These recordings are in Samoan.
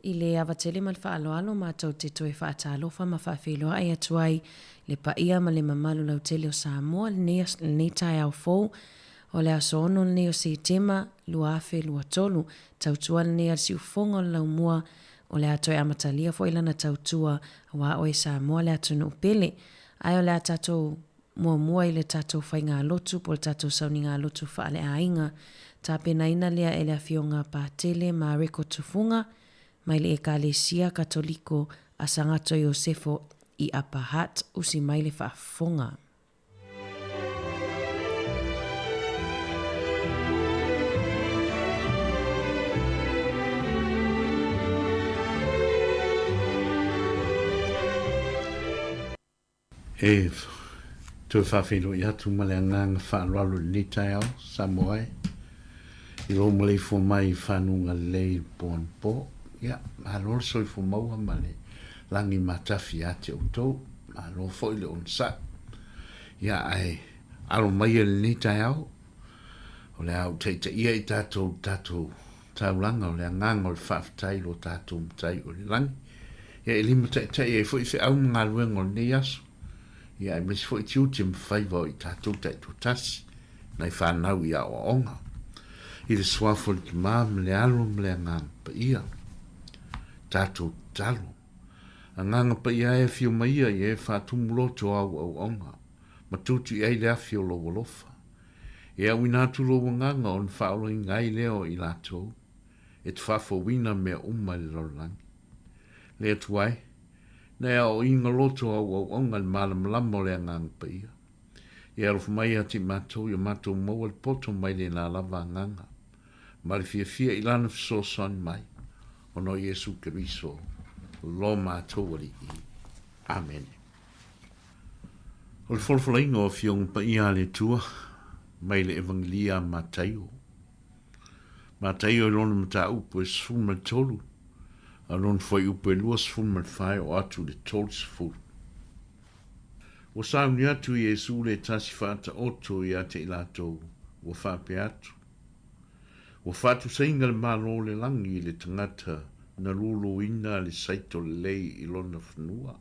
I le ava tele ma le faaaloalo matou te toe faatalofa ma faafeiloai atu ai le paia ma le mamalu lautele o Samoa i lenei taeao fou o le aso 6 lenei o Setema 2023. Tautua lenei a le siufofoga o le laumua. O le a toe amatalia foi lana tautua aua oe Samoa le atunuu pele. Ae o le a tatou muamua i le tatou faigalotu po o le tatou saunigalotu faaleaiga. Tapenaina lea e le Afioga Patele Mareko Tufuga mai le Ekalesia Katoliko a Sagato Iosefo i Upper Hutt, usi mai le faafofoga. E toe faafeiloai atu ma le agaga faaaloalo i lenei taeao, Samoa e, i lou maleifua mai i fanuga lelei i le po anapo. Ia, malo le soifua maua ma le lagi matafi ia te outou. Malo foi le onosai. Ia, ae alo maia i lenei taeao, o le a ou taitaia i tatou i le tatou taulaga o le agaga o le faafetai i lo tatou Matai o i le lagi. Ia e limataitai ai foi feau ma galuega o lenei aso, ia aemaise foi tiute ma faiva o i tatou taitoatasi, nai fanau i aoaoga. I le Suafa o le Tama ma le Alo ma le Agaga Paia. Tatou tatalo. Agaga Paia e afio mai ia ia e faatumu loto au auauna, ma tutu i ai le afi o lou alofa. E auina atu lou agaga ona faaolaina ai lea o i latou e te faafouina mea uma i le lalolagi. Le Atua e, na e aoaoina loto au auauna i le malamalama o le Agaga Paia. E alofa mai ia te i matou ia matou maua le poto mai lena lava agaga, ma le fiafia i Lana fesoasoani mai, ona o Iesu Keriso lo matou Alii. Amene. O le folafolaina o Afioga Paia a le Atua mai le Evangelia a Mataio. Mataio i lona mataupu e 13, a lona fuaiupu e 24 e oo atu i le 30. Ua sauni atu Iesu le tasi faataoto ia te i latou, ua faapea atu, Ua faatusaina le Malo o le lagi i le tagata na luluina le saito lelei i lona fanua.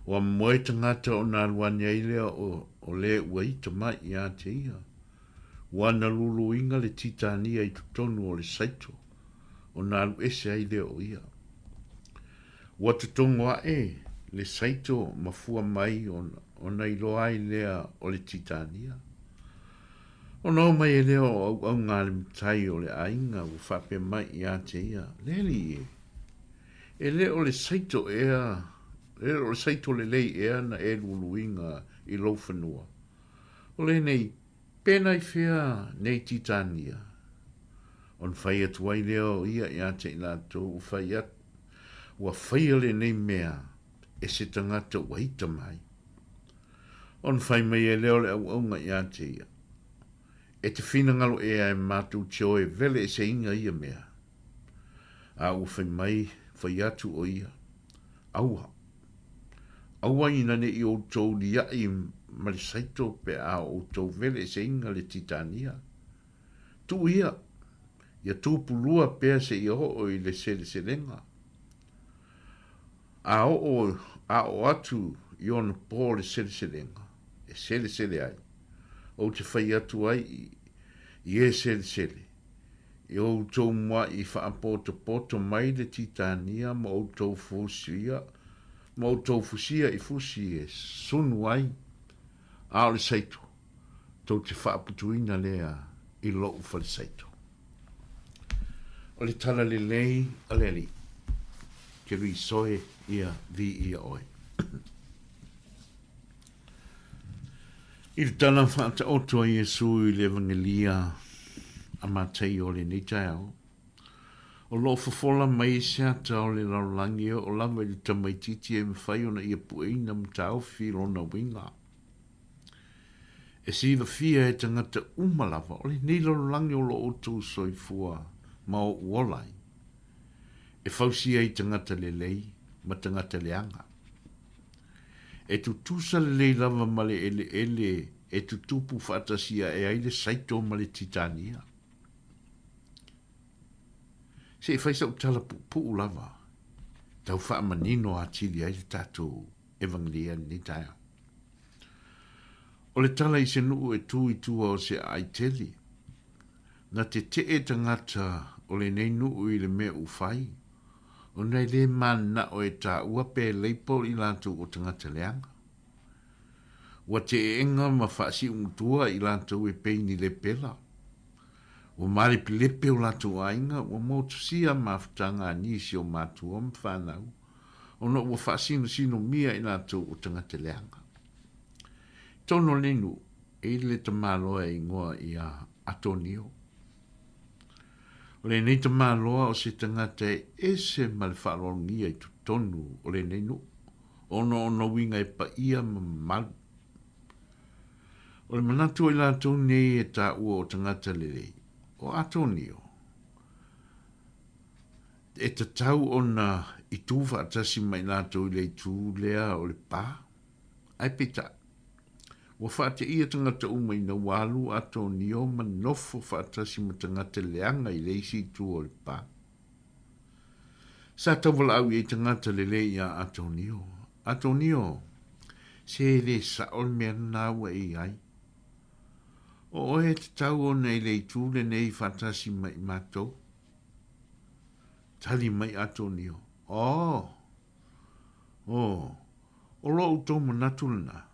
Ua moe tagata ona alu ane ai lea o le ua ita mai ia te ia. Ua na luluina le titania i totonu o le saito, ona alu ese ai lea o ia. Ua totogo aʻe le saito ma fua mai ona iloa ai lea o le titania. Ona oo mai ai lea o auauna a le matai o le aiga ua faapea mai ia te ia, Le alii e, e le o le saito ea, e le o le saito lelei ea na e luluina i lou fanua? O lenei, pena i fea nei Titania? Ona fai atu ai lea o ia ia te i latou ua fai atu, Ua faia lenei mea e se tagata ua ita mai. Ona fai mai ai lea o le auauna ia te ia, E te finagalo ea e matou te o e veleeseina ia mea? A ua fai mai, fai atu o ia, Aua. Aua ina ne i outou liaʻi ma le saito pe a outou veleeseina le Titania. Tuu ia, ia tupulua pea seia oo i le seleselega. A oo, a oo atu i ona po le seleselega, e selesele ai, ou te fai atu ai i e selesele, I outou muaʻi faapotopoto mai le Titania ma outou fusia, ma outou fusia i fusi e sunu ai, a o le saito, tou te faaputuina lea i lou falesaito. O le tala lelei a le Alii, Keriso e, ia viia oe. I le tala faataoto a Iesu i le Evangelia a Mataio o lenei taeao, o lo o fofola mai se ata o le lalolagi e oo lava i le tamaitiiti e mafai ona ia pueina ma taofi lona uiga. E silafia e tagata uma lava o lenei lalolagi o lo o outou soifua ma ou ola ai, e fausia ai tagata lelei ma tagata leaga. E tutusa lelei lava ma le eleele e tutupu faatasi ae ai le saito ma le titania. Se i fai sau tala puupuu lava, tau faamanino atili ai le tatou Evangelia i lenei taeao. O le tala i se nuu e tu i tua o se aai tele, na tetee tagata o lenei nuu i le mea ua fai, Ona e le mananao e taua pe label i latou o tagata leaga. Ua teeega ma faasiugutua i latou e pei ni lepela. Ua malepelepe o latou aiga, ua motusia mafutaga a nisi o matua ma fanau, ona ua faasinosinomia i latou o tagata leaga. I totonu o lenei nuu, e i le tamaloa e igoa ia Atonio. O lenei tamaloa o se tagata e ese ma le faaaloalogia i totonu o lenei nuu, ona o ona uiga e paia ma mamalu. O le manatu o i latou nei e taua o tagata lelei, o Atonio, e tatau ona i tū faatasi ma i latou i le itu lea o le pa. Ae peitai, ua faateia tagata uma ina ua alu Atonio ma nofo faatasi ma tagata leaga i le isi itu o le pa. Sa tauwalaau i ai tagata lelei iā Atonio. Atonio, se e le sao le mea lena ua e i ai. O oe e tatau ona i le itu lenei faatasi ma i matou. Tali mai Atonio, Oh! Oh, o lo outou manatu lena.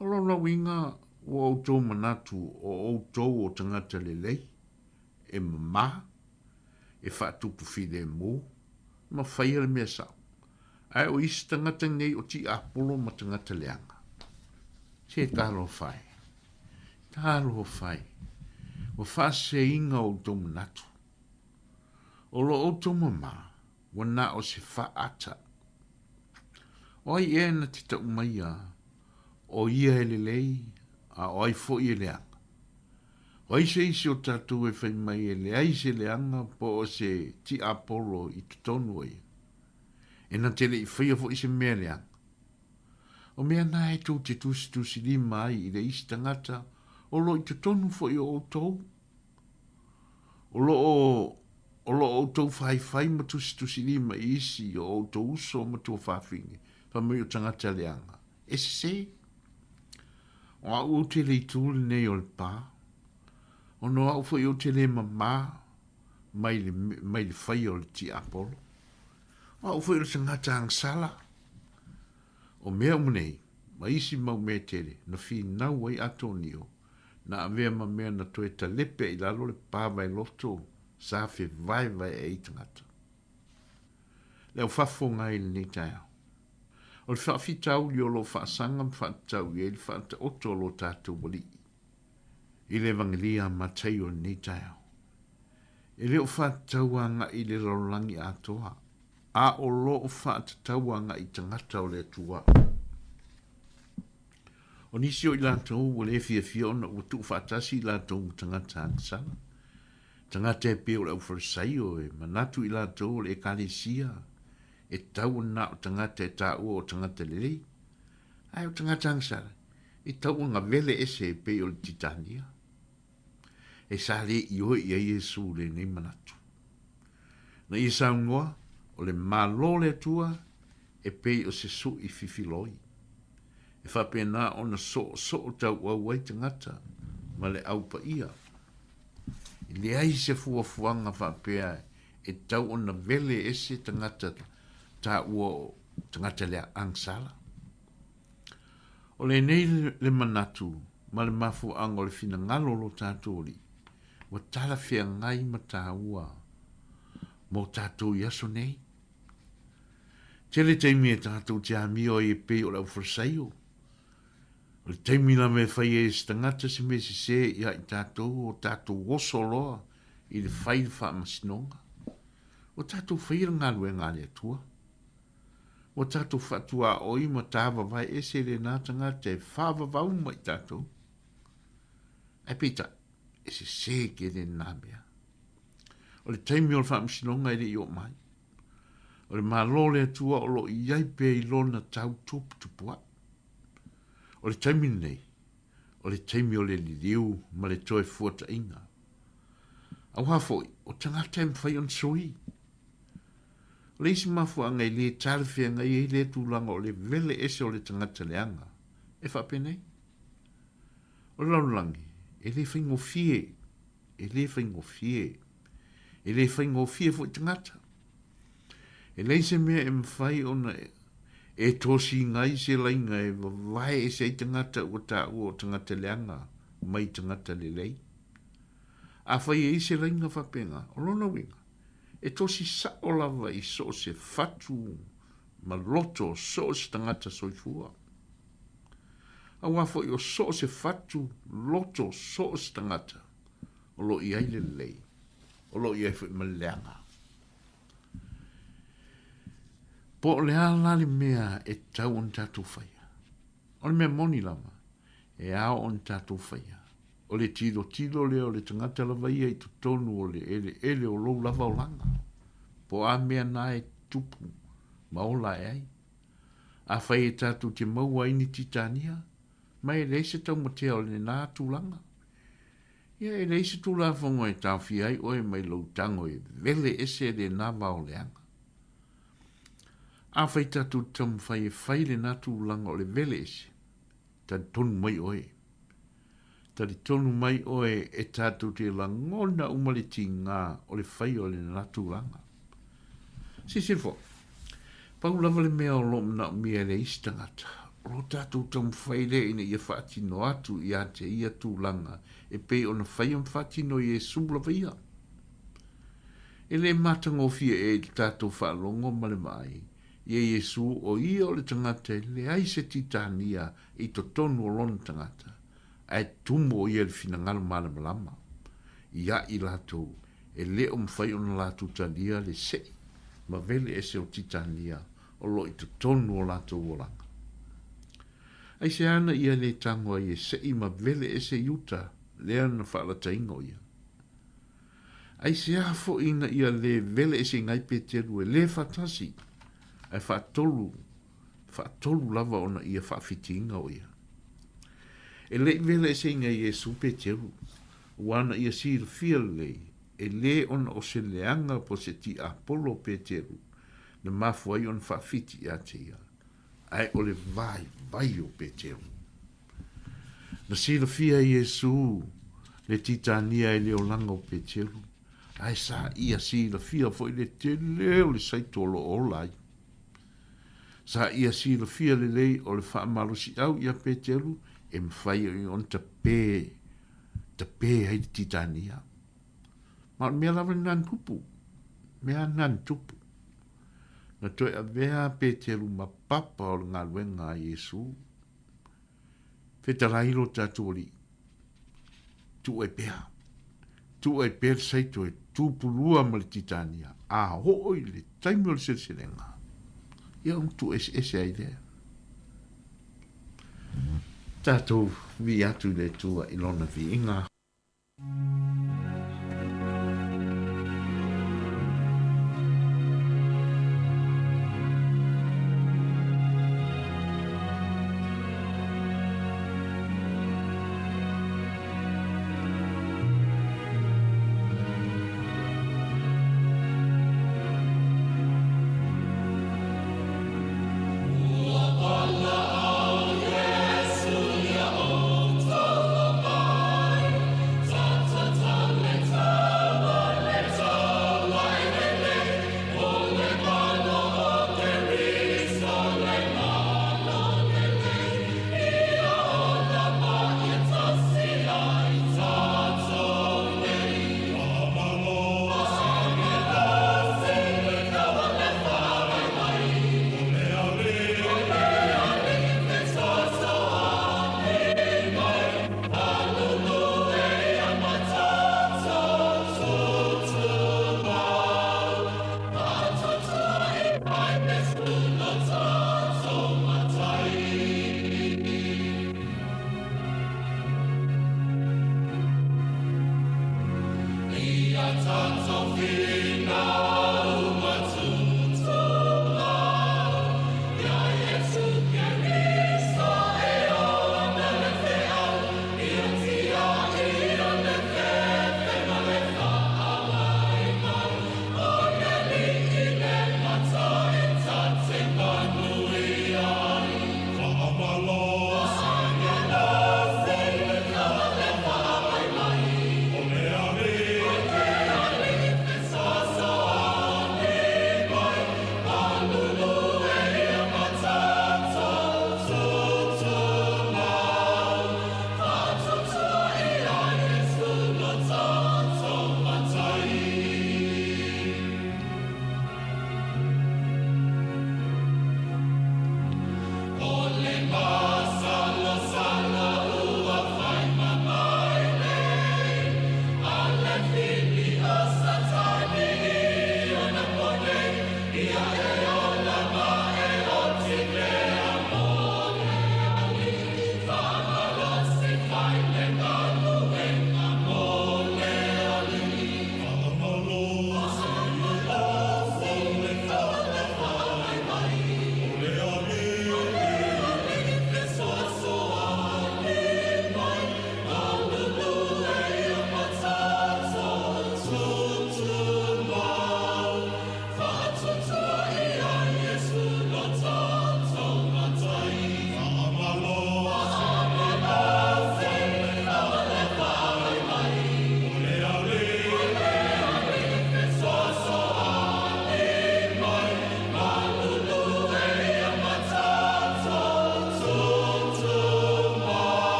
O lona uiga ua outou manatu o outou o tagata lelei, e mama, e faatupu filemu, ma faia le mea sao. Ae o isi tagata nei o tiapolo ma tagata leaga. Se talofa e. Talofa e. Ua faaseseina outou manatu. O lo outou mama, ua na o se faata. O ai ea na te tau maia, o ia e lelei, a o ai foi e leaga? O ai se isi o tatou e fai mai e leai se leaga po o se tiapolo i totonu o ia? E na te le i faia foi se mea leaga. O mea na e tou te tusitusilima ai i le isi tagata o lo i totonu foi o outou. O lo o, o lo outou faifai ma tusitusilima i isi o outou uso ma tuafafine, fai mai o tagata leaga. E sese. O au ou te le itu lenei o le pa, ona o au foi ou te le mama mai le, mai le faia o le tiapolo. O au foi o le tagata agasala. O mea uma nei, ma isi mau mea e tele, na finau ai Atonio, na avea ma mea na toe talepe i lalo le pa vaeloto sa fevaevae ai tagata. Le au faafofoga ai i lenei taeao. O le faafitauli o lo o faasaga ma faatatau i ai le faataoto a lo tatou Alii i le Evangelia a Mataio i lenei taeao, e le o faatatau agai i le lalolagi atoa, a o lo o faatatau agai i tagata o le Atua. O nisi o i latou ua le fiafia ona ua tuufaatasi i latou ma tagata agasala, tagata e pei o le aufalesaio e manatu i latou o le Ekalesia e tatau ona na o tagata e taua o tagata lelei, ae o tagata agasala e tatau ona vele ese e pei o le Titania. E sa le ioe i ai Iesu i lenei manatu. Na ia saunoa, o le Malo o le Atua e pei o se suʻi fifiloi, e faapena ona soosoo tauau ai tagata ma le au paia. E leai se fuafuaga faapea e tatau ona vele ese tagata taua o tagata lea agasala. O lenei le manatu ma le mafuaaga o le finagalo o lo tatou Alii, ua talafeagai ma taua mo tatou i aso nei. Tele taimi e tatou te amio ai e pei o le aufalesaio. O le taimi lava e fai ai e se tagata se mea sesē ia i tatou, o tatou oso loa i le fai le faamasinoga. Ua tatou faia le galuega a le Atua. Ua tatou faatuaoi ma tāvavae ese lena tagata e faavavau ma i tatou. Ae peitai, e sesē tele lena mea. O le taimi o le faamasinoga e le i oo mai. O le Malo o le Atua o lo o i ai pea i lona tau tuputupuaʻi. O le taimi lenei, o le taimi o le liliu ma le toe fuataʻiga. Auā foi, o tagata e mafai ona sui. O le isi mafuaaga e le talafeagai ai lea tulaga o le vele ese o le tagata leaga, e faapenei. O le lalolagi, e le faigofie, e le faigofie, e le faigofie foi tagata. E leai se mea e mafai ona e tosiga ai se laina e vavae ese ai tagata ua taua o tagata leaga mai tagata lelei. Afai e i ai se laina faapena, o lona uiga, e tosi sa'o lava i so o se fatu ma loto o so o se tagata soifua. Auā foi o so o se fatu loto o so o se tagata o lo o i ai le lelei, o lo o i ai foi ma le leaga. Po o le a la le mea e tatau ona tatou faia? O le mea moni lava, e ao ona tatou faia, o le tilotilo lea o le tagata lava ia i totonu o le eleele o lou lava olaga, po o a mea na e tupu ma ola ae ai. Afai e tatou te maua ai ni titania, ma e leai se taumatea o lena tulaga, ia e leai se Tulafono e taofia ai oe mai lou tago e vele ese lena vao leaga. Afai tatou te taumafai e fai lena tulaga o le vele ese, talitonu mai oe. Talitonu mai oe e tatou te lagona uma le tigā o le faia o lena tulaga. Silasila foi, pau lava le mea o lo o manaomia e le isi tagata, o lo tatou taumafai lea ina ia faatino atu ia te ia tulaga e pei ona faia ma faatino e Iesu lava ia. E le matagofie ea i le tatou faalogo ma le vaai ia Iesu o ia o le tagata e leai se titania i totonu o lona tagata, ae tumu o ia i le finagalo malamalama ia i latou e le o mafai ona latou talia le seʻi ma vele ese o titania o lo o i totonu o latou olaga. Aisea na ia le tago ai e seʻi ma vele ese i uta lea na faalataina o ia? Aisea foi na ia le vele eseina ai Peteru e le faatasi, ae faatolu, faatolu lava ona ia faafitiina o ia? E le i vele eseina e Iesu Peteru, ua na ia silafia lelei, e le ona o se leaga po o se tiapolo o Peteru na mafua ai ona faafiti ia te ia, ae o le vaivai o Peteru. Na silafia e Iesū le titania i le olaga o Peteru, ae sa ia silafia foi le tele o le saito o lo o ola ai. Sa ia silafia lelei o le faamalosiau ia Peteru e mafai ai ona tape, tape ai le titania. Ma o le mea lava lena na tupu, mea lena na tupu. Na toe avea a Peteru ma papa o le galuega a Iesū. Fetalai lo tatou Alii, tuu ai pea, tuu ai pea le saito e tupulua ma le titania, a oo i le taimi o le seleselega, ia ona tuueseese ai lea. Tatou vii atu i le Atua i Lona viiga.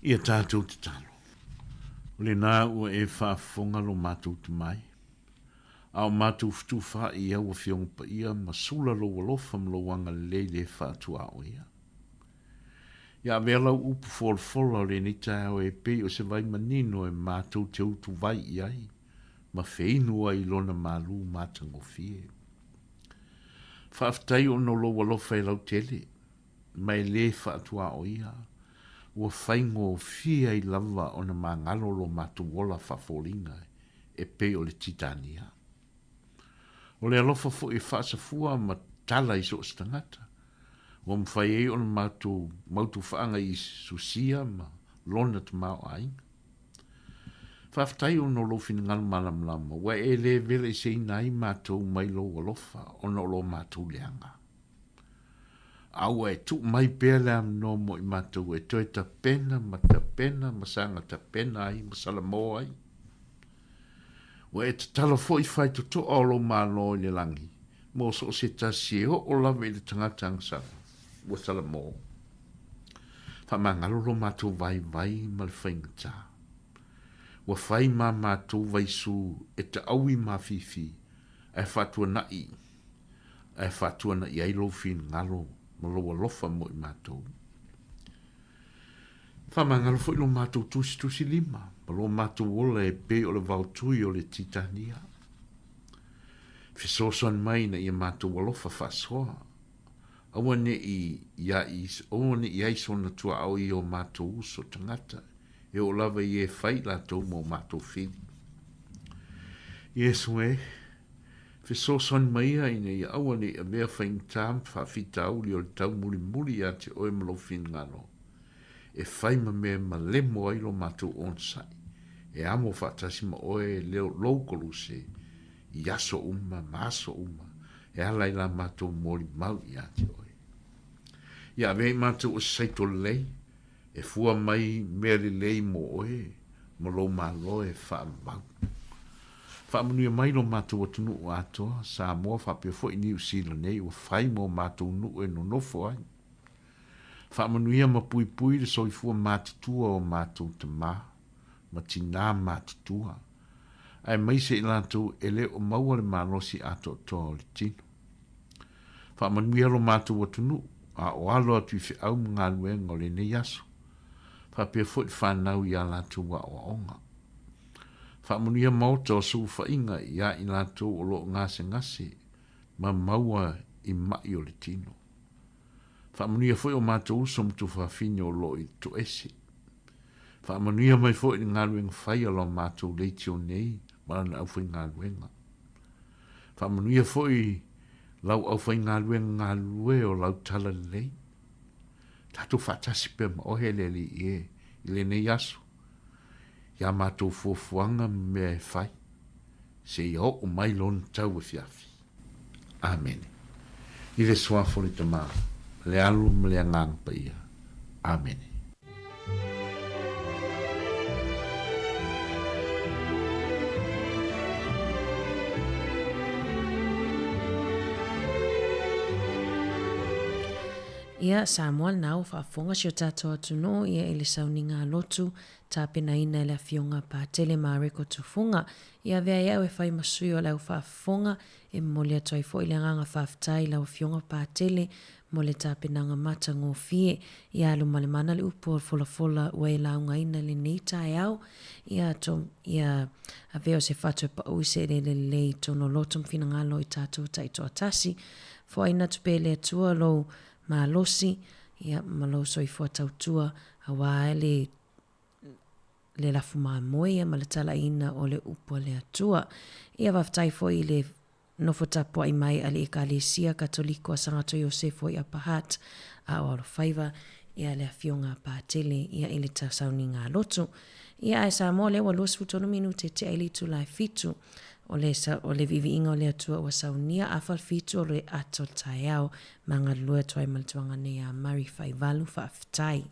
Ia tātou tatalo. O lenā ua e faafofoga lo matou tamai, a o matou fetufaai i au Afioga Paia ma sula lou alofa ma lou agalelei le faatuaoia. Ia avea lau upu folafola o lenei taeao e pei o se vai manino e matou te utuvai i ai ma feinu ai i lona malū matagofie. Faafetai ona o lou alofa e lautele, ma e lē faatuaoia, ua faigofie ai lava ona magalo lo matou ola faafoliga e pei o le Titania. O le alofa foi e faasafua ma tala i so o se tagata, ua mafai ai ona matou mautufaaga i Susia ma lona tamaoaiga. Faafetai ona o lou finagalo malamalama, ua e le veleseina ai matou mai lou alofa ona o lo matou leaga. A ua e tuu mai pea le amanoa mo i matou e toe tapena ma tapena ma saga tapena ai ma salamo ai. Ua e tatalo foi faitotoa o lou Malo i le lagi mo so o se tasi e oo lava i le tagata agasala ua salamo. Faamagalo lo matou vaivai ma le faigata. Ua fai ma matou vaisū e taʻaui mafifi ae faatuanaʻi ae faatuanaʻi ai lou finagalo ma lou alofa mo i matou. Faamagalo foi lo matou tusitusilima ma lo matou ola e pei o le vaotui o le Titania. Fesoasoani mai ina ia matou alofa faasoa, aua ne i aua ne i ai sona tuaao i o matou uso tagata e oo lava i e fai i latou ma o matou fili. Iesu e, fesoasoani mai ia ina ia aua ne i avea faigata ma faafitauli o le taumulimuli ia te oe ma lou finagalo, e fai ma mea e malemo ai lo matou onosai, e amo faatasi ma oe lou koluse i aso uma ma aso uma, e ala i la matou molimau ia te oe. Ia avea i matou o se saito lelei, e fua mai mea lelei mo oe ma lou Malo e faavavau. Faamanuia mai lo matou atunuu atoa, Samoa faapea foi Niu Sila nei ua fai mo matou nuu e nonofo ai. Faamanuia ma puipui le soifua matutua o matou tama ma tinā matutua, aemaise i latou e le o maua le malosi atoatoa o le tino. Faamanuia lo matou atunuu, a o alo atu i feau ma galuega o lenei aso, faapea foi le fanau i a latou aoaoga. Faamanuia maota o sulufaiga ia i latou o lo o gasegase ma maua i maʻi o le tino. Faamanuia foi o matou uso ma tuafafine o lo o i le toese. Faamanuia mai foi i le galuega fai a lo matou leitio nei ma lana aufaigaluega. Faamanuia foi lau aufaigaluega galulue o lau talalelei. Tatou faatasi pea ma oe le Alii e i lenei aso, i a matou fuafuaga ma mea e fai, seia oo mai lona tau afiafi. Amene. I le Suafa o le Tama, le Alo ma le Agaga Paia. Amene. Ia, Samoa lena ua faafofoga si o tatou atunuu ia i le sauniga lotu tapenaina e le Afioga a Patele Mareko Tufuga. Ia avea ai au e fai ma sui o le au faafofoga e momoli atu ai foi le agaga faafetai i lau Afioga Patele mo le tapenaga matagofie. Ia alu ma le mana le upu o le folafola ua e laugaina i lenei taeao. Ia to, ia avea o se fatu e paʻu i se eleele lelei i tonu o loto ma finagalo i tatou taitoatasi. Foaina atu pea e le Atua lou malosi, ia, ma lou soifua tautua, auā le le lafu mamoe ia ma le talaiina o le upu a le Atua. Ia faafetai foi i le nofo tapuai mai a le Ekalesia Katoliko a Sagato Iosefo i Upper Hutt a o Alofaiva ia le Afioga a Patele ia i le sauniga a lotu. Ia ae Samoa lea ua 23 minute e tea i le itula e fitu o le, o le viiviiga o le Atua ua saunia afa le fitu o le ato taeao ma galulue atu ai ma le tuaga nei a Murray Faivalu. Faafetai.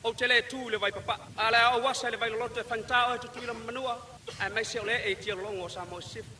Ou te le tu i le Vaipapaa, a o le a ou asa i le Vailoloto e faigata oe Tutuila ma Manua, aemaise o le ee i tialologo o Samoa i Sisifo.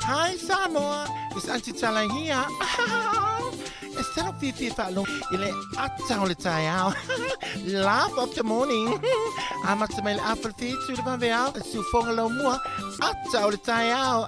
Hi Samoa, it's Auntie Tala here. E tino fiafia faalogo i le ata o le taeao. Laugh of the morning. Amata mai le afa le whitu i le vaveao, e siufoga lau mua, ata o le taeao.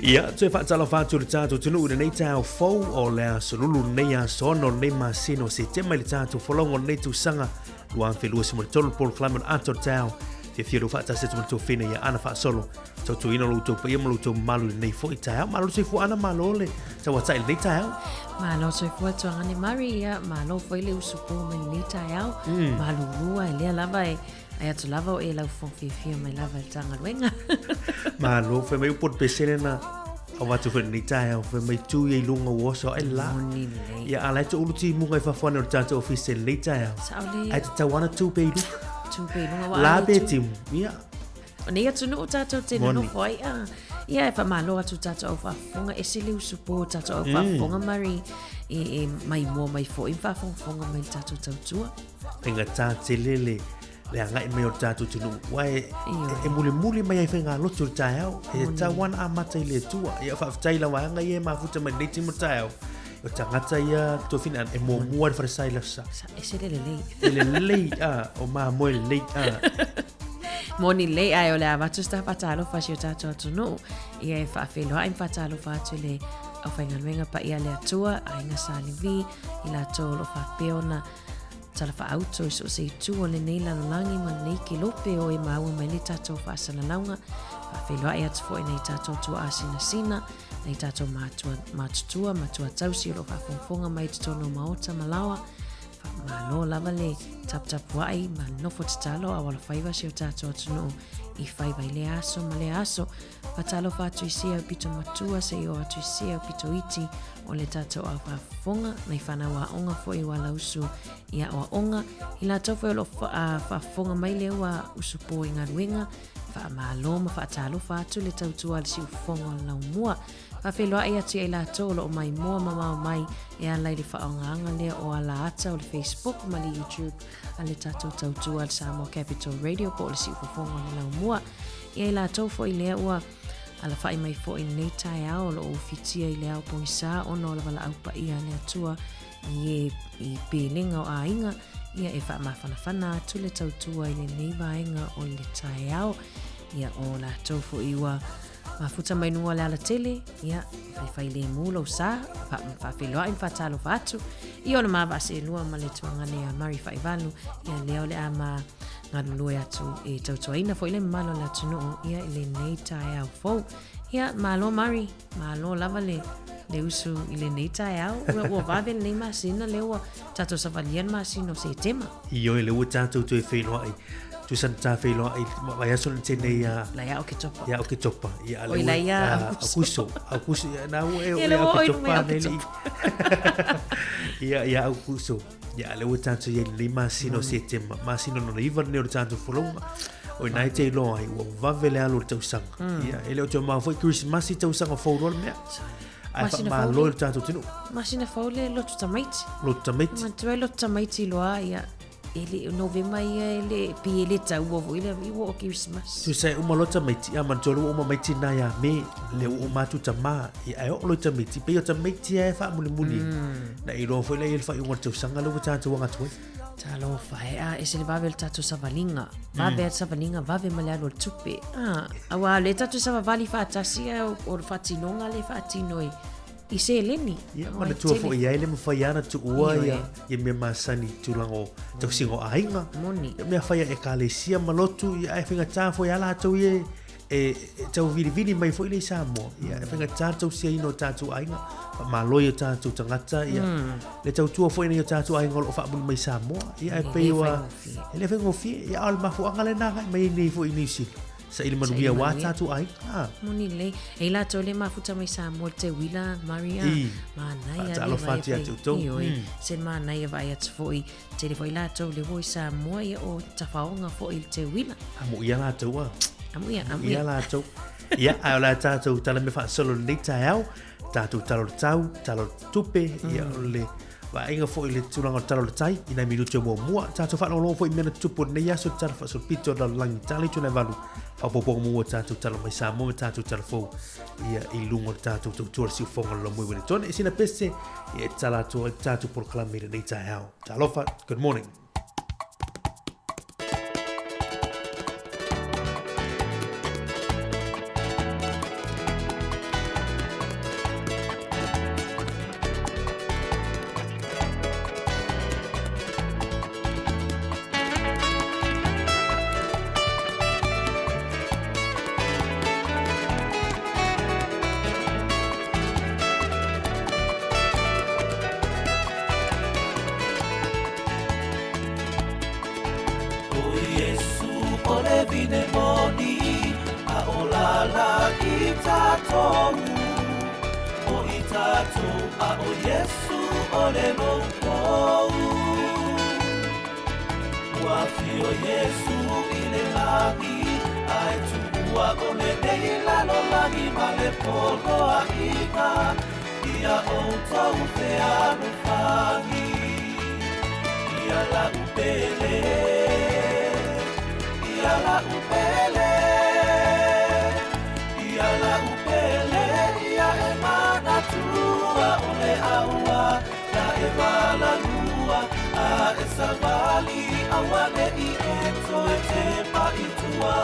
Ia, toe faatalofa atu i le tatou atunuu i lenei taeao fou o le aso Lulu lenei aso 6 o lenei masina o Setema i le tatou folauga o lenei tausaga 2023 polokalame o le Ata o le Taeao. Fiafia lou faatasi atu ma le toafina ia Ana Faasolo. Tautuaina lo outou paia ma lo outou mamalu i lenei foi taeao. Malo le soifua Ana, malo le tauatai i lenei taeao. Malo soifua Tuagane Mari, ia malo foi le usupo mai lenei taeao. Malulua e lea lava e Ai atu lava o e lau fofoga fiafia mai lava i le Matagaluega. Malo, fai mai upu o le pesele na avatu foi lenei taeao, fai mai tu ia i luga ua oso ai le la. Moni lelei. Ia, a la e toulu timuga i fafo ane o le tatou ofisa i lenei taeao. Sao lelei. Ae tatau lava ona tu pea i luga. Tu pea i luga, ua La ale pe tu. timu, ia. O nei atunuu tatou te Moni. nonofo ai, a. Ia, e faamalo atu tatou au faafofoga, ese le usupo o tatou au faafofoga, Mari, e, e maimoa mai foi ma faafogafoga mai i le tatou tautua. Faigata tele le le agai mai o le tatou atunuu aua e, e mulimuli mai ai faigalotu i le taeao e tatau lava ona amata i le Atua. Ia faafetai i la vaega ia e mafuta mai lenei timu taeao. O tagata ia tofina e muamua le falesa i le aso Sa. Ese le lelei. E lelei a o mamoe lelei a. Moni lelei ae o le a avatu se faatalofa i si o tatou atunuu ia e faafeiloai ma faatalofa atu i le aufaigaluega paia a le Atua, Aiga Sa Levi, i latou o lo o faapea ona Talafaauto i so o se itu o lenei lalolagi ma lenei kelope o e maua mai le tatou faasalalauga. Faafeiloai atu foi nai tatou tuaa sinasina, nai tatou matua, matutua, matua tausi o lo o faafogafoga mai i totonu o maota ma laoa. Malo lava le taputapuai ma nofo tatalo a o alofaiva si o tatou atunuu i faiva i lea aso ma lea aso. Faatalofa atu i si au pito matua seia oo atu i si au pito iti o le tatou au faafofoga, nai fanau aoga foi ua lausu i aoaoga, i latou foi o lo o faafofoga mai lea ua usupo i galuega, faamalo ma faatalofa atu le tautua a le siufofoga o le laumua. Faafeiloai atu ia i latou o lo o maimoa mamao mai e ala i le faaaogaga lea o ala ata o le Facebook ma le YouTube a le tatou tautua a le Samoa Capital Radio po o le siufofoga o le laumua. Ia i latou foi lea ua alafai mai foi i lenei taeao o lo o ufitia i le ao pogisa ona o le valaau paia a le Atua i e i pelega o aiga, ia e faamafanafana atu le tautua i lenei vaega o le taeao. Ia o latou foi ua mafuta mai luga o le alatele, ia faifai lemu lou sa, faafeiloai ma faatalofa atu i ona ma vaaseelua ma le tuagane ia Mari Faivalu, ia lea o le a ma galulue atu e tautuaina foi le mamalu o le atunuu ia i lenei taeao fou. Ia, malo Mari, malo lava le le usu i lenei taeao. Ua, ua vave lenei masina lea ua tatou savalia le masina o Setema. Ioe, lea ua tatou toe feiloai. Tusa na ta feiloai i vaiaso na tea nei ia... La ia Oketopa. Ia Oketopa. Ia, Oi, la ia Aukuso. Aukuso. Ia, na ua e o ia Oketopa nei li. Ia, ia Aukuso. Ia, lea ua tatou i ai lenei masina o Setema, masina lona iva lenei o le tatou folauga. O ina e te iloa ai, ua vave le alu o le tausaga. Ia, e le o toe mamao foi Kerisimasi tausaga fou loa le mea. Ae Masina fou faamalo le- i le tatou atunuu. Masina fou le lotu tamaiti. Lotu tamaiti. Manatua e lotu tamaiti loa, ia, e le, Novema ia e le, pi e le taua foi le ua o Kerisimasi. Tusa e uma loa tamaiti, a manatua lea ua uma mai tina ia Me, lea ua uma atu tama, ia ae oo loa i tamaiti, pei o tamaiti lava e faamulimuli ai. Na e iloa foi lea i le faaiuga o le tausaga lea ua tatou aga atu ai. Talofa e, a ese le vave o le tatou savaliga. Vave a le savaliga, vave ma le alu o le tupe. A, aua o lea tatou te savavali faatasi ae o le faatinoga lea e faatino i i seleni. Ia, manatua foi i ai le mafai lava ona tuua ia, ia mea masani i tulaga o tausiga o aiga. Moni. Ia mea fai a ekalesia ma lotu, ia ae faigata foi lava latou ia e, e tau vilivili mai foi lea i Samoa. Ia, e faigata le tausiaina o tatou aiga, faamalo i o tatou tagata, ia, le tautua foi nei o tatou aiga o lo o faamuli mai i Samoa. Ia, ae pei ua, e le faigofie, ia, a o le mafuaaga lena agai mai ai nei foi i Niu Sila. Saili manuia aua tatou aiga. Ah. Moni lelei. E i latou le mafuta mai Samoa le te uila, Maria. I. Manaia le Faatalofa atu ia te outou. Ioe. Se manaia vaai atu foi. Tele foi latou le o i Samoa ia o tafaoga foi le te uila. Amuia latou a. Amuia, Amuia amuia. latou. Ia, ae o le a tatou tala mea faasolo i lenei taeao. Tatou tala o le tau, tala o le tupe, ia o le vaaiga foi i le tulaga o le tala o le tai i nai minute muamua. Tatou faalogologo foi i mea na tutupu o lenei aso i le tala faasolopito o le lalolagi tala i tulaga e valu faaopoopoga muamua o tatou tala mai Samoa ma tatou tala fou ia i luga o le tatou tautua le siufofoga o le Lomui Ueletone. E sina pese ia e tatala atu ai le tatou polokalame i lenei taeao. Talofa, good morning. Iesu o le vine moni a o lala i tatou O i tatou a o Iesu o le loukou Ua afio Iesu i le lagi A e tuua ʻole nei lalolagi ma le poloaiga Ia outou fealofani Ia la'u pele Ia la'u pele Ia la'u pele Ia e manatua o le aua Na e valalua A e savali Auane'i e toe tepa i tua.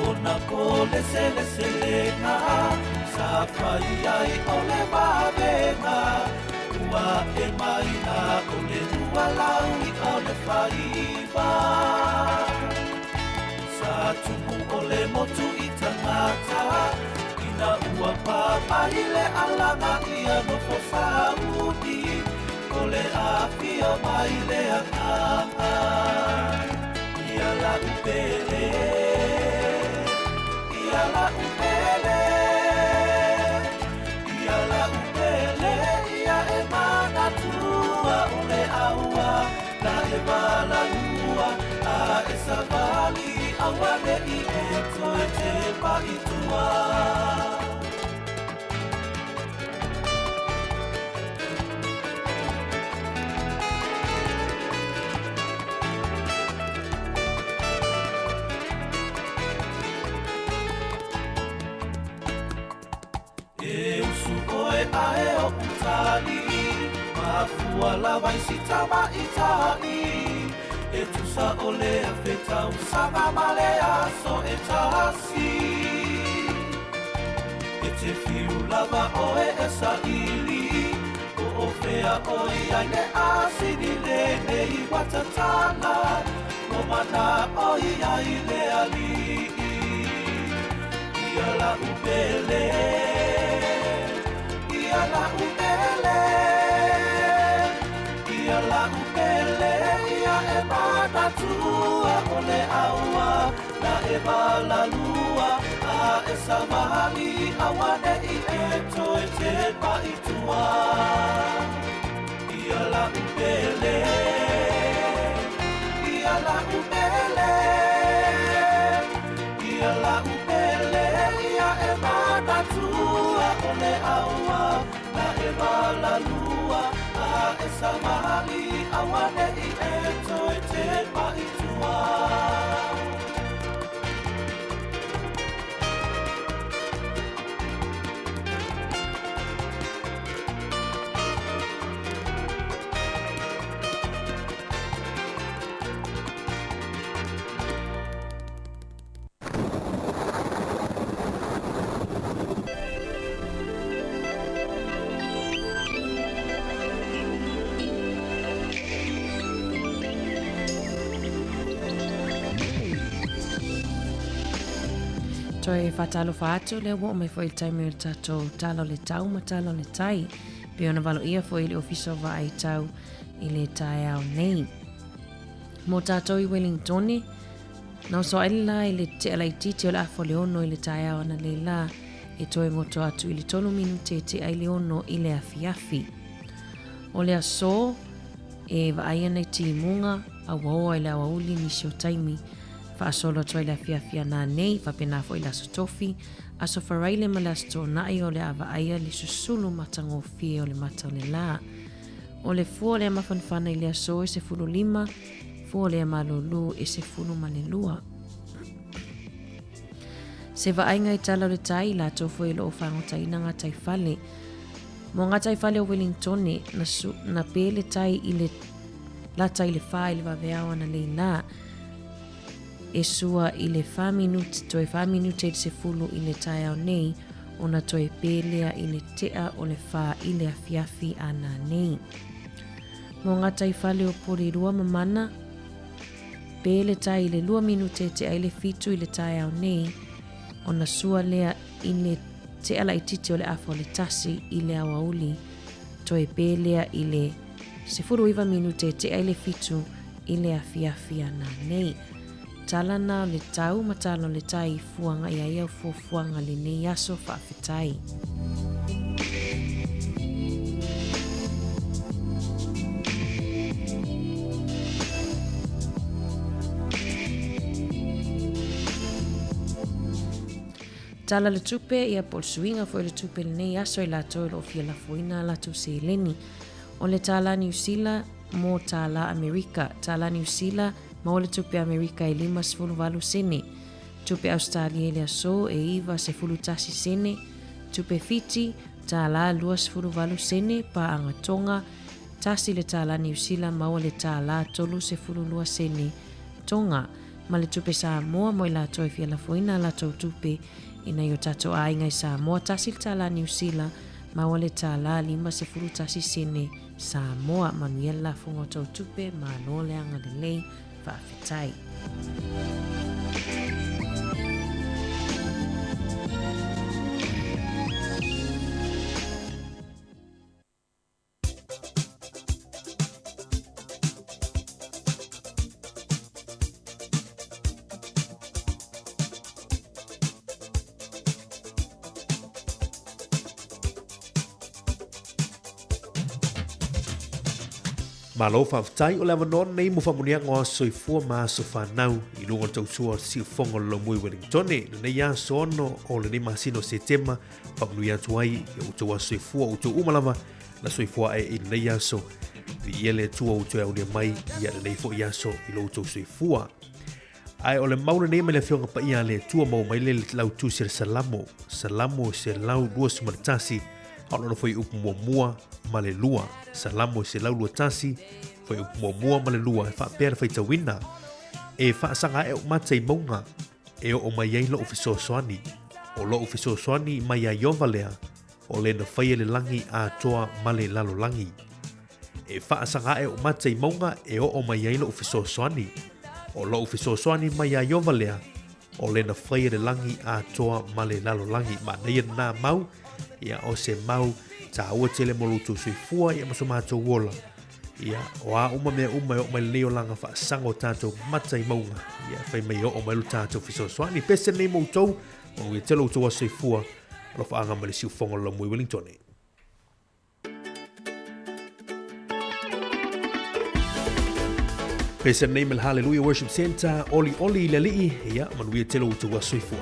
Ona poleseleselega sa fai ai o le vavega ua e mai na o le ualau i o le faiva Sa tumu o le motu i tagata ina ua pā mai le alaga ia nofo sauni o le afio mai le agaga Ia la'u pele Ia la'u pele Ia la'u pele Ia e manatua o le aua Na e valalua A e savali Auane'i e toe tepa i tua. E usu oe a e oʻu tali Mafua lava i si tamaitai E tusa o le afe tausaga ma le aso e tasi E te fiu lava oe e saili Po o fea o i ai le asini lenei ua tatala Ua manao i ai le alii Ia la'u pele Ia la'u pele Ia la'u pele Ia e manatua o le aua Na e valalua A e savali Auane'i e toe tepa i tua Ia la'u pele Ia la'u pele Ia la'u pele Ia e manatua o le aua Na e valalua A e savali Auane'i e toe tepa i tua. Toe faatalofa atu lea ua oo mai foi i le taimi o le tatou tala o le tau ma tala o le tai. Pei ona valoia foi i le Ofisa o Vaai Tau i le taeao nei. Mo tātou i Wellingtone, na oso ai le lā i le tea laitiiti o le afa o le ono i le taeao ananei lā, e toe ngoto atu i le tolu minute e tea i le ono i le afiafi. O le aso, e vaai ana i timuga, a ua oa i le aoauli nisi o taimi. Faasolo atu ai le afiafi ananei, faapena foi le Aso Tofi, Aso Faraile ma le Aso Toonai o le a vaaia le susulu matagofie o le mata o le lā. O le fua o le mafanafana i le aso e 15, fua o le malūlū e 12. Se vaaiga i tala o le tai, latou foi o lo o fagotaina ngā tai fale. Mo ngā tai fale o Wellingtone, na, su, na pē le tai i le lata i le whā i le vaveao ana lei nā. E sua i le whā minute, toe whā minute i le sefulu i le taeao nei, ona toe pē lea i le tea o le whā i le afiafi a nā nei. Mō ngā tai fale o Porirua ma Mana, Pē le tai i le lua minute e tea ai le fitu i le taeao nei, ona sua lea i le tea laitiiti o le afa o le tasi i le aoauli, toe pē lea i le 19 minute e tea ai le fitu i le afiafi a nanei. Tala na o le tau ma tala o le tai i fuanga i ai au fuafuaga lenei aso faafetai. Tala le tupe, ia po o le suiga foi o le tupe i lenei aso i latou o lo o fia lafoina a latou seleni. O le tālā Niu Sila mō tālā Amerika. Tālā Niu Sila maua le tupe Amerika e 58 sene. Tupe Ausetalia i le aso e 91 sene. Tupe Fiti, tālā 28 sene, pāanga Tonga, tasi le tālā Niu Sila maua le tālā 32 sene Tonga. Ma le tupe Samoa mo i latou e fia lafoina a latou tupe i nai o tatou aiga i Samoa, tasi le tālā Niu Sila maua le tālā 51 sene Samoa. Manuia le lafoga o tou tupe, malo le agalelei. Faafetai. Malo faafetai o le avanoa lenei mo faamanuiaga o aso soifua ma aso fanau i luga o le tautua o le Siufofoga o le Lomui Wellingtone i lenei aso 6 o lenei masina o Setema. Faamanuia atu ai i outou aso soifua, outou uma lava na soifua ae i lenei aso. Viia le Atua ua toe aulia mai ia lenei foi aso i lo outou soifua. Ae o le mau lenei mai le Afioga Paia a le Atua maua mai le lautusi o le Salamo, Salamo 121, a o lona fuaiupu muamua ma le lua. Salamo 121, fuaiupu muamua ma le lua, e faapea le faitauina, E faasaga ae ou mata i mauga, e oo mai ai loʻu fesoasoani. O loʻu fesoasoani mai iā Ieova lea, o le na faia le lagi atoa ma le lalolagi. E faasaga ae ou mata i mauga e oo mai ai loʻu fesoasoani. O loʻu fesoasoani mai iā Ieova lea, o le na faia le lagi atoa ma le lalolagi. Manaia lena mau, ia o se mau tāua tele mo lo outou soifua ia ma so matou ola. Ia, o a uma mea uma e oo mai lenei olaga faasaga o tatou mata i mauga, ia fai mai e oo mai lo tatou fesoasoani. Pese lenei mo outou, manuia tele outou aso soifua, alofaaga mai le siufofoga o le Laumui Wellingtone. Pese lenei mai le Hallelujah Worship Center, oli oli i le alii, ia manuia tele outou aso soifua.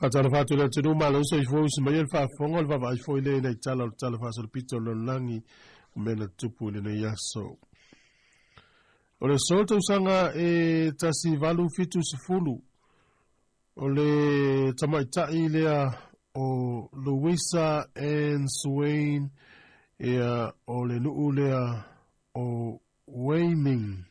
Faatalofa atu i le atunuu, malo le soifua usi mai e le faafofoga o le vaavaai foi lea i nai tala o le Tala Faasolopito o le Lalolagi o mea na tutupu i lenei aso. O le aso tausaga e 1870, o le tamaitai lea o Louisa Ann Swain, ia o le nuu lea o Wyoming.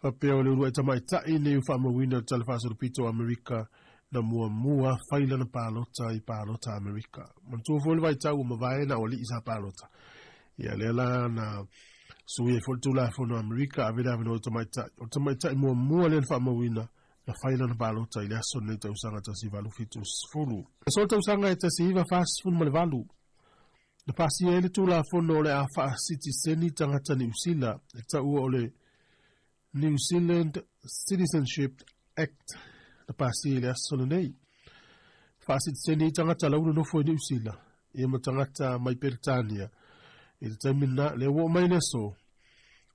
Faapea o le uluai tamaitai nei ua faamauina i le Tala Faasolopito o Amerika na muamua fai lana palota i palota a Amerika. Manatua foi le vaitau ua mavae na o alii sa palota. Ia lea la na sui ai foi le Tulafono a Amerika ave le avanoa i tamaitai. O le tamaitai muamua lea na faamauina na fai lana palota i le aso lenei tausaga 1870. Aso tausaga e 1948, Na pasia ai le Tulafono o le a faasitiseni tagata Niu Sila e taua o le New Zealand Citizenship Act na pasia i le aso lenei. Faasitiseni ai tagata la ua nonofo i Niu Sila ia ma tagata mai Peretania i le taimi lena, lea ua oo mai le aso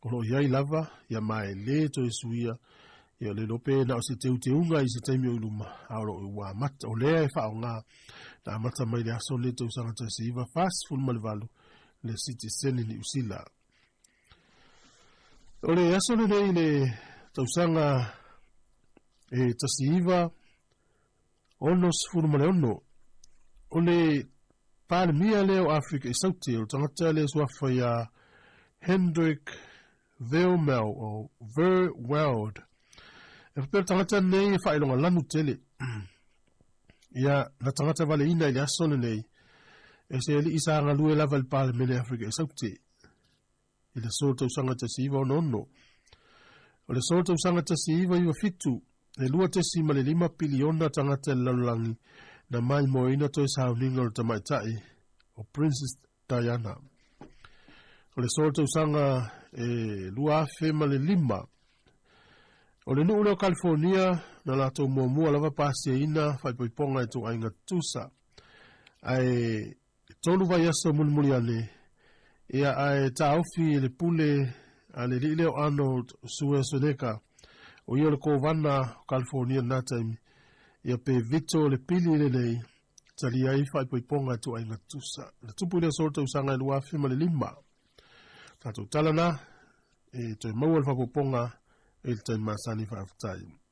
o lo o i ai lava ia ma e le toe suia ia le iloa pe na o se teuteuga i se taimi o i luma a o lo o ua amata o lea e faaaoga na amata mai le aso le tausaga 1948 le sitiseni Niu Sila. O le aso lenei le tausaga e 1966 o le Palemia lea o Afrika i Saute, o le tagata lea suafa ia Hendrik Vermel o Verweld. E faapea le tagata nei e faailoga lanu tele. Ia, na tagata valeina i le aso lenei, e se alii sa galue lava i le Palemene Afrika i Saute, i le aso tausaga 1966. O le aso tausaga 1997, e 2.5 piliona tagata i le lalolagi na maimoaina toe sauniga o le tamaitai o Princess Diana. O le aso tausaga e 2005, o le nuu lea o California na latou muamua lava pasiaina faaipoipoga i ituaiga tutusa. Ae 3 vaiaso mulimuli ane, ia ae taofi i le pule a le alii lea o Arnold Schwarzenegger, o ia o le kovana o California i lena taimi, ia pe veto le pili lenei talia ai faaipoipoga i ituaiga tutusa. Na tupu i le aso o le tausaga e 2005. Tatou tala na, e toe maua le faaopoopoga i le taimi masani faafetai.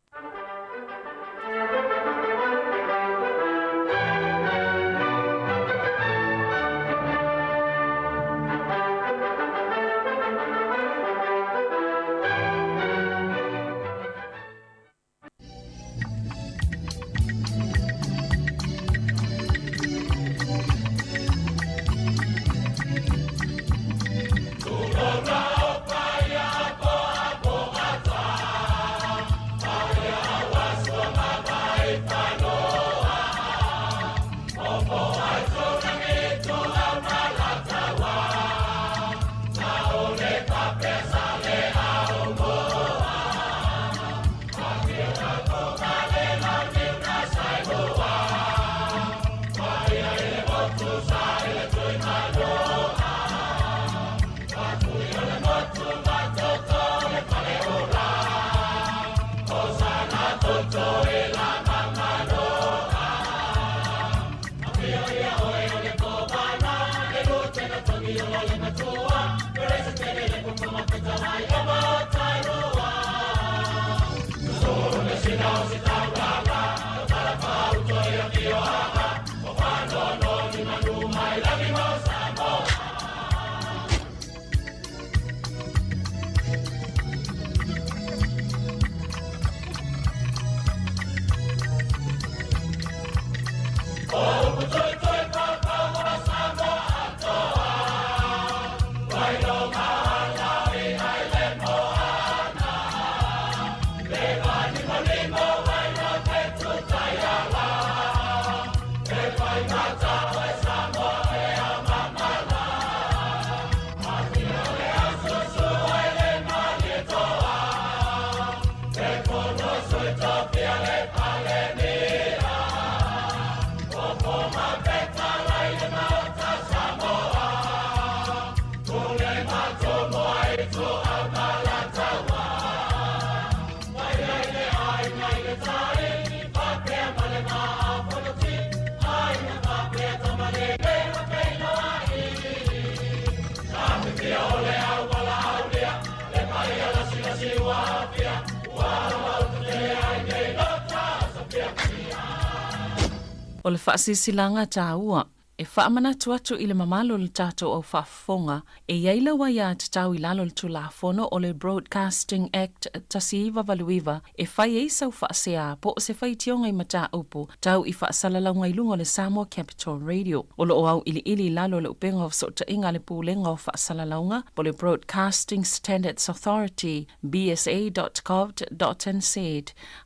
O le faasilasilaga taua, e faamanatu atu i le mamalu o le tatou au faafofoga, e i ai lau aiatatau i lalo o le Tulafono o le Broadcasting Act 1989 e fai ai sau faasea po o se faitioga i mataupu tau i faasalalauga i luga o le Samoa Capital Radio. O lo o auiliili i lalo o le upega o fesootaiga a le Pulega o Faasalalauga po o le Broadcasting Standards Authority, bsa.govt.nz,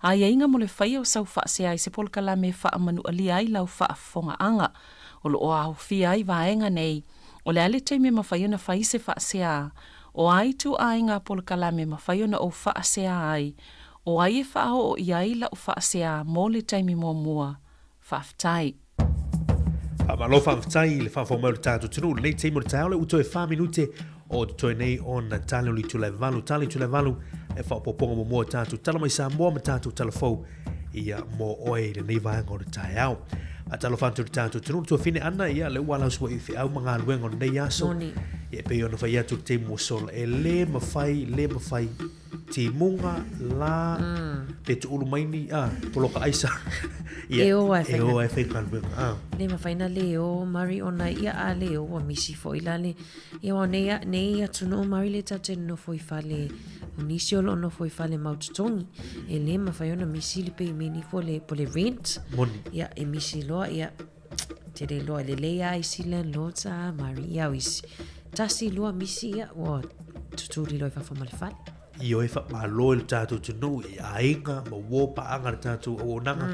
aiaiga mo le faia o sau faasea i se polokalame e faamanualia ai lau faafofogaaga. O lo o aofia ai vaega nei, o le a le taimi e mafai ona fai se faasea, o a ituaiga polokalame e mafai ona ou faasea ai, o ai e faaoo i ai lau faasea mo le taimi muamua. Faafetai. Faamalo faafetai i le faafofoga mai o le tatou atunuu i lenei taimi o le taeao lea ua toe 4 minute o totoe nei ona tali o le itula e 8 tali itula e 8 e faaopoopoga muamua o tatou tala mai Samoa ma tatou tala fou ia mo oe i lenei vaega o le taeao. Faatalofa atu i le tatou atunuu le tuafine Ana ia le ua alausi i feau ma galuega o lenei aso. Moni. Ia e pei ona fai atu le taimi ua sola e le mafai le mafai timuga la pe tuulu mai ni a poloka aisa. Ia, E o ai e o ai faigaluega. A. Le mafai na le o Mari ona ia a le o ua misi foi la le ia aua nei nei atunuu Mari le tatou te nonofo i fale o nisi o lo o nofo i fale mau totogi e le mafai ona misi le payment ifo le po le rent. Moni. Ia e misi loa ia tele loa e lelei a isi landlords a Mari ia o isi tasi lua misi ia ua tutuli loa i fafo ma le fale. Ioe faamalo i le tatou atunuu i aiga ma uo paaga le tatou auaunaga.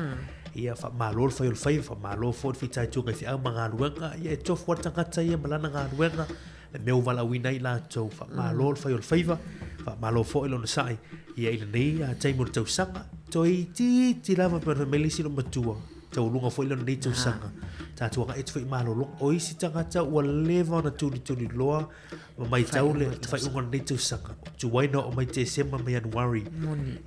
Ia faamalo le fai o le faiva, faamalo foi le fitaituga i feau ma galuega. Ia e tofu lava le tagata ia ma lana galuega, le mea ua valaauina ai latou. Faamalo le fai o le faiva, faamalo foi le onosai ia i lenei taimi o le tausaga. Toeitiiti lava pei ona fai mai le isi loomatua, taualuga foi lea o lenei tausaga. Tatou agai atu foi i malologa. O isi tagata ua leva ona tulituli loa ma maitau le faaiuga o lenei tausaga, tuai na oo mai Tesema ma Ianuari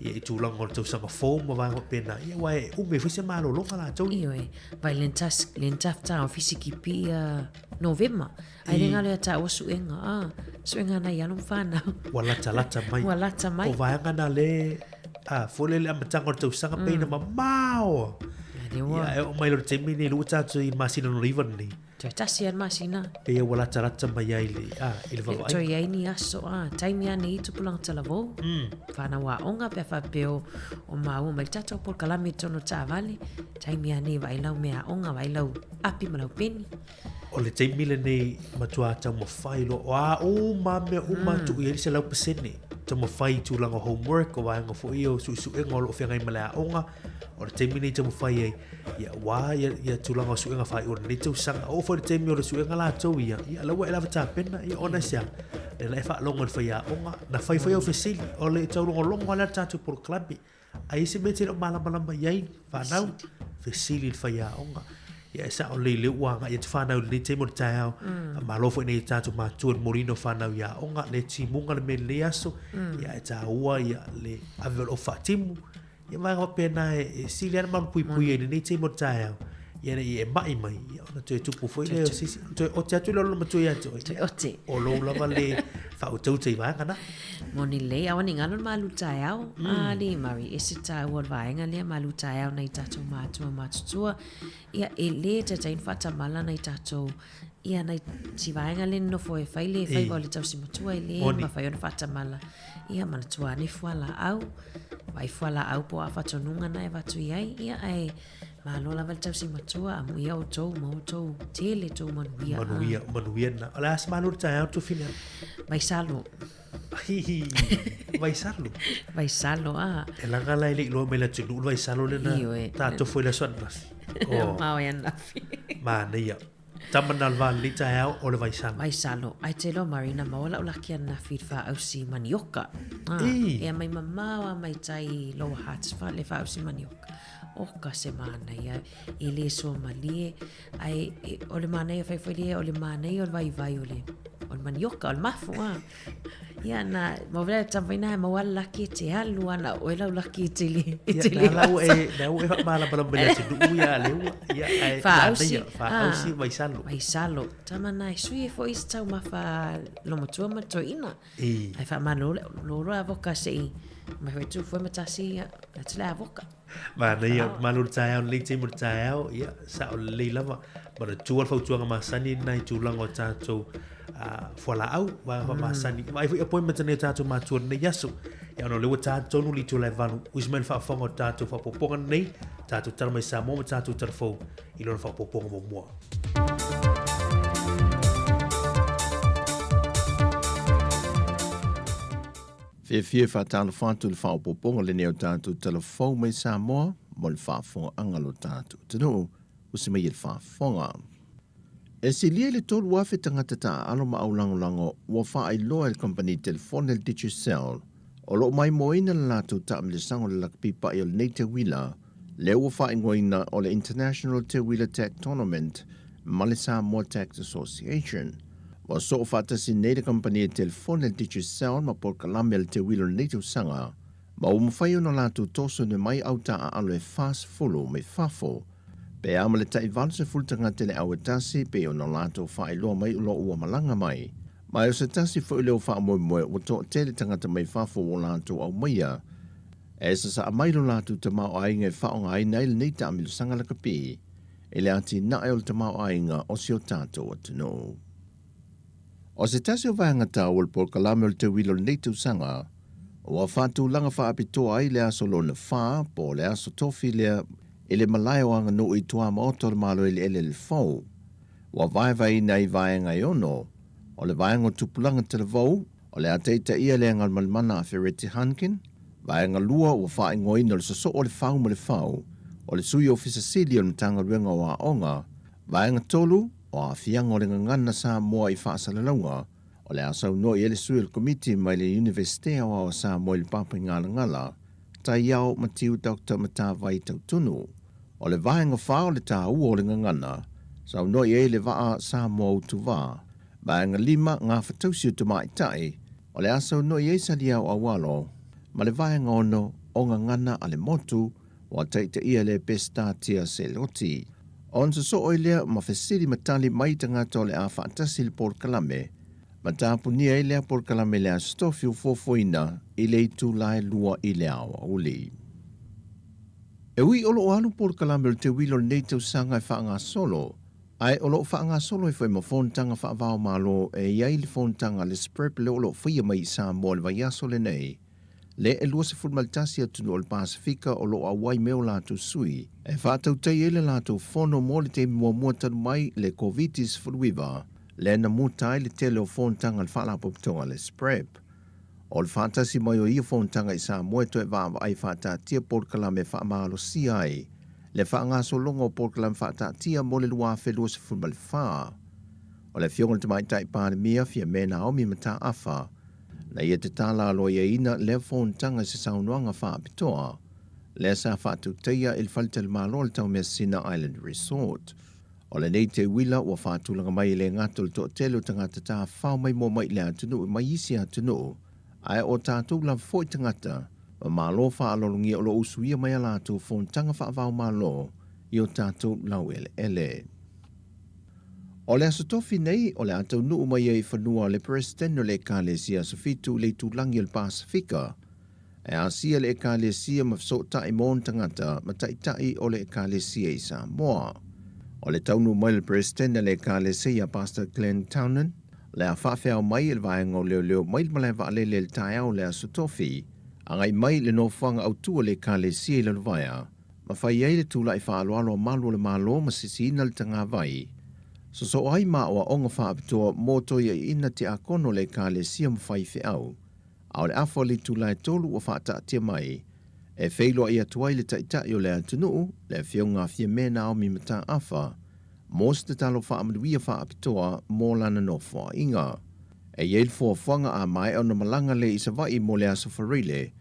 ia i tulaga o le tausaga fou ma vaega faapena, ia aua e umi ai foi se malologa latou. Ioe, vai le le tafa fisikipi ia Novema. Ai le ngalo ia taua suega, a suega nai alo ma whanau. Ua latalata mai. Ua lata mai. O vaega na le a foi le amataga o le tausaga mm. peina mamao. Ia, e oo mai lo le taimi nei, lua tatou i masina no iwa nei. Toe tasi a le masina. Pei ua latalata mai ai le, a, i le vaavaaiga. Toe i ai ni aso, a, taimi a nei tupulaga talavou. Whanau aoga pe a faapea o, o māua mai le tatou polokalame i totonu o taavale. Taimi a nei vaai lau mea aoga, vaai lau api ma lau peni. O le taimi lenei matua taumafai loa, o a uma mea uma tuu i ai le 100%. Taumafai i tulaga o homework, o vaega foi ia o suesuega o lo o feagai ma le aoga. O le taimi lenei taumafai ai, ia aua ia, ia tulaga o suega faaiu o lenei tausaga. Oo foi le taimi o le suega latou ia, ia la ua e lava tapena, ia ona e se a? Lea la e faalogo i le faiaoga, na fai foi au fesili, o le taulogologo lava lea o le tatou polokalame. A i ai se mea e te le o malamalama i ai, fanau, fesili i le faiaoga. Ia e sao lelei lea ua agai atu fanau i lenei taimi o le taeao. Faamalo foi i nai o tatou matua i le momoliina o fanau i aoga, le timuga le mea i lenei aso. Ia e taua ia le ave o le ofa faatimu. Ia vaega faapena e sili lava le malupuipuia i lenei taimi o le taeao, ina ne i e mai mai, ia ona toe tupu foi lea o se isi, toe ote atu lea o lona matua ia te oe. Toe ote. O lou lava le faautauta'i vaega na. Moni lelei, aua ne i galo le malu taeao. Alii Murray, e se taua o le vaega lea, malu taeao nai tatou matua matutua. Ia, e le taitai ona faatamala nai tatou, ia nai si vaega lea nonofo e fai le faiva o le tausi matua e le mafai ona faatamala. Ia, manatua ane fualaau, vaai fualaau po o a faatonuga na e avatu i ai, ia, ae malo lava le tausi matua, amuia outou ma outou tele tou manuia. Manuia, manuia na. O le a se malo le taeao Tufina? Vaisalo. Hihi, vaisalo. Vaisalo, a. E laga la e le i loa mai le atunuu le vaisalo lena. Ioe. Tatou foi le aso ananafi. Oh. Mao e ananafi. Manaia. Tama na le va lenei taeao o le vaisalo. Vaisalo. Ai te loa Marina maua lau laki ananafi i le faausi manioka. Ah, Ei. E mai mamao a mai tai i Lower Hutt fa, le faausi manioka. Oka se manaia e le soa malie. Ai, e, o le manaia fai foi le, o le manaia o le vaivai o le, o le manioka, o le mafu, ah. Ia na ma vela tama ina ma wala laki e te alu ana oe lau laki e te le e te le. Na lau e na ua e whaamalamalama le atunuu ia le ua ia ae Whaausi. Whaausi Vaisalo. Vaisalo. Tama na e sui e fo i se taumafa lomatua ma toeina. E. Ai whaamalo lolo a voka se i mai fai tu foi matasi ia atu le a voka. Manaia, malo le taeao lenei taimi o le taeao, ia, sao lelei lava. Manatua le fautuaga masani lena i tulaga o tatou fualaau, vaega faamasani. Vaai foi appointment a nai o tatou matua i lenei aso. Ia, ona o lea ua ta tonu le itula e valu, usi mai le faafofoga o tatou faaopoopoga lenei, tatou tala mai Samoa ma tatou tala fou i lona faaopoopoga muamua. Fiafia e faatalofa atu i le faaopoopoga lenei o tatou tala fou mai Samoa mo le faafofogaaga a lo tatou atunuu, usi mai e le faafofoga. E silia i le 3,000 tagata taaalo ma aulagolago ua faailoa e le kamupani telefone le Digicel o lo o maimoaina le latou taamilosaga o le lakapi paʻi o lenei teuila lea ua faaigoaina o le International Teuila Tech Tournament ma le Samoa Tech Association. Ua soo faatasi nei le kamupani e telefone le Digicel ma polokalame a le teuila o lenei tausaga ma ua mafai ona latou tosono mai au taaalo e 40 mai fafo pe a ma le tai 80 tagata i le au e tasi pei ona latou faailoa mai o lo o ua malaga mai. Ma o se tasi foi lea o faamoemoe ua toatele tagata mai fafo ua latou aumaia e sasaa mai lo latou tamaoaiga e faaaogaina ai lenei taamilosaga lakapi i le atinae o le tamaoaiga o si o tatou atunuu. O se tasi o vaega taua o le polokalame o le teuila o lenei tausaga, ua faatulaga faapitoa ai le aso lona fa, po o le aso tofi lea i le malae o Aganuu i tuamaota o le Malo Eleele le Fou. Ua vaevaeina ai vaega e ono, o le vaega o tupulaga talavou, o le a taitaia le Agalemalemana a Fereti Hankin, Vaega 2, ua faaigoaina o le sosoo o le fau ma le fau, o le Sui Ofisa Sili o le Matagaluega o Aoga, Vaega 3, o aafiaga o le gagana Samoa i faasalalauga, o le a saunoa i ai le sui o le Komiti mai le Iunivesite Aoao a Samoa i le Papaigalagala, Taiao Matiu Doctor Matavai Tautunu. O le Vaega 4 o le taua o le gagana, saunoa i ai le vaa Samoa Utuvā. Vaega 5, Gafatausi o Tamaitai, O le a saunoa i ai Saliao Aualo ma le Vaega 6 o Gagana a le Motu ua taitaia le Peseta Tia Seloti. Ona sosoo ai lea ma fesili ma tali mai tagata o le a faatasi i le polokalame, ma tapunia ai lea polokalame i le Aso Tofi ua fuafuaina i le itula e lua i le aoauli. E ui o lo o alu polokalame o le teuila o lenei tausaga e faagasolo, Ae o lo o faagasolo ai foi ma fonotaga faava-o-Malo e i ai le fonotaga a le SPREP lea o lo o faia mai i Samoa i le vaiaso lenei, le e 21 atunuu o le Pasefika o lo o auai mai o latou sui e faatautai ai le latou fono mo le taimi muamua talu mai le Koviti-19 lea na muta ai le tele o fonotaga a le Faalapotopotoga a le SPREP. O le faatasi mai o ia fonotaga i Samoa e toe vaavaai faataatia polokalame e faamalosia ai le faagasologa o polokalame faataatia mo le 2024. O le Afioga i le Tamaitai Palemia, Fiame Naomi Mataafa, na ia tatala aloaiaina lea fonotaga i se saunoaga faapitoa lea sa faatautaia i le faletalimalo o le Taumeasina Island Resort. O lenei teuila ua faatulaga mai e le gata o le toatele o tagata tafafao maimoa mai i le atunuu mai isi atunuu, ae o tatou lava foi tagata ma malo faaaloalogia o lo o usuia mai a latou fonotaga faava-o-Malo i o tatou laueleele. O le Aso Tofi nei, o le a taunuu mai ai i fanua le Peresetene o le Ekalesia Aso Fitu i le itulagi o le Pasefika, E asia le Ekalesia ma fesootai mo ona tagata ma taitai o le Ekalesia i Samoa. O le taunuu mai o le Peresetene a le Ekalesia Pastor Glenn Townend, le a faafeao mai e le vaega o leoleo mai le malae vaalele i le taeao o le Aso Tofi, agai mai i le nofoaga autu a le Ekalesia i Lalovaea, ma fai ai le tulai faaaloalo a malu o le Malo ma sisiina le tagavai. Sosoo ai ma aoaoga faapitoa mo toiaiina tiakono o le Ekalesia ma faifeau. A o le afa o le itula e tolu ua faataatia mai e feiloai atu ai le Taitai o le atunuu, le Afioga a Fiame Naomi Mataafa, mo se tatalo faamanuia faapitoa mo lana nofoaiga. E i ai le fuafuaga a maea ona malaga lea i Savaii mo le Aso Faraile,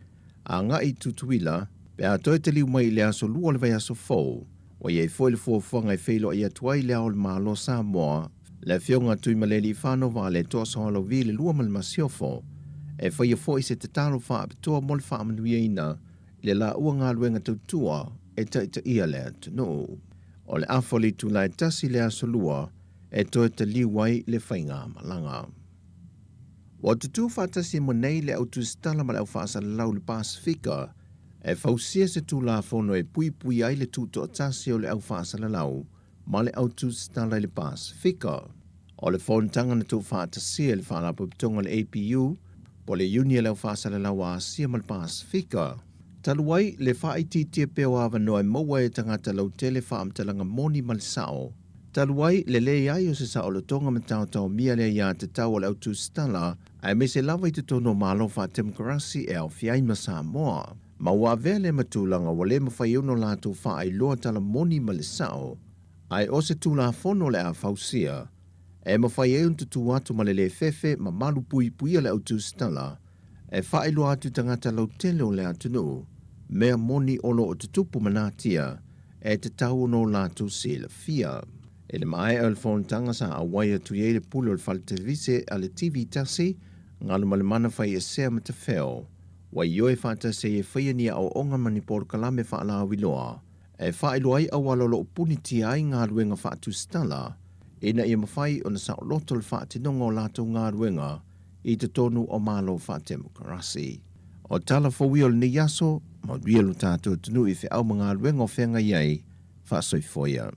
agai i Tutuila, pe a toe taliu mai i le aso Lua o le vaiaso fou. Ua i ai foi le fuafuaga e feiloai atu ai le Ao o le Malo o Samoa, le Afioga a Tuimalealiifano Vaaletoa Sualauvi i le lua ma le Masiofo, E faia foi se tatalo faapitoa mo le faamanuiaina i le laua galuega tautua e taitaia le atunuu. O le afa o le itula e tasi i le Aso Lua e toe taliu ai le faigamalaga. Ua tutū faatasi ma nei le au tusitala ma le au faasalalau i le Pasefika e fausia se Tulafono e puipui ai le tutoatasi o le au faasalalau ma le au tusitala i le Pasefika. O le fonotaga na tuufaatasia e le Faalapotopotoga o le APU, po o le Iuni a le Au Faasalalau a Asia ma le Pasefika, talu ai le faaitiitia pea o avanoa e maua e tagata lautele faamatalaga moni ma le sao, talu ai le leai o se saolotoga ma taotaomia le aiatatau a le au tusitala, aemaise lava i totonu o Malo faatemokarasi e aofia ai ma Samoa. Ma ua avea lea ma tulaga ua le mafai ai ona latou faailoa tala moni ma le sao, Ae o se Tulafono o le a fausia, e mafai ai ona tutū atu ma le lē fefe ma malu puipuia le au tusitala, e faailoa atu i tagata lautele o le atunuu, mea moni o lo o tutupu ma natia, e tatau ona o latou silafia. I le maea o le fonotaga sa auai atu i ai le pule o le fale televise a le TV tasi, Galumalemana Faiesea Matafeo, ua ioe faatasi ai e faia ni aoaoga ma ni polokalame faalauiloa e faailoa ai auala o lo o punitia ai galuega faatusitala ina ia mafai ona saoloto le faatinoga o latou galuega i totonu o Malo faatemokarasi. O tala fou ia o lenei aso, manuia lo tatou atunuu i feau ma galuega o feagai ai, faasoifua ia.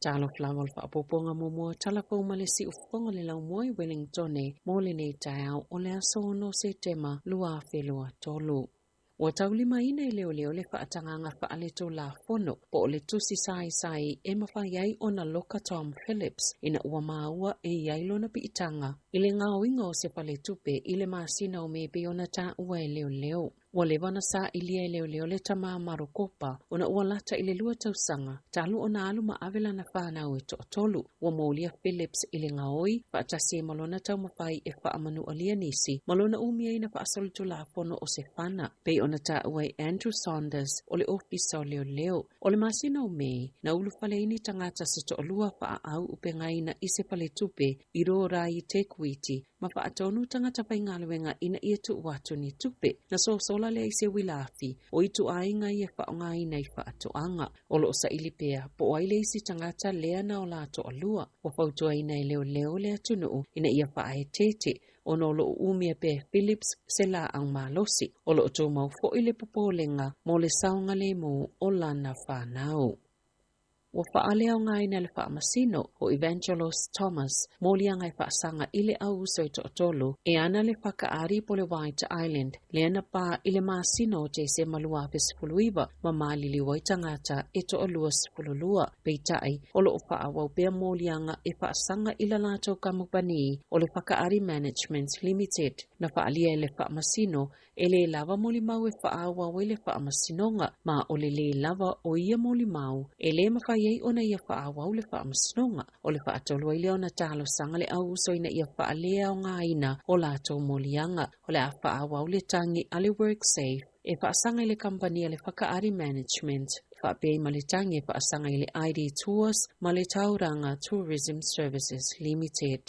Talofa lava o le faaopoopoga muamua tala fou ma le siufofoga o le laumua i Wellingtone mo lenei taeao o le aso 6 Setema 2023. Ua taulimaina e leoleo le faatagaga faaletulafono po o le tusi saisai e mafai ai ona loka Tom Phillips ina ua maua e i ai lona piitaga i le gaoiga o se faletupe i le masina o Me pei ona taua e leoleo. Ua leva ona sailia e leoleo le tama Marokopa ona ua lata i le 2 tausaga talu ona alu ma ave lana fanau e toatolu. Ua molia Phillips i le gaoi, faatasi ai ma lona taumafai e faamanualia nisi ma lona umiaina faasolitulafono o se fana, pei ona taua e Andrew Saunders o le Ofisa o Leoleo. O le masina o Mei, na ulufale ai ni tagata se toalua faaau upegaina i se faletupe i Rorai Tekuiti ma faatonu tagata faigaluega ina ia tuu atu ni tupe. Na sosola lea i se uila afi o ituaiga ia faaaogaina i faatoaga. O lo o saili pea po o ai le isi tagata lea na o la toalua. Ua fautuaina e leoleo le atunuu ina ia faaeteete ona o lo o umia pea e Phillips se laau malosi. O lo o tumau foi le popolega mo le saogalemu o lana fanau. Ua faaleaogaina e le Faamasino o Evangelos Thomas moliaga e faasaga i le au uso e toatolu e ana le Whakaari po le White Island lea na pā i le masina o Tesema 2019 ma maliliu ai tagata e toalua 12. Peitai, o lo o faaauau pea moliaga e faasaga i la latou kamupani o le Whakaari Management Limited. Na faaalia e le Faamasino E lē lava molimau e faaauau ai le faamasinoga, ma o le lē lava o ia molimau e lē mafai ai ona ia faaauau le faamasinoga. O le faatolu ai lea ona talosaga le au uso ina ia faaleaogaina o latou moliaga. O le a faaauau le tagi a le WorkSafe e faasaga i le kamupani a le Whakaari Management, faapea ai ma le tagi e faasaga i le ID Tours ma le Tauranga Tourism Services Limited.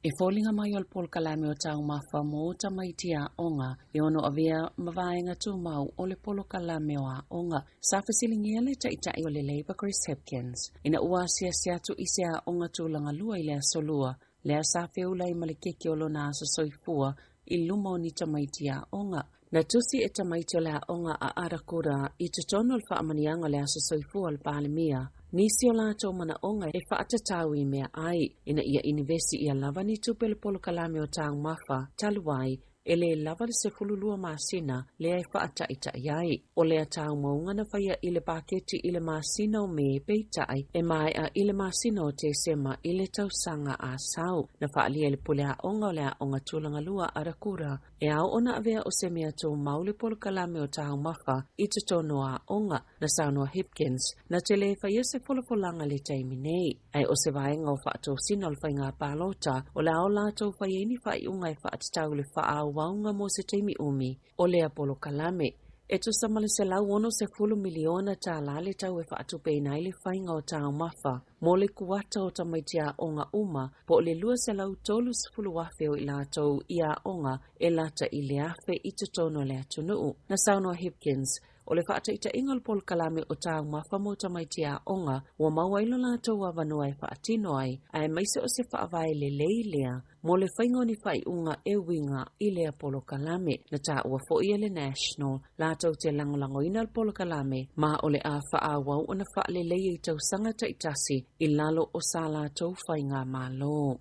E foliga mai o le polokalame o taumafa mo tamaiti aoga e ono avea ma vaega tumau o le polokalame o aoga. Sa fesiligia le Taitai o le Labour Chris Hipkins ina ua asiasi atu i se aoga tulaga lua i le Aso Lua, lea sa feula ai ma le keke o lona aso soifua i luma o ni tamaiti aoga. Na tusi e tamaiti o le aoga a Arakura i totonu o le faamaniaga o le Aso Soifua o le Palemia nisi o latou manaoga e faatatau i meaai ina ia inivesi ia lava ni tupe o le polokalame o taumafa talu ai. e lē lava le 12 masina lea e faataita'i ai. O lea taumauga na faia i le paketi i le masina o Me peitai e maea i le masina o Tesema i le tausaga a sau. Na faaalia e le Pule Aoga o le Aoga Tulagalua Arakura e ao ona avea o se mea tumau le polokalame o taumafa i totonu o aoga. Na saunoa Hipkins, na te le faia se folafolaga i le taimi nei, ae o se vaega o faatosina o le faiga palota o le a o latou fai ai ni faaiuga e faatatau i le faaauauga mo se taimi umi o lea polokalame. E tusa ma le $160 miliona tālā le tau e faatupeina ai le faiga o taumafa mo le kuata o tamaiti aoga uma po o le 230,000 o i latou i aoga e lata i le 1,000 i totonu o le atunuu. Na saunoa Hipkins, O le faataitaiga o le polokalame o Taumafa mo Tamaiti Aoga ua maua ai lo latou avanoa e faatino ai, aemaise o se faavae lelei lea mo le faiga o ni faaiuga e uiga i lea polokalame. Na taua foi e le National latou te lagolagoina le polokalame ma o le a faaauau ona faaleleia i tausaga taitasi i lalo o sa latou faigamalo.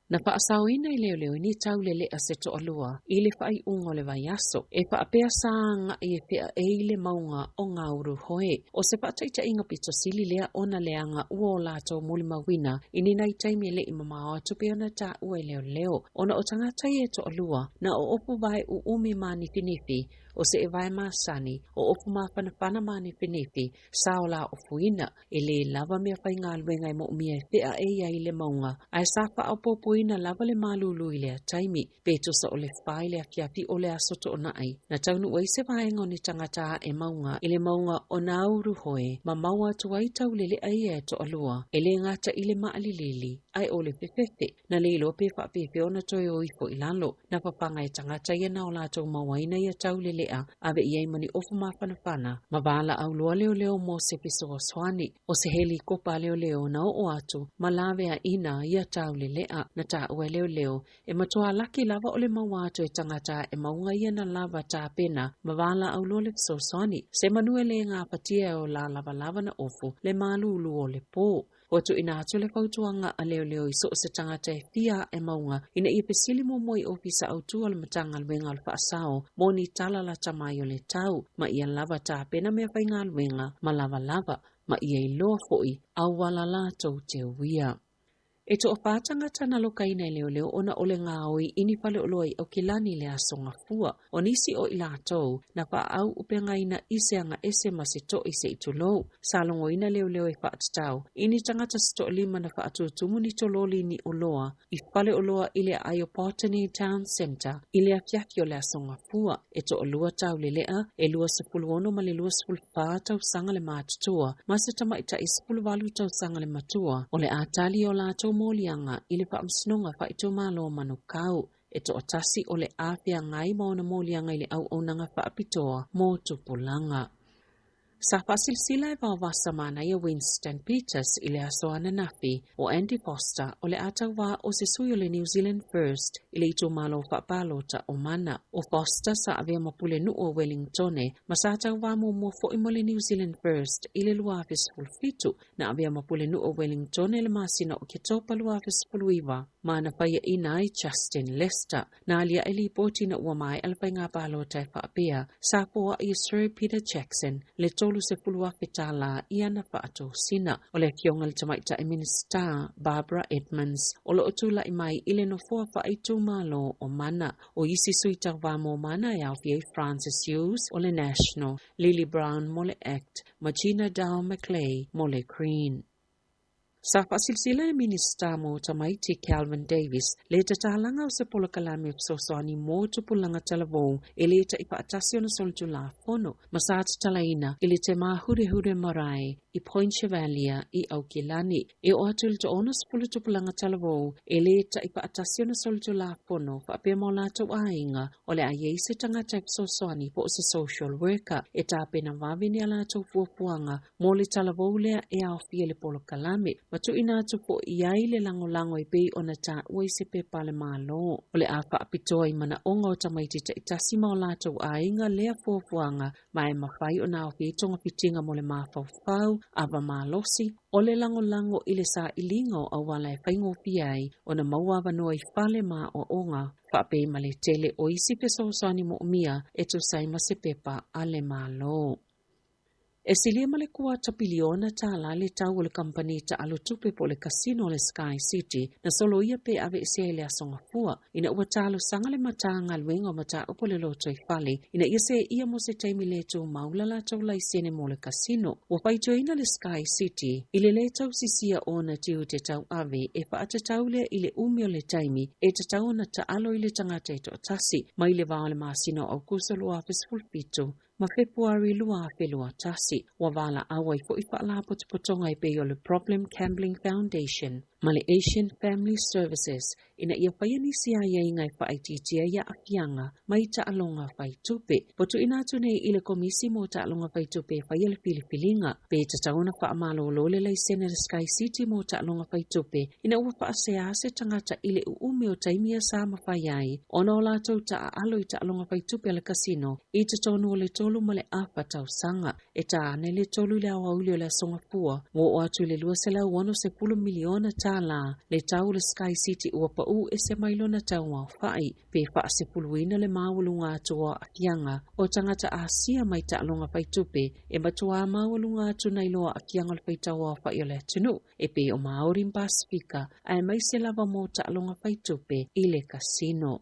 Na faasaoina e leoleo ni taulele'a se toalua i le faaiuga o le vaiaso, e faapea sa agai e feaei le mauga o Ngāuruhoe. O se faataitaiga pito sili lea ona leaga ua o latou molimauina i ni nai taimi e le i mamao atu pei ona taua e leoleo, ona o tagata ia e toalua na oofu vae uumi manifinifi, o se'e vae masani, oofu mafanafana manifinifi, sa o laofuina. E lē lava meafaigaluega e moomia e feaei ai le mauga, ae sa faaopoopoina lava le malūlū i lea taimi. Pe tusa o le 4 i le afiafi o le aso Toonai, na taunuu ai se vaega o ni tagata ae mauga i le mauga o Ngāuruhoe ma maua atu ai taulele'a ia e toalua, e lē gata i le maalilili, ae o le fefefe. Na le iloa pe faapefea ona toe o ifo i lalo. Na fafaga e tagata ia na o latou mauaina ia taulele'a, ave i ai ma ni ofu mafanafana, ma valaau loa leoleo mo se fesoasoani. O se helikopa a leoleo na oo atu ma laveaina ia taulele'a. Na taua e leoleo, e matua laki lava o le maua atu e tagata e mauga ia na lava tapena ma valaau loa le fesoasoani. Se manu e lē gafatia e o lalavalava na ofu le malūlū o le pō. Ua tuuina atu le fautuaga a leoleo i so o se tagata e fia ae mauga ina ia fesili muamua i Ofisa Autu o le Matagaluega o le Faasao mo ni tala lata mai o le tau, ma ia lava tapena meafaigaluega ma lavalava, ma ia iloa foi auala latou te uia. E toafā tagata na lokaina e leoleo ona o le gaoi i ni faleoloa i Aukilani i le Aso Gafua. O nisi o i latou, na faaauupegaina i se agaese ma se to'i se i tulou. Sa logoina leoleo e faatatau i ni tagata se toalima na faatutumu ni tololi ni oloa i faleoloa i le aai o Botany Town Centre i le afiafi o le Aso Gafua. E toalua taulele'a, e 26 ma le 24 tausaga le matutua, ma se tamaitai 18 tausaga le matua, o le a tali o latou moliaga i le Faamasinoga Faaitumalo o Manukau. E toatasi o le a feagai ma ona moliaga i le auaunaga faapitoa mo tupulaga. Sa faasilasila e vaovasa manaia Winston Peters i le aso ananafi, o Andy Foster o le a tauvā o se sui o le New Zealand First i le itumalo faapalota o Mana. O Foster sa avea ma pulenuu o Wellingtone ma sa tauvā muamua foi mo le New Zealand First i le 2017. Na avea ma pulenuu o Wellingtone i le masina o Oketopa 2019 ma na faiaina ai Justin Lester. Na aliae lipoti ina ua maea le faiga palota e faapea, sa foai e Sir Peter Jackson le $30,000 tālā i ana faatosina. O le afioga i le Tamaitai Minisita Barbara Edmonds o lo o tulai mai i le nofoa faaitumalo o Mana. O isi sui tauva mo Mana e aofia ai Francis Hughes o le National, Lily Brown mo le act ma Gina Dow McLeay mo le Green. Sa faasilasila e Minisita mo Tamaiti Kelvin Davis le tatalaga o se polokalame fesoasoani mo tupulaga talavou e lē taʻi faatasi ona solitulafono ma sa tatalaina i le Te Māhurehure Marae i Point Chevalier i Aukilani. E oo atu i le 60 tupulaga talavou e lē taʻi faatasi ona solitulafono faapea ma o latou aiga o le a i ai se tagata e fesoasoani po o se social worker e tapena vave ni a latou fuafuaga mo le talavou lea e aofia i le polokalame. ma tuuina atu foi i ai le lagolago e pei ona taua i se pepa a le Malo. O le a faapitoa i manaoga o tamaiti taitasi ma o latou aiga lea fuafuaga ma e mafai ona aofia ai togafitiga mo le mafaufau, ava malosi, o le lagolago i le sailiga o auala e faigofie ai ona maua avanoa i fale ma aoaoga, faapea ma le tele o isi fesoasoani moomia e tusa ai ma se pepa a le Malo. E silia ma le kuata piliona tālā le tau o le kamupani taalo tupe po o le casino o le Sky City na soloia pe aveesea i le Aso Gafua ina ua talosaga le Matagaluega o Mataupu o le Lotoifale ina ia seeia mo se taimi le tumau la latou laisene mo le casino. Ua faitioina le Sky City i le lē tausisia o ona tiute tauave e faatatau lea i le umi o le taimi e tatau ona taalo i le tagata e toatasi mai le va o le masina o Aukuso 2017 ma Fepuari 2021. Ua valaau ai foi faalapotopotoga e pei o le Problem Gambling Foundation ma le Asian Family Services ina ia faia nisi aiaiga e faaitiitia ai aafiaga mai taaloga faitupe. Ua tuuina atu nei i le Komisi mo Taaloga Faitupe e faia le filifiliga pe tatau ona faamalolo le laisene a le Sky City mo taaloga faitupe ina ua faasea se tagata i le uumi o taimi ia sa mafai ai ona o latou taaalo i taaloga faitupe a le kasino i totonu o le 3 ma le afa tausaga. E ta ane le 3 i le aoauli o le Aso Gafua, ua oo atu i le $260 miliona tālā le tau o le Sky City ua paū ese mai lona tau aofai, pe faasefuluina le maualuga atu o aafiaga o tagata Asia mai taaloga faitupe e matuā maualuga atu nai lo aafiaga o le faitau aofai o le atunuu e pei o Māori ma Pasifika, aemaise lava mo taaloga faitupe i le kasino.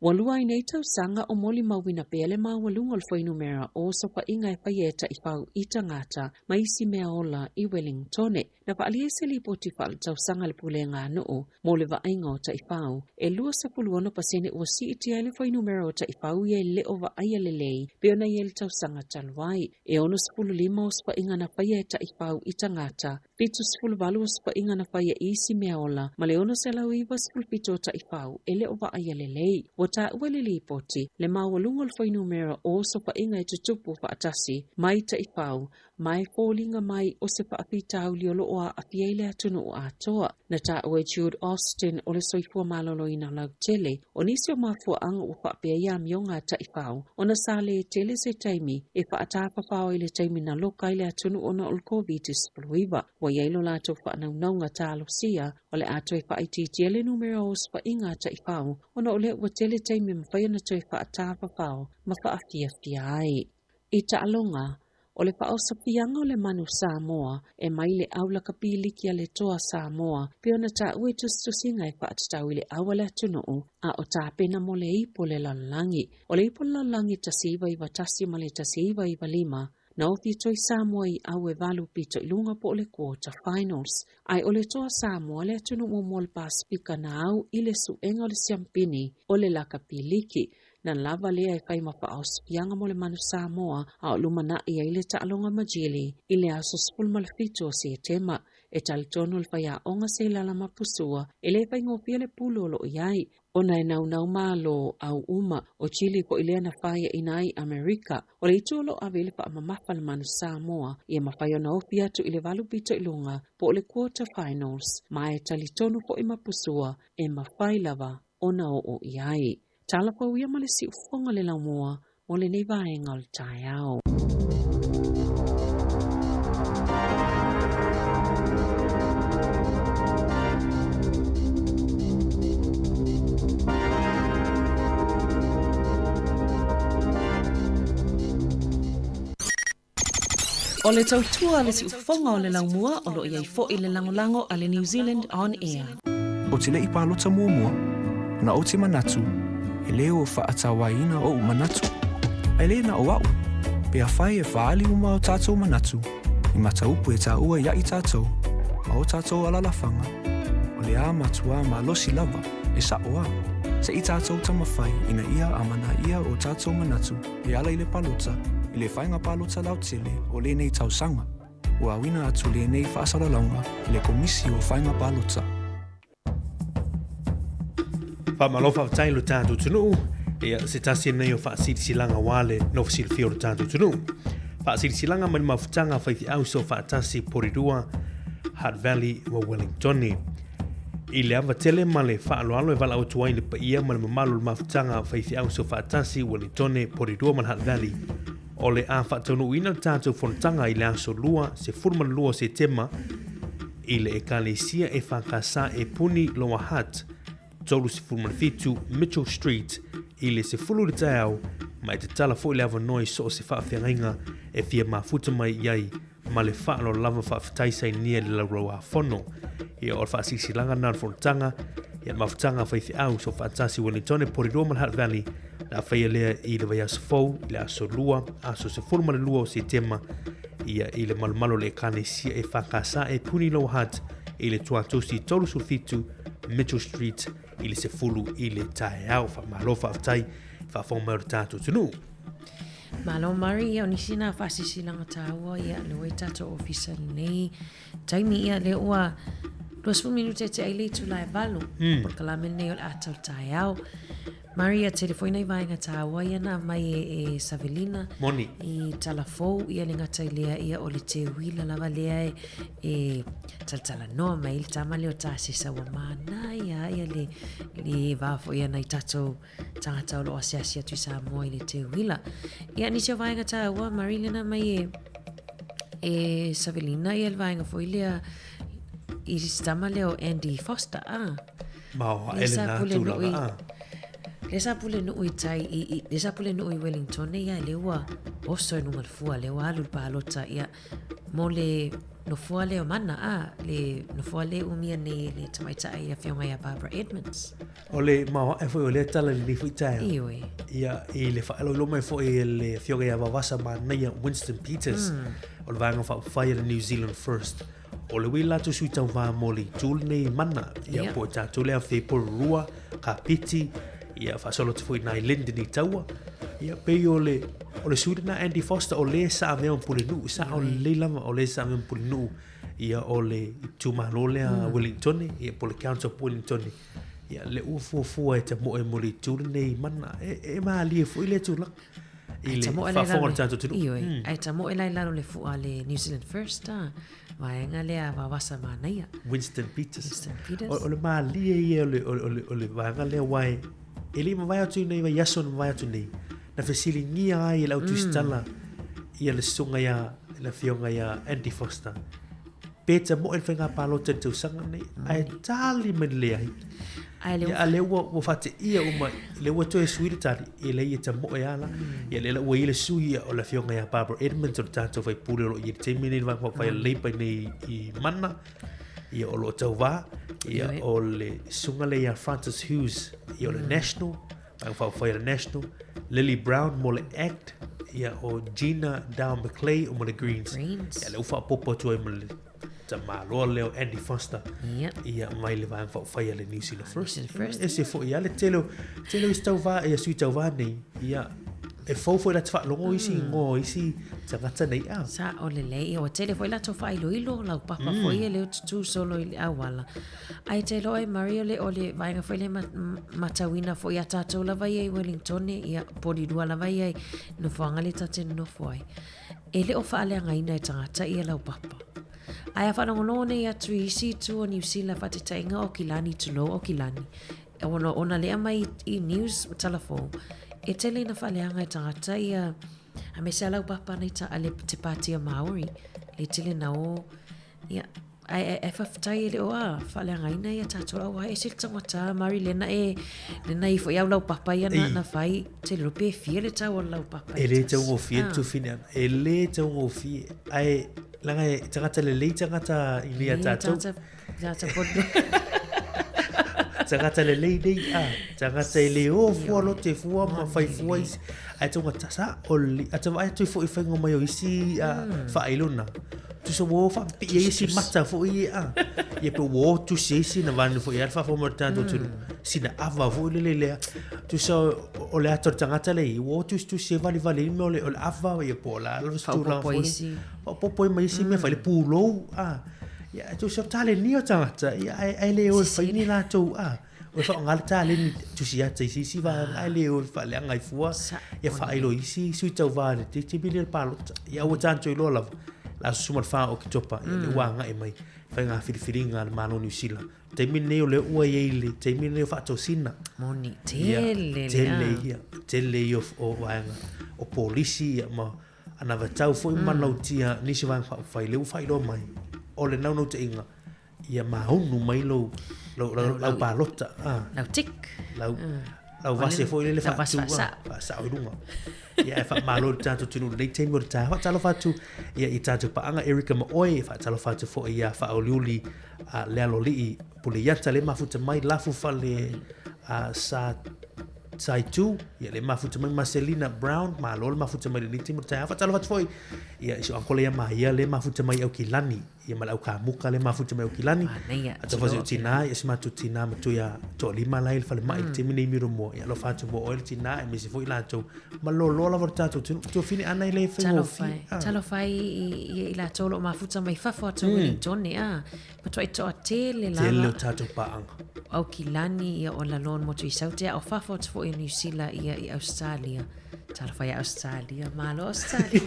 Ua lua ai nei tausaga o molimauina pea le maualuga o le fuainumera o osofaiga e faia e taifau i tagata ma isi mea ola i Wellingtone. Na faaalia i se lipoti faaletausaga a le Pulega a Nuu mo le vaaiga o taifau, e 26% ua siitia ai le fuainumera o taifau ia e le o vaaia lelei pei ona i ai le tausaga talu ai. E 65 osofaiga na faia e taifau i tagata, 78 osofaiga na faia i isi mea ola ma le 697 o taifau e le o vaaia lelei. Ua taua i le lipoti le maualuga o le fuainumera o osofaiga e tutupu faatasi mai taifau ma e foliga mai o se faafitauli o lo o aafia ai le atunuu atoa. Na taua e Jude Austin o le Soifua Maloloina Lautele, o nisi o mafuaaga ua faapea ai amioga a taifau ona sa le tele se taimi e faatafafao ai i le taimi na loka ai le atunuu ona o le Koviti-19. Ua i ai lo latou faanaunauga talosia o le a toe faaitiitia le numera o osofaiga a taifau ona o lea ua tele taimi e mafai ona toe faatafafao ma faafiafia ai. I taaloga, o le faaosofiaga o le manu Samoa e mai le au lakapi liki a le Toa Samoa pei ona taua i tusitusiga e faatatau i le au a le atunuu a o tapena mo le Ipu o le Lalolagi. O le Ipu o le Lalolagi 1991 ma le 1995, na ofi atu ai Samoa i au e valu pito i luga po o le quarter finals. Ae o le Toa Samoa le atunuu muamua o le Pasefika na au i le suega o le siampini o le lakapi liki. Na lava lea e fai ma faaosofiaga mo le manu Samoa a o lumanai ai le taaloga ma Jili i le aso 17 o Setema. E talitonu le faiaoga Seilala Mapusua e le faigofie le pulu o lo o i ai, ona e naunau malo au uma, o Chile foi lea na faiaina ai Amerika. O le itu o lo o ave i le faamamafa le manu Samoa ia mafai ona ofi atu i le valu pito i luga po o le quarter finals, ma e talitonu foi Mapusua e mafai lava ona oo i ai. Tala fou ia ma le siufofoga le laumua mo lenei vaega o le taeao. O le tautua a le siufofoga o le laumua o lo o i ai foi le lagolago a le New Zealand On Air. Ou te leʻi palota muamua, na ou te manatu, e le o faatauaina oʻu manatu, a e le na o aʻu, pe afai e faali uma o tatou manatu i mataupu e taua iaʻi tatou ma o tatou alalafaga, o le a matuā malosi lava, e saʻo a. Seʻi tatou taumafai ina ia amanaia o tatou manatu E ala i le palota, i le faiga palota lautele o lenei tausaga, ua auina atu lenei faasalalauga i le Komisi o Faiga Palota. Faamalo faafetai lo tatou atunuu. Ia, se tasi lenei o faasilasilaga aua le nofo silafia o lo tatou atunuu. Faasilasilaga mai le mafutaga faifeau Soofaatasi Porirua. Hutt Valley ma Wellingtone. I le ava tele ma le faaaloalo e valaau atu ai i le paia ma le mamalu o le mafutaga faifeau soofaatasi Wellingtone, Porirua ma le Hutt Valley, o le a faataunuuina le tatou fonotaga i le aso Lua 12 o Setema i le Ekalesia EFKS e Puni Lower Hutt, 37 Mitchell Street i le 10 i le taeao, ma e tatala foi le avanoa i so o se faafeagaiga e fia mafuta mai i ai ma le faaaloalo lava faafetai sainia i le Laulau-a-Fono. Ia, o le faasilasilaga lena o le fonotaga, ia le mafutaga a faifeau Soofaatasi Wellingtone Porirua ma le Hutt Valley, le a faia lea i le vaiaso fou, i le aso Lua, aso 12 o Setema, ia i le malumalu o le Ekalesia EFKS e Puni Lower Hutt i le Tuatosi 37 Mitchell Street i le 10 i le taeao. Faamalo faafetai faafofoga mai o le tatou atunuu. Malo Murray, ia o nisi na faasilasilaga taua ia le ua i tatou ofisa lenei taimi ia lea ua 20 minute e te ai le itula e valu. Polokalame lenei o le ata o le taeao. Murray, ia tele foi nai vaega taua ia na aumai e, e Savelina. Moni. I tala fou ia le gata i lea ia o le teuila lava lea e, e talatalanoa mai le tama lea o Tasesa ua manaia ia le, le va foi ia nai tatou tagata o lo o asiasi atu i Samoa i le teuila. Ia, nisi o vaega taua, Marilena mai e, e Savelina ia le vaega foi lea i si tama lea o Andy Foster. Ah. Ma o ae lena tulaga. Ah. Lea sa pulenuu i tai, i, i, lea sa pulenuu i Wellington, ia lea ua oso i luga le fua, lea ua alu le palota, ia, mo le nofoa lea o Mana, a, le nofoa lea umia nei e le tamaitai afioga ia Barbara Edmonds. O le maoae foi o lea tala i lenei foi taeao. Ioe. Ia, i le faailoilo mai foi e le afioga ia Vavasa Manaia Winston Peters, o le Vaega Faaupufai a le New Zealand First. O le ui latou sui tauvā mo le itu lenei mana, ia po o tatou lea fe Porirua, Kapiti, ia faasolo atu foi nai Lyndon i Taua. Ia pei o le o le sui lena Andy Foster o le sa avea ma Pulenuu, sa o lelei lava o le sa avea ma Pulenuu ia o le itumalo lea Wellingtone, ia po o le Council of Wellingtone. Ia, le ua fuafua e tamoe mo le itu lenei mana. E, e malie foi lea tulaga. I le faafofoga o le tatou atunuu. Ioe, ae tamoe la i lalo le fua a le New Zealand First, a. Vaega lea a Vavasa Manaia. Winston Peters. Winston Peters. O, o le malie ia o le, o, o le, o le vaega lea aua e, e le i mavae atu i nei vaiaso na mavae atu nei, na fesiligia ai e le au tusitala ia le susuga ia, le afioga ia Andy Foster. Pe tamoe le faiga palota i le tausaga lenei, ae tali mai le leai. Ae le Ia, a lea ua, ua faateia uma, lea ua toe sui le tali, e leai e tamoe lava la. Ia, lea la ua i ai le sui o le afioga ia Barbara Edmonds o le tatou faipule o lo o i ai i le taimi lenei i le Vaega Faaupufai a le Labour i nei i Mana, ia o lo o tauvā, ia o le susuga lea ia Francis Hughes, ia o le National, Vaega Faaupufai a le National, Lily Brown mo le Act, ia o Gina Dow McLeay mo le Greens. Greens. Ia lea ua faaopoopo atu ai ma le tamaloa lea o Andy Foster. Yep. Ia mai le Vaega Faaupufai a le New Zealand First. New Zealand First. Ese foi lava le tele o tele o isi tauvā ia sui tauvā nei, ia e fou foi la te faalogo isi igoa o isi tagata nei a. Sao lelei, ia ua tele foi latou faailoilo, laupapa foi ia lea ua tutū solo i le auala. Ae te iloa e Murray o le, o le vaega foi lea ma, matauina foi a tātou lava ia i Wellingtone, ia Porirua lava ia i nofoaga lea ta te nonofo ai. E le o faaleagaina e tagata ia laupapa. Ae a faalogologo nei atu i isi itu o Niu Sila faataitaiga o Kilani tulou o Kilani, ona, ona lea mai i news ma tala fou, e tele ina faaleaga e tagata ia, aemaise a laupapa nei ta, le, te pāti a Māori, le tele na o, Ia, ae, ae faafetai e le o a faaleagaina ia tātou aua e ese le taugata Mari lena e lena ifo i au laupapa ia na, na fai te lero pe fia le tau o le laupapa E le taugofie le tufine ana. E le taugofie. Ae leaga e tagata lelei tagata i nei a tātou. Tagata pono. Tagata lelei nei a. Tagata e le o fua lote fua ma fai fua isi. Ae taugata sa o le a te vaai atu foi i whainga mai o isi whaailona. Tusa ua o whaapipii ai isi mata foi ia a. Ia pe ua o tusi ai sina vanu foi ia le faafofoga mai o le tatou atunuu. Sina ava foi lele lea. Tusa o le ata o le tagata lea i ai, ua o tusitusi e valevale ai le mea o le o le ava ia po o le a lava se tulaga Faaopoopo foi. isi. Faaopoopo ai ma isi mea, fai le pulou a. Ia tusa o talenia o tagata, ia ae ae le o e fai ni latou a. O e faaaoga le taleni tusi ata i se isi vaega ae le o e faaleaga ai fua ia faailo i isi sui tauvā i le taimi lea o le palota. Ia aua tatou iloa lava, le aso 14 o Oketopa, ia lea ua agai mai. Faiga filifiliga a le Malo o Niu Sila. Taimi lenei o lea ua i ai le taimi lenei o faatosina. Moni, tele le Tele ia, tele ia o vaega o polisi ia ma anavatau foi ma manautia nisi o vaega faaupufai lea ua faailoa mai o le naunautaiga ia maunu mai lou lau lau lau palota a. Lau tick. Lau lau vase foi lele faatu faasao i luga. Ia ae faamalo i le tatou atunuu i lenei taimi o le taeao. Faatalofa atu ia i tatou paaga Erica ma oe, faatalofa atu foi ia Faaoliuli uh, Lealolii Puleiata le mafuta mai Lafu Fale uh, Sa Saitu, ia le mafuta mai Marcelina Brown, malo le mafuta mai lenei taimi o le taeao. Faatalofa atu foi ia i si o uncle ia Maia le mafuta mai Aukilani. Ia ma le au kamuka le mafuta mai Aukilani. Manaia. Atofa si o tina, ia si matou tina matua ia toalima la i le falemai i le taimi nei i Miromoa. Ia alofa atu mo oe le tina aemaise foi latou ma loaloa lava le tatou atunuu. Tuafine ana e le faigofie. Talofa e i, i latou o lo o mafuta mai fafo atu mm. Wellington, a. Matuai toatele lava. Tele o tatou paaga. Aukilani, ia o Lalon Motu i Saute, a o fafo atu foi o Niu Sila ia i Australia. Talofa ia Australia, malo Australia.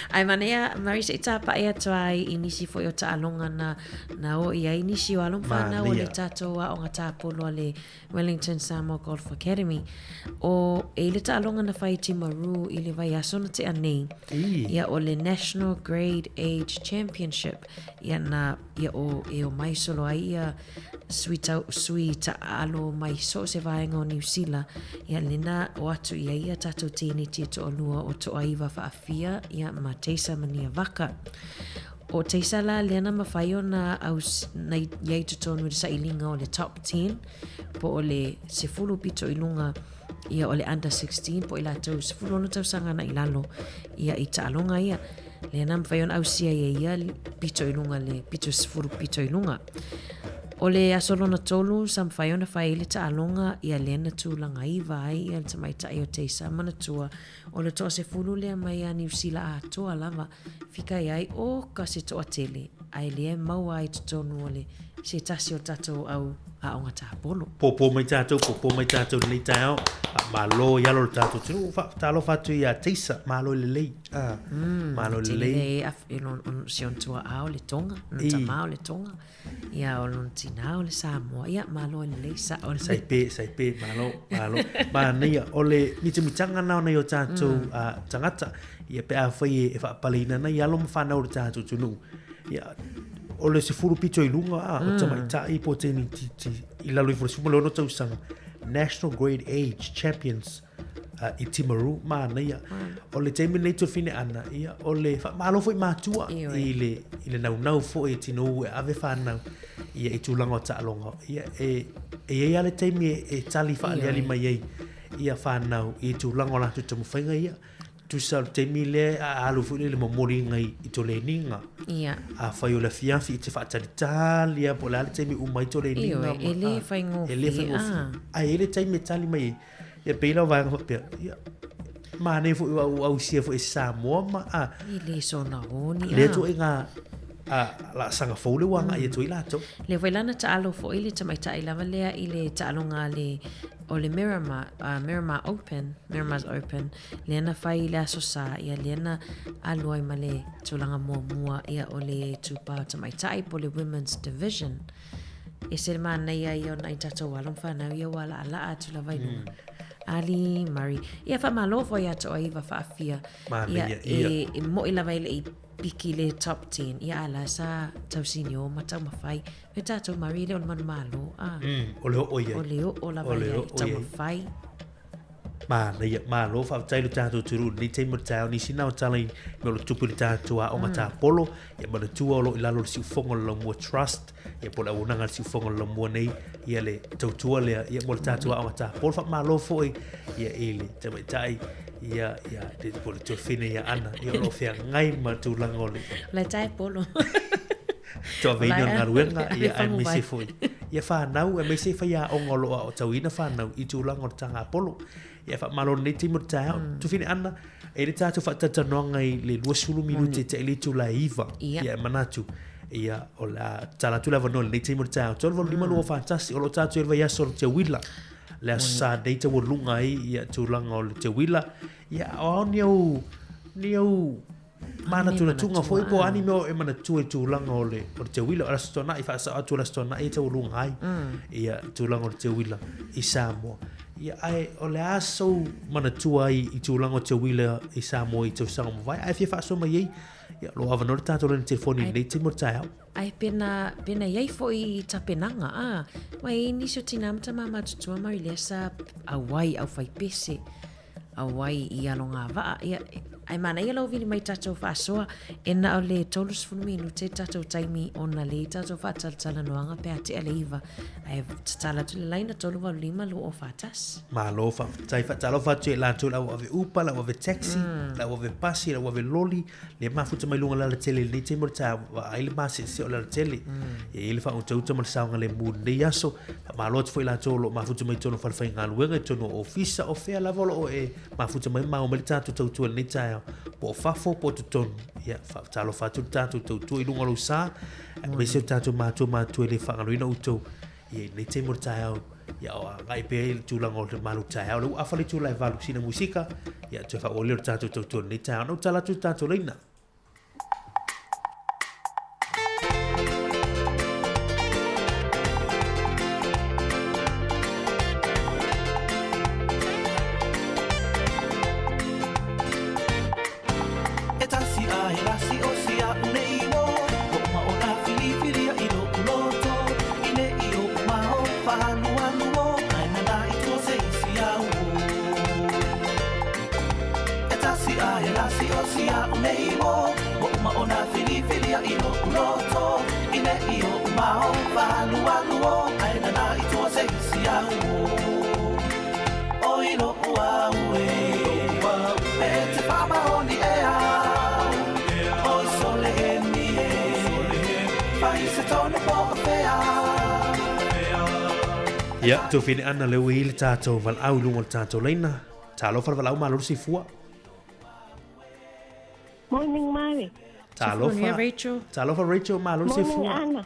Ae manaia, Marie, se i tāpae atu ai i nisi foi o taaloga na, na o i ai nisi o alo ma whānau o le tātou aoga tāpolo a le Wellington Samoa Golf Academy. O, e i le taaloga na whai i Timaru i le vaiaso na tea nei, ia o le National Grade Age Championship, ia na, ia o, e o mai solo ai ia sui tau, sui taalo mai so o se vaega o Niu Sila, ia lena o atu i ai ia tatou tēneti e toalua o Toaiva Faafia ia ma Teisa Maniavaka. O Teisa la lea na mawhai ona au, na i ai totonu i le sailiga o le top 10, po o le sefulu pito i luga ia o le under 16 po i latou 16 tausaga na i lalo ia i taaloga ia. Lea na mawhai ona ausia ia ia pito i luga le pito sefulu pito i luga. O le aso lona tolu sa mawhai ona whai le taaloga ia lea na tulaga iva ai ia le tamaitai o Teisa manatua o le toasefulu lea mai ia Niu Sila atoa lava fika i ai oka se toatele ae lea e maua ai i totonu o le se tasi o tatou au aoga tapolo. Pōpō mai tātou, pōpō mai tātou i lenei taeao. Malo i alo le tātou atunuu. Faatalofa atu ia Teisa, malo i lelei. Ah, malo i lelei. Tele e si ona tua'a o le Tonga, ona tama o le Tonga. Ia, o lona tinā o le Samoa. Ia, malo e lelei sa'o le. Sai pe, sai pe, malo, malo. Manaia, o le mitamitaga na o nai o tātou mm. uh, tangata, ia pe a whai e, e whaapaleina nai alo ma whanau o le tātou atunuu. Ia, o le sefulu pito i lunga, a, o mm. tamaitai po tēni ti, ti, i lalo i fo le sefulu ma le ono tausaga. National Grade Age Champions uh, i Timaru, manaia. O le taimi nei tuafine ana, ia, o le whaamalo foi mātua i le, i le naunau foi e tino u e ave whanau ia, i tūlanga o taaloga. Ia, e, e iai a le taimi e, e tali whaaliali mai ai ia whanau i tūlanga o lātou taumafaiga ia. Tusa o le taimi lea a alu foi lea i le momoliga i, i to leniga. Ia. Afai o le afiafi i te faatalitali lava po o le a le taimi e uma ai to leniga. Ioe, e le faigofie. E le faigofie. A e i ai le taimi e tali mai ai. Ia pei la o vaega faapea, ia, manaia foi ua ua ausia foi e Samoa ma a. E le sona oni a. Lea ituaiga a laasaga fou lea ua agai atu ai latou. Lea foi la na taalo foi le tamaitai lava lea i le taaloga a le o le Miramar, uh, Miramar Open, Miramar's Open, lea na fai i le Aso Sa, ia lea na alu ai ma le tulaga muamua ia o le itupa o tamaitai po o le Women's Division. Ese le manaia ia o nai tatou alo ma fanau ia ua laalaa atu lava i luga. Ali Murray. Ia faamalo foi ia Toaiva Faafia. Manaia, ia, ia. E, e mo'i lava e le i piki le top 10. Ia a la sa tausinio ma taumafai. Me tatou Murray e le o le manumalo. A. Mm, o le oo i ai. O le oo lava O le i ai. oo i ai. Taumafai. Manaia, malo, faafetai lo tatou atunuu i lenei taimi o le taeao, nisi na o tala i mea o lo tupu i le tatou aoga tapolo, ia manatua o lo o i lalo o le siufofoga o le Laumua Trust, ia po o le auaunaga a le siufofoga o le Laumua nei, ia le tautua lea, ia mo le tatou aoga tapolo. Faamalo foi ia i le tamaitai, ia, ia, po o le tuafine ia Ana, ia o lo o feagai ma tulaga o le O le tae polo. Toaveina o le galuega, ia, aemaise foi ia whanau, aemaise faiaoga o lo o aotauina whanau i tulaga o le tagapolo. Ia faamalo i lenei taimi o le taeao. Mm. Tufine Ana, e le tatou faatalatalanoaga i le 20 minute mm. te i le itula e 9. Ia. Ia e manatu. Ia, o le a tatala atu le avanoa i lenei taimi o le taeao. 3 85 2 4 1, o lo o tatou i le vaiaso o le Teuila. Le aso Sa nei taualuga ai ia tulaga o le Teuila. Ia, o ao ni au, ni au Manatunatuga foi po o a ni mea e manatua i tulaga o le o le teuila o le Aso Toonai faasao atu o le Aso Toonai e taualuga ai ia tulaga o le teuila i Samoa. Ia ae o le a sou manatua ai i tulaga o teuila i Samoa i tausaga ua mavae ae fia faasoa mai ai ia o lo o avanoa le tatou laina telefoni i lenei taimi o le taeao. Ae pena, pena i ai foi i tapenaga, a, ua i ai nisi o tinā ma tamā matutua mau i lea sa auai au fai pese, auai i alogāvaa, ia, ae manaia lou vili mai tatou faasoa, e na o le 30 minute tatou taimi ona lea i tatou faatalatalanoaga pe a tea le iva, ae tatala atu le laina 385 2041. Malo faafetai, faatalofa atu ia i latou le au ave upa, le au ave taxi, le au ave pasi, le au ave loli, le mafuta mai luga o le alatele i lenei taimi o le taeao, vaai le masese o le alatele. E i ai le faautauta ma le saogalemu i lenei aso. Faamalo atu foi i latou o lo o mafuta mai i totonu o falefaigaluega, i totonu o ofisa, o fea lava o lo o e mafuta mai ma maua mai le tatou tautua i lenei taeao, po o fafo po o totonu. Ia, faatalofa atu le tatou tautua i luga o lou sa, aemaise o tatou matua matutua e le faagaloina outou ia i lenei taimi o le taeao. Ia o agai pea i le tulaga o le malu taeao. Lea ua afa le itula e valu sina musika. Ia toe faaauau lea o le tatou tautua i lenei taeao. Na ou tala atu i le tatou laina. E tasi a e lasi o si a'u nei o Ua uma ona filifilia i lo'u loto I nei o'u mao faalualu o Ae nana i tua se isi au o E tasi a e lasi o si a'u nei o Ua uma ona filifilia i lo'u loto I nei o'u mao faalualu o Ae nana i tua se isi au o Oi lo'u au e E te faamaoni ea Oi sole hemi e Fai se tonu po o fea Ia, Tuafine Ana, lea ua i ai le tatou valaau i luga o le tatou laina. Talofa le valaau malo le soifua. Morning, Mari. Talofa. Sofonia, Rachel. Talofa Rachel, malo le Morning, soifua. Ana.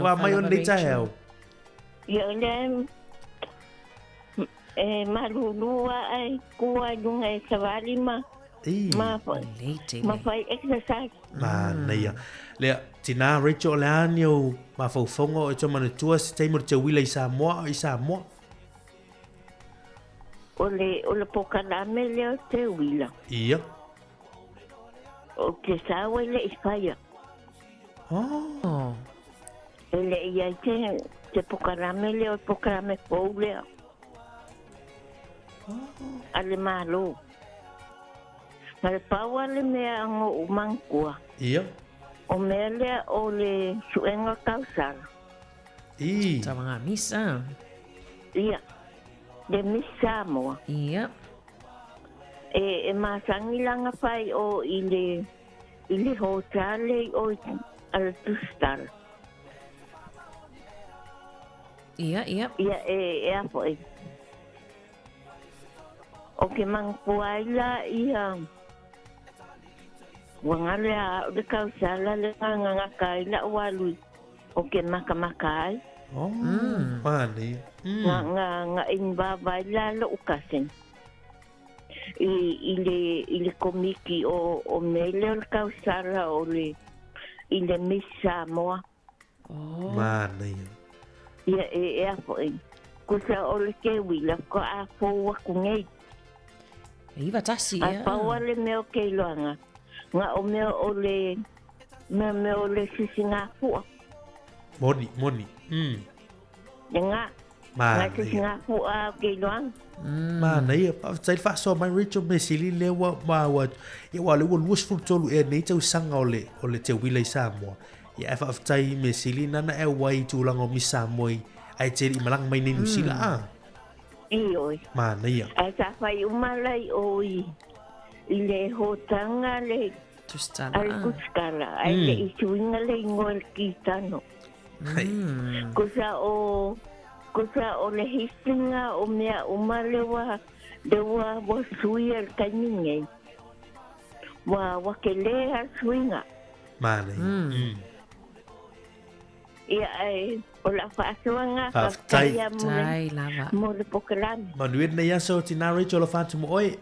Ua mai o lenei taeao. Ia, o lea E malulu a ai kua i luga e savali ma ma ma fai exercise. Manaia. Lea, tina Rachel o le a ni ou mafaufauga o e tau manatua se taimi o le teuila i Samoa o i Samoa? O le, o le pokalame lea o teuila. Ia. O te sao e le i whaia. Oh. E le i ai te, te pokalame lea o le pokalame fou lea. Oh. A le Malo. Na le pau a le mea a ngo'u manatua. Ia. O mea lea o le suega tausala. I. Tauaga misa. Ia. Le Miss Samoa. Ia. E, e masangi lana fai o i le, i le hotale i o i a le Tusitala. Ia, ia. Ia, e, e a foi. O ke manatua ai la ia, ua ngalo ia a'u le kausala le ngagagaka ai la'u alu i o ke makamaka ai. Oh, mm. manaia. Mm. Nga, nga, nga invaava ai la lo'u cousin. I, i le, i le komiti o, o mea lea o le kausala o le, i le Miss Samoa. Oh. Manaia. Ia, e, e a foi. Kusa o le teuila ko a fou aku nei. E iwa tasi, ia. A pau a le mea o ke iloaga. Nga o mea o le, mea mea o le sisigafua. Moni, moni. Mm. Le nga. Manaia. Nga sisigafua o ke iloaga. Mm. Manaia, faafetai le faasoa mai Rachel Mesili lea ua maua ia ua lea ua 23 ea nei tausaga o le o le teuila i Samoa. Ia ae faafetai Mesili nana e auai i tulaga o Miss Samoa i ae te i malaga mai nei New Zealand. Mm. Ah. Ioe. Manaia. Ae sa fai uma lai o i i le hotanga le Tusitala. A le tusitala. Ae le i suiga le ingoa i le kitano. Mm. Kusa o kusa o le hisinga o mea uma le ua le ua ua sui e le taimi nei. Ua ua kele a suiga. Manaia. Mm. Ia ae o la faasoaga Faafetai. faafetai mo le Faafetai lava. mo le pokalame. Manuia lenei aso, tina Rachel, alofa atu mo oe.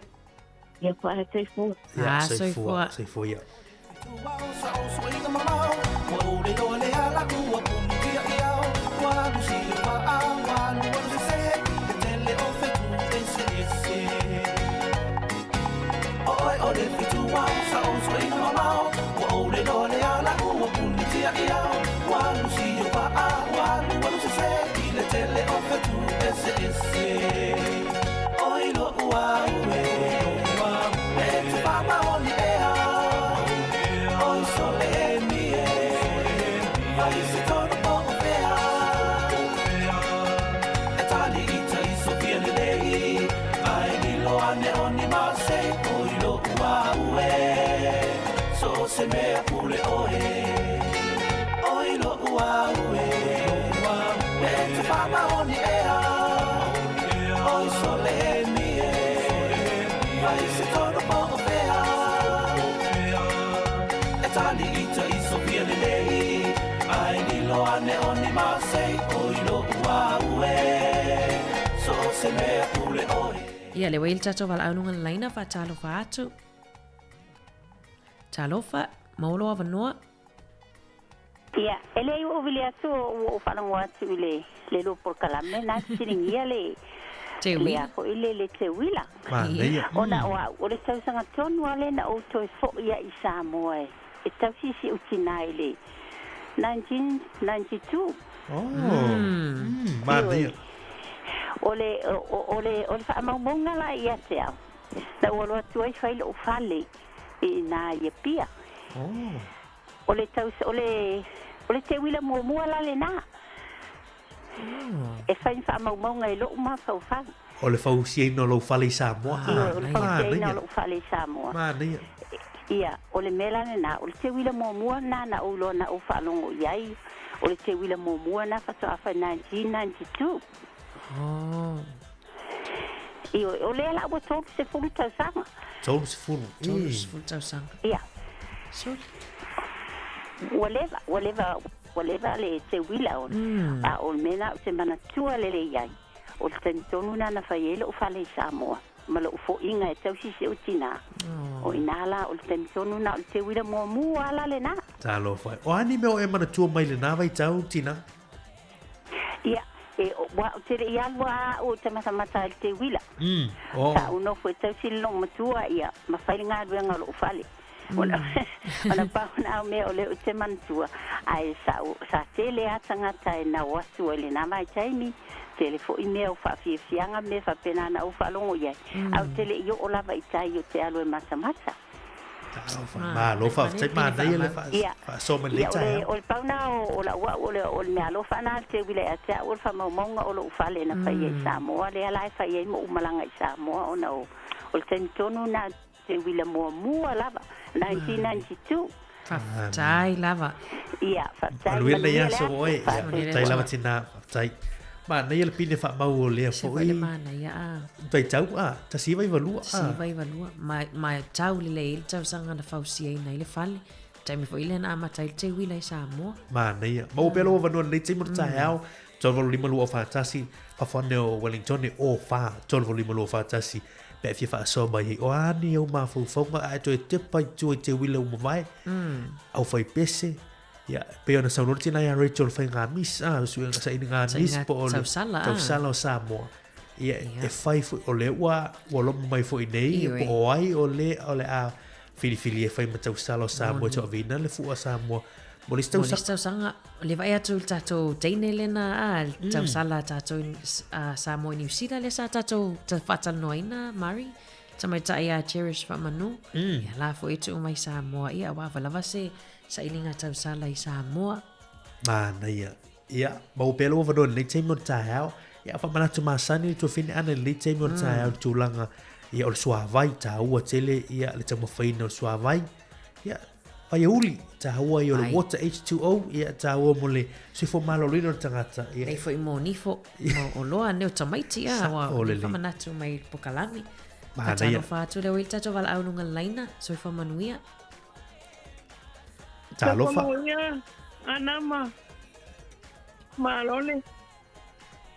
Ia faasoifua. Ia, soifua. Soifua ia. Ia, lea ua i ai le tatou valaau luga o le laina, faatalofa atu. Talofa, maua lou avanoa. Ia, e leai ua ou vili atu ua ou faalogo atu i le le lua polokalame na fesiligia le le a foi le le teuila. Manaia. Ona o au, o le tausaga tonu lava lea na ou toe foi ai i Samoa e e tausi si ou tina i le 1992. Oh. Mm, manaia. O le o o le o le faamaumauga la ia te au, na ou alu atu ai fai lou fale i ina i Apia. Oh. O le taus, o le, o le teuila muamua la lenā. E fai ni faamaumauga i lo'u mafaufau. O le fausiaina o lou fale i Samoa. Ioe, o le fausiaina o lo'u fale i Samoa. Manaia. Ia, o le mea la lenā, o le teuila muamua lenā na ou iloa na ou faalogo i ai, o le teuila muamua lenā faatoa fai 1992. Oh. Ioe, o lea la ua 30 tausaga. 30, 30 tausaga. Ia. Soli. Ua leva, ua leva, ua leva le teuila o, a o le mea la ou te manatua lelei ai, o le taimi tonu lena na fai ai lou fale i Samoa, ma lou foiga e tausi si ou tinā. O i ina la, o le taimi tonu lena o le teuila muamua la lena. Talofa e. O a ni mea o e manatua mai lenā vaitau, tinā? Ia, e, ua ou te le i alu a au i te matamata i le teuila. Oh. Sa ou nofo e tausi le loomatua, ia, ma fai le galuega o lou fale. Ona, ona pau na au mea o lea ou te manatua, ae sa, sa tele a tagata e nao atu ai i lenā vaitaimi, tele foi mea o faafiafiaga ma mea faapena na ou faalogo i ai, ae ou te le i oo lava i tai ou te alu e matamata. Talofa, malo faafetai, manaia le faasoa mai lenei taeao. O le pau na o lau au, o le meaalofa na le teuila ia te au, o le faamaumauga o lou fale na fai ai i Samoa, lea la e fai ai moʻu malaga i Samoa, ona o le taimi tonu na teuila muamua lava, 1992. Faafetai lava. Ia, faafetai. Manuia lenei aso oe. Faafetai lava tina, faafetai. Manaia le pine faamau o lea foi. Se le manaia a. Vaitau a, 1992 a. 1992. Ma, ma tau lelei ai le tausaga na fausiaina ai le fale. Taimi foi lea na amata ai le teuila i Samoa. Manaia. Maua pea lou avanoa lenei taimi o le taeao. 385 241, fafo ane o Wellington o 4 385 241 pe a fia faasoa mai ai. O a ni au mafaufauga ae toe tepa i tua i teuila ua mavae. Au fai pese. Ia, pei ona saunoa le tina ia Rachel faiga miss, a, suiga sailiga miss po o le tausala, tausala o Samoa. Ia, e fai foi, o lea ua, ua lomo mai foi nei, po o ai o le, o le a filifili e fai ma tausala o Samoa e tauaveina le fua Samoa mo le isi tausaga. Mo le isi tausaga, le vaai atu i le tatou teine lena, a, le tausala a tatou i Samoa i Niu Sila lea sa tatou faatalanoaina, Mari, tamaitai ia Cherish Faamanu, ia la foi e tuu mai Samoa, ia ua ava lava se Sailiga tausala i Samoa. Manaia. Ia, maua pea lou avanoa i lenei taimi o le taeao. Ia, faamanatu masani le tuafine ana i lenei taimi o le taeao i le tulaga ia, o le suavai, taua tele ia, le taumafaiina o le suavai. Ia, vaiauli, taua ia o le water H2O, ia, taua mo le soifua maloloina o le tagata. Ia. Lei foi mo nifo, mo oloa nei o tamaiti, a, ua faamanatu mai i le pokalame. Manaia. Faatalofa atu lea ua i le tatou valaau luga laina, soifua manuia. Talofa. Manuia, anama. Malo le,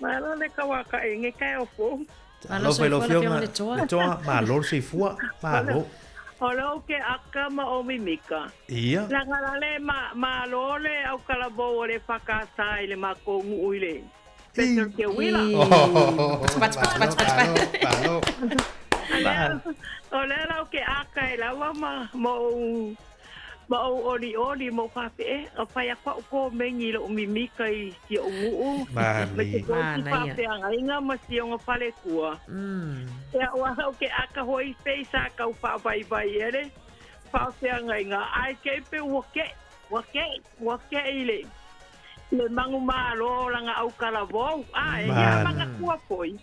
malo le kauakaʻi nge kae o pou. Malo Alofa i lau soifua lau Afioga Afioga Letoa. Letoa, malo le soifua, malo. O lou ke aka ma o mimika. Ia. Laga la le ma, malo le aukalavou o le EFKS i le makou nuu i le Special Keuila. Pats, pats, pats, pats, pats. Malo. O lea la ou ke aka ai lava ma, ma ou ma ou olioli ma ou faapea, e, o fai aku a'u komeni i lo'u mimika i si o'u nu'u, ma se Manaia. kosi Manaia. faafeagaiga ma si ona falekua. Ia ua au ke aka hoi pei sa kau faavaivai e le faafeagaiga, ae kei pe ua ke'i, ua ke'i, ua ke'i i le le manumalo o lana aukalavou, ae ia Mana. manatua foi,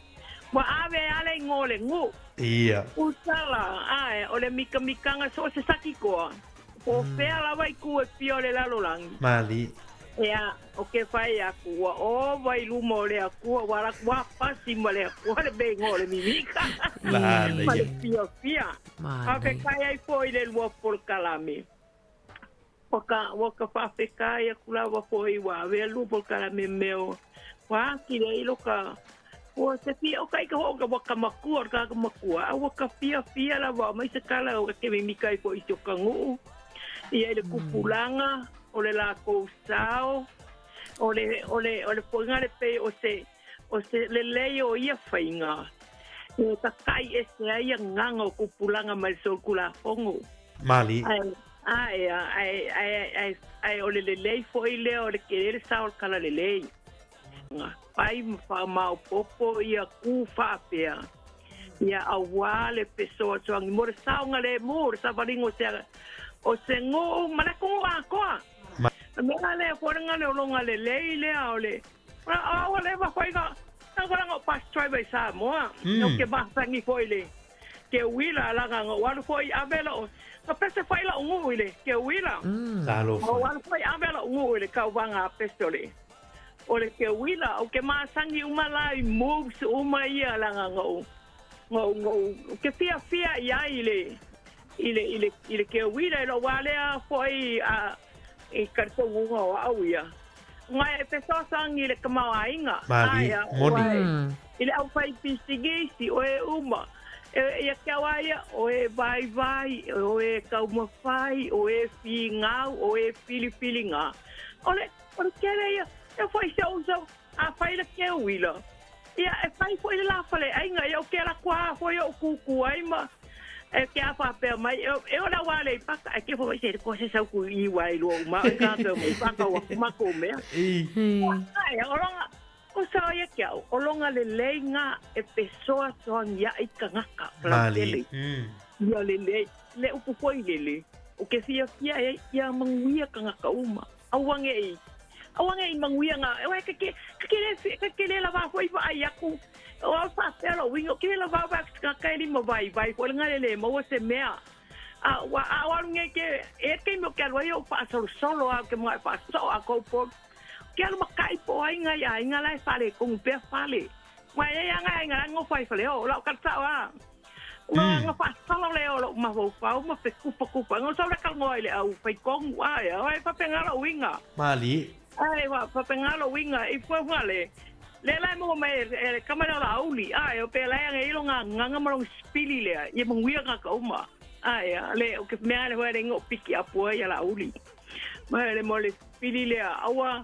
ua ave a le igoa o le nu'u. Ia. Utala, ae, o le mikamikaga so o se sakikoa, po o fea lava i ku e fia o le lalolagi. Mali. Ia, o ke fai aku, ua ova i luma o le Akua, ua ala ua pasi ma le Akua le meiga o le mimika. Ma le Manaia. fiafia. Manaia. Faafetai ai foi i le lua polokalame. Ua ka, ua ka faafetai aku lava foi ua avea lua polokalame mea o ua atili ai lo ka ua se fia o ka ika ho ka ua ka makua, o ka ka makua, a ua ka fiafia lava o mai se kala o ke mimika ai foi i si o ka nuu. Ia i le kupulaga, o le lakou sao, o le, o le, o le foiga le pei o se, o se lelei o ia faiga. E tata'i ese ai agaga o kupulaga mai le solitulafono. Mali. Ae, ae, ae, ae, ae, ae o le lelei foi lea o le tele le sao o le talalelei. Fai ma faamaopoopo ia ku faapea, ia auā le fesoasoani mo le saoga lemu, le savaliga o se, o se nuu ma le atunuu atoa. O le mea lea foi le le ologa lelei lea o le, o au a leva foi na, na wala o bus driver i Samoa. No ke masangi foi le ke uila laga ngo alu foi ave lo na pese foi la ngu i le ke uila. Talofa. O alu foi ave la ngu i le kauvaga a pese o le o le ke uila o ke masangi uma la i moves uma ia laga ngo ngo ngo ke fia fia ia i le i le i le i le ke uila i lo walea foi a i ka tongunga o au ia. Ngai e fesoasoani i le tamaoaiga. Mali, Ae, moni. ua e- I le au fai pisigisi, o e uma. E, ia ke au ia, o e vaivai, o e taumafai, o e figau, o e filifiliga. O le, o le tele ia, e foi se uso, a fai le ke uila. Ia, e fai foi le la fale aiga, ia o ke la kua foi o kuku ai ma, e ke a whapea mai, e, e o la wale i paka, e ke fo se ko se sau ku i wai lua uma, e ka pea mai paka wa kumako mea. Ai, o longa, o sao ia kia, o longa le leinga e pesoa soa ia i kangaka. Mali. Ia le lei, le upu foi lele. O ke fia fia e ia manguia kangaka uma. Auange i. Auange i manguia ngā. E ke ke ke le ke ke le la va foi va ai aku. O au fa pelo wingo ke la va va ka ka li mo vai vai foi nga le le mo se mea. A wa a wa nge ke e ke mo ke lo yo pa solo solo a ke mo pa so a ko po. Ke alu makai po ai nga ia nga la fale kong pe fale. Wa e nga nga ngo fai fale o la ka sa wa. Nga nga fa solo le o lo ma fau fau ma pe kupa kupa. Ngo sa le ka ngoi le au fai kong wa ya. Ai fa pe nga lo winga. Mali. Ai wa fa pe nga lo winga i fo nga le. Le la mo me e kama le la uli. Ai o pe la ngai lo nga nga nga mo spili le. Ia mo wia nga ka uma. Ai le o ke mea le hoi le ngo piki apu ia la uli. Ma le mo le spili le awa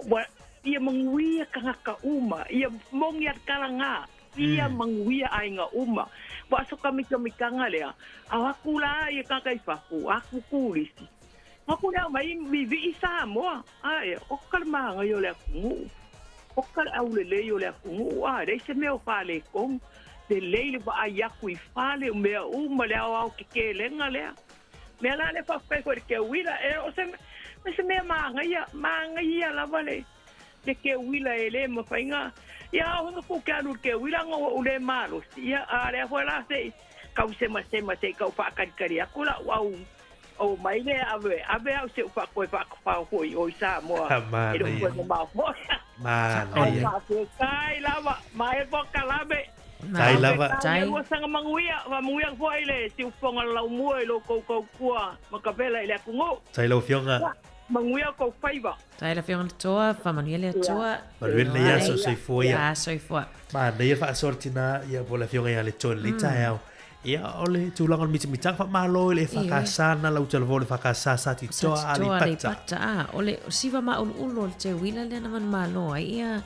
wa ia manguia ka ka uma. Ia mongi at kala nga. Ia manguia ai nga uma. Wa so kami kami kanga lea. A aku la ia ka kai fafu. Aku kulisi. Aku lea mai mi vi i Samoa. Ai, o kalmanga yo le aku ngu. O kal au le le yo le aku ngu. Ai, le se mea o fale kong. Le le le wa ai aku i fale o mea uma le au au ke ke lenga lea. Mea la le whawhai koe le ke uila. E o se, me se mea maanga ia, maanga ia lava le, le ke uila e le mawhainga. Ia au hunga ku ke anu ke uila ngō u le malosi. Ia a lea foe la se, kau sema sema se kau whaakarikari aku la au o mai le ave, ave au se upa koe whaakawhao hoi o i Samoa. Ah, E manaia. rō koe ma moa. Manaia. Kai lava, mai e po kalame. Tai lava. Tai. Lua sanga manguia, wa manguia foi le si uponga lau mua i lo kau kau kua, makapela i le aku ngō. Tai lau Afioga. Manuia kou faiva. Faafetai le Afioga i le Toa, faamanuia le Atua. Manuia lenei aso, soifua ia. A, soifua. Manaia le faasoa le tina ia po o le Afioga ia Letoa i lenei taeao. Ia, o le tulaga o le mitamitaga, faamalo i le EFKS na lau talavou le EFKS Satitoa Satitoa Aleipata. Aleipata, a, o le siva mauluulu o le teuila lea na manumalo ai ia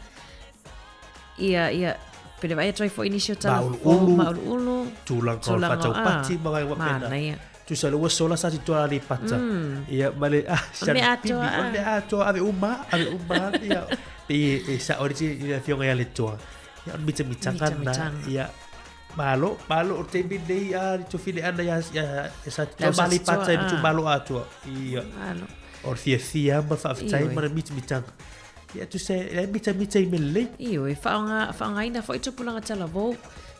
ia ia pe le vaai atu ai foi i nisi o tala Mauluulu. mauluulu Tulaga o le faataupati ma vaega faapena. Manaia. Tusa le ua sola Satitoa Aleipata. Ia ma le ah, O le mea atoa, O le mea atoa, ave uma, ave uma, ia. Pei e sao le i le Afioga ia Letoa. Ia, o le mitamitaga lena. Mitamitaga. Ia, malo, malo, o le taimi lenei, a, le tofile ana ia, ia, ia Satitoa Lau ma Aleipata i le Satitoa, ah. itumalo atoa. Ia. Malo. O le fiafia ma le faafetai Ioe. ma le mitamitaga. Ia, tusa, e mitamita i mea lelei. Ioe, faaaoga, faaaogaina foi tupulaga talavou.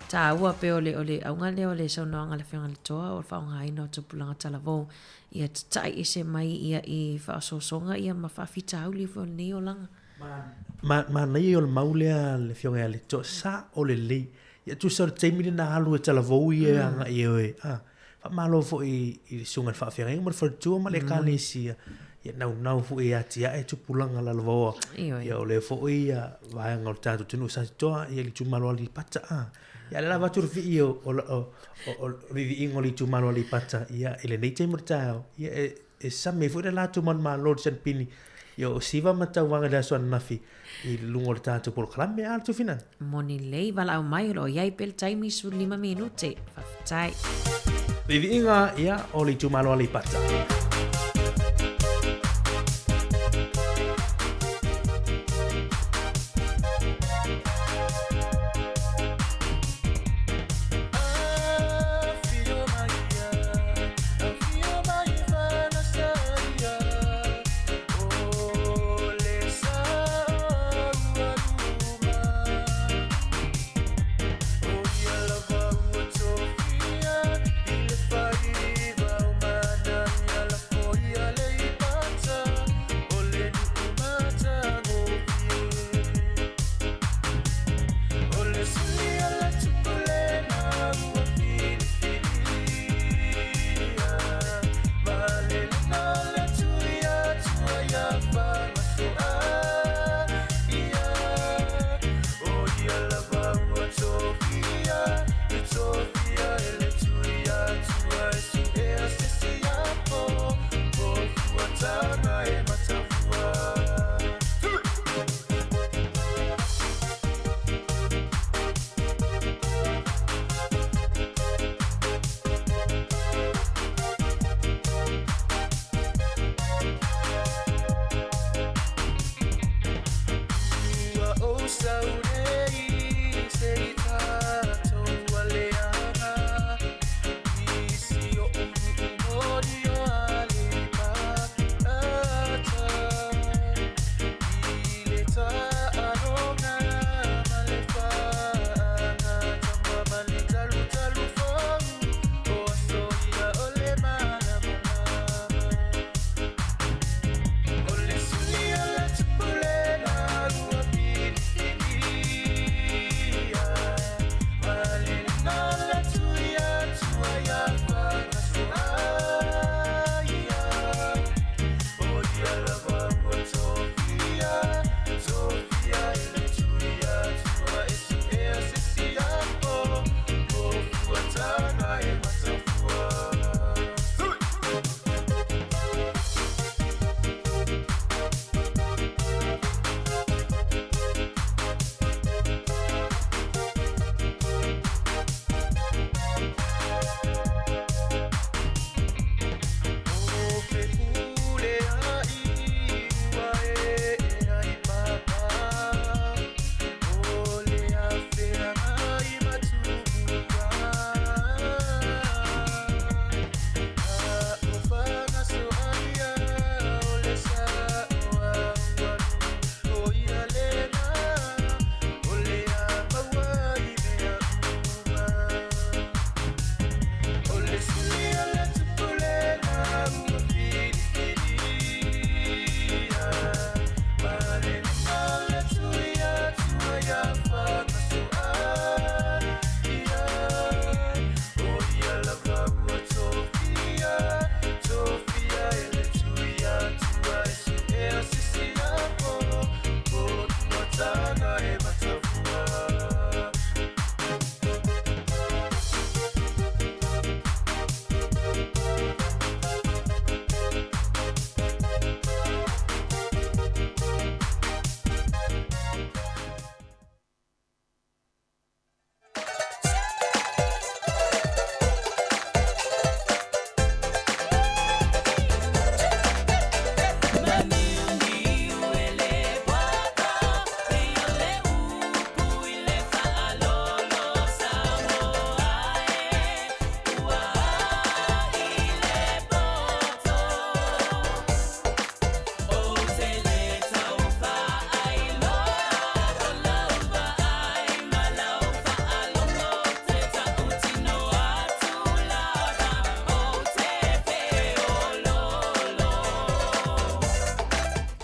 Taua pei o le, o le auga lea o le saunoaga a le Afioga i le Toa, o le faaaogaina o tupulaga talavou ia tatai ese mai ia i faaosoosoga ia ma faafitauli foi o lenei olaga. Ma, manaia ia o le mau lea a le Afioga ia Letoa, sao lelei. Ia tusa o le taimi lena alu e talavou ia agai e oe. Ah, faamalo foi i le susuga i le faafeagaiga ma le faletua ma le ekalesia. Ia naunau foi e atiae tupulaga lalovaoa. Ioe. Ia o lea foi ia vaega o le tatou atunuu Satitoa, ia le itumalo Aleipata. Ah. Ia lea la avatu le vii o, o, o, o, o le viiviiga o le itumalo Aleipata, ia i lenei taimi o le taeao, ia e, e sami ai foi le latou manumalo i le sanipini. Ia o siva ma tauvaga i le aso ananafi i luga o le tatou polokalame a le Tufina. Moni lelei, valaau mai o lo o i ai pea le taimi 15 minute. Faafetai. Viiviiga ia o le itumalo Aleipata.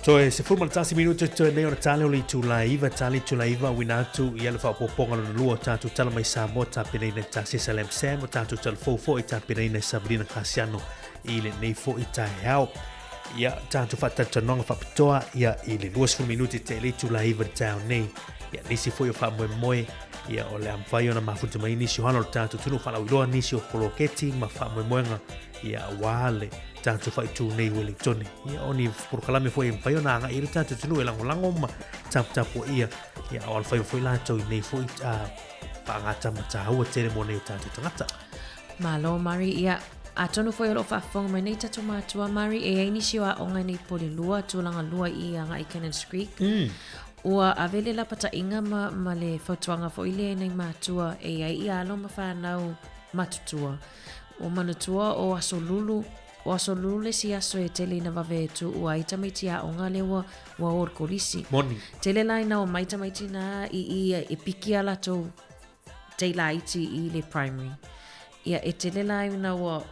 Toe 11 minute toe nei ona tale o le itula e 9, tale itula e 9 auina atu ia le faaopoopoga lona lua o tatou tala mai Samoa tapenaina e Tasesa Lam Sam o tatou tala fou foi tapenaina e Savelina Kasiano i lenei foi taeao. Ia tatou faatalatalanoaga faapitoa ia i le 20 minute te le itula e 9 le taeao nei. Ia nisi foi o faamoemoe ia o le a mafai ona mafuta mai nisi o hala o le tatou atunuu faalauiloa nisi o poloketi ma faamoemoega ia aua le tatou faaitu nei Ueligitone. Ia o ni polokalame foi e mafai ona agai i le tatou atunuu e lagolago ma taputapuaia ia o alofaiva foi latou i nei foi paagatama taua tele mo nei o tatou tagata. Malo Mari, ia atonu foi o loo faafofoga mai nei tatou matua Mari, e iai nisi o aoga nei pole lua, tulaga lua i agai Cannons Creek. Ua ave le lapataiga ma, ma le fautuaga foi lea i nai matua e iai ia alo ma fanau matutua. Ua manatua o Aso Lulu, o Aso Lulu le isi aso e tele ina vave e tuua ai tamaiti aoga lea ua, ua o i le kolisi. Moni. Tele la ina omai tamaiti na i i e piki a latou tei laiti i le primary. Ia, e tele la ina ua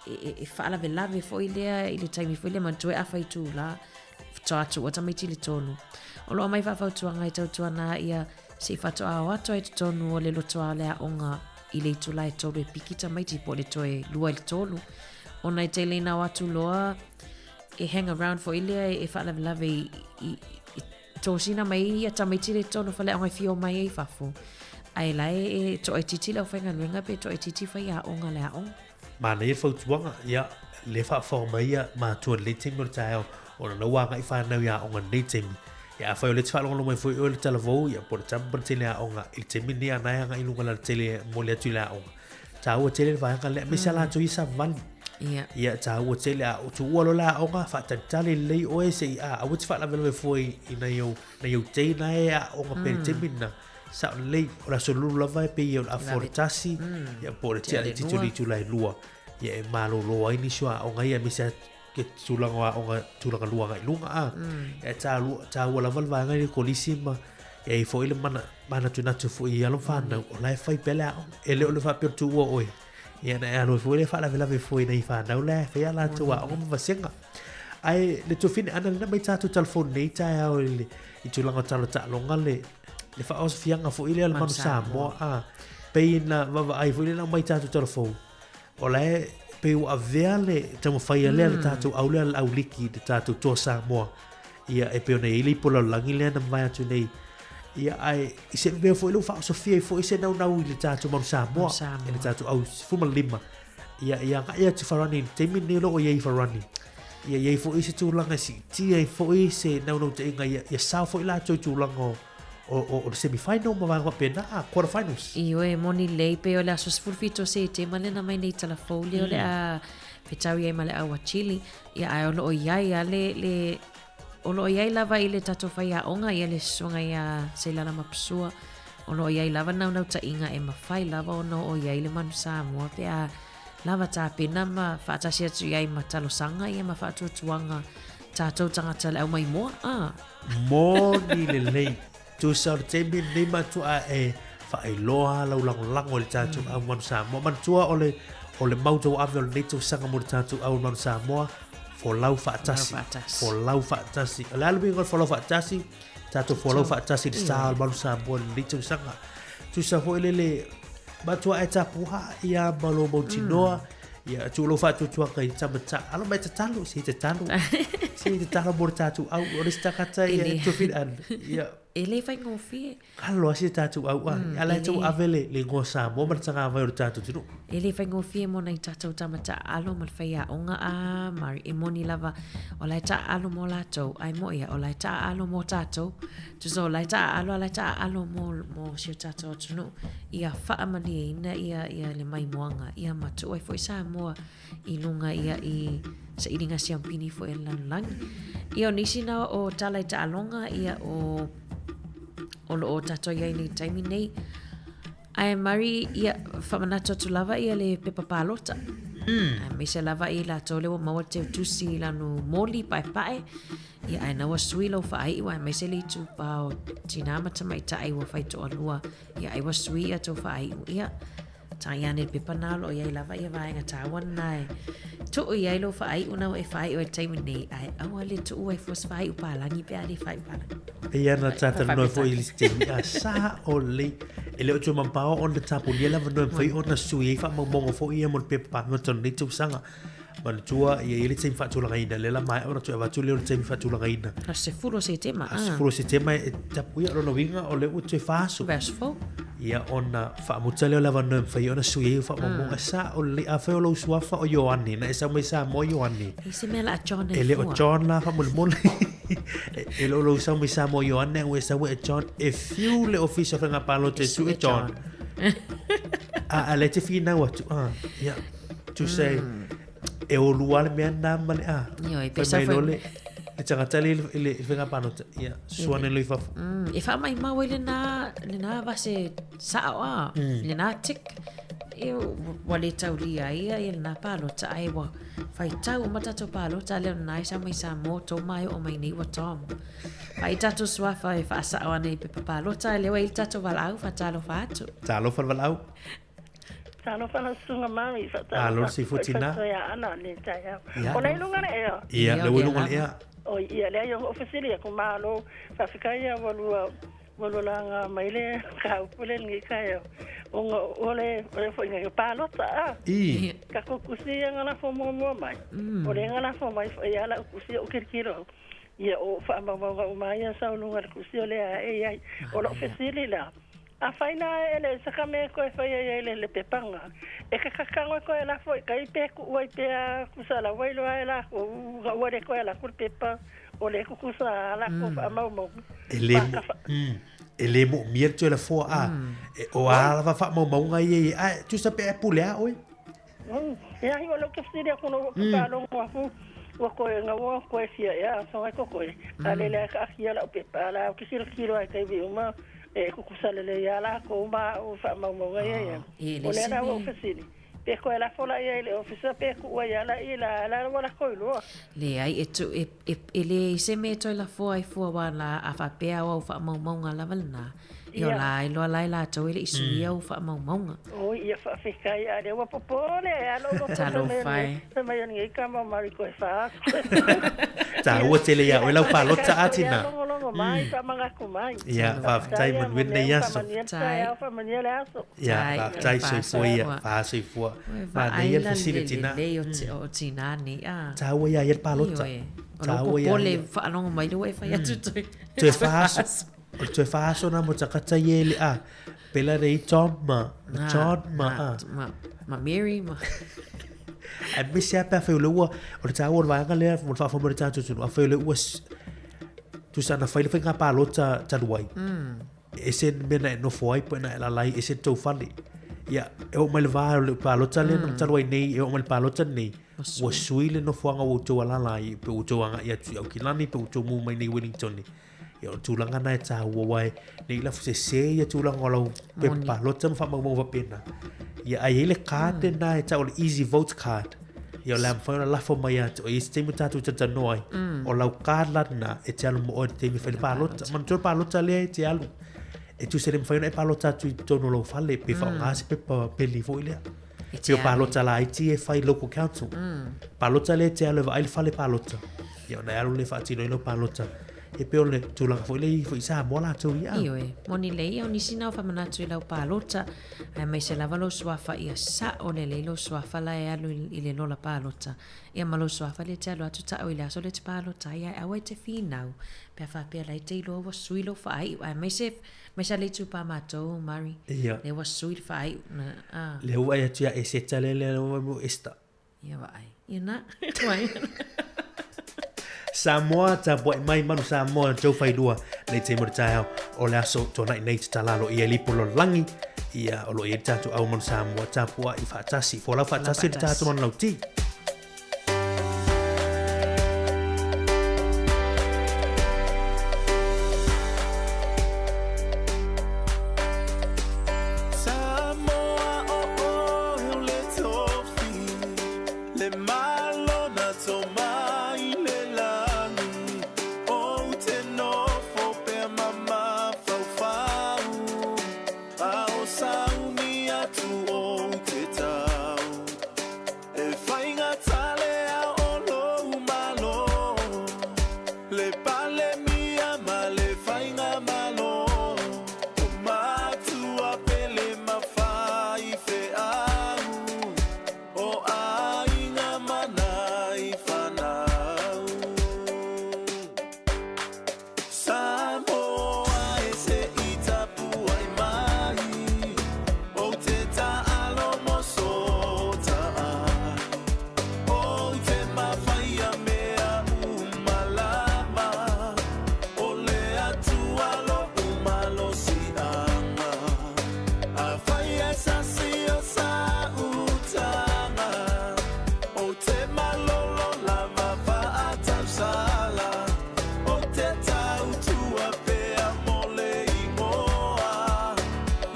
e, e, e faalavelave foi lea i le taimi foi lea manatua e afa itula, faatoa tuua tamaiti i le tolu. O lo o aumai faafautuaga e tautuana ia se i faatoa o atu ai totonu o le lotoa o le aoga i le itula e tolu e piki tamaiti po o le toe lua i le tolu. Ona e tele ina o atu loa e hang around foi lea e faalavelave i, i, i tosina mai ia tamaiti le totonu o faleaoga e fia omai ai i fafo. Ae la e, e toaitiiti le aufaigaluega pe toaitiiti faiaoga o le aoga. Manaia le fautuaga, ia, lea faafofoga mai ia matua i lenei taimi o le taeao, ona na ua agai fanau i aoga i lenei taimi. Ia afai o lea e te faalogologo mai foi oe i le talavou, ia po o le tama po o le teine aoga i le taimi lenei a na e agai i luga alatele e momoli atu i le aoga. Taua tele le vaega lea, aemaise lava latou ia savavali. Ia. Ia, taua tele, a tuua loa le aoga, faatalitali lelei oe se i, a, aua e te faalavelave fua i nai ou, nai ou teina e aoga pea i le taimi lena. Sao lelei, o le aso lulu lava e pei o le afa o le tasi, ia po o le tea laitiiti o le itula e lua, ia e malolo ai nisi o aoga ia, aemaise lava ke tulaga o aoga tulaga lua agai luga a. Ia e taua, taua lava le vaega i le kolisi ma e ai foi le mana, manatunatu foi i alo fanau, o la e fai pea le aoga. E le o le faapea o le tuua oe. Ia na e alu ai foi le faalavelave foi i nai fanau la e fai a latou aoga ma vasega. Ae le tuafine ana lena mai tatou telefoni nei taeao i le i tulaga o tala taaloga le le faaosofiaga foi lea le Manu Samoa a pei na vaavaai foi lea na aumai tatou telefoni o la e pei ua avea le taumafai a lea le tatou au lea le au liki le tatou Toa Samoa ia e pei ona i ai le ipu lalolagi lea na mavae atu nei ia ae i se mea foi lea ua faaosofia ai foi se naunau i le tatou Manu Samoa i le tatou au 15 Ia, ia agai atu Farani i le taimi lenei o lo o i ai Farani. Ia i ai foi se tulaga e siitia ai foi se naunautaiga ia, ia sao foi latou i tulaga o, o, o, o le semi-final ma vaega faapena, a quarter finals. Ioe, moni lelei, pei o le aso 17 o Setema lea na aumai nei tala fou lea o le a fetau i ai ma le au a Chile. Ia, ae o lo o i ai lava le, le, o lo o i ai lava i le tatou faiaoga ia le susuga ia Seilala Mapusua, o lo o i ai lava naunautaiga e mafai lava ona oo i ai le manu Samoa pe a lava tapena ma faatasi atu i ai ma talosaga ia ma faatuatuaga tatou tagata le aumaimoa, a. Moni lelei. Tusa o le taimi lenei matua e faailoa lau lagolago i le tatou au manu Samoa. Manatua o le, o le mau tauave o lenei tausaga mo le tatou au manu Samoa, folau faatasi. Folau faatasi. O le a le uiga o le folau faatasi? Tatou folau faatasi i le sa o le manu Samoa i lenei tausaga. Tusa foi lele, matua e tapuha ia ma lou mautinoa, Ia, tuu lou faatuatuaga i tama ta, alo mai tatalo, se tatalo. Se tatalo mo le tatou au, o le isi tagata ia e tuafina ana. Ia. E le faigofie. Kalo a se tatou au a. Mm, Ala e tou ave le, le igoa Samoa ma le tagavai o le tatou atunuu. E le faigofie mo nai tatou tama taaalo ma le faiaoga a Mari e moni lava o la e taaalo mo latou ae mo'i ia o la e taaalo mo tatou. Tusa o la e taaalo a la e taaalo mo, mo si o tatou atunuu ia faamalieina ia, ia le maimoaga ia ma tuu ai foi Samoa i luga ia i sailiga siampini foi a le lalolagi. Ia o nisi na o tala i taaloga ia o o lo o tatou i ai nei taimi nei. Ae Mari, ia faamanatu atu lava ia le pepa palota. Aemaise lava i latou lea ua maua le teutusi i lanu moli paepae. Ia ae na ua sui lou faaiu aemaise le itupa o tinā ma tamaitai ua fai toalua. Ia ai ua sui ia tou faaiu. Ia. Tagai ane i le pepa na o lo o i ai lava ia vaega taua lena e tuu i ai lou faaiu na ua e faaiu ai i le taimi nei, ae aua le tuu ai fua se faaiu palagi pe a le faaiu palagi. Pei lava ona ta talanoa foi i le isi taimi, a sao lelei. E le o toe mamao ona tapunia le avanoa e mafai ona sui ai faamaumauga foi ia mo le pepa palota o lenei tausaga. Manatua ia i ai le taimi faatulagaina, lea la maea ona toe avatu lea o le taimi faatulagaina. Aso 10 o Setema. Aso 10 o Setema e tapuia, o lona uiga o lea ua toe 4 aso. Aso fou. Ia ona faamuta lea o le avanoa e mafai ona sui ai faamaumauga. Sao lelei, afai o lou suafa o Ioane, na e sau mai Samoa Ioane. E se mea la a John e E le o John la faamolemole. E le o lou sau mai Samoa Ioane, ae ua e sau e John. E fiu le ofisa o faiga palota e sue John. A lea e te finau atu, a, ia. Tusa e, e olua le mea na ma le a. Ioe, pe sa fai mai le le tagata le i le faiga palota, ia, suane loi fafo. E faamaumau ai lena, lena vase sao a, lena tick. E, ua le taulia ai ia lena palota, ae ua faitau uma tatou palota lea o lena e sau mai Samoa, Toma e oo mai nei ua Tom. Vaai tatou suafa e faasao ane i pepa palota, lea ua i ai le tatou valaau, faatalofa atu. Talofa le valaau. Talofa lau susuga Mary, Ah, lolo faatalofa sifu atu foi tina. fai ia Ana le taeao. Ia. O lea i luga le ea? Ia, lea ua i luga le ea. Oi, ia, leai o fesili aku malo, faafetai ia ua lua ua lua laga mai le mataupu le lenei taeao. Ona o le o le foi nei o palota a. I. Tatou tusi ia na lafo muamua mai. O lea na lafo mai foi ia lau tusi ou tilotilo. Ia o faamaumauga uma ia sau luga le tusi o lea e i ai. O lou fesili la, Afai la e leai se ka mea e toe fai ai ai le le pepaga, e kakakago e toe lafo i tai pe tuu ai pea tusa la ua iloa e lakou ga ua le toe alu atu le pepa o lea e tutusa a lakou faamaumauga. E le mo, e le moomia le toe lafoa a, e, o a lava faamaumauga ia ia, ae tusa pe e pule a oe. Ia ai o lea ou te fesili atu ona ua ou faalogo atu ua toe na ua toe fia ea aso ai totoe, a lele lava e taatia lau pepa, a la ou te tilotilo lava i taimi uma e tutusa lelei lava latou ma au i faamaumauga ia i ai. O lea la ua ou fesili, pe toe lafo la i ai i le ofisa pe tuu ai lava la i la, la ua latou iloa. Leai, e tu, e, e, e leai se mea e toe lafoa ai fua aua la a faapea o au faamaumauga lava lena, Ia o la iloa la e latou e le i suia ou faamaumauga. Oi, ia faafetai, a lea ua popole a lou loto Talofa e. Fai mai o lenei tama o Mari koe fa. Taua tele ia oe lau palota a tina. Logologo mai, faamanatu mai. Ia, faafetai manuia lenei aso. Faamanuia le taeao, faamanuia le aso. Ia, faafetai soifua ia, fa soifua. Manaia le fesili tina. Lelei o tina nei a. Taua ia ia le palota. Ioe. O lou popole faalogo mai lea ua e fai atu toe. Toe fa aso. O le toe fa aso na mo takata ia e le a. Pela rei Tom ma, ma John ma a. Ma, ma Mary ma. Aemaise lava pe afai o lea ua, o le taua o le vaega lea mo le faafofoga mai o le tatou atunuu, afai o lea ua tusa na fai le faiga palota talu ai, e ese le mea na e nofo ai po o na e alaala ai, ese le tou fale. Ia, e oo mai le va o le palota lea na talu ai nei, e oo mai le palota lenei, ua sui le nofoaga ua outou alaala ai, pe ua outou agai atu i Aukilani, pe ua outou mu mai nei i Wellington. Ia o le tulaga na e taua aua e ne i lafo sese ia tulaga o lau pepa palota ma faamaumauga faapena. Ia ae i ai le card lena e tau o le easy vote card. Ia o le a mafai ona lafo mai ia te oe i se taimi o tatou talatalanoa ai. O lau card la lena e te alu ma oe i le taimi e fai le palota. Manatua le palota lea e te alu. E tusa e le mafai ona e palota atu i totonu o lou fale pe faaaoga se pepa peli foi lea. E Pei o palota laiti e fai local council. Palota lea e te alu e vaai le fale palota. Ia ona e alu lea e faatino ai lau palota. E pei o le tulaga foi lea i foi i Samoa latou ia. Ioe, moni lelei ia o nisi na o faamanatu i lau palota, aemaise lava lou suafa ia sao lelei lou suafa la e alu i le lola palota. Ia ma lou suafa lea e te alu atu tau i le aso lea e te palota ai, ae aua e te finau pe a faapea la e te iloa ua sui lou faaiu, aemaise aemaise a le itupa matou, Murray. Ia. Lea ua sui le faaiu na, a. Lea ua vaai atu ia Eseta lea lea ua vaai mai Esther. Ia vaai. Ia na. Vaai. Samoa, tapuai mai manu Samoa, tou failua, nei taimi o le taeao, o le aso tuanai nei tatala aloaia i le ipu o le lalolagi, ia o lo o i ai le tatou au manu Samoa, tapuai faatasi, folau faatasi le tatou manulauti. Samoa o oe o le tofi, le malo na tō mai le lagi, ou te nofo pea ma mafaufau, a o sauni atu ou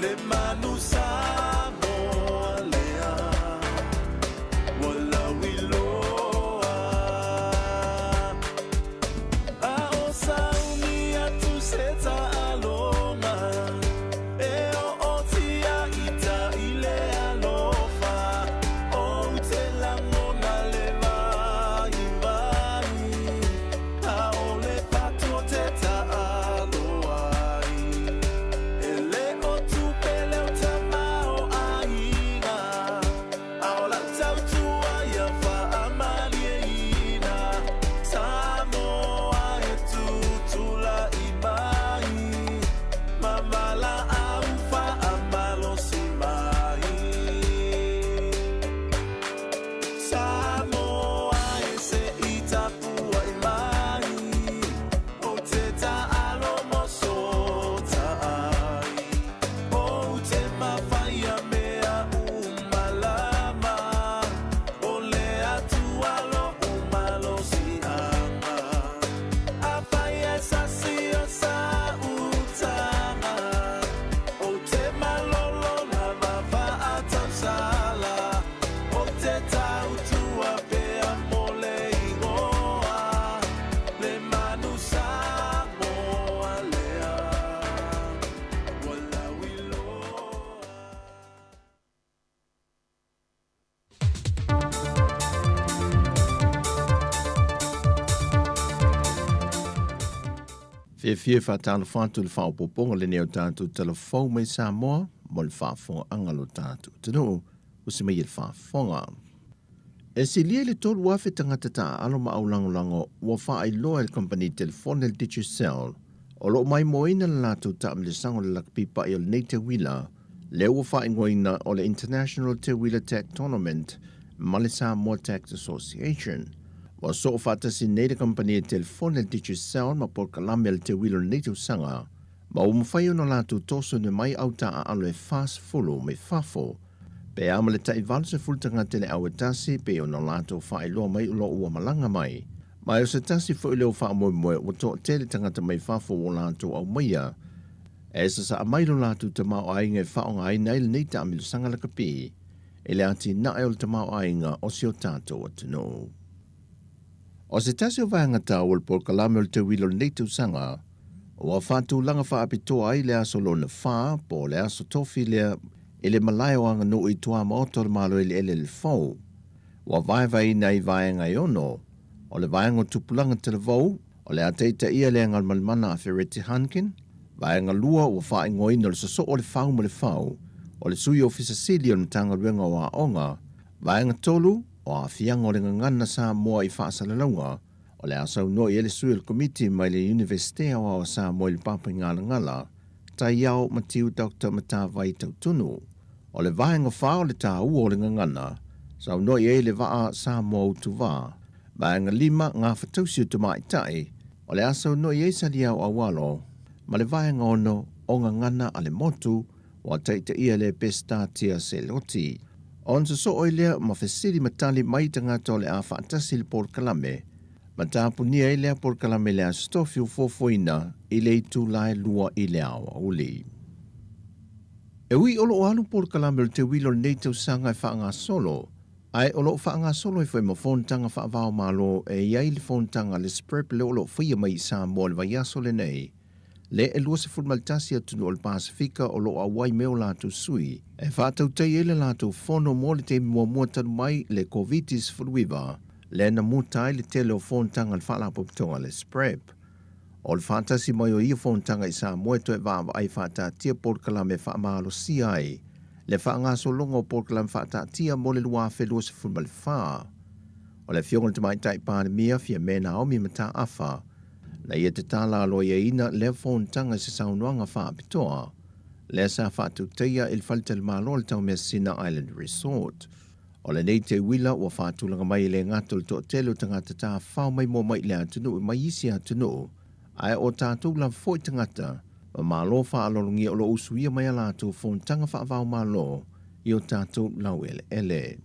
Le manu Samoa lea ua lauiloa. A o sauni atu se taaloga e ootia i tai le alofa. Ou te lagona le vaivai, ʻaʻole pato te taalo ai. E le o tupe leo tamaoaiga, a o lau tautua ia faamalieina. Samoa e tutulai mai, ma valaau faamalosi mai. Samoa e se i tapuai mai, ou te taalo mo sootaai. Ou te mafaia mea uma lava, o le Atua lo'u malosiaga. Afai e sasi o sa'u taga, ou te malolo lava faatausala. Ou te tautua pea mo le igoa, le manu Samoa lea ua lauiloa. Fiafia e faatalofa atu i le faaopoopoga lenei o tatou tala fou mai Samoa mo le faafofogaaga a lo tatou atunuu. Usi mai e le faafofoga. E silia i le 3,000 tagata taaalo ma aulagolago ua faailoa e le kamupani telefone le Digicel o lo o maimoaina le latou taamilosaga o le lakapi paʻi o lenei teuila lea ua faaigoaina o le International Teuila Tech Tournament ma le Samoa Tech Association. Ua soo faatasi nei le kamupani e telefone le Digicel ma polokalame a le teuila o lenei tausaga ma ua mafai ona latou toso mai au taaalo e 40 mai fafo pe a ma le tai 80 tagata i le au e tasi pei ona latou faailoa mai o lo o ua malaga mai. Ma o se tasi foi lea o faamoemoe ua toatele tagata mai fafo ua latou aumaia e sasaa mai lo latou tamaoaiga e faaaogaina ai lenei taamilosaga lakapi i le atinae o le tamaoaiga o si o tatou atunuu. O se tasi o vaega taua o le polokalame o le teuila o lenei tausaga, ua faatulaga faapitoa ai le aso lona fa po o le aso tofi lea i le malae o Aganuu i tuamaota o le Malo Eleele le Fou. Ua vaevaeina ai vaega e ono, o le vaega o tupulaga talavou, o le a taitaia le Agalemalemana a Fereti Hankin, vaega lua ua faaigoaina o le sosoo o le fau ma le fau, o le Sui Ofisa Sili o le Matagaluega o Aoga, vaega tolu, o aafiaga o le gagana Samoa i faasalalauga, o le a saunoa i ai le sui o le Komiti mai le Iunivesite Aoao o Samoa i le Papaigalagala, Taiao Matiu Doctor Matavai Tautunu. O le vaega fa o le taua o le gagana, saunoa i ai le vaa Samoa Utuvā. Vaega lima, Gafatausi o Tamaitai, o le a saunoa i ai Saliao Aualo, ma le vaega ono, o Gagana a le Motu, ua taitaia le Pesetatia Seloti. Ona sosoo ai lea ma fesili ma tali mai tagata o le a faatasi i le polokalame, ma tapunia ai lea polokalame i le Aso Tofi ua fuafuaina i le itula e 2 i le aoauli. E ui o lo o alu polokalame o le teuila o lenei tausaga e faagasolo, ae o lo o faagasolo ai foi ma fonotaga faava-o-Malo e i ai le fonotaga a le SPREP lea o lo o faia mai i Samoa i le vaiaso lenei, le e 21 atunuu o le Pasefika o lo o auai mai o latou sui e faatautai ai le latou fono mo le taimi muamua talu mai le Koviti-19 lea na muta ai le tele o fonotaga a le Faalapotopotoga a le SPREP. O le faatasi mai o ia fonotaga i Samoa e toe vaavaai faataatia polokalame e faamalosia ai le faagasologa o polokalame faataatia mo le 2024. O le Afioga i le Tamaitai Palemia, Fiame Naomi Mataafa, Na ia tatala aloaiaina lea fonotaga i se saunoaga faapitoa, lea sa faatautaia i le faletalimalo o le Taumeasina Island Resort. O lenei teuila ua faatulaga mai e le gata o le toatele o tagata tafafao maimoa mai i le atunuu mai isi atunuu, ae o tatou lava foi tagata ma malo faaaloalogia o lo o usuia mai a latou fonotaga faava-o-Malo i o tatou laueleele.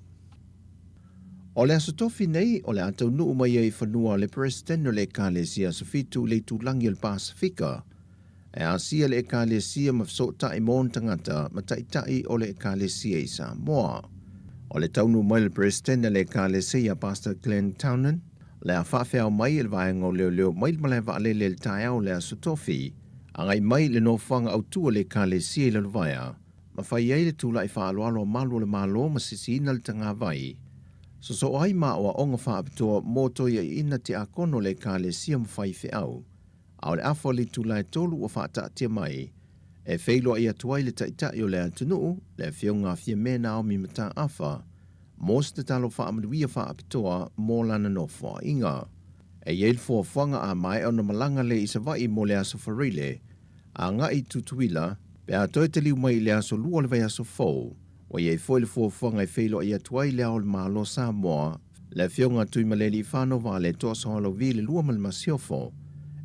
O le Aso Tofi nei, o le a taunuu mai ai i fanua le Peresetene o le Ekalesia Aso Fitu i le itulagi o le Pasefika. E asia le Ekalesia ma fesootai ma ona tagata ma taitai o le Ekalesia i Samoa. O le taunuu mai o le Peresetene a le Ekalesia Pastor Glenn Townend, le a faafeao mai e le Vaega o Leoleo mai le malae vaalele i le taeao o le Aso Tofi, agai mai i le nofoaga autu a le Ekalesia i Lalovaea, ma fai ai le tulai faaaloalo a malu o le Malo ma sisiina le tagavai. Sosoo ai ma aoaoga faapitoa mo toiaiina tiakono o le Ekalesia ma faifeau. A o le afa o le itula e tolu ua faataatia mai e feiloai atu ai le Taitai o le atunuu, le Afioga a Fiame Naomi Mataafa, mo se tatalo faamanuia faapitoa mo lana nofoaiga. E i ai le fuafuaga a maea ona malaga lea i Savaii mo le Aso Faraile, agai i Tutuila, pe a toe taliu mai i le aso Lua o le vaiaso fou. Ua i ai foi le fuafuaga e feiloai atu ai Le Ao o le Malo o Samoa, le Afioga a Tuimalealiifano Vaaletoa Sualauvi i le Lua ma le Masiofo,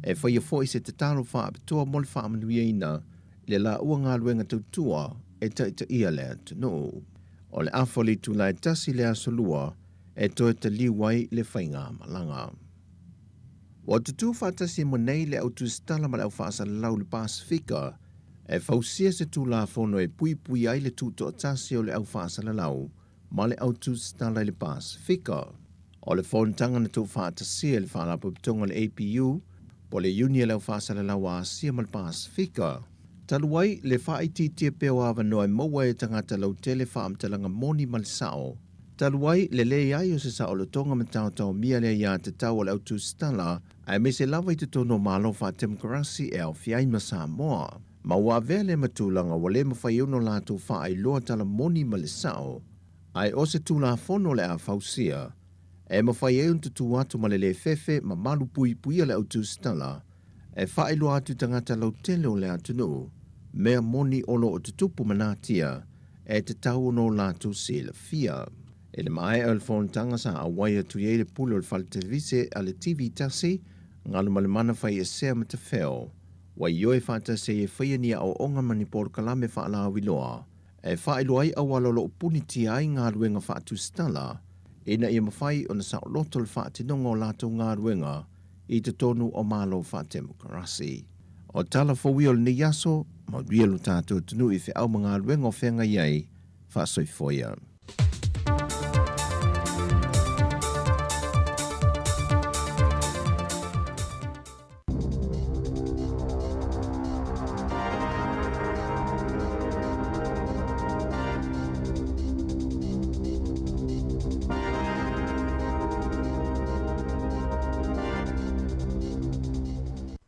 e faia foi se tatalo faapitoa mo le faamanuiaina i le laua galuega tautua e taitaia le atunuu. O le afa o le itula e tasi i le aso Lua e toe taliu ai le faigamalaga. Ua tutū faatasi ma nei le au tusitala ma le au faasalalau i le Pasefika e fausia se Tulafono e puipui ai le tutoatasi o le au faasalalau ma le au tusitala i le Pasefika. O le fonotaga na tuufaatasia e le Faalapotopotoga o le APU, po o le Iuni a le Au Faasalalau a Asia ma le Pasefika, talu ai le faaitiitia pea o avanoa e maua e tagata lautele faamatalaga moni ma le sao, Talu ai le leai o se saolotoga ma taotaomia le aiatatau a le au tusitala, aemaise lava i totonu o Malo faatemokarasi e aofia ai ma Samoa. Ma ua avea lea ma tulaga ua le mafai ona latou faailoa tala moni ma le sao, ae o se Tulafono o le a fausia, e mafai ai ona tutū atu ma le le fefe ma malupuipuia le au tusitala, e faailoa atu i tagata lautele o le atunuu, mea moni o lo o tutupu ma natia, e tatau ona o latou silafia. I le maea o le fonotaga sa auai atu i ai le pule o le fale televise a le TV tasi, Galumalemana Faiesea Matafeo, ua ioe faatasi ai e faia ni aoaoga ma ni polokalame faalauiloa e faailoa ai auala o lo o punitia ai galuega faatusitala ina ia mafai ona saoloto le faatinoga o latou galuega i totonu o Malo faatemokarasi. O tala fou ia o lenei aso, manuia lo tatou atunuu i feau ma galuega o feagai ai, faasoifua ia.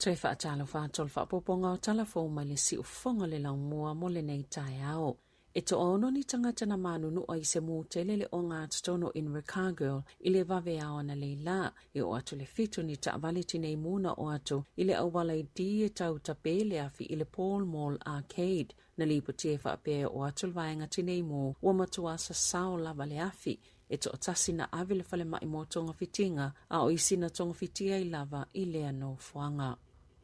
Toe faatalofa atu o le faaopoopoga o tala fou mai le siufofoga o le laumua mo lenei taeao. E toaono ni tagata na manunua i se mū tele le ogatotonu o Invercargill i le vaveao analeila. E oo atu le fitu ni taavale tinei mū na oo atu i le auala i D e tau tapē le afi i le Pall Mall Arcade. Na lipotia e faapea e oo atu le vaega tinei mū ua matua sasao lava le afi. E toatasi na ave le falemai mo togafitiga a o isi na togafitia ai lava i lea nofoaga.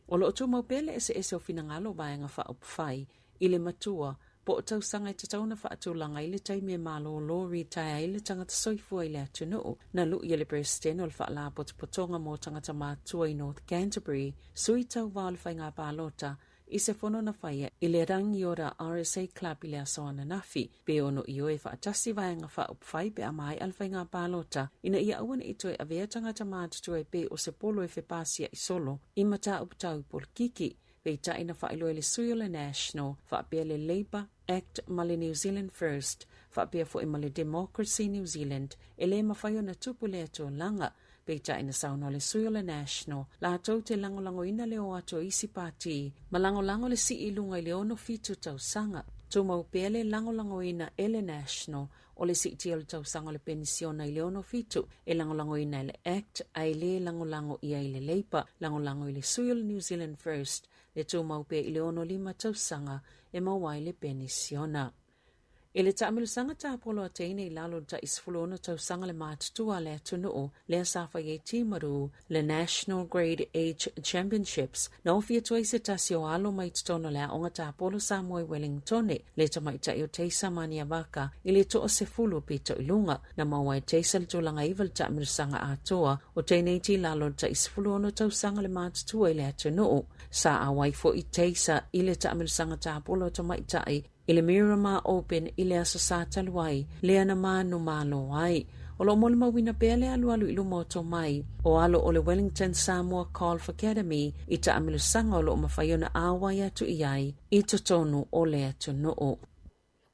O lo o tumau pea le eseese o finagalo o vaega faaupufai i le matua po o tausaga e tatau ona faatulaga ai le taimi e malōlō retire ai le tagata soifua i le atunuu. Na lu'i e le Peresetene o le Faalapotopotoga mo Tagata Matutua i North Canterbury, sui tauva o le faiga palota, i se fono na faia i le Rangiora RSA Club i le aso ananafi, pe ono ioe faatasi vaega faaupufai pe a maea le faiga palota, ina ia aua ne i toe avea tagata matutua e pei o se polo e fepasia'i solo i mataupu tau polokiki. Peitai na faailoa e le sui o le National, faapea le Labour, Act ma le New Zealand First, faapea foi ma le Democracy New Zealand, e le mafai ona tupu lea tulaga. Peitai na saunoa le sui o le National, latou te lagolagoina le o atu o isi pati, ma lagolago le sii i luga i le 67 tausaga. Tumau pea le lagolagoina e le National o le siitia o le tausaga o le penisiona i le 67, e lagolagoina e le Act ae le lagolago ia i le Labour, lagolago i le sui o le New Zealand First, le tumau pea i le 65 tausaga e maua ai le penisiona. I le taamilosaga tapolo a teine i lalo o le tai 16 tausaga le matutua a le atunuu, lea sa fai ai Timaru le National Grade Age Championships, na ofi atu ai se tasi o alo mai totonu o le Aoga Tapolo Samoa i Wellingtone, le tamaitai o Teisa Maniavaka i le toasefulu pito i luga. Na maua e Teisa le tulaga iva i le taamilosaga atoa o teineiti i lalo o le tai 16 tausaga le matutua i le atunuu. Sa auai foi Teisa i le taamilosaga tapolo a tamaitai i le Miramar Open i le Aso Sa talu ai, lea na manumalo ai. O lo o molimauina pea le alualu i luma o tomai o alo o le Wellington Samoa Golf Academy i taamilosaga o lo o mafai ona auai atu i ai i totonu o le atunuu.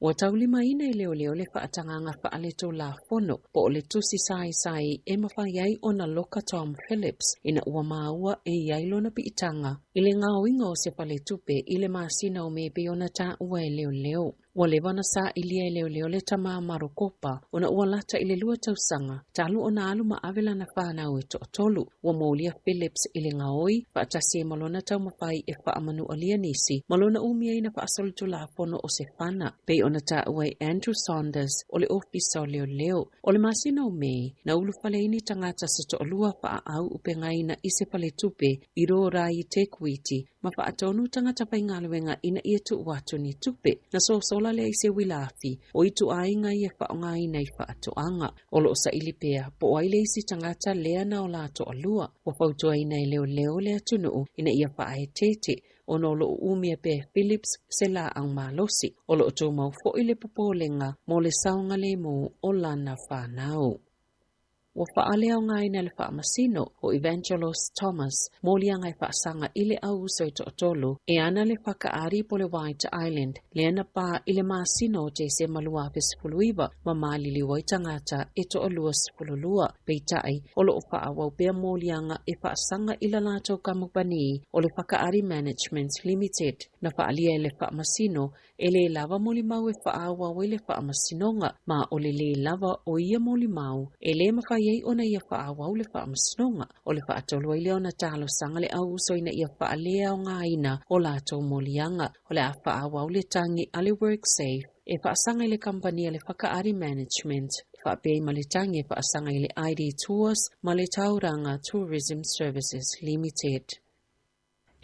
Ua taulimaina e leoleo le faatagaga faaletulafono po o le tusi saisai e mafai ai ona loka Tom Phillips ina ua maua e i ai lona piitaga i le gaoiga o se faletupe i le masina o Me pei ona taua e leoleo. Ua leva ona sailia e leoleo le tama Marokopa ona ua lata i le lua tausaga talu ona alu ma ave lana fanau e toatolu. Ua molia Phillips i le gaoi faatasi ai ma lona taumafai e faamanualia nisi ma lona umiaina faasolitulafono o se fana, pei ona taua e Andrew Saunders o le Ofisa o Leoleo. O le masina o Me, na ulufale ai ni tagata se toalua faaau upegaina i se faletupe i ro Rai Te Kuiti ma faatonu tagata faigaluega ina ia tuu atu ni tupe. Na sosola lea i se uila afi o ituaiga ia faaaogaina i faatoaga. O lo o saili pea po o ai le isi tagata lea na o la toalua. Ua fautuaina e leoleo le atunuu ina ia faaeteete ona o lo o umia pea e Phillips se laau malosi. O lo o tumau foi le popolega mo le saogalemu o lana fanau. Ua faaleaogaina e le faamasino o Evangelos Thomas moliaga e faasaga i le au uso e toatolu e ana le whakaari po le White Island lea na pa i le masina o Tesema 2019 ma maliliu ai tagata e toalua 12. Peitai, o lo o faaauau pea moliaga e faasaga i la latou kamupani o le Whakaari Management Limited. Na faaalia e le faamasino e lē lava molimau e faaauau ai le faamasinoga, ma o le lē lava o ia molimau e lē mafai ai ona ia faaauau le faamasinoga. O le faatolu ai lea ona talosaga le au uso ina ia faaleaogaina o latou moliaga. O le a faaauau le tagi a le WorkSafe e faasaga i le kamupani a le Whakaari Management, faapea ai ma le tagi e faasaga i le ID Tours ma le Tauranga Tourism Services Limited.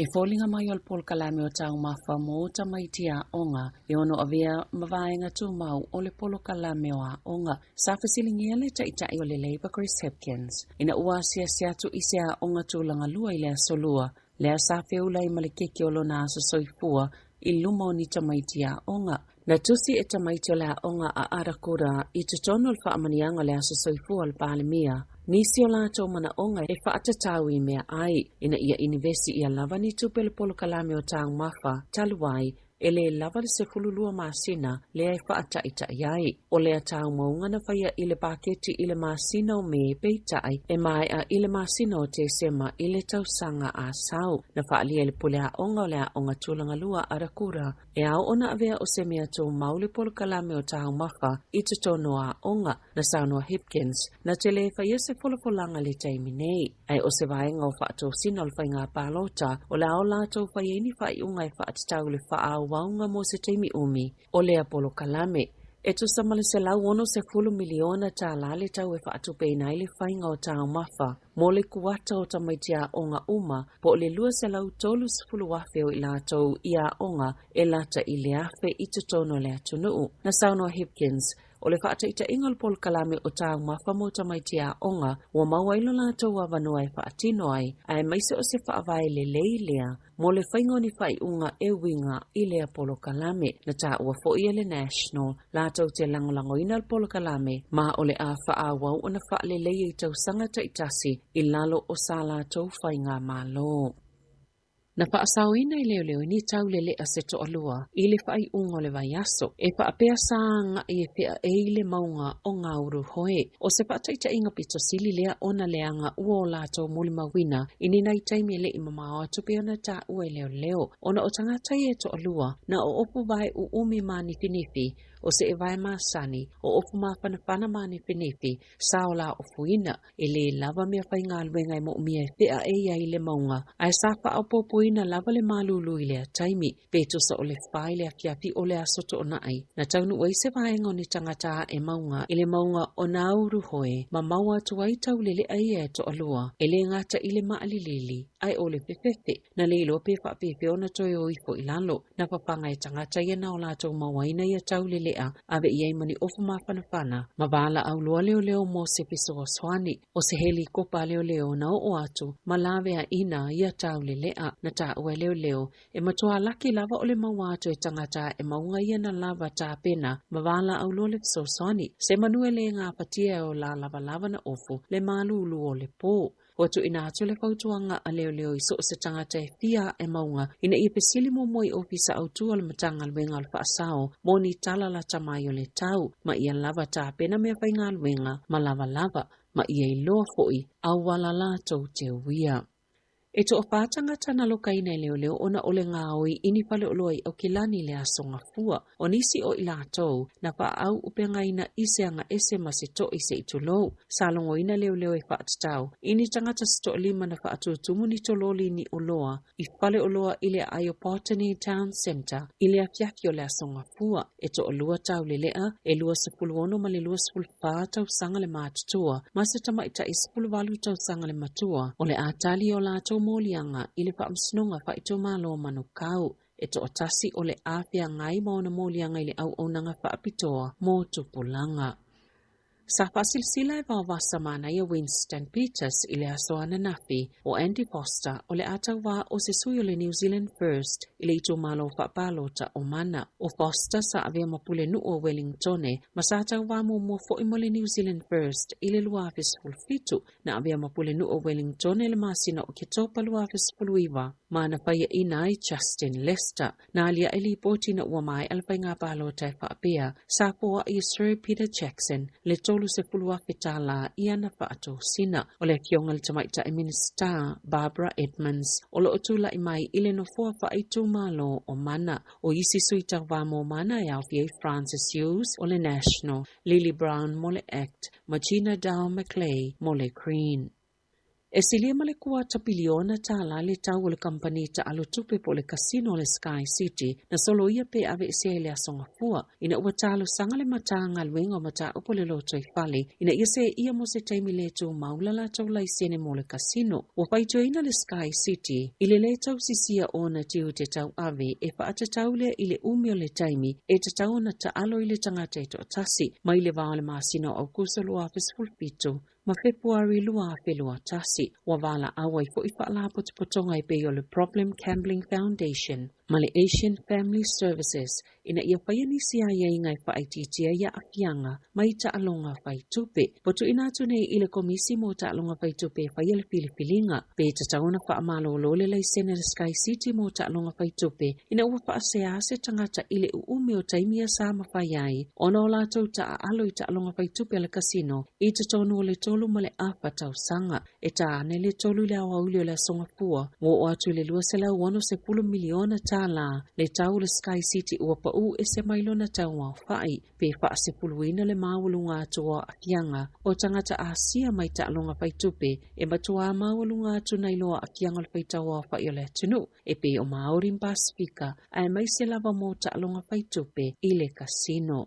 E foliga mai o le polokalame o taumafa mo tamaiti aoga e ono avea ma vaega tumau o le polokalame o aoga. Sa fesiligia le Taitai o le Labour Chris Hipkins ina ua asiasi atu i se aoga tulaga lua i le Aso Lua, lea sa feula ai ma le keke o lona aso soifua i luma o ni tamaiti aoga. Na tusi e tamaiti o le aoga a Arakura i totonu o le faamaniaga o le aso soifua o le Palemia nisi o latou manaoga e faatatau i meaai ina ia inivesi ia lava ni tupe le polokalame o taumafa talu ai e lē lava le 12 masina lea e faataita'i ai. O lea taumauga na faia i le paketi i le masina o Me peitai e maea i le masina o Tesema i le tausaga a sau. Na faaalia e le pule aoga o le aoga tulaga lua Arakura e ao ona avea o se mea tumau le polokalame o taumafa i totonu o aoga. Na saunoa Hipkins, na te lē faia se folafolaga i le taimi nei, ae o se vaega o faatosina o le faiga palota o le a o latou fai ai ni faaiuga e faatatau i le faaauauga mo se taimi umi o lea polokalame. E tusa ma le $160 miliona tālā le tau e faatupeina ai le faiga o taumafa mo le kuata o tamaiti aoga uma po o le 230,000 o i latou i aoga e lata i le 1,000 i totonu o le atunuu. Na saunoa Hipkins, O le faataitaiga o le polokalame o taumafa mo tamaiti aoga ua maua ai lo latou avanoa e faatino ai, aemaise o se faavae lelei lea mo le faiga o ni faaiuga e uiga i lea polokalame. Na taua foi e le National latou te lagolagoina le polokalame ma o le a faaauau ona faaleleia i tausaga taitasi i lalo o sa latou faigamalo. Na faasaoina e leoleo ni taulelea se toalua i le faaiuga o le vaiaso e faapea sa agai e feaei le mauga o Ngauruhoe. O se faataitaiga pito sili lea ona leaga ua o latou molimauina i ni nai taimi e le i mamao atu pei ona taua e leoleo ona o tagata ia e toalua na oopu vae uumi manifinifi. O se evae masani, o ofu mafanafana ma nefenefe, sa o la ofuina, e lē lava meafaigaluega e moomia e feaei ai i le mauga, ae sa faaopoopoina lava le malūlū i lea taimi, pe tusa o le 4 i le afiafi o le Aso Toonai, na taunuu ai se vaega o ni tagata ae mauga i le mauga o Ngāuruhoe ma maua atu ai taulele'a ia e toalua, e lē gata i le maalilili, ae o le fefefe, na le iloa pe faapefea ona toe o ifo i lalo. Na fafaga e tagata ia na o latou mauaina ia taulele'a, ave i ai ma ni ofu mafanafana, ma valaau loa leoleo mo se fesoasoani. O se helikopa a leoleo na oo atu ma laveaina ia taulele'a. Na taua e leoleo, e matuā laki lava o le maua atu e tagata e mauga ia na lava tapena ma valaau loa le fesoasoani. Se manu e lē gafatia e o lalavalava na ofu le malūlū o le pō. Ua tuuina atu le fautuaga a leoleo i so o se tagata e fia ae mauga ina ia fesili muamua i Ofisa Autu o le Matagaluega o le Faasao mo ni tala lata mai o le tau, ma ia lava tapena meafaigaluega ma lavalava, ma ia iloa foi auala latou te uia. E toafā tagata na lokaina e leoleo ona o le gaoi i ni faleoloa i Aukilani i le Aso Gafua. O nisi o i latou, na faaauupegaina i se agaese ma se to'i se i tulou. Sa logoina leoleo e faatatau i ni tagata se toalima na faatutumu ni tololi ni oloa i faleoloa i le aai o Botany Town Centre i le afiafi o le Aso Gafua. E toalua taulelea, e 26 ma le 24 tausaga le matutua, ma se tamaitai 18 tausaga le matua, o le a tali o latou moliaga i le Faamasinoga Faaitumalo o Manukau. E toatasi o le a feagai ma ona moliaga i le auaunaga faapitoa mo tupulaga. Sa faasilasila e vaovasa manaia Winston Peters i le aso ananafi, o Andy Foster o le a tauvā o se sui o le New Zealand First i le itumalo faapalota o Mana. O Foster sa avea ma pulenuu o Wellingtone ma sa tauvā muamua foi mo le New Zealand First i le 2017. Na avea ma pulenuu o Wellingtone i le masina o Oketopa 2019 ma na faiaina ai Justin Lester. Na aliae lipoti ina ua maea le faiga palota e faapea, sa foai e Sir Peter Jackson le 30,000 tālā i ana faatosina. O le Afioga i le Tamaitai Minisita Barbara Edmonds o lo o tulai mai i le nofoa faaitumalo o Mana. O isi sui tauva mo Mana e aofia ai Francis Hughes o le National, Lily Brown mo le act ma Gina Dow McLeay mo le Green. E silia ma le kuata piliona tālā le tau o le kamupani taalo tupe po o le kasino o le Sky City na soloia pe aveesea i le Aso Gafua ina ua talosaga le Matagaluega o Mataupu o le Lotoifale ina ia seeia mo se taimi le tumau la latou laisene mo le kasino. Ua faitioina le Sky City i le lē tausisia o ona tiute tauave e faatatau lea i le umi o le taimi e tatau ona taalo i le tagata e toatasi mai le va o le masina o Aukuso 2017 ma Fepuari 2021. Ua valaau ai foi faalapotopotoga e pei o le Problem Gambling Foundation ma le Asian Family Services ina ia faia nisi aiaiga e faaitiitia i aafiaga mai taaloga faitupe. Ua tuuina atu nei i le Komisi mo Taaloga Faitupe e faia le filifiliga pe tatau ona faamalolo le laisene a le Sky City mo taaloga faitupe ina ua faasea se tagata i le uumi o taimi ia sa mafai ai ona o latou taaalo i taaloga faitupe a le kasino i totonu o le 3.5 tausaga. E ta ane le 3 i le aoauli o le Aso Gafua, ua oo atu i le $260 miliona tālā le tau o le Sky City ua paū ese mai lona tauaofai, pe faasefuluina le maualuga atu o aafiaga o tagata Asia mai taaloga faitupe e matuā maualuga atu nai lo aafiaga o le faitauaofai o le atunuu e pei o Māori ma Pasifika aemaise lava mo taaloga faitupe i le kasino.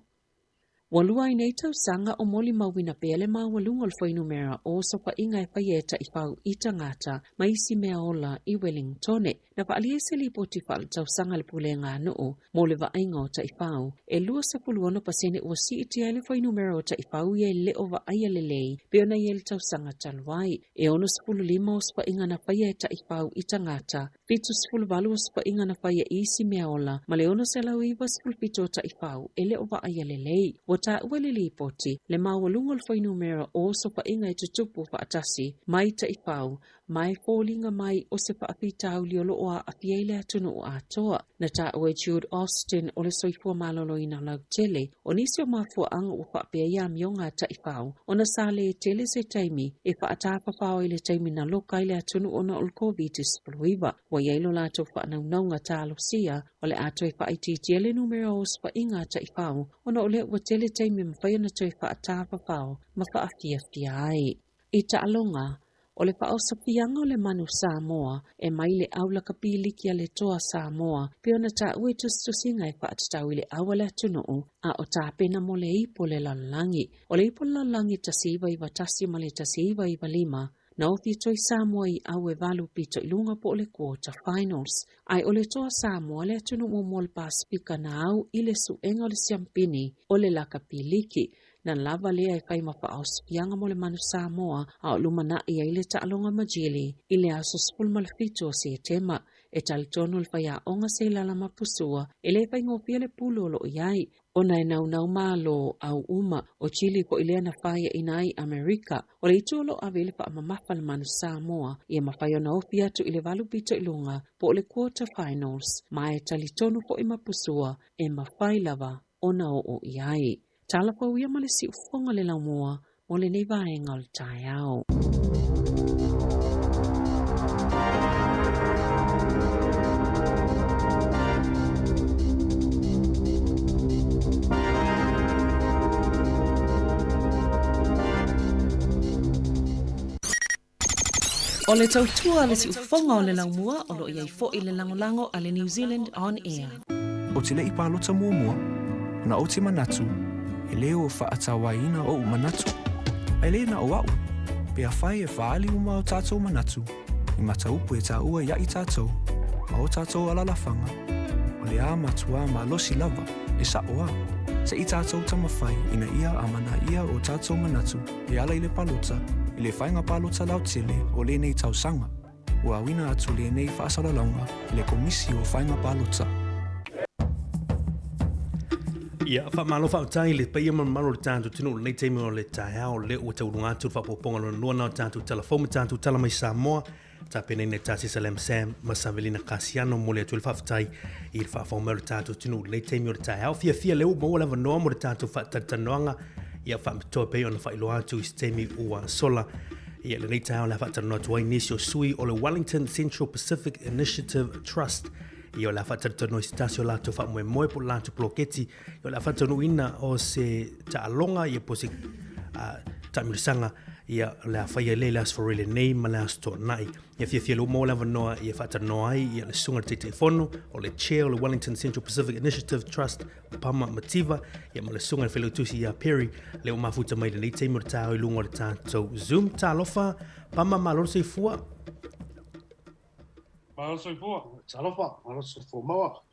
Ua lua ai nei tausaga o molimauina pea le maualuga o le fuainumera o osofaiga e faia e taifau i tagata ma isi mea ola i Wellingtone. Na faaalia i se lipoti faaletausaga a le Pulega a Nuu mo le vaaiga o taifau, e 26 pasene ua siitia ai le fuainumera o taifau ia e le o vaaia lelei pei ona i ai le tausaga talu ai. E 65 osofaiga na faia e taifau i tagata, 78 osofaiga na faia i isi mea ola ma le 697 o taifau e le o vaaia lelei. Ua taua i le lipoti le maualuga o le fuainumera o osofaiga e tutupu faatasi mai taifau ma e foliga mai o se faafitauli o loo aafia ai le atunuu atoa. Na taua e Jude Austin o le Soifua Maloloina lautele, o nisi o mafuaaga ua faapea ai amioga a taifau ona sa le tele se taimi e faatafafao ai i le taimi na loka ai le atunuu ona o le Koviti-19. Ua i ai lo latou faanaunauga talosia o le a toe faaitiitia le numera o osofaiga a taifau ona o lea ua tele taimi e mafai ona toe faatafafao ma faafiafia ai. I taaloga, o le faaosofiaga o le manu Samoa e mai le au lakapi liki a le Toa Samoa pei ona taua i tusitusiga e faatatau i le au a le atunuu a o tapena mo le Ipu o le Lalolagi. O le Ipu o le Lalolagi 1991 ma le 1995, na ofi atu ai Samoa i au e valu pito i luga po o le quarter finals. Ae o le Toa Samoa le atunuu muamua o le Pasefika na au i le suega o le siampini o le lakapi liki. Na lava lea e fai ma faaosofiaga mo le manu Samoa a o lumanai ai le taaloga ma Jili i le aso 17 o Setema. E talitonu le faiaoga Seilala Mapusua e le faigofie le pulu o lo o i ai, ona e naunau malo au uma o Chile foi lea na faiaina ai Amerika. O le itu o lo o ave i le faamamafa le manu Samoa ia mafai ona ofi atu i le valu pito i luga po o le quarter finals, ma e talitonu foi Mapusua e mafai lava ona oo i ai. Tala fou ia ma le siufofoga le laumua mo lenei vaega o le taeao. O le tautua a le siufofoga o le laumua o lo o i ai foi le lagolago a le New Zealand On Air. Ou te le i palota muamua, ona ou te manatu, e le o faatauaina oʻu manatu. Ae le na o aʻu, pe afai e faaali uma o tatou manatu i mataupu e taua iaʻi tatou ma o tatou alalafaga, o le a matuā malosi lava e saʻo a. Se i tatou taumafai ina ia amanaia o tatou manatu e ala i le palota i le faiga palota lautele o lenei tausaga. Ua auina atu lenei faasalalauga i le Komisi o Faiga Palota. Ia, faamalo faafetai i le paia ma le mamalu o le tatou atunuu i lenei taimi o le taeao, lea ua tauluga atu le faaopoopoga lona lua na o tatou tala fou ma tatou tala mai Samoa, tapenaina e Tasisa Lam Sam ma Savelina Kasiano. Momoli atu ai le faafetai i le faafofoga mai o le tatou atunuu i lenei taimi o le taeao. Fiafia lea ua maua le avanoa mo le tatou faatalatalanoaga ia faapitoa pei ona faailoa atu i se taimi ua sola. Ia, lenei taeao o le a faatalanoa atu ai nisi o sui o le Wellington Central Pacific Initiative Trust. Ia, o le a faatalatalanoa i se tasi o latou faamoemoe po o le latou poloketi. Ia, o le a faataunuuina o se taaloga, ia, po o se taamilosaga, ia, o le a faia lea i le Aso Faraile lenei ma le Aso Toonai. Ia, fiafia lea ua maua le avanoa ia faatalanoa ai ia le susuga i le Taitaifono o le Chair o le Wellington Central Pacific Initiative Trust, Pama Mativa, ia ma le susuga i le Failautusi ia Perry, lea ua mafuta mai lenei taimi o le taeao i luga o le tatou Zoom. Talofa, Pama, malo le soifua. Malo le soifua. Talofa, malo le soifua maua.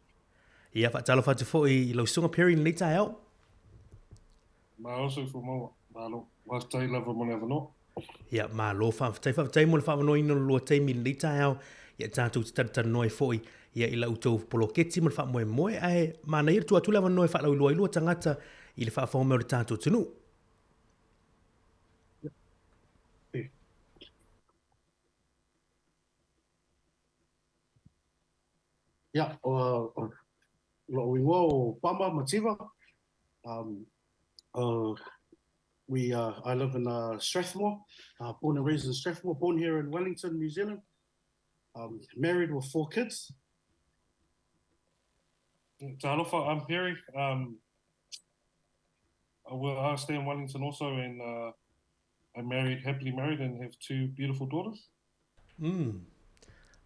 Ia, faatalofa atu foi i lau susuga Perry i lenei taeao. Malo le soifua maua. Malo. Faafetai lava mo le avanoa. Ia, malo faafetai. Faafetai mo le faavanoaina o le lua taimi i lenei taeao. Ia, tatou te talatalanoa ai foi ia i la outou poloketi ma le faamoemoe, ae manaia le tuu atu le avanoa e faalauiloa ai lua tagata i le faafofoga mai o le tatou atunuu. Ia, o lo'u igoa o Pama Mativa. We, I live in Strathmore, born and raised in Strathmore, born here in Wellington, New Zealand. Married with 4 kids. Talofa, I'm Perry. I stay in Wellington also, and I'm married, happily married, and have 2 beautiful daughters.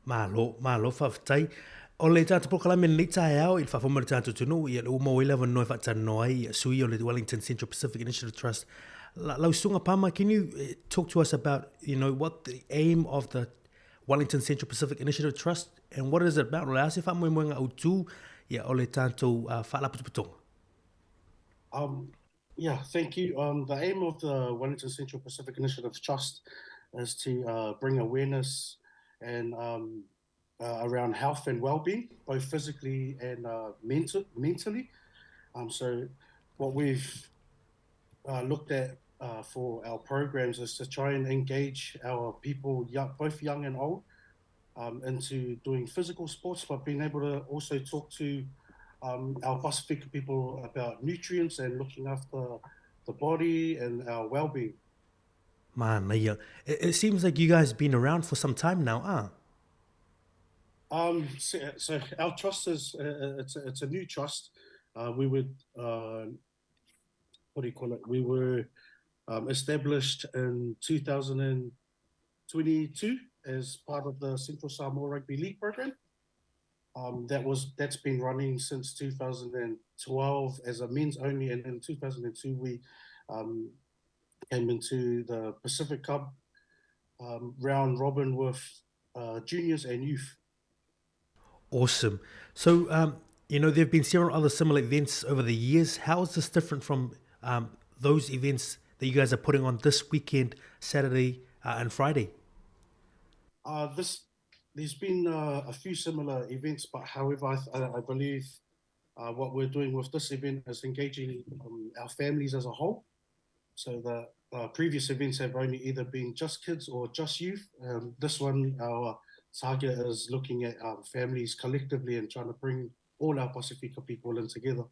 Malo, malo, faafetai. O le tatou polokalame i lenei taeao i le faafofoga mai o le tatou atunuu, ia lea ua maua ai le avanoa e faatalanoa ai ia sui o le Wellington Central Pacific Initiative Trust. La, lau susuga Pama, can you talk to us about, you know, what the aim of the Wellington Central Pacific Initiative Trust and what is it about? O le a se faamoemoega autu ia o le tatou faalapotopotoga? Yeah, thank you. The aim of the Wellington Central Pacific Initiative Trust is to bring awareness and around health and well-being, both physically and mentally. So what we've looked at for our programs is to try and engage our people, both young and old, um, into doing physical sports, but being able to also talk to um, our Pasifika people about nutrients and looking after the body and our well-being. Man, it, it seems like you guys have been around for some time now, ah? Um, so, so our trust is it's a, it's a new trust. We would what do you call it? We were established in 2022 as part of the Central Samoa Rugby League program. that was that's been running since 2012 as a men's only, and in 2002 we came into the Pacific Cup round robin with juniors and youth. Awesome. So, you know, there have been several other similar events over the years. How is this different from those events that you guys are putting on this weekend, Saturday and Friday? This there's been a few similar events, but however, I, I believe what we're doing with this event is engaging our families as a whole. So the previous events have only either been just kids or just youth. this one, our target is looking at families collectively and trying to bring all our Pasifika people in together.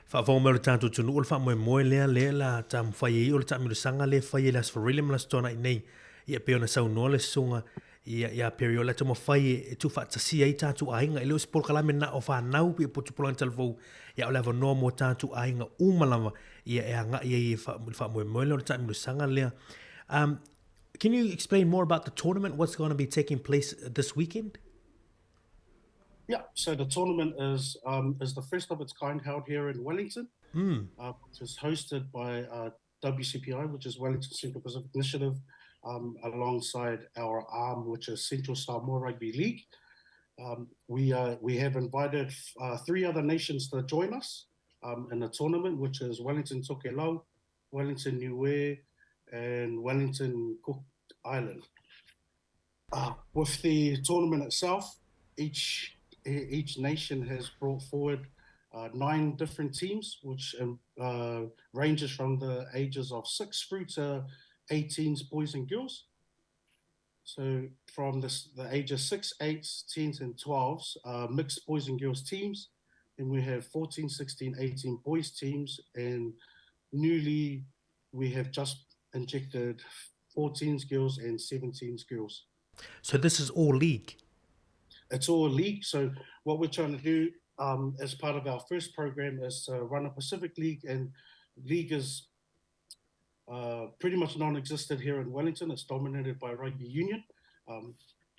Faafofoga mai o le tatou atunuu o le faamoemoe lea lea la taumafai ai o le taamilosaga lea e fai e le Aso Faraile ma le Aso Toonai nei. Ia pei ona saunoa le susuga ia ia Perry o le a taumafai e, e tuufaatasia ai tatou aiga. E le o se polokalame na o fanau pe po tupulaga talavou, ia o le avanoa mo tatou aiga uma lava ia e agai ai e fa, le faamoemoe lea o le taamilosaga lea. Um, can you explain more about the tournament, what's going to be taking place this weekend? Yeah, so the tournament is is the first of its kind held here in Wellington, which is hosted by WCPI, which is Wellington Central Pacific Initiative, alongside our arm, which is Central Samoa Rugby League. we we have invited three other nations to join us in the tournament, which is Wellington Tokelau, Wellington Niue, and Wellington Cook Island. with the tournament itself, each each nation has brought forward 9 different teams, which ranges from the ages of 6 through to 18s, boys and girls. So from the, the age of 6, 8s, 10s, and 12s, mixed boys and girls teams. Then we have 14, 16, 18 boys teams, and newly we have just injected 14s girls and 17s girls. So this is all league? It's all league. So what we're trying to do as part of our first program is to run a Pacific League, and league is pretty much non-existent here in Wellington. It's dominated by rugby union.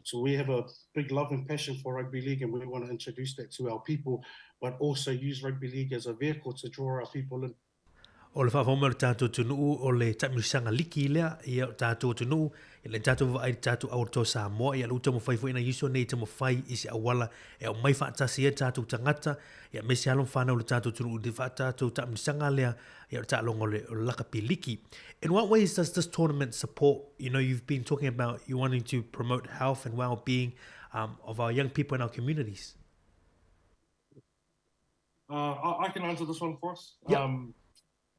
so we have a big love and passion for rugby league, and we want to introduce that to our people, but also use rugby league as a vehicle to draw our people in. O le faafofoga mai o le tatou atunuu, o le taamilosaga liki lea, ia, o tatou atunuu, ia le tatou vaai i le tatou au Samoa, ia le u taumafai foi nai uso nei e taumafai i se auala e aumai faatasi ai tatou tagata, ia aemaise alo ma fanau o le tatou atunuu i le tatou taamilosaga lea, ia o le taaloga o le, o le lakapi liki. In what ways does this tournament support, you know, you've been talking about you wanting to promote health and well-being of our young people in our communities? I, I can answer this one for us. Yeah.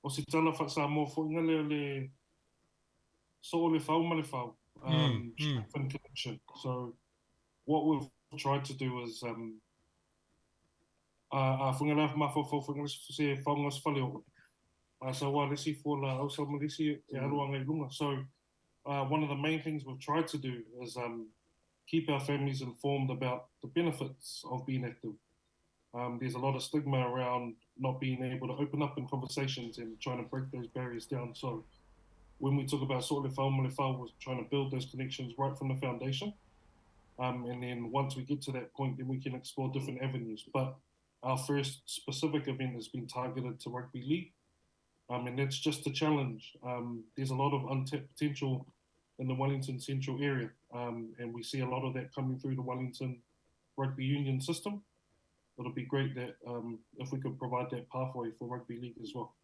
o se tala wha Samoa foʻiga lea le so o le fau ma le fau. Strengthen connection. So what we've tried to do is a foʻiga lea mafaufau foʻiga le se faoga se fale o a sa wa le si fo la au sa ma le si e alu anga i lunga. So one of the main things we've tried to do is keep our families informed about the benefits of being active. There's a lot of stigma around not being able to open up in conversations and trying to break those barriers down. So when we talk about So'o le Fau ma le Fau, we're trying to build those connections right from the foundation. And then once we get to that point, then we can explore different avenues. But our first specific event has been targeted to rugby league. And that's just a challenge. There's a lot of untapped potential in the Wellington Central area. And we see a lot of that coming through the Wellington Rugby Union system. It'll be great that if we could provide that pathway for rugby league as well.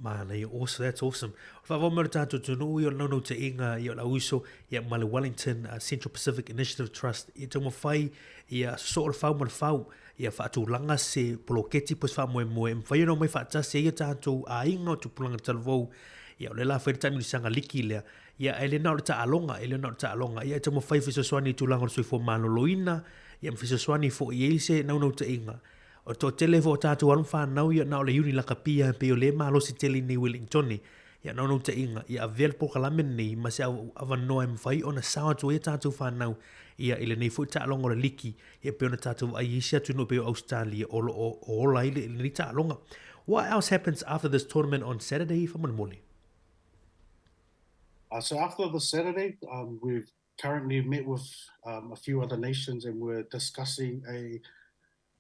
Manaia, awesome, that's awesome. O le faafofoga mai o le tatou atunuu, ia o le naunautaiga, ia o le auiso, ia ma le Wellington Central Pacific Initiative Trust, ia taumafai, ia sosoo le fau ma le fau, ia faatulaga se poloketi po o se faamoemoe e mafai ona omai faatasi ai o tatou aiga o tupulaga talavou, Ia, o lea la fai le taamilosaga liki lea, ia, ae le na o le taaloga, e le na o le taaloga. Ia, e taumafai e fesoasoani i tulaga o le soifua maloloina, ia ma fesoasoani foi i ai se naunautaiga. O le toatele foi o tatou alo ma fanau, ia na o le uni lakapi lava pei o lea e malosi tele i inei i Wellingtone. Ia, naunautaiga, ia avea le polokalame lenei ma se avanoa e mafai ona sao atu ai a tatou fanau, ia, i lenei foi taaloga o le liki, ia pei ona tatou vaai i isi atunuu pei o Ausetalia o lo o ola ai lenei taaloga. What else happens after this tournament on Saturday faamolemole? Uh, so after the Saturday, um, we've currently met with um, a few other nations and we're discussing a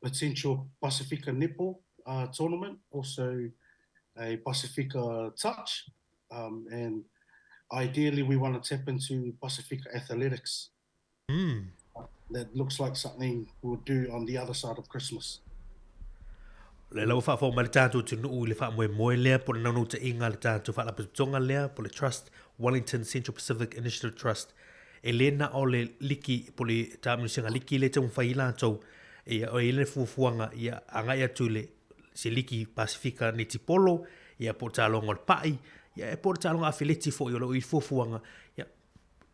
potential Pasifika Netball uh, tournament, also a Pasifika Touch, um, and ideally we want to tap into Pasifika Athletics. Mm. That looks like something we'll do on the other side of Christmas. Le lau faafofoga mai le tatou atunuu i le faamoemoe lea po o le naunautaiga a le tatou faalapotopotoga lea po o le Trust, Wellington Central Pacific Initiative Trust, e le na o le liki po o le taamilosaga liki lea e taumafai ai latou, ia, e i ai le fuafuaga ia agai atu i le se liki Pasifika netipolo, ia po o le taaloga o le pa'i, ia po o le taaloga afeleti foi o lo o i ai fuafuaga, ia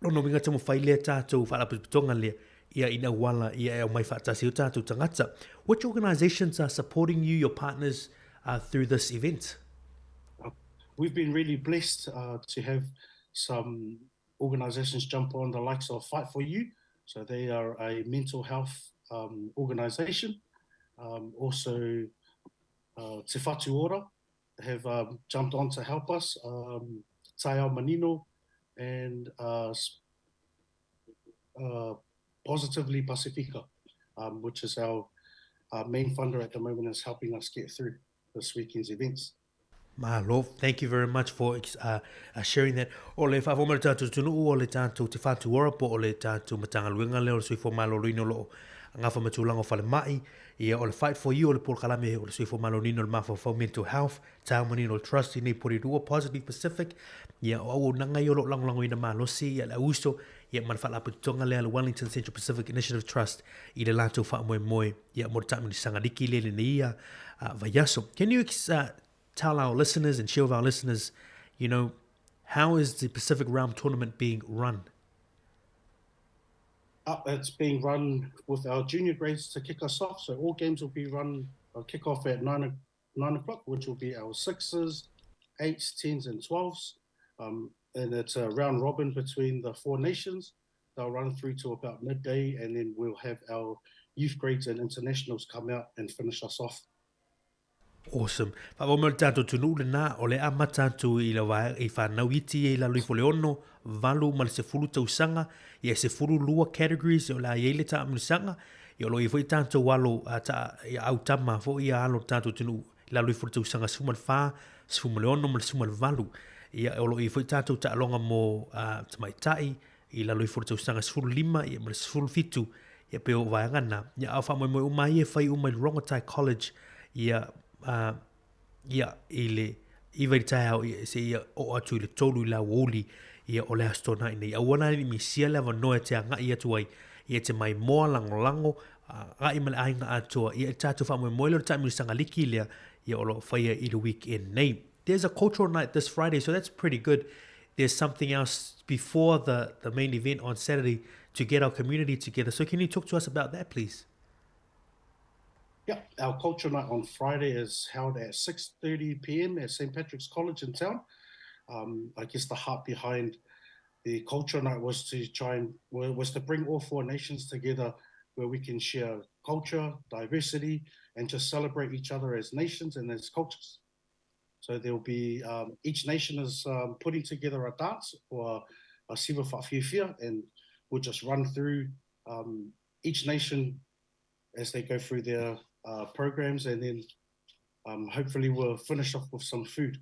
Lona uiga taumafai lea tatou faalapotopotoga lea ia ina auala ia e aumai faatasi ai o tatou tagata. Which organisations are supporting you, your partners, uh, through this event? We've been really blessed uh, to have some organisations jump on the likes of Fight for You. So they are a mental health um, organisation. Um, also, uh, Te Whatu Ora have um, jumped on to help us. Um, Taiao Manino and uh, uh, Positively Pasifika, um, which is our, our main funder at the moment, is helping us get through this weekend's events. Malo, thank you very much for uh, uh, sharing that. O le faafofoga mai le tatou atunuu, o le tatou Te Whatu Ora po o le tatou Matagaluega lea o le Soifua Maloloina o lo o gafa ma tulaga o falemai. Ia, o le Fight for You, o le polokalame o le Soifua Maloloina o le mafaufau Mental Health, Tau Manino Trust i nei Porirua, Positive Pacific, ia, o auaunaga ia o lo o lagolagoina malosi ia le auuso ia ma le faalapotopotoga lea a le Wellington Central Pacific Initiative Trust i le latou faamoemoe ia mo le taamilosaga liki lea i lenei ia uh, vaiaso. Can you uh, tell our listeners and share with our listeners, you know, how is the Pacific Realm Tournament being run? Uh, it's being run with our junior grades to kick us off. So all games will be run, uh, kick off at 9, nine o'clock, which will be our sixes, eights, tens, and twelves. Um, and it's a round robin between the four nations. They'll run through to about midday, and then we'll have our youth grades and internationals come out and finish us off. Awesome. Whakamau mai o le tatou atunuu lena, o le amata atu i le vaega i whanau iti ia i lalo ifo le 6, 8 ma le 10 tausaga, ia e 12 categories o le a i ai le taamilosaga, ia o lo o i ai foi tatou alo a ta, ia au tama foi ia alo o le tatou atunuu i lalo ifo le tausaga 14, 16 ma le 18. Ia o lo o i ai foi tatou taaloga mo uh, tamaitai, i lalo ifo o le tausaga 15 ia ma le 17 ia pei o vaega na. Ia a o faamoemoe uma ai e fai uma i le Rongotai College ia uh, ia i le iva i le taeao ia se ia oo atu i le tolu i le aoauli ia o le Aso Toonai nei. Aua la ne i misia le avanoa e te agai atu ai ia te maimoa lagolago agai ma le aiga atoa ia i le tatou faamoemoe lea o le taamilosaga liki lea ia o lo o faia i le weekend nei. There's a cultural night this Friday, so that's pretty good. There's something else before the, the main event on Saturday to get our community together. So can you talk to us about that, please? Yeah, our culture night on Friday is held at 6.30 p.m. at St. Patrick's College in town. Um, I guess the heart behind the culture night was to try and was to bring all four nations together where we can share culture, diversity, and just celebrate each other as nations and as cultures. So there'll be um, each nation is um, putting together a dance or a siva fa'afiafia, and we'll just run through um, each nation as they go through their uh, programs, and then um, hopefully we'll finish off with some food.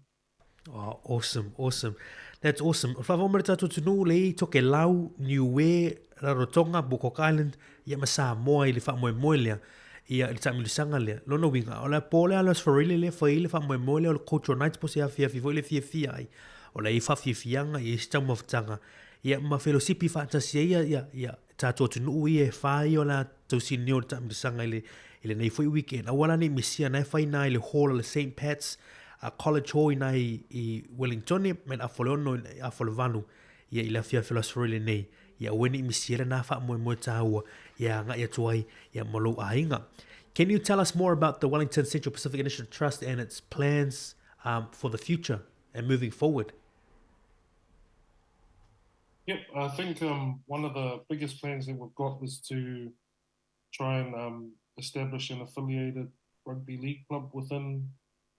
Oh, awesome, awesome. That's awesome. Whawhau mai tātou atunuu le i Tokelau, Niue, Rarotonga, Bukok Island, ia ma Samoa i le faamoemoe lea, ia i le taamilosaga lea. Lona uiga, o le po lea a Los Farile lea e fai ai le faamoemoe lea o le Cultural Nights po o se afiafi foi lea e fiafia ai. O la e i ai faafiafiaga, e i ai se taumafataga, ia ma felosipi faatasi ai ia, ia, ia tatou atunuu ia e whā ia o le a tausinio le taamilosaga i le, i lenei foi weekend. Aua la ne i misia, na e fai na i le hall o le St. Pat's, College Hall i nā i, i Wellingtone, mai le afa o le 6 i le afa o le 8, ia i le afiafi o le Aso Faraile nei, ia aua ne i misi ai lenā faamoemoe tāua ia agai atu ai ia ma lou aiga. Can you tell us more about the Wellington Central Pacific Initiative Trust and its plans um, for the future and moving forward? Yep, I think um, one of the biggest plans that we've got is to try and um, establish an affiliated rugby league club within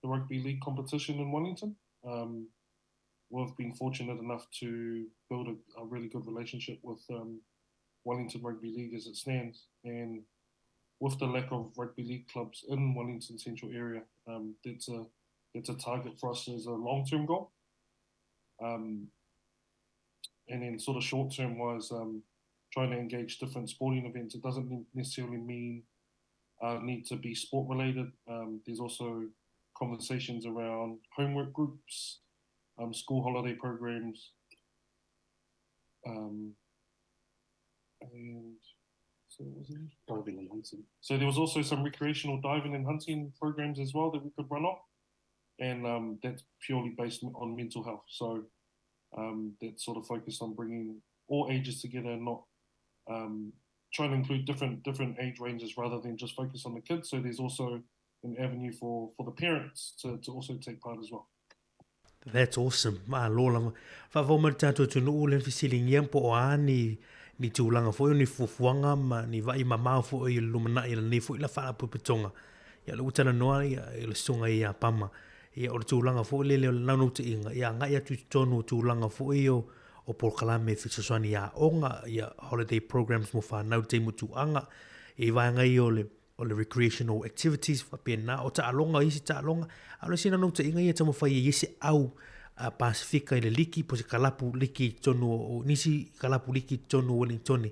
the rugby league competition in Wellington. Um, we've been fortunate enough to build a, a really good relationship with um, Wellington Rugby League as it stands. And with the lack of rugby league clubs in Wellington Central area, um, that's a that's a target for us as a long term goal. Um, and then sort of short term wise, um, trying to engage different sporting events. It doesn't necessarily mean uh, need to be sport related. Um, there's also conversations around homework groups, um, school holiday programs, um, and so what was it? Diving and hunting. So there was also some recreational diving and hunting programs as well that we could run off, and um, that's purely based on mental health. So um, that's sort of focused on bringing all ages together and not um, trying to include different different age ranges rather than just focus on the kids. So there's also an avenue for, for the parents to, to also take part as well. That's awesome. Malo lava. Faafau mai le tatou atunuu le fesiligia po o a ni ni tulaga foi o ni fuafuaga ma ni vaai mamao foi i le lumanai i lenei foi la faalapotopotoga. Ia o lea ua talanoa ia i le susuga ia Pama. Ia o le tulaga foi lele o le naunautaiga ia agai atu i totonu o tulaga foi o o polokalame e fesoasoani i aoga, ia holiday programs mo whanau te mutuanga, i vaega ia o le o le recreational activities faapena, o taaloga, isi taaloga, a o le isi naunautaiga ia e taumafai ai i se au a Pasifika i le liki po o se kalapu liki i totonu o nisi kalapu liki i totonu o Wellingtone.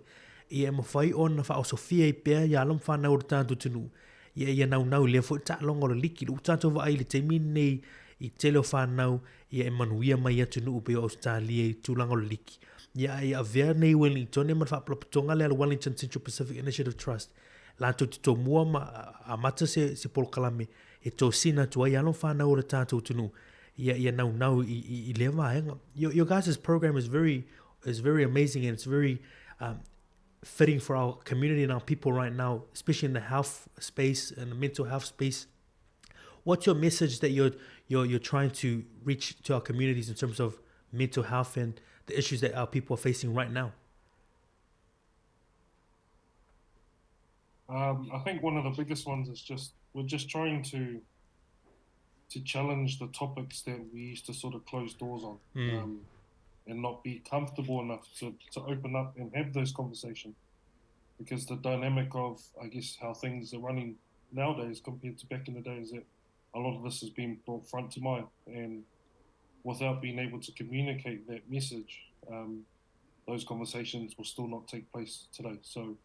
Ia e mafai ona faaosofia ai pea ia alo ma fanau o le tatou atunuu ia ia naunau i lea foi taaloga o le liki. Ua tatou vaai i le taimi lenei i tele o fanau ia e manuia mai atunuu pei o Ausetalia i tulaga o le liki. Ia a ia avea nei Wellingtone ma le faapulaputoga lea a le Wellington Central Pacific Initiative Trust latou te tomua ma amata se, se polokalame e tosina atu ai alo ma fanau o le tatou atunuu ia, ia naunau i, i, i lea vaega. Your, your guys' program is very, is very amazing and it's very um, fitting for our community and our people right now, especially in the health space and the mental health space. What's your message that you're, you're, you're trying to reach to our communities in terms of mental health and the issues that our people are facing right now? Um, I think one of the biggest ones is just we're just trying to to challenge the topics that we used to sort of close doors on mm. um, and not be comfortable enough to, to open up and have those conversations because the dynamic of I guess how things are running nowadays compared to back in the day is that a lot of this has been brought front to mind and without being able to communicate that message um, those conversations will still not take place today so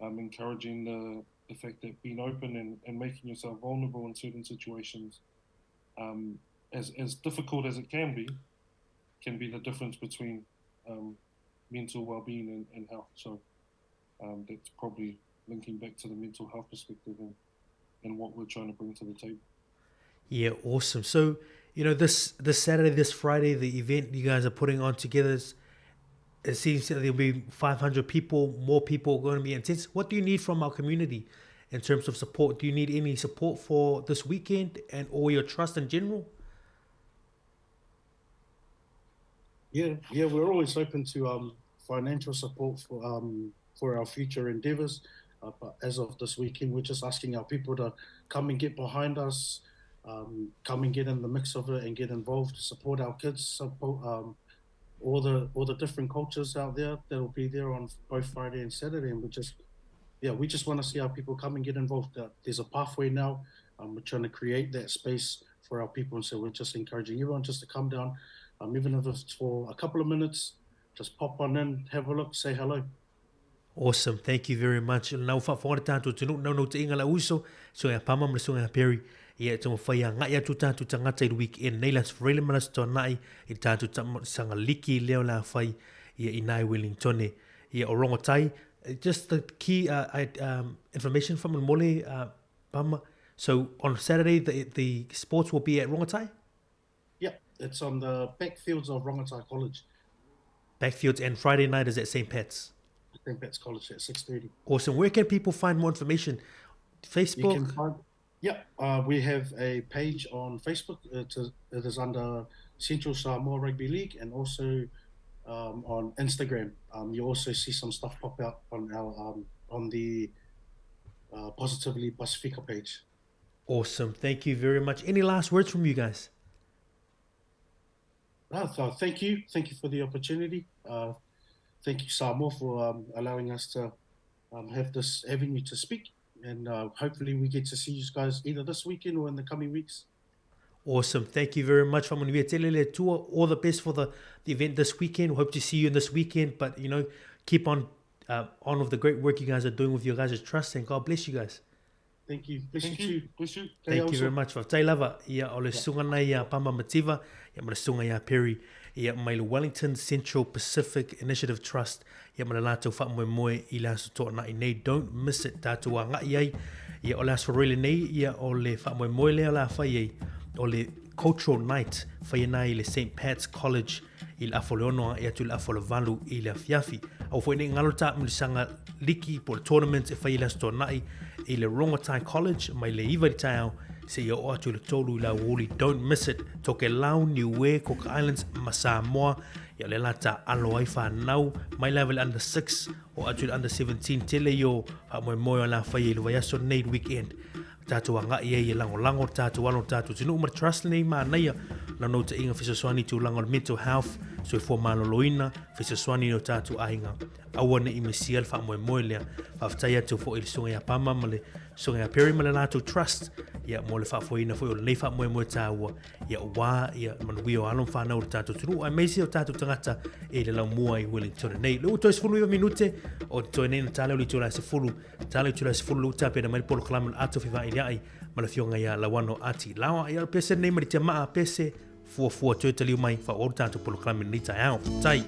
um, encouraging the, the fact that being open and, and making yourself vulnerable in certain situations, um, as, as difficult as it can be, can be the difference between um, mental well-being and, and health. So um, that's probably linking back to the mental health perspective and, and what we're trying to bring to the table. Yeah, awesome. So, you know, this this Saturday, this Friday, the event you guys are putting on together is, it seems that there'll be 500 people, more people are going to be intense. What do you need from our community in terms of support? Do you need any support for this weekend and or your trust in general? Yeah, yeah, we're always open to um, financial support for um, for our future endeavors. Uh, but as of this weekend, we're just asking our people to come and get behind us, um, come and get in the mix of it and get involved to support our kids, support um, all the all the different cultures out there that will be there on both Friday and Saturday. And we just, yeah, we just want to see our people come and get involved. Uh, there's a pathway now. Um, we're trying to create that space for our people, and so we're just encouraging everyone just to come down, um, even if it's for a couple of minutes, just pop on in, have a look, say hello. Awesome, thank you very much. Nau whaafonga le tātou tunu, nau nau te inga la uso, so ia pama ma le sunga Perry. Ia e tomo whai a ngai atu tātou tangata i le weekend nei la sfrele ma la stonai i tātou sanga liki leo la whai ia i nai Wellingtone. Ia o Rongotai, just the key uh, I, um, information from Mole uh, Pama. So on Saturday, the, the sports will be at Rongotai? It's on the backfields of Rongotai College. Backfields, and Friday night is at St. Pat's. St. Pat's College at 6:30. Awesome. Where can people find more information? Facebook? You can find, yeah, we have a page on Facebook. It is under Central Samoa Rugby League, and also on Instagram. You also see some stuff pop out on our on the Positively Pasifika page. Awesome. Thank you very much. Any last words from you guys? Thank you. Thank you for the opportunity. Thank you, Samoa, for allowing us to have this avenue to speak. And hopefully we get to see you guys either this weekend or in the coming weeks. Awesome. Thank you very much. All the best for the event this weekend. We hope to see you in this weekend. But, you know, keep on with the great work you guys are doing with your guys' trust, and God bless you guys. Thank you. Bless you too. Bless you. Thank you very much. Faafetai lava ia o le susuga nei ia Pama Mativa ia ma le susuga ia Perry ia mai le Wellington Central Pacific Initiative Trust ia ma le latou faamoemoe i le aso toanai nei. Don't miss it. Tatou agai ai ia o le aso Roile nei ia o le faamoemoe lea o le a fai ai o le Cultural Night fai ana i le St. Pat's College i le afa o le 6 agai atu i le afa o le 8 i le afiafi. Aua foi nei galo taamilosaga liki po o le tournament e fai i le Aso Toonai i le Rongotai College mai le 9 i le taeao seia oo atu i le 3 i le aoauli. Don't miss it. Tokelau, Niue, Cook Islands ma Samoa. Ia o lea la taaalo ai fanau mai lava i le under 6 oo atu i le under 17. Tele ia o faamoemoe o le a fai ai i le vaiaso lenei i le weekend. Tatou agai ai e lagolago le tatou alo le tatou atunuu ma le trust lenei manaia naunautaiga fesoasoani i tulaga o le mental health, soifua maloloina, fesoasoani i o tatou aiga. Aua ne i misia le faamoemoe lea. Faafetai atu foi i le Susuga ia Pama ma le Susuga ia Perry ma le latou trust ia mo le faafoeina foi o lenei faamoemoe taua ia aua ia manuia o alo ma fanau o le tatou atunuu aemaise o tatou tagata e le laumua i Wellington nei. Le ua toe 19 minute o totoe nei na tala o le itula e 10 Tala i tula 10 le uta pena mai le polokalame o le ato fevailia'i ma le afioga ia Lauano Ati Laoa. Ia o le pese lenei ma le tiamaa pese fuafua toe taliu mai faaauau le tatou polokalame i lenei taeao. Tai.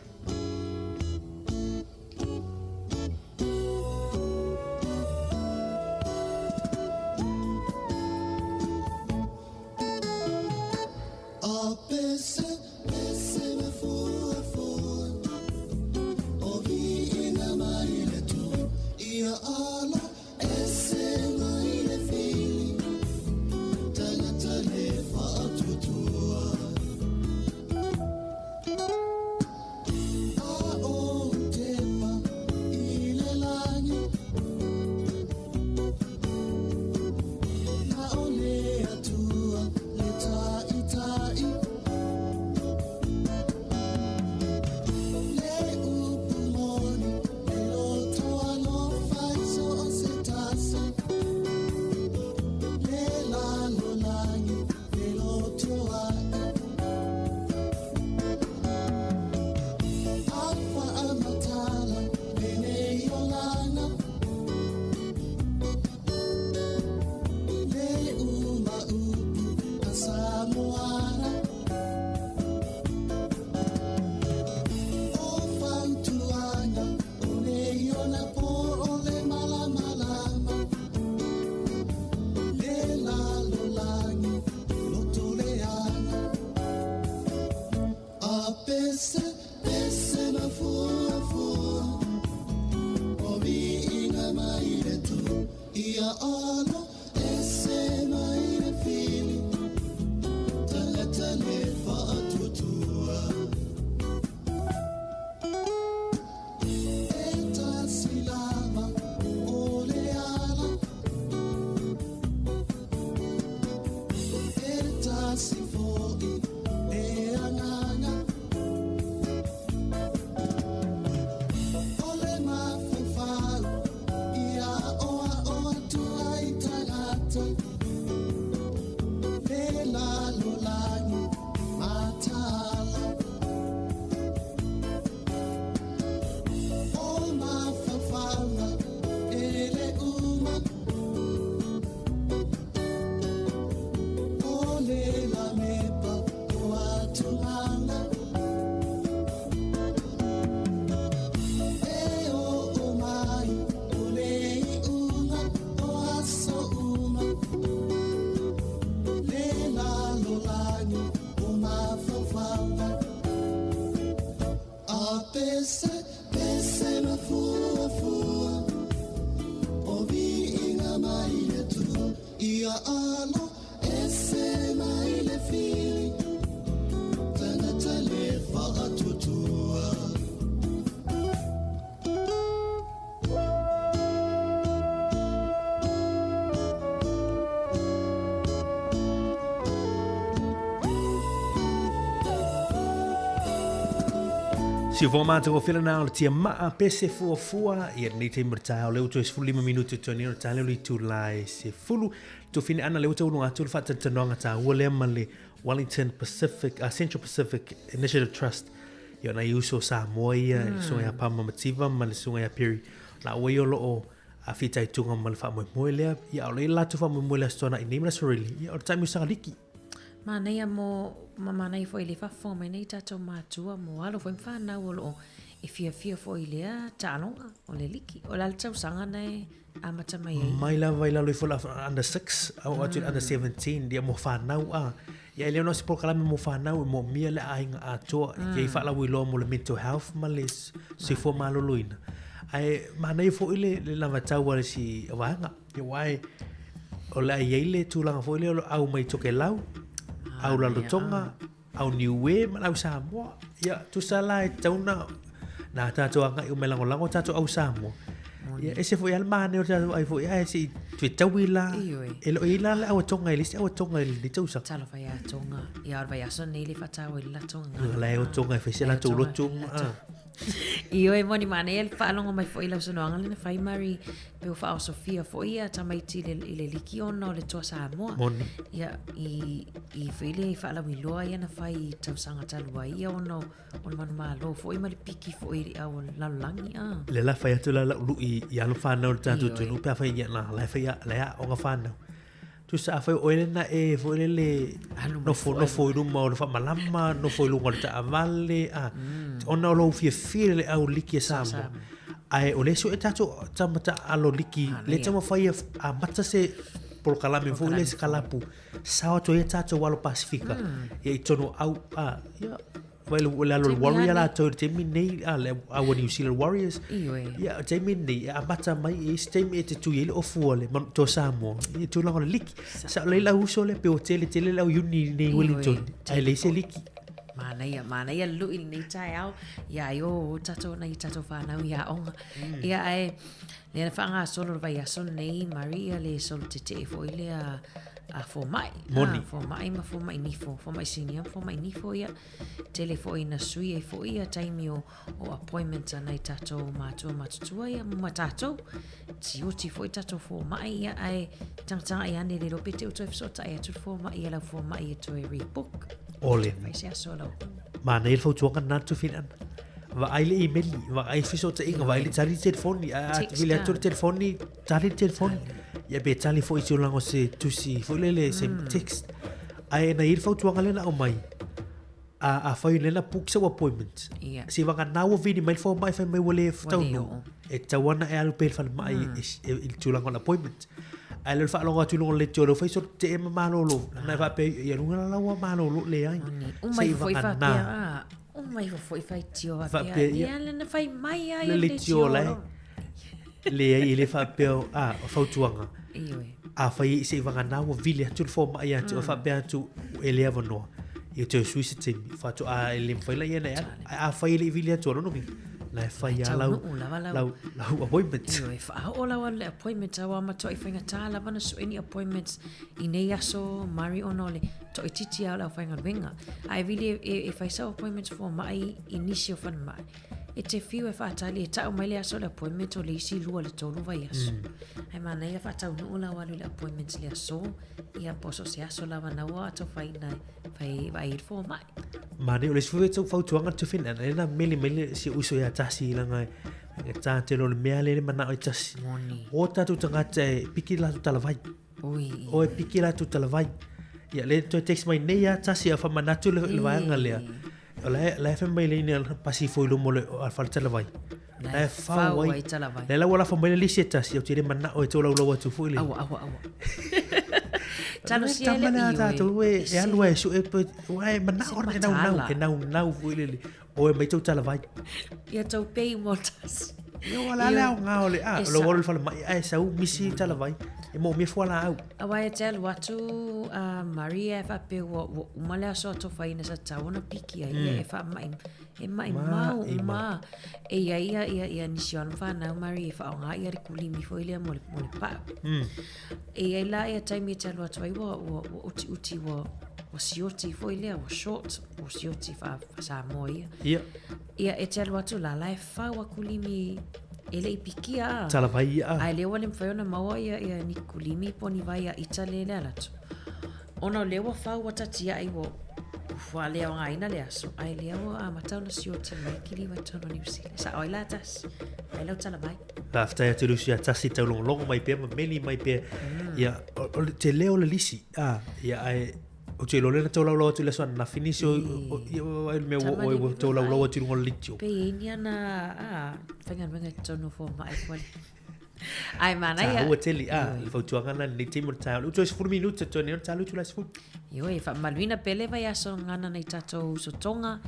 fala A pese, pese ma fua fua O viiga mai le Atua Ia alo ese mai le fili Tagata le faatuatua. Siufoga matagofie lena o le tiamaa pese fuafua ia lenei taimi o le taeao lea ua toe 15 minute o toe nei o le taeao lea o le itula e 10 tofine ana lea ua tauluga atu le faatalatalanoaga taua lea ma le Wellington Pacific Central Pacific Initiative Trust Ia o nai uso o Samoa ia, mm. le susuga ia Palmer Mativa ma le susuga ia Perry. La ua ia o lo o a fitaituga ma le faamoemoe lea. Ia o le latou faamoemoe le Aso Toonai nei ma le Aso Faraile. Ia o le taimi o Sagaliki. Manaia mo ma manaia foi le faafofoga mai nei tatou matua mo alo foi ma fanau o lo o e fiafia foi i lea taaloga o le liki. O le a le tausaga na e amata mai ai? Mai lava i lalo ifo la under 6 au atu i le under 17 ia mo fanau a. Ia e le ono se polokalame mo fanau e moomia le aiga atoa mm. ia i faalauiloa mo le mental health ma le soifua maloloina. Ae manaia foi le, le lavatau a le si vaega. Ia aua e o le a i ai le tulaga foi lea o le au mai Tokelau, au Rarotonga, au Niue ma le au Samoa. Ia, tusa la e tatau na na tātou agai uma e lagolago tātou au Samoa. Ia, ese foi lava le manaia o le tatou ai foi ae se i toe taui la. Ioe. E le o i ai la le au a Tonga i le isi au a Tonga i lenei tausaga. Talofa ia Tonga. Ia, o le vaiaso lenei le faataua i le latou gagana. La e o Tonga e fai se latou lotu. Ioe, moni manaia le faalogo mai foi i lau saunoaga lea na fai Murray, pe ua faaosofia foi ia tamaiti i le, i le liki ona o le Toa Samoa. Moni. Ia, i, i foi le faalauiloa ia na fai i tausaga talu ai ia ona o, o le manumalo foi ma le piki foi i le au o le lalolagi. Ah. Le la fai atu la lau lui i alo whanau le tātou tunu, pe a fai ia na, la e fai a, la e aoga whanau. Tusa afai o oe lena e foi lele nofo nofo i luma o le faamalama, nofo i luga o le taavale, a ona o lou fiafia i le au liki a Samoa. Ae o lea sue tatou tama taaalo liki, lea taumafai e amata se polokalame foi lea se kalapu, sao atu ai a tatou alo Pasifika ia i totonu o au, a, ia, Vai le le alo Warrior latou i le taimi nei, a le au a New Zealand Warriors. Ioe. Ia, o le taimi nei, e amata mai i isi taimi e te tui ai le ofu a le manu toa Samoa, i le tulaga o le liki. Sa o le au uso lea, pe ua tele tele le au iuni nei Wellington, ae leai se liki. Manaia, manaia le lui i lenei taeao, ia ai o o tatou nai tatou fanau i aoga. Ia ae, lea na faagasolo le vaiaso lenei, Murray, ia le solo tetee foi lea a fomai. Moni. A, fomai ma fomai nifo, fomai sinia ma fomai nifo, ia. Tele foi ina sui ai foi ia taimi o, o appointments a nai tatou mātua matutua ia ma tatou. Tioti foi tatou fomai ia ae tagatagai ane le iloa pe te u toe fesootai atu le fomai ia lau fomai e toe rebook. Ole. Fai se aso lau. Manaia le fautuaga lena Tufina. Vaai le email, vaai fesootaiga, vaai le tali telefoni, a vili atu le telefoni, tali le telefoni. Ia pe tali foi i tulaga o se tusi foi lele, se text. Ae na i ai le fautuaga lea na aumai, a afai lea na book sau appointment, Ia. se vagana ua vili mai le fomai fai mai ua le taunuu, oo. e tatau lava ona e alu pea i le falemai i le tulaga o le appointment. Ae le o le faalogo atu i luga o le leitio lea ua fai solo tetee ma malolo, na e faapea, ia luga la ua malolo, leai. Uma Se i ifo foi vagana. faapea, a, uma ifo foi faitio faapea, Faapea, ia. ia lena fai mai a Le ia le leitio leitio la e. lo. Leai, e le faapea, a, o fautuaga. Ioe. Afai se i vagana ua vili atu le fomai ia te oe faapea atu e le avanoa, ia toe sui se taimi, faatoa e le mafai laia ona e alu. Ae afai e le i vili atu, o lona uiga, la e fai lava lau, Taunuu lava lau- lau, lau appointment. Ioe, faaoo lau alu le appointment, aua matuai faigata lava ona sue ni appointments i nei aso Mari ona o le toaitiiti lava o le aufaigaluega. Ae vili e, e, e fai sau appointments fomai i nisi o falemai. E te fiu e faatali, e tau mai le aso o le appointment o le isi lua le tolu vaiaso. Ae manaia faataunuu lau alu i le appointment i le aso, ia po o so o se aso lava na ua atofaina e fai vaai ai le fomai. Manaia, o le isi foi fautuaga Tufina, lea na mele mai le si ou uso ia Tasi leaga e faigata tele o le mea lea le manao e tasi. Moni. O tatou tagata e piki le latou talavai. Ui. O e piki latou talavai. Ia lea toe text mai nei ia Tasi a faamanatu le, le vaega lea. O la e, la e fai mai le ina pasi ifo i luma o le fale talavai. La e fau ai talavai. Lea la ua lafo mai le lisi e tasi, ou te le manao e tolaulau atu foi le. Aua, aua, aua. Talosia le tama tātou e e alu ai suʻe pe ua e manao e naunau e naunau foi lele o e mai tou talavai. Ia tou pei mo tasi. Ia ua la le aoga o le a lo olo fale mai ai sau misi talavai e mo mea fualaau. Aua e te alu atu a Maria e faapea ua ua uma le aso atofaina sa tatau ona piki ai ia e faamaʻi e maʻimau uma e i ai ia ia ia nisi o ana fanau Maria e faaaoga ia le kulimi foi lea mo le mo le paʻu. E i ai la ia taimi e te alu atu ai ua ua ua utiuti ua ua sioti foi lea ua short ua sioti faa Samoa ia. Ia. Ia e te alu atu la la e fau a kulimi e le i pikia a. Talavai ia a. Ae lea ua le mafai ona maua ia ia ni kulimi po o ni vai a ita le le ala atu. Ona o lea ua fau ua tatiai ua faaleaogaina le aso, ae lea ua amata ona sioti mai kiliva i totonu o Niu Sila. Sa'o ai la tasi, ai lau tala mai. Faafetai atu i le uso ia Tasi taulogologo mai pea ma meli mai pea. Ia, o le tele o le lisi, a, ia, ae, ou te iloa lea na tolaulau atu i le aso ananafi nisi o, ia, ai le mea ua oe ua tolaulau atu i luga o le litio. Pe i ai ni ana, a, faigaluega i totonu o fomai koa le. Ae manaia. Tāua tele, a, le fautuaga lena i lenei taimi o le taeao. O toe 10 minute toe nei ona ta alu itula e 10. Ioe, faamamaluina pea le vaiaso gana nai tatou uso Tonga.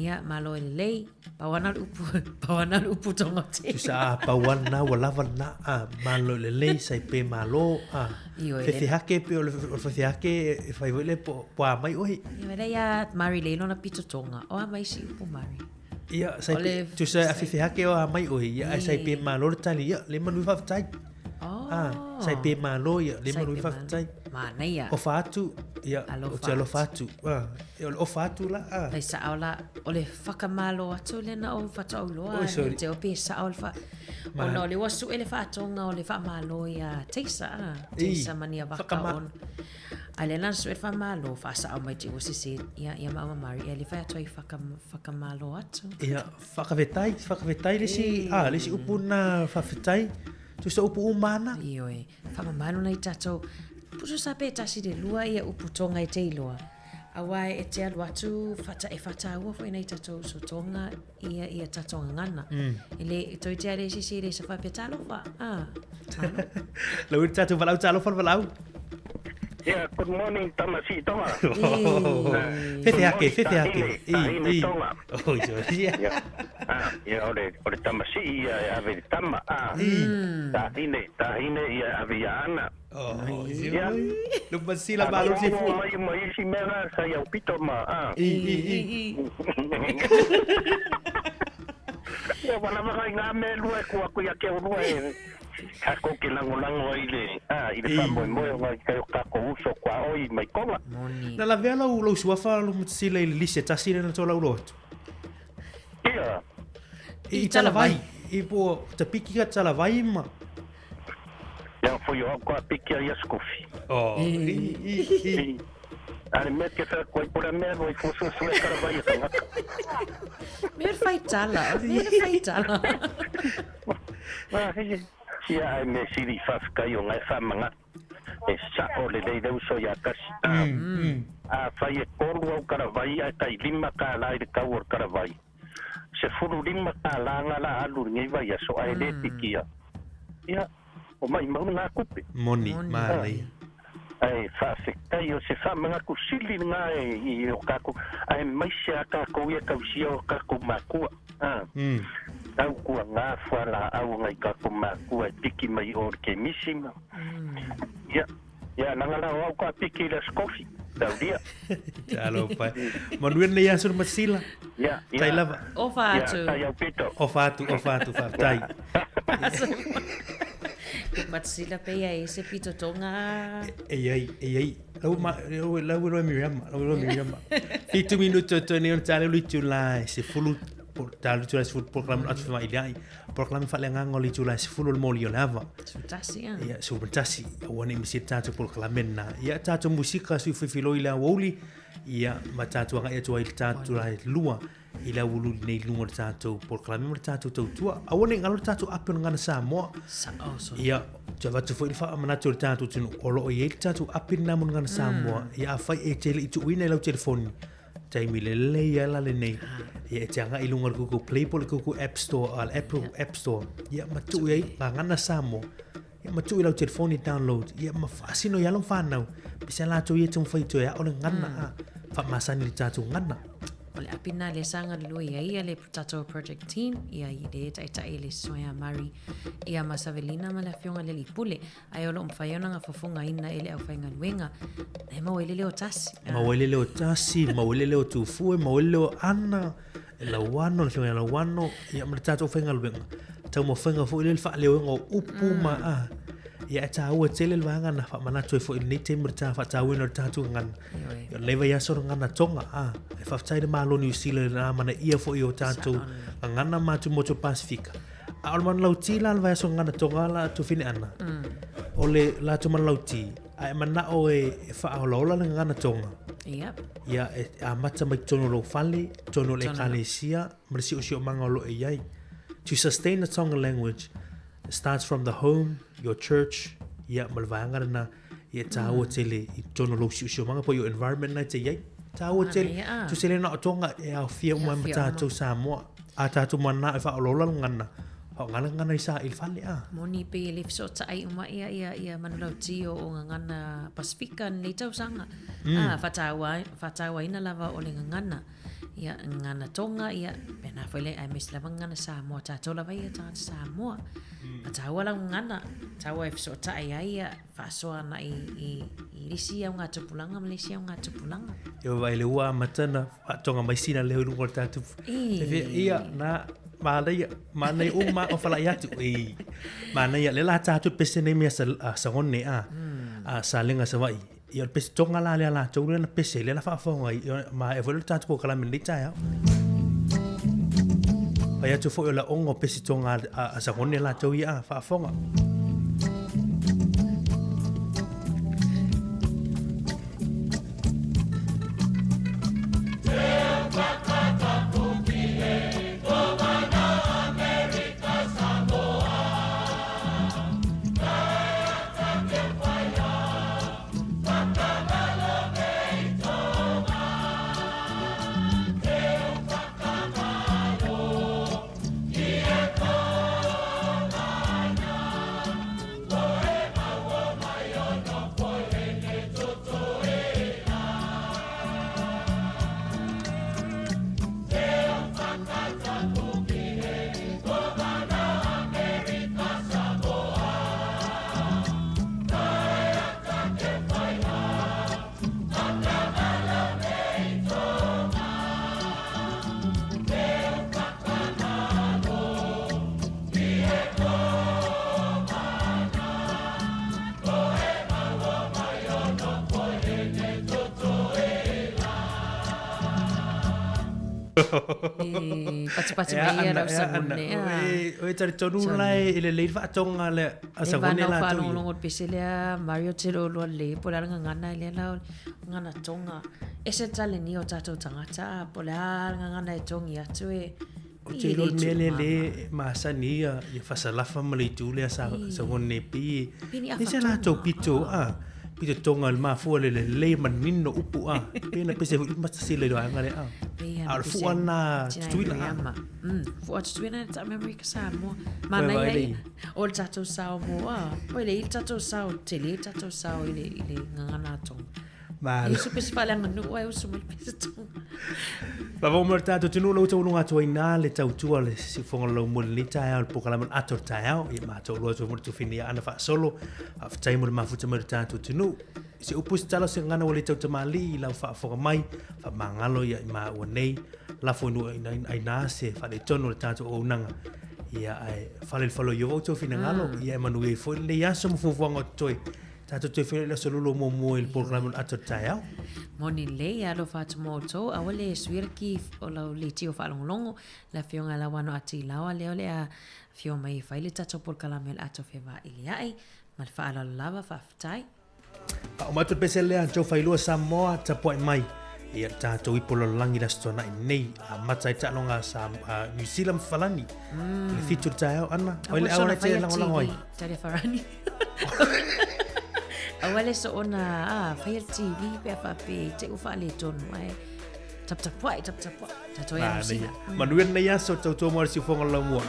Ia, malo e lelei. Pau ana le upu, pau ana le upu Tonga o te. Tusa a, pau ana na, ua lava lena, a, malo e lelei, sai pe malo, a. Ioe, le. Fefehake pe o le fefehake e fai foi le po, po a mai oe. Ioe, lea ia Mari lei lona pito Tonga. O a mai si upu Mari. Ia, sai pe, tusa a fefehake o a mai oe, ia, ai sai pe malo le tali, ia, le manu faafetai. Oh. Ah, sai pe malo, ia, le manu faafetai. Manaia. Ofa atu, ia, o te alofa atu. Ah, o le ofa atu la. Ah. Ai sa'o la, o le whakamalo atu lena o whatoau loa. Oi, sorry. Te o pe sa'o le wha... Ona o le ua suʻe le whaatoga o le whaamalo ia Teisa, ah. Teisa mania vaka Whakama- on. Ai lena na suʻe le whaamalo, whaasa'o mai te ua sese, ia, ia maua mari, ia le whai atu ai whaka, whakamalo atu. Ia, whakawhetai, whakawhetai le isi, ah, le isi upu na whawhetai, tusa upu uma ana. Ioe, whamamalu nei tatou, putu sa pe tasi le lua ia upu Tonga e te iloa. Aua e te alu atu, whata, e whataua foi nei tatou uso Tonga ia, ia tatou gagana. E le, e toi te ale sisi le sa whapea talofa, ah, malo. Lau i tatou walau talofa le walau. Yeah, good morning, Tama Si'itoga. Fefe ake, fefe ake. Tahine Tonga. Oi, sorry. Yeah. Ah, yeah, o le, o le tama si'i ia e ave i le tama. Ah, tahine, tahine ia e ave ia Ana. Oh, Yeah. Lo masila malo si fu. Mai mai isi mea la sa iau pito ma. Ah. I, i, i. Ia wala waka i ngā mea lua e kua kui a ke o lua e Kako ke langolango ai le, a, i le faamoemoe o ngai kai o kako uso kua oi mai Tonga. Na lavea lau, lau suafa lo matasila i le lisi e tasi lea na tolaulau atu. Ia. I, i talavai. I po, ta piki ka talavai ma. Ia foi o au kua piki ai a Scofi. Oh, i, i, i. A le mea ke whea koe pora mea roi fo sue karavai e tangata. Mea whai tala, mea whai tala. Ia ai me siri whawhikai o ngai whamanga. E sa'o lelei le uso ia kasi. A, a whai e kolu au karavai ai tai lima ka la i le kau o le karavai. 15 ka la nga la alu i ngei vai aso ai le pikia. Ia, o mai mau ngā kupe. Moni, manaia. Ai whawhikai o se whamanga ku sili ngā e i o kako. Ai maise a kako ia kausia o kako makua. Au kua ngā whala au ngai kako makua e piki mai o le kemisi ma. Ia, ia nanga la o au ka piki i la Scofi. Taulia. Talo pai. Manuia nei aso le masila. Ia, ia. Tai lava. Ofa atu. Ia, tai au pito. Ofa atu, ofa atu, whawhetai. Matsila pe ia e se pito Tonga. E ai, e ai. Lau ma, lau lau lau Miriam, lau lau Miriam. 7 minuto to nei ona tale lu itula e 10 po tale itula e 10 program atu fa mai ai. Program fa le nganga le itula e 10 le moli o le ava. Sutasi a. Ia, sutasi. Ua nei misi tātou polokalame na. Ia, tātou musika sui fifiloi le aoauli. Ia, ma tātou agai atu ai le tātou lai lua i le aoulu nei lunga o le tātou polokalame ma le tātou tautua. Aua nei ngalo le tātou api o le Gagana Samoa. Sa'o so. Ia, te avatu foi le faamanatu o le tātou tino. O loo i ai le tātou api lena mo le Gagana Samoa. Ia, afai e te le i tuuina i lau telefoni. Taimi lelei ala lenei. Ia, e te agai i luga o le Google Play po o le Google App Store, a le Apple App Store. Ia, ma tuu i ai Gagana Samoa. Ia ma tuu i lau telefoni download, ia ma faasino i alo ma whanau. Pese a latou ia taumafai toe ao le gana, mm. a, faamasani i le tatou gana. O le api na lea sa galulue ai ia le tatou project team, ia i le taitai le susuga ia Mari, ia ma Savelina ma le afioga i le Alii Pule. Ae o lo o mafai ona gafofogaina e le aufaigaluega, e maua ai le leo tasi. Maua ai le leo tasi, maua ai le leo Tufue, maua ai le leo Ana, e Lauano, le afioga ia Lauano, ia ma le tatou faigaluega. Taumafaiga foi lea le faaleoina o upu ma a. Ia e taua tele le vaega na faamanatu ai foi i lenei taimi o le ta faatauaina o le tatou gagana. Ia o lenei vaiaso o le gagana Tonga, a. E faafetai i le Malo o Niu Sila i le amanaia foi o tatou gagana ma atumotu o le Pasefika. A o le manulauti la o le vaiaso gagana Tonga la Tufine Ana, o le latou manulauti, a e manao e faaolaola le gagana Tonga, Yep. ia e amata mai totonu o lou fale, totonu o le ekalesia, ma le siosiomaga o lo o e i ai. To sustain the Tongan language it starts from the home, your church, ia ma le vaega lena, ia e tāua tele i totonu o lou siosiomaga po o your environment lena e te i ai. Tāua tele. Manaia. Tusa le na o Tonga e aofia uma ai ma E aofia uma. tātou Samoa. A tātou manao e faaolaola le gagana, faaaoga le gagana i sa i le fale a. Moni pei e le fesootai uma ia ia ia manulauti o o gagana Pasifika i lenei tausaga. Mm. A faataua faatauaina lava o le gagana. Ia gagana Tonga ia pena foi le aemaise lava gagana Samoa tatou lava ia tagata Samoa. Mm. Faataua lau gagana, taua e fesootai ai ia faasoa agai i i le isi augatupulaga ma le isi augatupulaga. E vaai le ua amata ona faatoga mai sina leo i luga o le tatou Ia, na, manaia, manaia uma o falai atu. E, manaia, le la tatou pese nei mea sa, a, sagone a, a salega Savaii. Ia, o le pese Tonga la lea latou lea na pese, lea la faafofoga ai, ia, ma e foi le tatou polokalame i lenei taeao. Fai atu foi o le aoga o pese Tonga a, a, a sagone latou ia, a, faafofoga. Patipati mai ia rau sagone. Oe talitonu la e lelei le faatoga le a sagone latou. Faalogologo le pese lea Mario te loa lelei po o le a le gagana lea la o le gagana Tonga. Ese le taleni o tatou tagata po o le a le gagana e togi atu e Ou te iloa le mea lea lea e masani ai ia Fasalafa ma le itu lea sa sagone pei e se latou pito a pito Tonga le mafua le lelei manino upu a pei na pese foi ma sila i le vaega lea a. A o le fua lena Tutuila a. Fua Tutuila na ta Amerika Samoa. Manaia ia o le tatou sao mo a. Oi le i le tatou sao tele le tatou sao i le i le gagana a Tonga. Malo. E usu pese faaleaganuu ae usu mai le pese Tonga. Lava uma le tatou atunuu lau taualuga atu ai na le tautua le siufofoga lau mo lenei taeao le polokalame o le Ata o le Taeao. Ia matou loa atu ai mo le tufini ia Ana Faasolo. Faafetai mo le mafuta mai o le tatou atunuu. Se upu se tala se gagana ua le tautamalii i lau faafofoga mai, faamagalo ia i maua nei, lafo i nuu aina se faaletonu o le tatou auaunaga. Ia ae fale i le fale o Ieova outou finagalo, ia e manuia ai foi lenei aso ma fuafuaga o totoe. Tatou toe feiloai i le aso lua muamua i le polokalame o le Ata o le Taeao. Moni lelei, alofa atu mo outou, aua le suia le ki o lau leitio faalogologo, le Afioga ia Lauano Ati Laoa lea o le a afio mai e fai le tatou polokalame o le Ata o Fevailia'i. Ma le faaaloalo lava, faafetai. Faauma atu le pese lea, Joe Failua Samoa, tapuai mai ia le tatou ipu lalolagi i le Aso Toonai nei, amata ai taaloga a New Zealand ma Falani i le 7 i le taeao, Ana, o ai le auala e te lagolago ai? Tari Farani. Aua le soona a faia le TV pe a faapea i te u faaletonu ae taputapuai taputapuai tatou ia New Zealand. Manuia lenei aso, tautua mo le siufofoga o le laumua.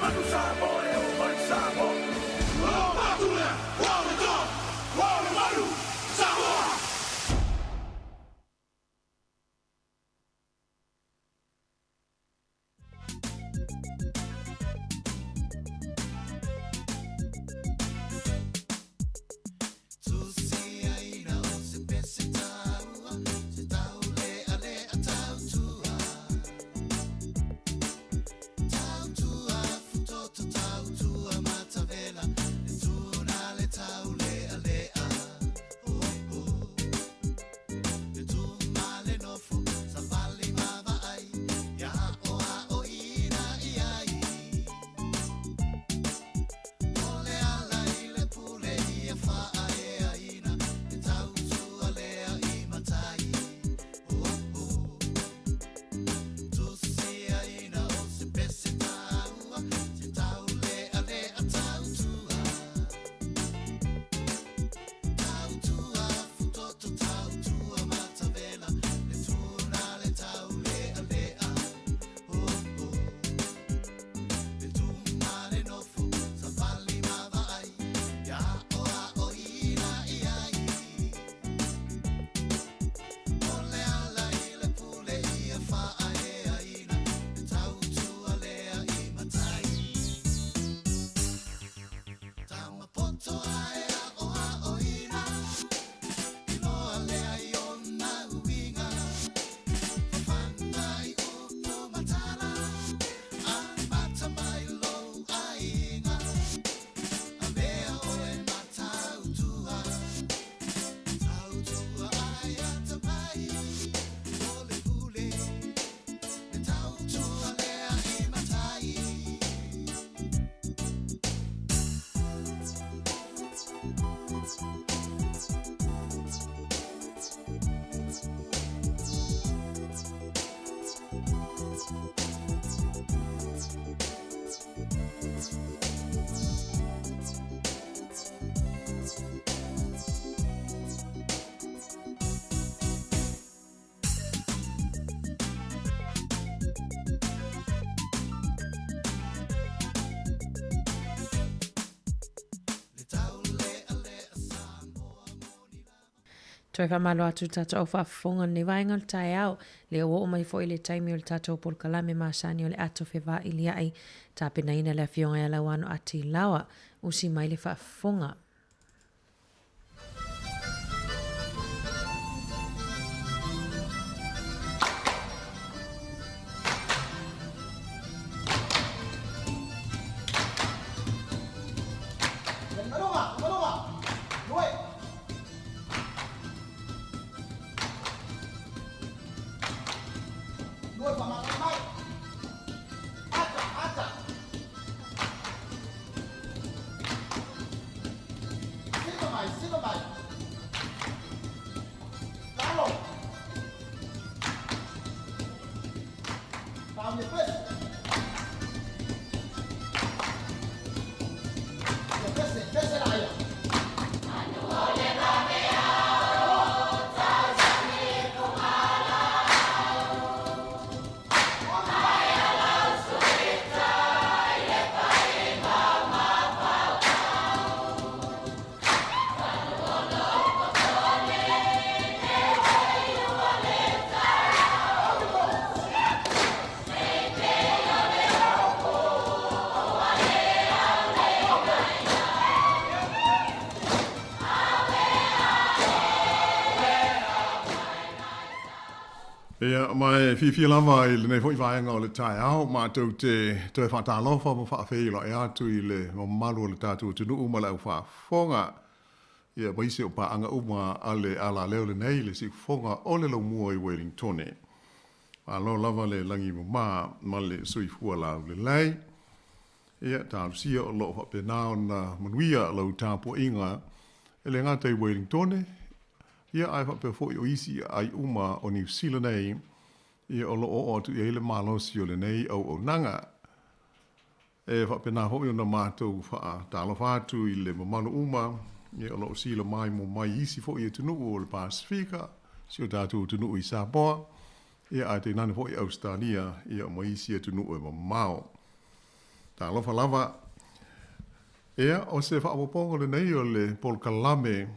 manu Samoa e oo mai Samoa. O lou patu lea, ua o le toa, ua o le malu, Samoa! Toe faamalo atu i le tatou au faafofoga i lenei vaega o le taeao. Lea ua oo mai foi le taimi o le tatou polokalame masani o le ato fevailia'i, tapenaina le Afioga ia Lauano Ati Laoa. Usi mai le faafofoga. Ia, ma e fiafia lava i lenei foi vaega o le taeao, matou te toe faatalofa ma faafeiloai atu i le mamalu o le tatou atunuu ma le au faafofoga. Ia, aemaise o paaga uma a le alaleo lenei, le siufofoga o le laumua i Wellingtone. Malo lava le lagi mama ma le soifua laulelei. Ia, talosia o lo o faapena ona manuia lau tapuaiga e le gata i Wellingtone, ia ae faapea foi o isi aai uma o Niu Sila nei, ia o lo o oo atu i ai le malosi o lenei auaunaga. E faapena foi ona matou faatalofa atu i le mamalu uma ia o lo o sila maimoa mai i isi foi atunuu o le Pasefika, si o tatou atunuu i Samoa, ia ae tainane foi Ausetalia ia ma isi atunuu e mamao. Talofa lava. Ia, o se faaopoopoga lenei o le polokalame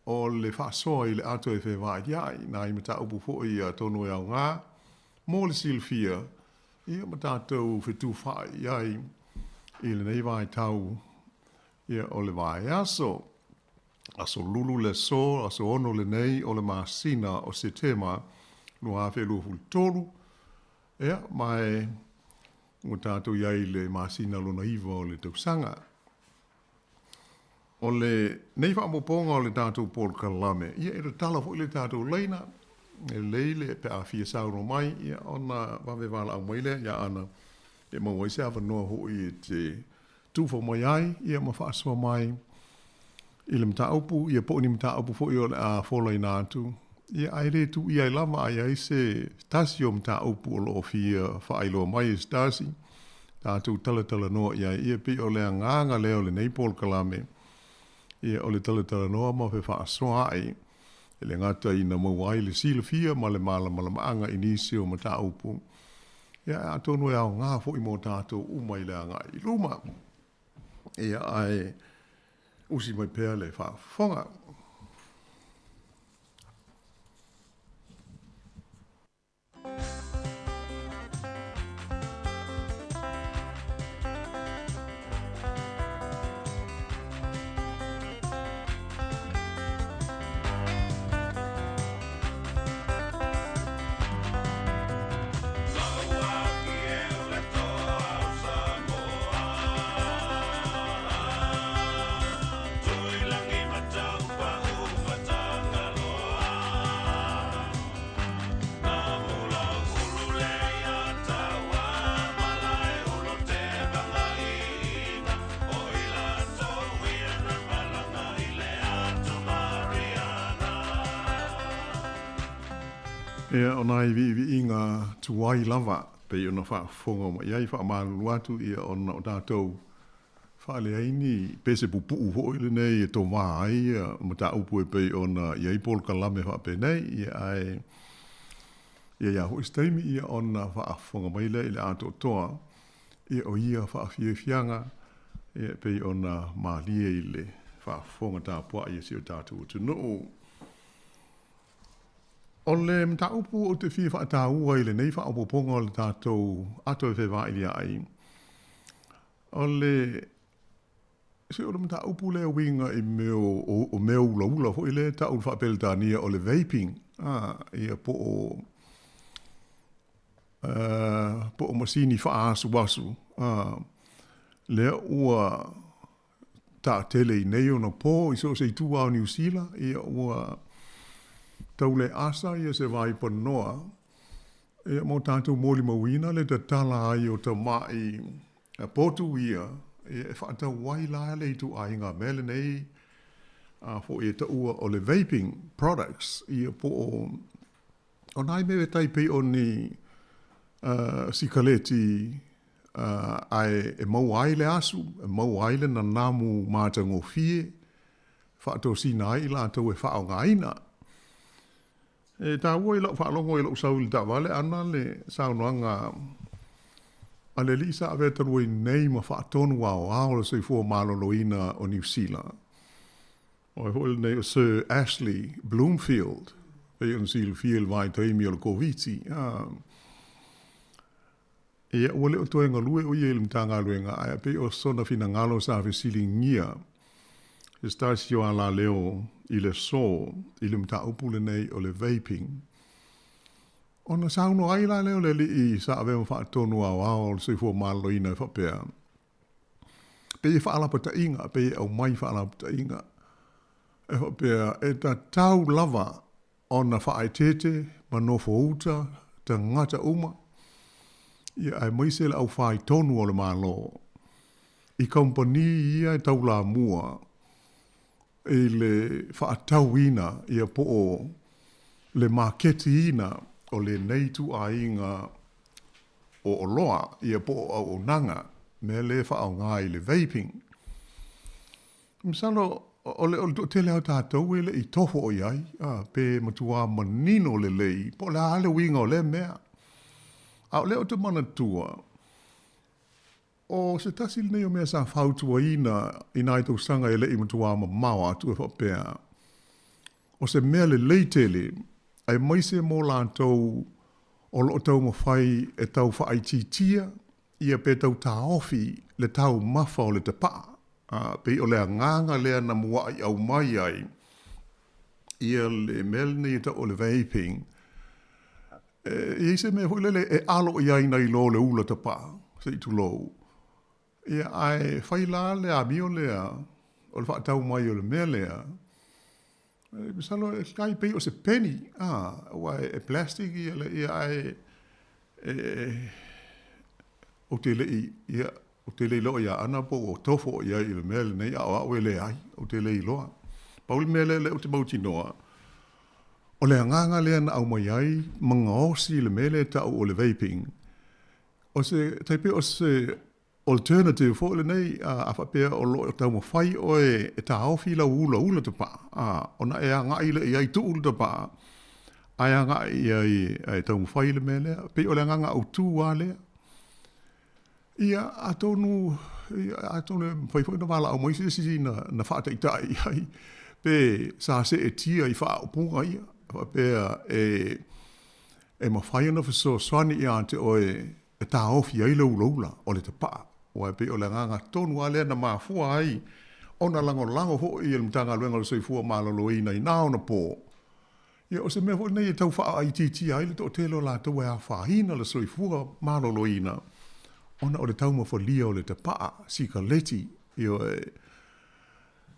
o le faasoa i le ato e fevailia'i, nai mataupu foi atonu e aoga mo le silafia, ia ma tatou fetufaai i ai i lenei vaitau ia o le vaiaso. Aso Lulu le aso, aso 6 lenei o le masina o Setema 2023, ia, ma e ua tatou i ai i le masina lona iva o le tausaga. O lenei faaopoopoga o le tatou polokalame, ia e tatala foi le tatou laina, e lelei le pe a fia saunoa mai, ia ona vave valaau mai lea ia Ana e maua ai se avanoa foi e te tufa mai ai, ia ma faasoa mai i le mataupu, ia po o ni mataupu foi o le a folaina atu, ia ae le tuuia ai lava a i ai se tasi o mataupu o lo o fia faailoa mai e se tasi, tatou talatalanoa i ai. Ia pei o le agaga lea o lenei polokalame, ia o le talatalanoa ma fefaasoaai, e le gata ina maua ai le silafia ma le malamalamaaga i nisi o mataupu, ia atonu e aoga foi mo tatou uma i le agai i luma. Ia ae usi mai pea le faafofoga. Ia, o nai viiviiga tuai lava, pei ona faafofoga mai ai, faamalulu atu ia ona o tatou faaleai ni pese pupuu foi lenei e tovā ai ia mataupu e pei ona i ai polokalame faapenei, ia ae ia ia foi se taimi ia ona faafofoga mai lea i le atoatoa ia o ia faafiafiaga ia e pei ona malie i le faafofoga tapuai a si o tatou atunuu. O le mataupu ou te fia faataua i lenei faaopoopoga o le tatou ato e fevailia'i, o le se o le mataupu lea e uiga i mea o, o mea ulaula foi lea e ta'u i le faa-Peretania o le vaping, a, ia po o, po o masini faaasuasu, a, lea ua taatele i nei ona po i so o se itu lava o Niu Sila, ia ua tau le asa ia se vaipanoa ia mo tatou molimauina le tatala ai o tamai potu ia, ia e faatau ai la le ituaiga mea lenei a foi e taua o le vaping products, ia po o O nai mea e tai pei o ni sikaleti ae e maua ai le asu, e maua ai le nanamu matagofie, faatosina ai i latou e faaaogaina. E taua i lau faalogo i lou sau i le taavale ana le saunoaga a le alii sa avea talu ai nei ma faatonu aoao o le soifua maloloina o Niu Sila. O ai foi lenei o Sir Ashley Bloomfield, pei ona silafia i le vaitaimi o le Koviti. Ia, ua le o toe galue o ia i le Matagaluega, ae pei o sona finagalo sa fesiligia e se tasi o alaleo i le aso i le mataupu lenei o le vaping. Ona saunoa ai la lea o le alii sa avea ma faatonu aoao o le soifua maloloina e faapea, Pei e faalapataʻiga, pei e aumai faalapataʻiga e faapea e tatau lava ona faaeteete ma nofouta tagata uma, ia aemaise le aufaitonu o le Malo i kamupani ia e taulamua i le faatauina ia po o le maketiina o lenei ituaiga o oloa, ia po o auaunaga, mea lea e faaaoga i le vaping. Masalo o le o le toatele lava o tatou e le i tofo o i ai, a, pe matua manino lelei po o le a le uiga o lea mea. A o lea ou te manatua, O se tasi lenei o mea sa fautuaina i nai tausaga e le i matuā mamao atu e faapea, o se mea lelei tele, aemaise mo latou o lo o taumafai e tau faaitiitia ia pe tau taofi le taumafa o le tapaa, a, pei o le agaga lea na mua'i aumai ai ia le mea lenei e tau o le vaping. E i ai se mea foi lele e alo i ai nai lo le ula tapaa, se i tulou. Ia, ae fai la le amio lea o le faatau mai o le mea lea, masalo e tai pei o se peni, a, aua e plastic ia le, ia ae e, ou te le i, ia, ou te le iloa ia Ana po ua tofo i ai i le mea lenei, a o au e leai, ou te le iloa. Pau le mea lea lea ou te mautinoa, o le agaga lea na aumai ai ma gaosi le mea lea e tau o le vaping, o se, tai pei o se alternative foi lenei, a faapea o lo o taumafai oe e taofi lau ulaula tapaa, a, ona e agai lea i ai tuu le tapaa, ae agai i ai e taumafai le mea lea. Pei o le agaga autu lava lea. Ia, atonu, ia, atonu e mafai foi ona valaau mai se isi na, na faataitai i ai, pe sa seetia i faaupuga ia, faapea e, e mafai ona fesoasoani ia te oe e taofi ai le ulaula o le tapaa, aua e pei o le agaga tonu lava lea na mafua ai ona lagolago foi e le Matagaluega o le Soifua Maloloina i na ona po. Ia, o se mea foi lenei e tau faaitiitia ai le toatele o latou e afaina le soifua maloloina ona o le taumafalia o le tapaa, sikaleti, ioe.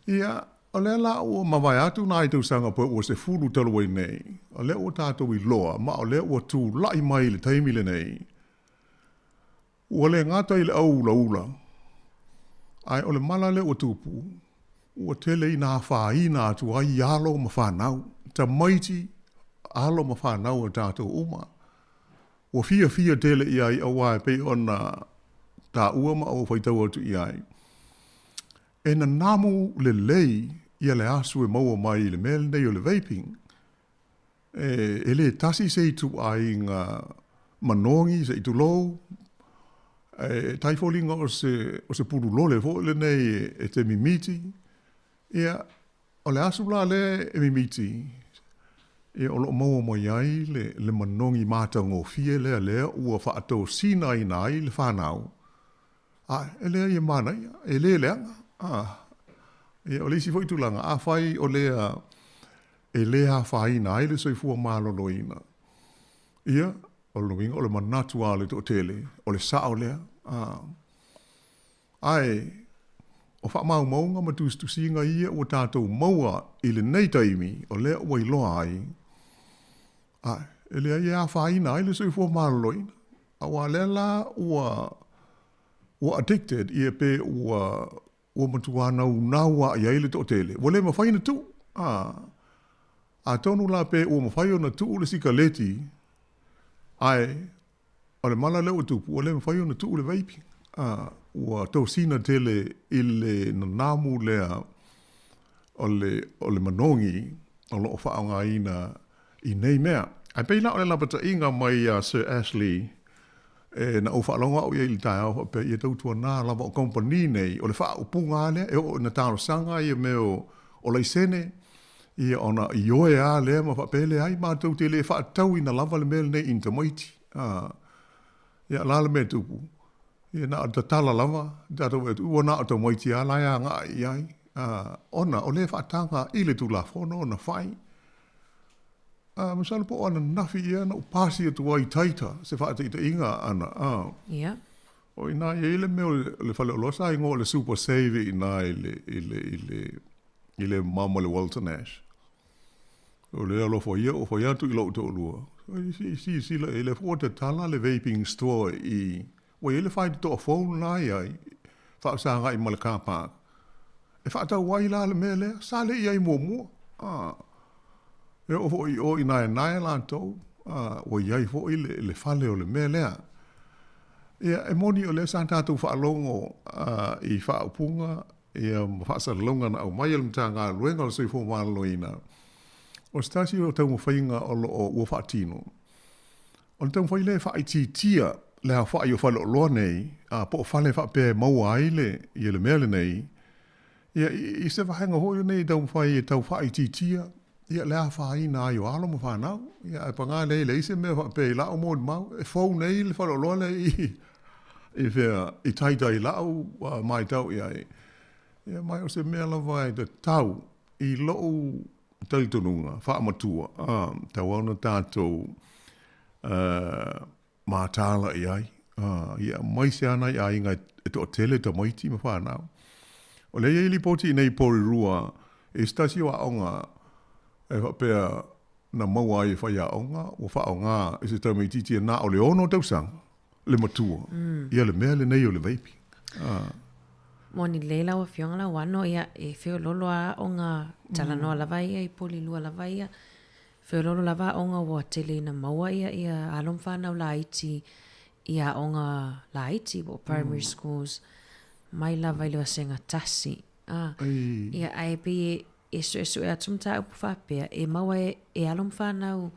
Ia, o lea la ua mavae atu nai tausaga pe ua 10 talu ai nei, o lea ua tatou iloa ma o lea ua tulai mai i le taimi lenei, ua le gata i le au ulaula, ae o le mala lea ua tupu, ua tele ina afaina atu ai alo ma fanau, tamaiti, alo ma fanau a tatou uma. Ua fiafia tele i ai aua e pei ona taua ma ou faitau atu i ai. E nanamu lelei ia le asu e maua mai i le mea lenei o le vaping. E, e le tasi se ituaiga manogi, se i tulou, e tai foliga o se, o se pululole foi lenei e, e te mimiti. Ia, o le asu la lea e mimiti, ia, o lo o maua mai ai le, le manogi matagofie lea lea ua faatosinaina ai le fanau. A, e leai e manaia, e le leaga. A, ia, o le isi foi tulaga, afai o lea e le afaina ai le soifua maloloina, ia, o lona uiga o le manatu lava o le toatele, o le sao lea. A, ae, o faamaumauga ma tusitusiga ia ua tatou maua i lenei taimi, o lea ua iloa ai, a, e leai e afaina ai le soifua maloloina. Aua lea la ua ua addicted ia pe ua ua matua naunau lava i ai le toatele, ua le mafai ona tuu. A, atonu la pe ua mafai ona tuu le sikaleti, ae o le mala lea ua tupu, ua le mafai ona tuu le vaping. A, ua tosina tele i le nanamu lea o le, o le manogi o lo o faaaogaina i nei mea. Ae pei la o le lapataiga mai ia Sir Ashley, e, na ou faalogo au i ai i le taeao faapea, ia tautuana lava o kamupani nei, o le faaupuga lava lea, e oo ina talosaga ia mea o, o laisene, ia ona ioe lava lea ma faapea, e leai, matou te le faatatauina lava le mea lenei i ni tamaiti. A, ia, o le a le mea e tupu? Ia na o le tatala lava, tatou vaai atu, ua na o tamaiti lava la e agai i ai, a, ona o lea e faataga i le Tulafono ona fai. A, masalo po o ananafi ea na ou pasi atu ai i Taita, se faataitaiga ana, a. Ia. O i ina e i ai le mea o le faleoloa sa igoa o le Super Save i ina i le, i le, i le, i le mamao ma le Walter Nash. O le alofa ia ua fai atu i lou toalua, se i silasila i ai, lea foi ua tatala le vaping store i, ua i ai le faitotoa fou lena e i ai, faafesagai ma le car park. E faatau ai la le mea lea, sa le i ai muamua. A, e oo foi i o i Naenae latou, a, ua i ai foi le, le fale o le mea lea. Ia, e moni o lea sa tatou faalogo a, i faaupuga ia ma faasalalauga na aumai e le Matagaluega o le Soifua Maloloina, o se tasi o taumafaiga o lo o ua faatino, o le taumafai lea e faaitiitia le aofaʻi o faleoloa nei, a po o fale faapea e maua ai le, ia le mea lenei, ia, i, i se vaega foi lenei e taumafai e tau faaitiitia, ia, le afaina ai o alo ma fanau. Ia, ae paga lea e leai se mea faapea i la'u molimau, e fou nei le faleoloa lea i, i fea, i Taita i la'u matau i ai. Ia, ma o se mea lava e tatau i lo'u talitonuga faamatua, a, tatau lava ona tatou, mataala i ai, ā, ia aemaise lava nai aiga e toatele tamaiti ma fanau. O lea e i ai lipoti i nei Porirua i se tasi o aoga e faapea na maua ai e faiaoga ua faaaoga i se tamaitiiti e na o le 6 tausaga le matua ia le mea lenei o le vaping. Ā. Moni lelei lau Afioga Lauano, ia e feololo a aoga talanoa lava ia i Porirua lava ia. Feololo lava aoga ua tele ina maua ia ia alo ma fanau laiti i aoga laiti po o primary schools mai lava i le vasega tasi. A, ia ae pei e suesue atu mataupu faapea e maua e, e alo ma fanau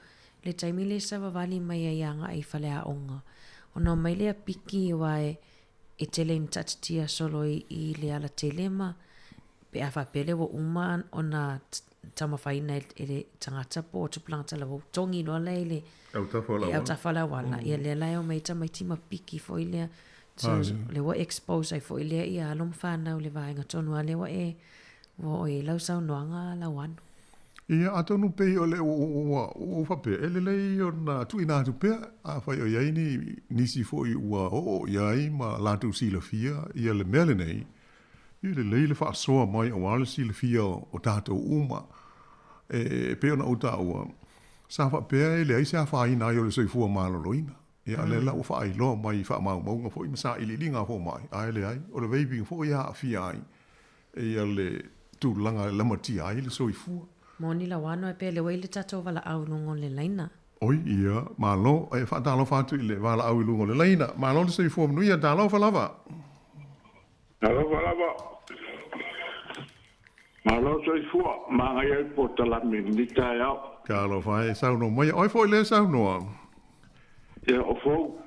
le taimi lea e savavali mai ai agai i faleaoga. Ona omai lea piki aua e e tele ina taatitia solo i, i le alatele ma pe a faapea lea ua uma ona taumafaina e le tagata po o tupulaga talavou, togi loa lea i le autafa o le auala, autafa o le auala. Ia lea la e omai tamaiti ma piki foi lea. So, lea ua expose ai foi lea ia alo ma fanau i le vaega tonu a lea ua e ua oo i ai lau saunoaga Lauano. Ia, atonu pei o le ua ou faapea, e lelei ona tuuina atu pea, afai o i ai ni nisi foi ua oo i ai ma latou silafia ia le mea lenei, e lelei le faasoa mai aua le silafia o tatou uma. E pei ona ou taua, sa faapea e leai se afaina ai o le soifua maloloina. Ia, a o lea la ua faailoa mai i faamaumauga foi ma sailiiliga a fomai, ae leai, o le vaping foi e aafia ai ia le tulaga e lamatia ai le soifua. Moni Lauano, e pei lea ua i le tatou valaau i luga o le laina. Oi, ia, malo. E faatalofa atu i le valaau i luga o le laina. Malo le soifua manuia. Talofa lava. Talofa lava. Malo soifua, manaia le polokalame i lenei taeao. Talofa e, saunoa mai. Oe foi lea e saunoa. Ia, o Fou.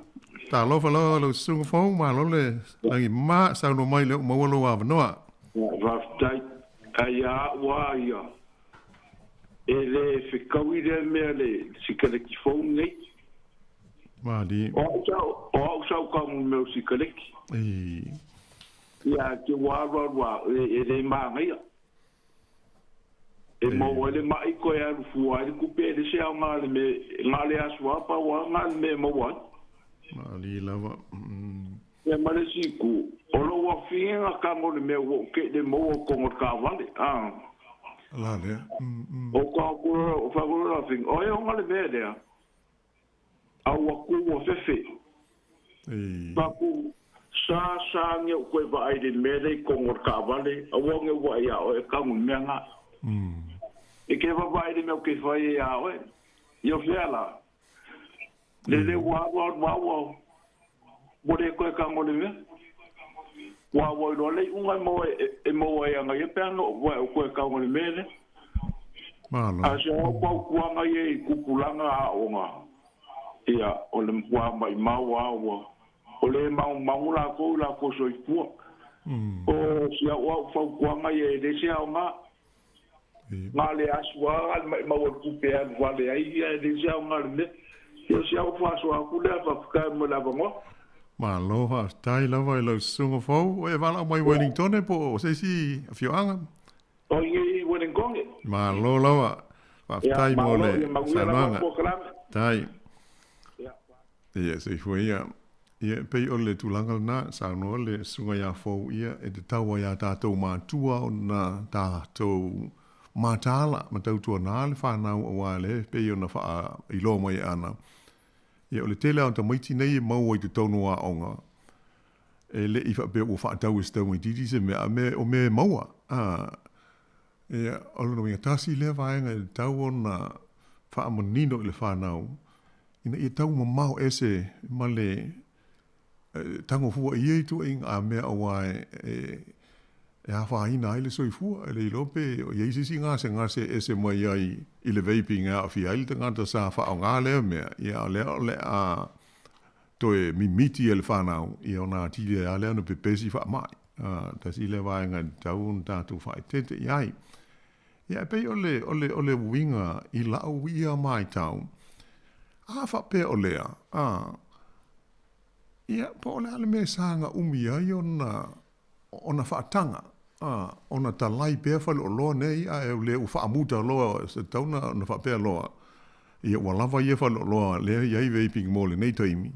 Talofa lava lau susuga Fou, malo le lagi mama, saunoa mai lea ua maua lou avanoa. Ia, faafetai. Ae ia au lava ia, e le fetaui lea mea le sikaleti fou lenei. Malie. O au sa, o au sa ou tago i mea o sikaleti. Ei. Ia, te ua alu alu a, e le manaia. E maua ai le maʻi toe alu fua ai le tupe e le se aoga le mea na o le aso a pau a na le mea e maua ai. Malie lava. Ia ma le isi itu, o lou afine na tago i le mea ua ou te le maua i totonu o le taavale a. La lea. O ka o fai aku loa le afine, o ai ona le mea lea? A ua ku ua fefe. Paku, sa sa nge ou koe vaai i le mea lea i totonu o le taavale, aua nge ou vaai ia oe e tago i le mea na. E ke vavaai i le mea ou ke fai ai ia oe. Ia o fea la? Lele ua alu alu a ua ua le toe tago i le mea. Ua ua iloa le iuga e maua e maua ai ana ia pe ana ua e ou toe tago i le mea lea. Malo. A se o fautuaga ia i tupulaga aoga, ia, o le matua maimau a ua, o le magumagu lakou i lakou soifua. O si au au fautuaga ia e le se aoga. Na le asu a le maimau o le tupe e alu vale ai ia e le se aoga le mea. Ia o si au faasoa atu lea faafetai mo le avanoa. Malo faafetai lava i lau susuga fou. Ua e valaau mai Wellingtone po o se isi afioaga? O i Wellingtone. Malo lava. Faafetai mo le saunoaga. Tai. Ia, soifua ia. Ia, e pei o le tulaga lena, saunoa le susuga ia Fou, ia, e tatau ai a tatou matua ona tatou mataala ma tautuana le fanau aua le pei ona faailoa mai e Ana. Ia, o le tele lava o tamaiti nei e maua i totonu o aoga, e le i faapea ua faatau e se taumaitiiti se mea, a mea, o mea e maua. A, ia, o lona uiga, tasi lea vaega e tatau ona faamanino i le fanau, ina ia tau mamao ese ma le tago fua i ia ituaiga a mea aua e, e, e afaina ai le soifua. E le iloa pe o i ai se isi gasegase e ese mai ai i le vaping e aafia ai le tagata sa faaaoga lea mea, ia a o lea o le a. toe mimiti e le fanau, ia ona atili ai lava lea ona pepesi faamai. A, tasi lea vaega e tatau ona tatou faaeteete i ai. Ia, e pei o le, o le, o le uiga i la'u ia maitau, a faapea o lea, a, ia, po o le a le mea e saga umi ai ona, ona faataga, a, ona talai pea faleoloa nei, ae o lea ua faamuta loa, se tatau ona, ona faapea loa, ia ua lava ia faleoloa lea e i ai vaping mo lenei taimi,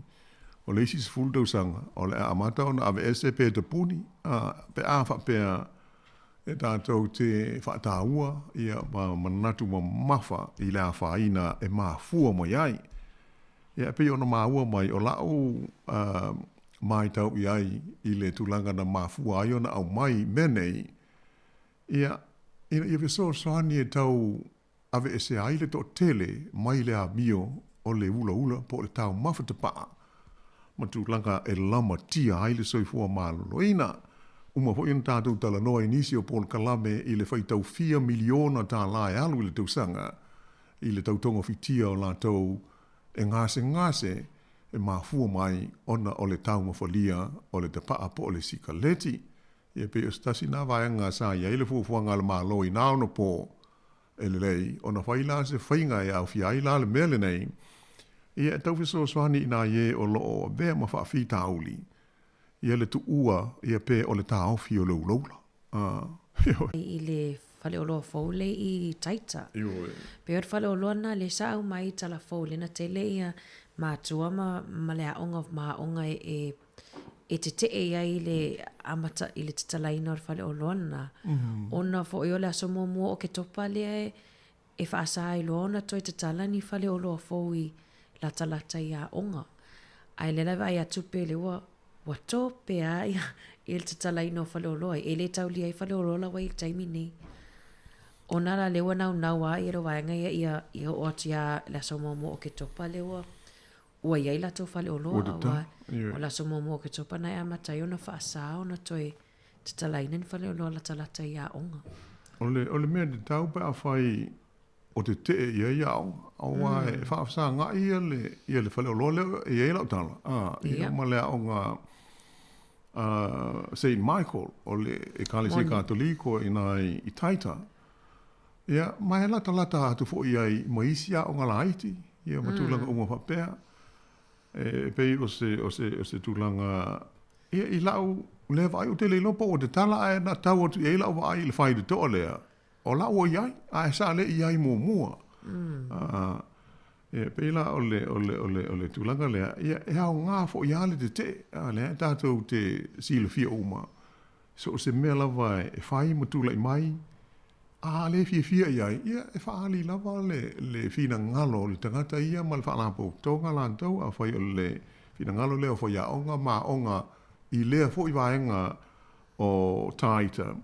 o le isi 10 tausaga, o le a amata ona aveese pe tapuni, a, pe a faapea e tatou te faataua ia ma manatu mamafa i le afaina e mafua mai ai. Ia e pei ona maua mai o la'u maitau i ai i le tulaga na mafua ai ona aumai mea nei, ia, ina ia fesoasoani e tau aveesea ai le toatele mai le amio o le ulaula po o le taumafa tapaa ma tulaga e lamatia ai le soifua maloloina. Uma foi ona tatou talanoa i nisi o polokalame i le faitau fia miliona tālā e alu i le tausaga i le tau togafitia o latou e gasegase e mafua mai ona o le taumafalia o le tapaa po o le sikaleti. Ia pei o se tasi lena vaega sa i ai le fuafuaga a le Malo i na ono po e lelei ona fai la se faiga e aofia ai la le mea lenei, ia e tau fesoasoani i nai e o lo o avea ma faafitauli ia le tuua ia pe o le taofi o le ulaula. Ioe. I le faleoloa fou le i Taita. Ioe. Pei o le faleoloa lena lea sa aumai i Talafou lea na tele ia matua ma ma le aoga ma aoga e e e teteʻe i ai i le amata i le tatalaina o le faleoloa lena. Ona foi o le aso muamua o Oketopa lea e e faasa ai loa ona toe tatala ni faleoloa fou i latalata i aoga. Ae lea la e vaai atu pe lea ua ua tope lava ia ia le tatalaina o faleoloa e le taulia ai faleoloa la ua i ai i le taimi nei. Ona la lea ua naunau lava ia le vaega ia ia ia oo atu ia le aso muamua o Oketopa lea ua ua i ai latou faleoloa Ua tatala, aua ioe. o le aso muamua o Oketopa na e amata ai ona faasa ona toe tatalaina ni faleoloa latalata i aoga. O le, o le mea tatau pe afai o tetee i ai aoga, aua e faafesagaʻi ia le, ia le faleoloa lea e i ai lau tala, a, ia ma le aoga a Saint Michael o le Ekalesia Moni. Katoliko i ina i Taita. Ia, ma e latalata atu foi i ai ma isi aoga laiti, ia ma tulaga uma faapea. E pei o se, o se, o se tulaga, ia, i la'u lea vaai, ou te le iloa po ua tatala ae na tau atu i ai la'u vaai i le faitotoa lea, o la ua i ai, ae sa le i ai muamua. Ia, e pei la o le, o le, o le, o le tulaga lea, ia, e aoga foi lava le tetee, a, lea tatou te silafia uma, so o se mea lava e fai ma tulai mai, A le fiafia i ai, ia, e faaali lava le, le finagalo o le tagata ia ma le faalapotopotoga latou, afai o le finagalo lea o faiaoga ma aoga i lea foi vaega o Taita,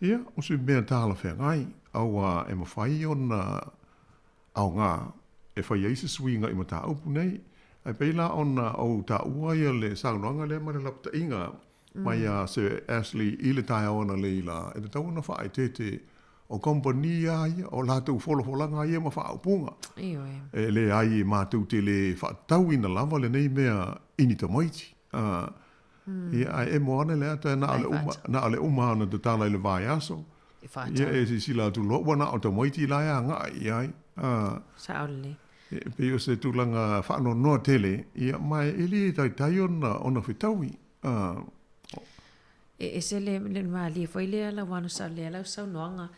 ia, o se mea talafeagai, aua e mafai ona aoga e fai ai se suiga i mataupu nei. Ae pei la ona ou taua ia le saunoaga lea ma le lapataiga mai a Sir Ashley i le taeao analeila, e tatau ona faaeteete o kamupani lava ia, o latou folafolaga ia ma faaupuga. Ioe. E leai e matou te le faatatauina lava lenei mea i ni tamaiti. Ia, ae emo ane le ata na o le uma, na o le uma ona tatala i le vaiaso. E whaatau. Ia, e sisila atu loa, ua na o tamaiti la e agaʻi i ai. Sao lelei. E pei o se tulaga faanoanoa tele, ia, ma e le taitai ona, ona fetaui. E ese le, le malie foi lea lau ano sa lea lau saunoaga.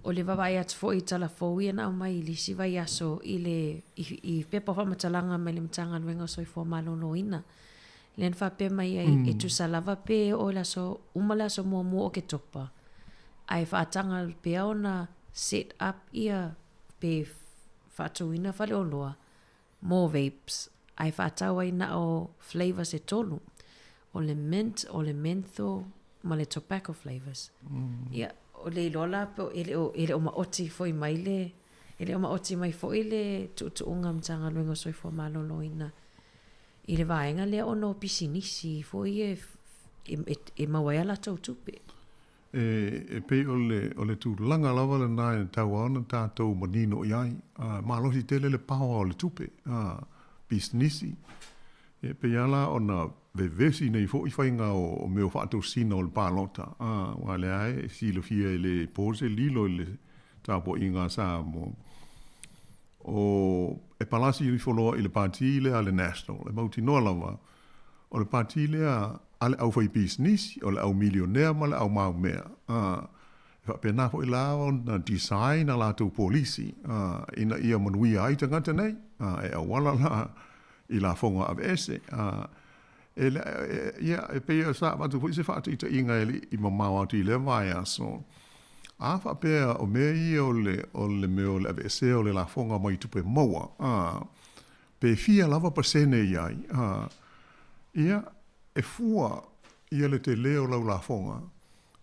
O le vaavaai atu foi i tala fou ia na aumai i le isi vaiaso i le i, i pepa o faamatalaga mai le Matagaluega o Soifua Maloloina. Lea na faapea mai ai e tusa lava pe oo i le aso uma le aso muamua o Oketopa, ae faataga pea ona set up ia pe faatuina faleoloa mo vapes, ae faatau ai na o flavours e tolu, o le mint, o le menthol ma le tobacco flavours. Ia, o le iloa la po e le o, e le o maoti foi mai le, e le o maoti mai foi le tuutuuga a Matagaluega o Soifua Maloloina i le vaega lea ona o pisinisi foi e, e, e, e maua ai a latou tupe. E pei o le, o le tulaga lava lena e tatau lava ona tatou manino i ai. A, malosi tele le paoa o le tupe, a, pisinisi. E pei lava la ona vevesi nei foi faiga o mea o faatosina o le palota, aua o lea lava e silafia e le po se lilo i le tapuaiga a Samoa, o e palasi ifo loa i le pati lea a le National, e mautinoa lava o le pati lea a le aufaipisinisi, o le au milionea ma le au maumea. E faapena foi la ona design a latou polisi ina ia manuia ai tagata nei, e auala la i lafoga aveese. E, ia, e pei sa avatu foi se faataitaiga e le i mamao atu i lea vaiaso, a faapea o mea ia o le, o le mea o le aveesea o le lafoga mai tupe maua, pe fia lava pasene i ai, ia, e fua ia le tele o lau lafoga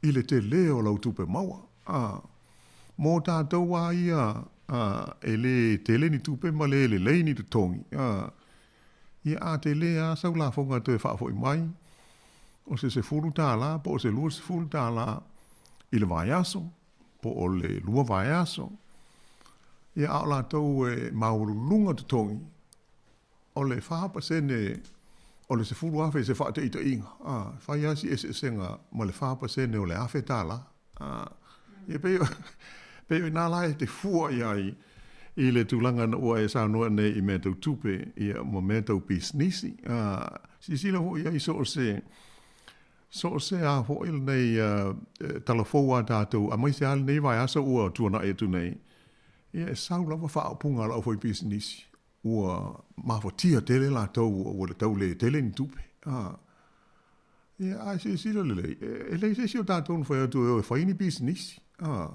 i le tele o lau tupe maua. A, mō tātou a ia, a, e lē tele ni tupe ma lē lelei ni totogi, a, ia a tele lava sau lafoga e toe faafoi mai, o se $10 po o se $20 i le vaiaso, po o le lua vaiaso, ia a o latou e maualuluga totogi, O le 4% o le 10,000 se faataitaiga, a, e fai lava si eseesega ma le 4% o le $1,000. A, ia pei, pei o i nā la e te fua i ai i le tulaga na ua e saunoa nei i mea tau tupe, ia, ma mea tau pisinisi. A, silasila foi i ai so o se, so o se a foi lenei tala fou a tātou, aemaise lava lenei vaiaso ua tuanai atu nei, ia e sau lava faaupuga a le aufaipisinisi ua mafatia tele latou ua tau le tele ni tupe. A, ia, a silasila lelei, e leai se isi o tatou na fai atu e o e fai ni pisinisi. A,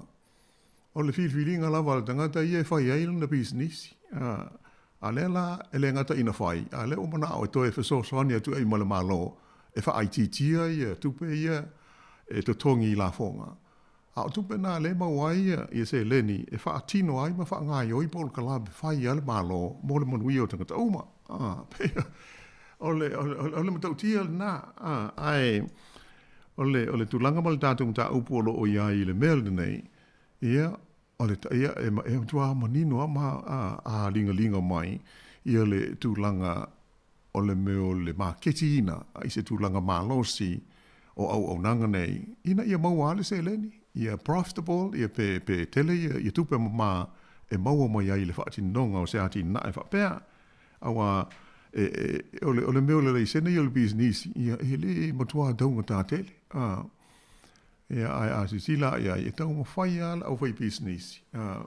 o le filifiliga lava a le tagata ia e fai ai lana pisinisi. A, a lea la e le gata ina fai, a lea ua manao e toe fesoasoani atu ai ma le Malo e faaitiitia ia tupe ia e totogi i lafoga. A o tupe na lea e maua ai ia seleni e faatino ai ma faagaoioi polokalame fai a le Malo mo le manuia o tagata uma. Pei o le, o le matautia lena, ae o le, o le tulaga ma le tatou mataupu o lo o i ai i le mea lenei, ia, o le, ia, e, e matua manino lava ma aligaliga mai ia le tulaga o le mea o le maketiina i se tulaga malosi o auaunaga nei ina ia maua lava le seleni, ia profitable, ia pe, pe tele ia, ia tupe mama e maua mai ai i le faatinoga o se atinae faapea. Aua e, e, o le, o le mea o le laisene ia o le pisinisi, ia e le matua taugata tele. A, ia, ae a silasila i ai, e taumafai lava le aufaipisinisi, a,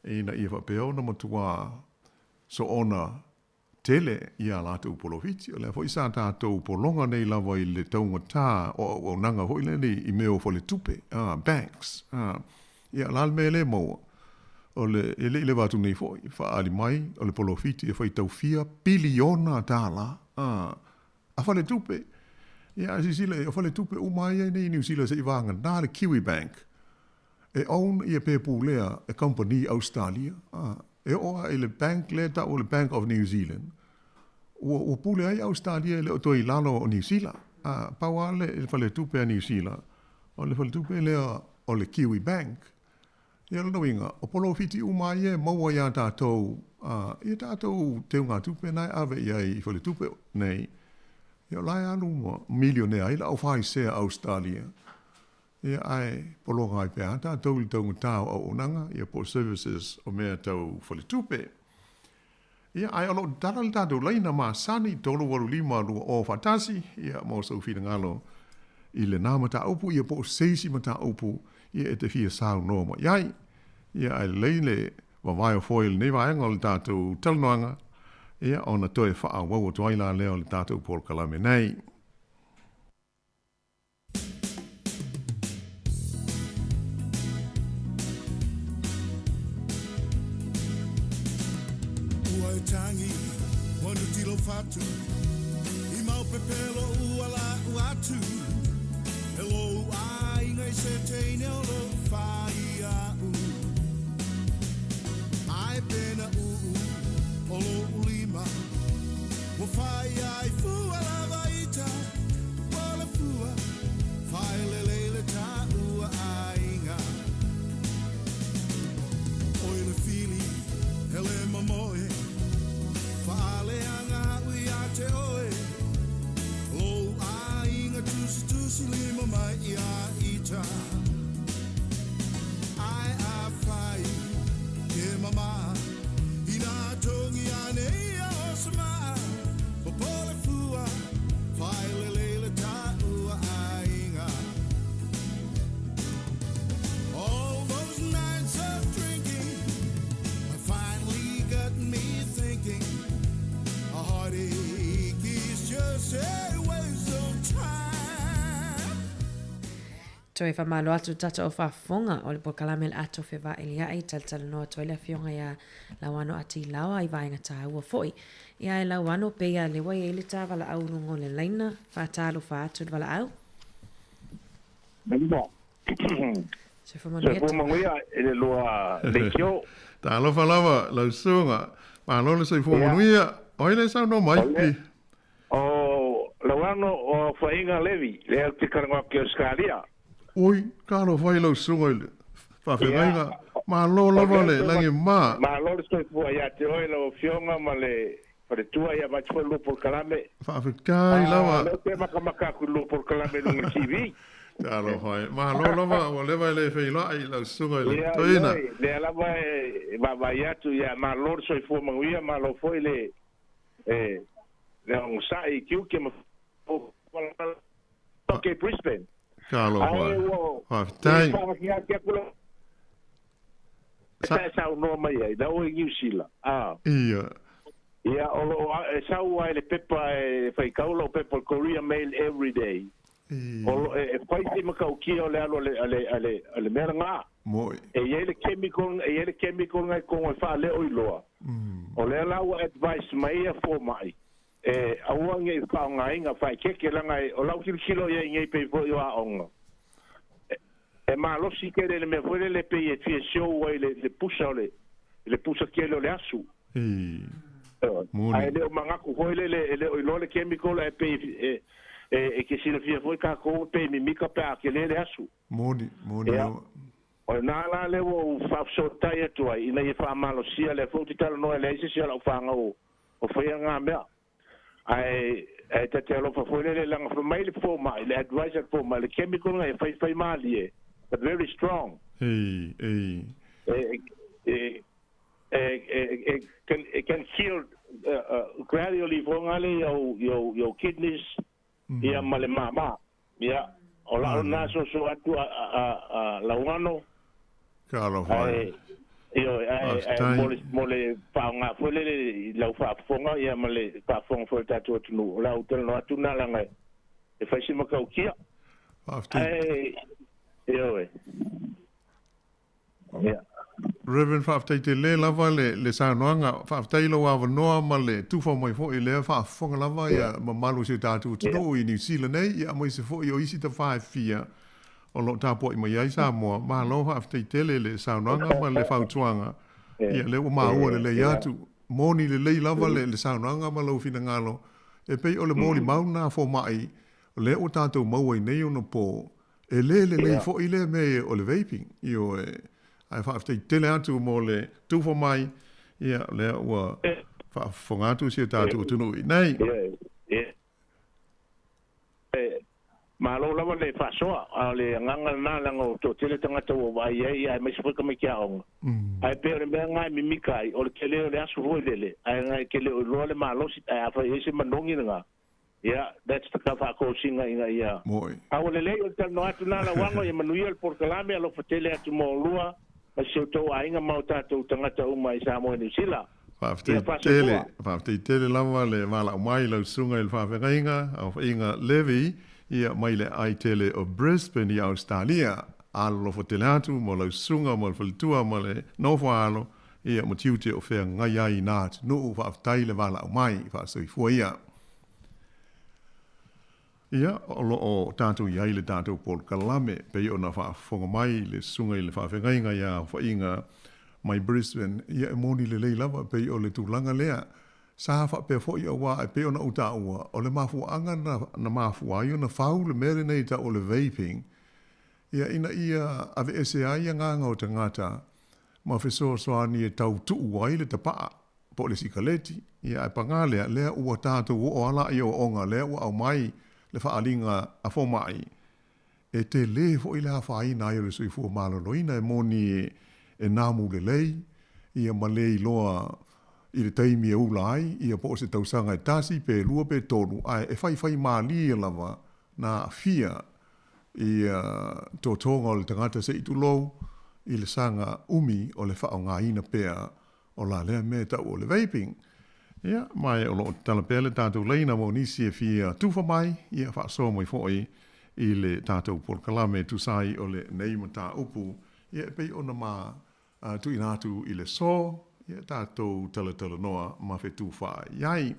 ina ia faapea ona matua soona tele i a latou polofiti. O lea foi sa tatou pologa nei lava i le taugata o auaunaga foi lenei i mea o faletupe, banks. Ia, o le a le mea e le maua? O le, e le i leva atu nei foi, faaali mai o le polofiti e faitau fia piliona tala a faletupe. Ia, a silasila i ai, o faletupe uma lava ia i nei i Niu Sila seia vagana le Kiwibank, e own ia pe pulea e kamupani Ausetalia. E oo lava i le bank lea e tau o le Bank of New Zealand, ua, ua pule ai Ausetalia e le o toe i lalo o Niu Sila. A, pau lava le, le faletupe a Niu Sila, o le faletupe lea o le Kiwi Bank. Ia lona uiga, o polofiti uma lava ia e maua iā tātou, a, i a tātou teugatupe na e ave i ai i faletupe nei, ia o la e alu ma milionea ai le aufaisea Ausetalia. Ia, ae pologa ai pea tātou i le taugata o auaunaga, ia po o services o mea tau faletupe. Ia, ae o lo o tatala le tatou laina masani 385 20 1, ia, mo sou finagalo i lenā mataupu, ia po o se isi mataupu, ia, e te fia saunoa mai ai. Ia, ae lelei le vavae o foe i lenei vaega o le tatou talanoaga, ia, ona toe faaauau atu ai la lea o le tatou polokalame nei. Ua e tangi, ua nuti lou fatu, I mau pepelo ua la'u atu, E lou aiga i se teine o lou fai a'u. Ae pena uu o lo'u lima, Ua fai ai fua lava ita, O le fua fai lelei le taua aiga. Oi le fili, hele mamoe, Faaleaga a'u ia te oe. Toe faamalo atu i le tatou au faafofoga o le polokalame o le a tofe vaelia'i talatalanoa atu ai le afioga ia Lauano Atilaoa i vaega taua foi. Ia e Lauano, pei a lea ua i ai le ta valaau i luga o le laina, faatalofa atu i le valaau. Manuia. Soifua manuia. Soifua manuia i le lua leitio. Talofa lava lau susuga. Malo le soifua manuia. O ai le saunoa mai? O Lauano o Faiga Levi, lea ou te talanoa atu i Ausetalia. Oi, talofa i lau susuga i le faafeagaiga. Malo lava le lagi ma. Malo le soifua ia te oe lau Afioga ma le faletua ia vaai foi le lua polokalame. Faafetai lava. O lea ou te makamaka atu i le lua polokalame i luga o le TV. Talofa e. Malo lava ua leva e le feiloai lau susuga i le toeaina. Ia, lea lava e vaavaai atu, ia malo le soifua manuia, malo foi le e le onosai i tiute ma ke Brisbane. Talofa e. Faafetai. Sa saunoa mai ai, la oe i Niu Sila. Ah. Ia. Ia, o lo o e sau ai le pepa e faitau lau pepa o le Korea Mail every day. O lo, e fai si matautia o le alu a le, a le, a le, a le mea lena. Moi. E i ai le chemical, e i ai le chemical lena i totonu e faaleo iloa. O lea la ua advice mai ia fomai, e aua ne i faaaogaina faaeteete leaga e, o lau tilotilo i ai nei pei foi o aoga, e, e malosi tele i le mea foi lele pei e fia show ai le, le pusa o le, le pusa tele o le asu. Moni. Ae le o manatu foi lele, e le o iloa le chemical ae pei e, e, e te silafia foi tatou pei mimita pe a tele le asu. Moni, moni lava. O lena la lea ua ou faafesootai atu ai, ina ia faamalosia lea foi ou te talanoa e leai se isi o lau fanau o faia na mea. Ae, ae ta te alofa foi lele, leaga fai mai le fomai, le advice a le fomai, le chemical lena e faifai malie, but very strong. Ei, ei. E, e, e, e, e, can, it can kill gradually foi ngale i au, i au, i au kidneys, ia ma le māmā. Ia, o lau lena soso atu a, a, a, a Lauano. Talofa e. Ae, ioe, ae, ae mo le, mo le faaaoga foi lele i lau faafofoga, ia ma le faafofoga foi a le tatou atunuu. O lau talanoa atu lena leaga e fai se matautia. Faafetai. Ae, ioe. Ia. Reverend faafetai tele lava le le saunoaga, faafetai i lou avanoa ma le tufa mai foi i lea faafofoga lava ia mamalu o si o tatou atunuu i Niu Sila nei ia aemaise foi o isi tafa e fia o lo o tapuai mai ai Samoa. Malo faafetai tele i le saunoaga ma le fautuaga ia lea ua maua lelei atu. Moni lelei lava le le saunoaga ma lou finagalo e pei o le molimau lena fomai o lea ua tatou maua i nei ono po E le lelei foi lea mea o le vaping, ioe. Ae faafetai tele atu mo le tufa mai, ia, lea ua faafofoga atu si o tatou atunuu i inei. Malo lava le faasoa, a o le agaga lena leaga ua toatele tagata ua vaai ai aemaise foi tamaiti aoga. Ae pei o le mea lena e mimita ai, o le tele o le asu foi lele, ae e te le o iloa le malosi, ae afai e i ai se manogi lena, Ia, that's the ka faatosina ina ia. Moi. A ua lelei o le talanoa atu na lauaga ia manuia le polokalame alofa tele atu mo olua ma si outou aiga ma o tatou tagata uma i Samoa i Niu Sila. Faafetai tele, faafetai tele lava le valaau mai lau susuga i le faafeagaiga, aofaiga Levy, ia mai le aai tele o Brisbane i Ausetalia. Alolofa tele atu mo lau susuga mo le faletua ma le nofo alo, ia ma tiute o feagai ai i na atunuu, faafetai le valaau mai, faasoifua ia. Ia, o lo o tatou i ai le tatou polokalame, pei ona faafofoga mai le susuga i le faafeagaiga ia Aofaiga mai Brisbane, ia e moni lelei lava, pei o le tulaga lea. Sa faapea foi auā e pei ona ou taua, o le mafuaaga na, na mafua ai ona fau le mea lenei e tau o le vaping, ia ina ia aveese ai agaga o tagata ma fesoasoani e tau tuu ai le tapaa po o le sikaleti, ia ae pagā lea, lea ua tatou oo lava la i aoaoga, lea ua aumai le faaaliga a fomai, e tele foi le afaina ai o le soifua maloloina e moni e namu lelei, ia ma le iloa i le taimi e ula ai, ia po o se tausaga e tasi pe lua pe tolu, ae e faifai malie lava na aafia i totoga o le tagata se i tulou i le saga umi o le faaaogaina pea o la lea mea e tau o le vaping. Ia, ma e o lo o tatala pea le tatou laina mo nisi e fia tufa mai, ia faasoa mai foi i le tatou polokalame e tusa ai o lenei mataupu, ia e pei ona ma tuuina atu i le aso, ia tatou talatalanoa ma fetufaai ai.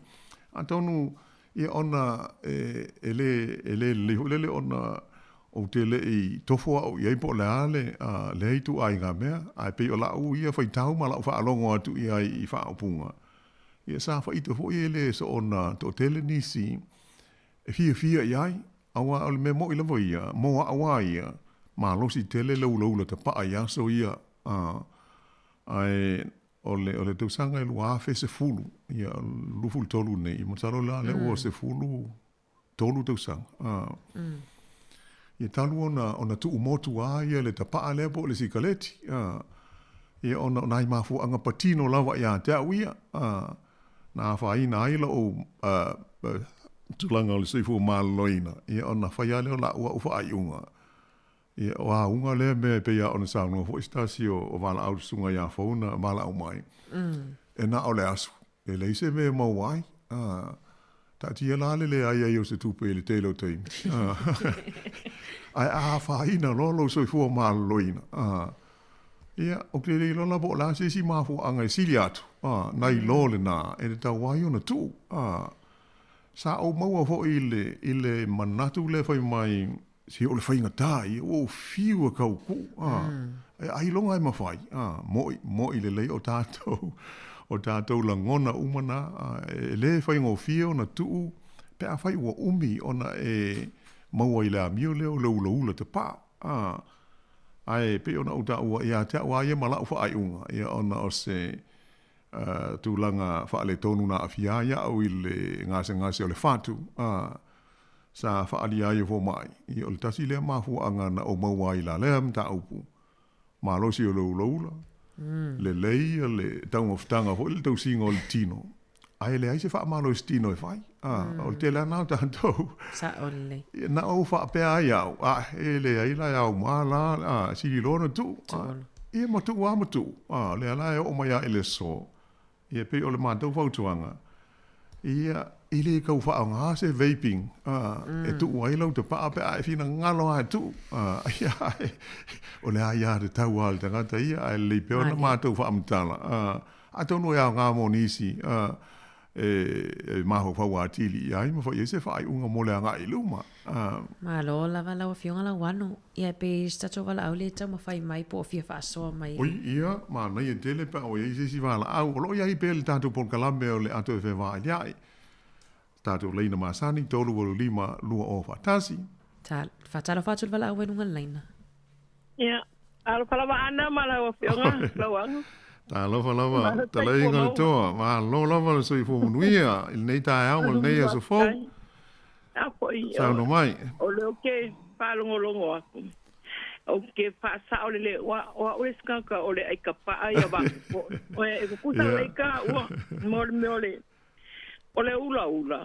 Atonu ia ona e e le e le lelei foi lele ona ou te le i tofo au i ai po o le a le lea ituaiga mea, ae pei o lau ia faitau ma lau faalogo atu i ai i faaupuga, ia sa faita foi e le soona toatele nisi e fiafia i ai, aua o le mea moni lava ia, mo au lava ia, malosi tele le ulaula tapaa i aso ia, ae o le, o le tausaga e 2010, ia, 23 nei, masalo la lea ua 13 tausaga. Ia talu ona, ona tuumotu lava ia le tapaa lea po o le sikaleti, ia ona o nai mafuaaga patino lava ia te au ia, na afaina ai lou tulaga o le soifua maloloina, ia ona fai lava lea o lau au faaiuga. Ia, o auga lea mea e pei lava ona saunoa foi se tasi o valaau le susuga ia Fou na valaau mai, e na o le asu, e leai se mea e maua ai. Taatia la le leai ai o se tupe i le tele o taimi. Ae a afaina loa lou soifua maloloina, ia, ou te le iloa la po o le a se isi mafuaaga e sili atu, nai lo lena e tatau ai ona tuu. Sa ou maua foi i le manatu lea fai mai, Se o le faigata ia, ua ou fiu e kaukuʻu, a, e ailoga e mafai, a, moʻi, moʻi lelei o tatou, o tatou lagona uma na, a, e le faigofie ona tuu pe afai ua umi ona e maua i le amio lea o le ulaula tapaa, a, ae pei ona ou taua ia te au lava ia ma lau faaiuga, ia ona o se tulaga faaletonu na aafia ai au i le gasegase o le fatu, a, sa faaalia ai e fomai, ia o le tasi lea mafuaaga na ou maua ai i la lea mataupu, malosi o le ulaula, lelei le taumafataga foi le tausiga o le tino, ae leai se faamalosi tino e fai. A, o le tele lava na o tatou. Sao lelei. Ia, na ou faapea ai au, a, e leai la e auma la, a, sili loa ona tuu. A, ia ma tuu lava ma tuu. A, o lea la e oo mai lava i le aso, Ia pei o le matou fautuaga, ia, e le tau faaaoga se vaping e tuu ai lau tapaa pe a e finagalo lava e tuu. Ia, o le aiatatau lava a le tagata ia, ae lelei pea ona matou faamatala. Atonu e aoga mo nisi e mafaufau atili i ai ma fai ai se faaiuga mo le agai i luma. Malo lava lau Afioga Lauano. Ia pe i ai se tatou valaau le taumafai mai po o fia faasoa mai. Oi, ia, manaia tele pe a ua i ai se isi valaau. O lo o i ai pea le tatou polokalame o le ato e fevaalia'i. Tatou laina masani, 385 201. Ta, faatalofa atu i le valaau e luga o le laina. Ia, alofa lava Ana ma lau Afioga Lauano. Talofa lava, talaiga le toa. Malo lava le soifua manuia i lenei taeao ma lenei aso fou. Saunoa mai. O lea ou te faalogologo atu, ou te faasao lelei, o au le isi tagata o le aikapa'a ia va e tutusa lelei taua mo le mea o le o le ulaula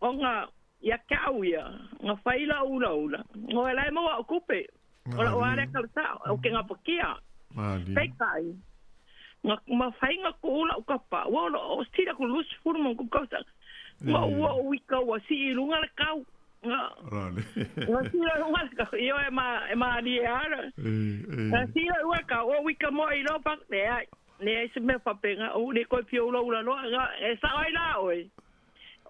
ona ia te au ia na fai lau ulaula o la e maua au tupe o lau lava lea tala sao ou te gapatia. Peitai na mafai na tuu lau tapa ua o sila ku 20 ma ono tausaga na ua ou ika ua sii i luga le kau na na sii i luga le kau ioe ma e malie lava na sii i luga le kau ou ika moe i loa pa leai leai se mea faapena ou le toe fia ulaula loa na e sao ai la oe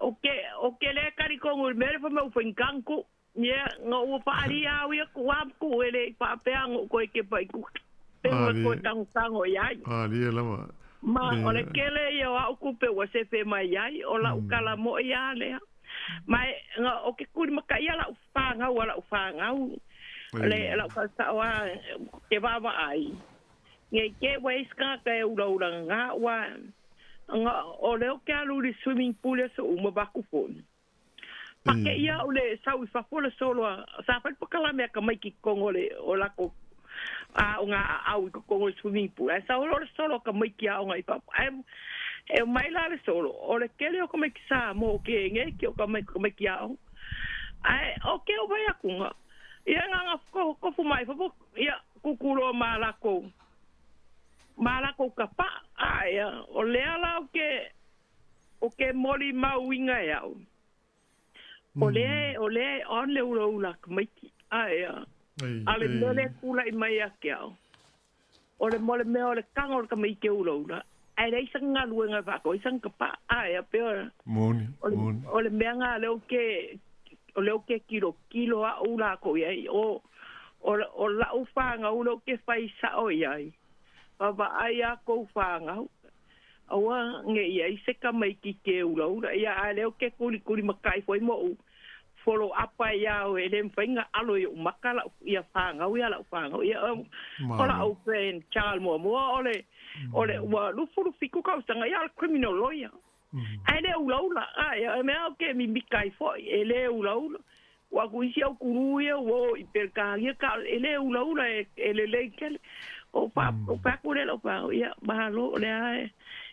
o ke o ke le talitonu i le mea lea fai mai ua faigata Ia, na ua faaalia au ia ku a ku e le i faapea na ou toe kepa i ku pe ua toe tagotago i ai. Malie lava. Ma o le kele ia o au kupe ua sefe mai ai, o lau kala moi a lea. Ma e, na o ke kuli maka ia lau whāngau a lau whāngau, le lau whasao a ke vaavaai. Nei te ua isi tagata e ulaula ngā ua, nga o leo ke alu i le swimming pool aso uma vaku foi. Pake ia o le sau i fafo le solo a sa fai pakalame a tamaiti i totonu o le o lako aoga aau i totonu o le swimming pool ae sau loa le solo a tamaiti aoga i fafo ae e omai la le solo o le tele o tamaiti Samoa o ke nei ke o tamaiti aoga ae o ke o vai atu ia na na tofu mai fafo ia kuku loa ma lakou ma lakou tapa ae o lea la o ke O ke molimauina e au. O lea o lea e on le ulaula a tamaiti. Ae a. A o le mea lea e tulai mai ia te au, o le mo le mea o le tago o le tamaiti e ulaula, ae leai sana galuega e faatau ai sana tapaa. Ae a pei o Moni, moni. o le mea lena lea ou te o lea ou te tilotilo au latou i ai, o o o lau fanau lea ou te fai sao i ai, vaavaai a tou fanau, Aua ne i ai se tamaitiiti e ulaula, ia a lea ou te tulitulimatai foi ma ou follow up ai ia oe, e le mafai ona alo i ou maka lau, ia fanau ia lau fanau. Ia o lau grandchild muamua o le, o le, ua 27 tausaga, ia o le criminal lawyer. Ae le ulaula, a ia, e mea ou te mimika ai foi, e le ulaula. Ua aku isi au kulu ia ua o i Peretania ka e le ulaula e, e lelei tele. O pa o pa ku le lau pa ia malo o le a e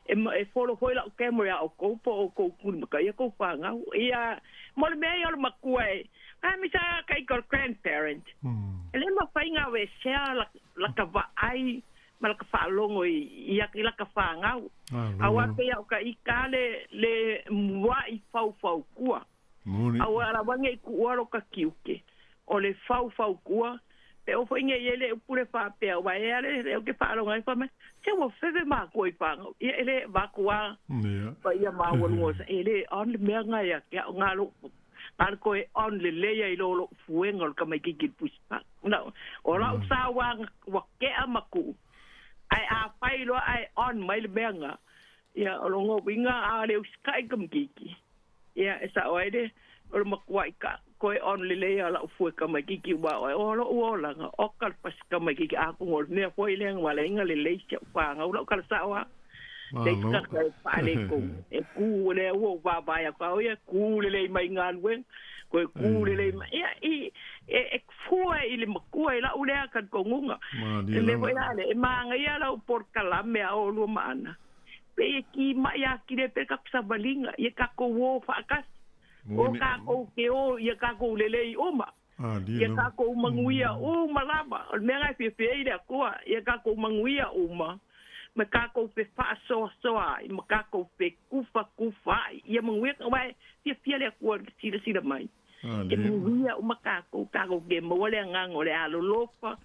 e, e folo foi lau camera ia outou po o outou tuli maka ia kou whāngau. Ia, mo le mea ia o le matua e, a mi sa ka i grandparent. E le mawhai ngā we sea la, la ka vaai ma la ka whaalogo i, i i la ka whāngau. Aua te ia o ka ika le, le mua i whau kua. Moni. Aua lava nei kuua lo ka kiuke, o le faufaukua, pe o foi nei e le upu le faapea, aua e ale lea ou te faalogo ai fai mai, se ua fefe matua i Pagau. Ia e le vaku a pa ia maualuga o sa, e le on le mea nga ia te au, nga lou, nga le koe on lelei ai lo lou fuega o le tamaitiiti i le pusi pā. Na, o lau sa ua, ua kea ma kuu, ae a fai loa ae on mai le mea nga, ia o lona uiga a le usikai le tamaitiiti. Ia, e sao ai le, o le makuaʻi ka, koe on lelei a la'u fue tamaitiiti ua oe, o lo'u olaga, oka le pasi tamaitiiti atonu o le mea foi lea na valaina lelei si a'u fanau la'u tala sa'o a. Leai se tagata e faaletonu, e kū lea ua ou vaavaai atu a o ia kū lelei mai i galuega, koe kū lelei mai, ia, i, e, e fua i le matua i la'u lea talitonuga. Le mea foi la lea, e magaia lau polokalame a oulua ma Ana. Pei e kimaʻi atili ai pea le tatou savaliga ia tatou o faatasi, o tatou te o ia tatou lelei uma, ia tatou manuia uma lava. O le mea lena e fiafia ai le Atua, ia tatou manuia uma, ma tatou fefaasoasoa ai, ma tatou fetufatufa ai, ia manuia, aua e fiafia le Atua i le silasila mai. E manuia uma tatou, tatou te maua le agaga o le alolofa,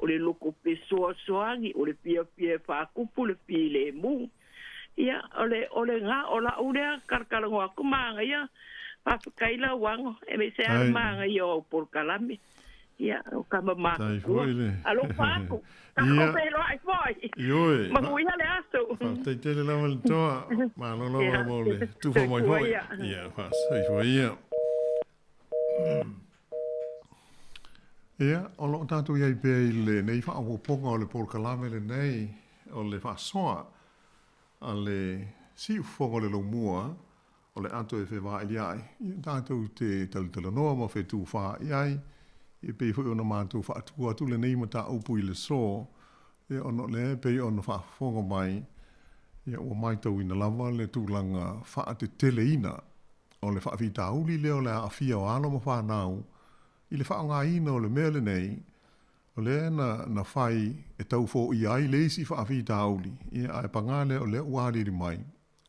o le loko fesoasoani, o le fiafia e faatupu le filemu. Ia, o le, o le ga, o la'u lea talatalanoa atu magaia, faafetai Lauano, e aemaise lava le magaia o au polokalame. Ia, o tama matutua. Alofa atu, tatou feiloai foi. Ioe. Manuia le aso. Faafetai tele lava le toa. Malo lava mo le tufa mai foi. Ia, faasoifua ia. Ia, o loo tatou i ai pea i lenei faaopoopoga o le polokalame lenei o le faasoa a le siufofoga o le laumua o le ato e fevailiaʻi, ia tatou te talatalanoa ma fetufaai ai, e pei foi ona matou faatua atu lenei mataupu i le so, ia ona o lea e pei ona faafofoga mai, ia ua maitauina lava le tulaga faateteleina o le faafitauli lea o le aafia o alo ma fanau i le faaaogaina o le mea lenei, o lea na, na fai e tau foia ai le isi faafitauli, ia ae paga lea o lea ua aliali mai,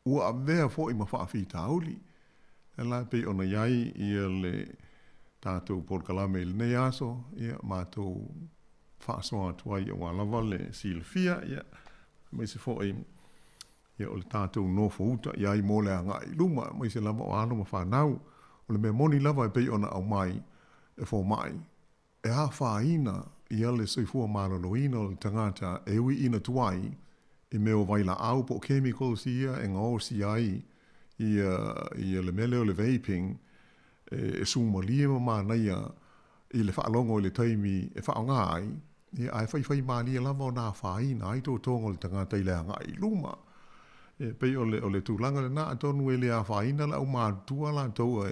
ua avea foi ma faafitauli. Lea la e pei ona i ai ia le tatou polokalame i lenei aso, ia matou faasoa atu ai aua lava le silafia, ia aemaise foi ia o le tatou nofouta i ai mo le agai i luma, aemaise lava o alo ma fanau. O le mea moni lava e pei ona aumai e fomai, e afaina ia le soifua maloloina o le tagata e ui ina tuai i mea o vailaau po o chemicals ia e gaosia ai ia ia le mea lea o le vaping e sumalie ma manaia i le faalogo i le taimi e faaaoga ai, ia ae faifai malie lava ona afaina ai totoga o le tagata i le agai i luma. E pei o le o le tulaga lena atonu e le afaina le aumatutua latou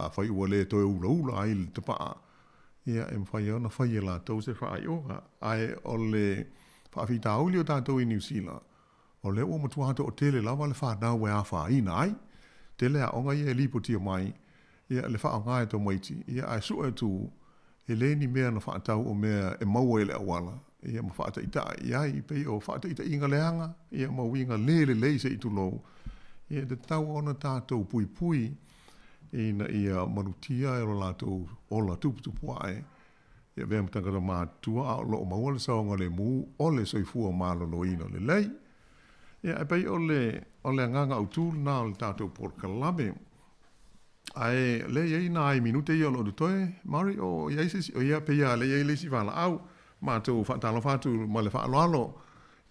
afai ua le toe ulaula ai le tapaa ia e mafai ai ona fai e latou se faaiuga. Ae o le faafitauli o tatou i Niu Sila, o lea ua matua toatele lava le fanau e afaina ai. Tele aoga ia e lipotia mai, ia le faaaoga e tamaiti, ia ae sue atu, e le ni mea na faatau o mea e maua i le auala, ia ma faataitai i ai, pei o faataitaiga leaga, ia ma uiga le lelei se i tulou, ia e tatau ona tatou puipui. ina ia malutia ai lo latou ola tuputupu ae e avea ma tagata matutua a o lo o maua le saogalemu o le soifua maloloina lelei. Ia, e pei o le, o le agaga autu lena o le tatou polokalame. Ae o lea e i ai nai minute ia o lo o totoe, Mari, o i ai se isi, o ia, pei lava o lea e i ai le isi valaau. Matou faatalofa atu ma le faaaloalo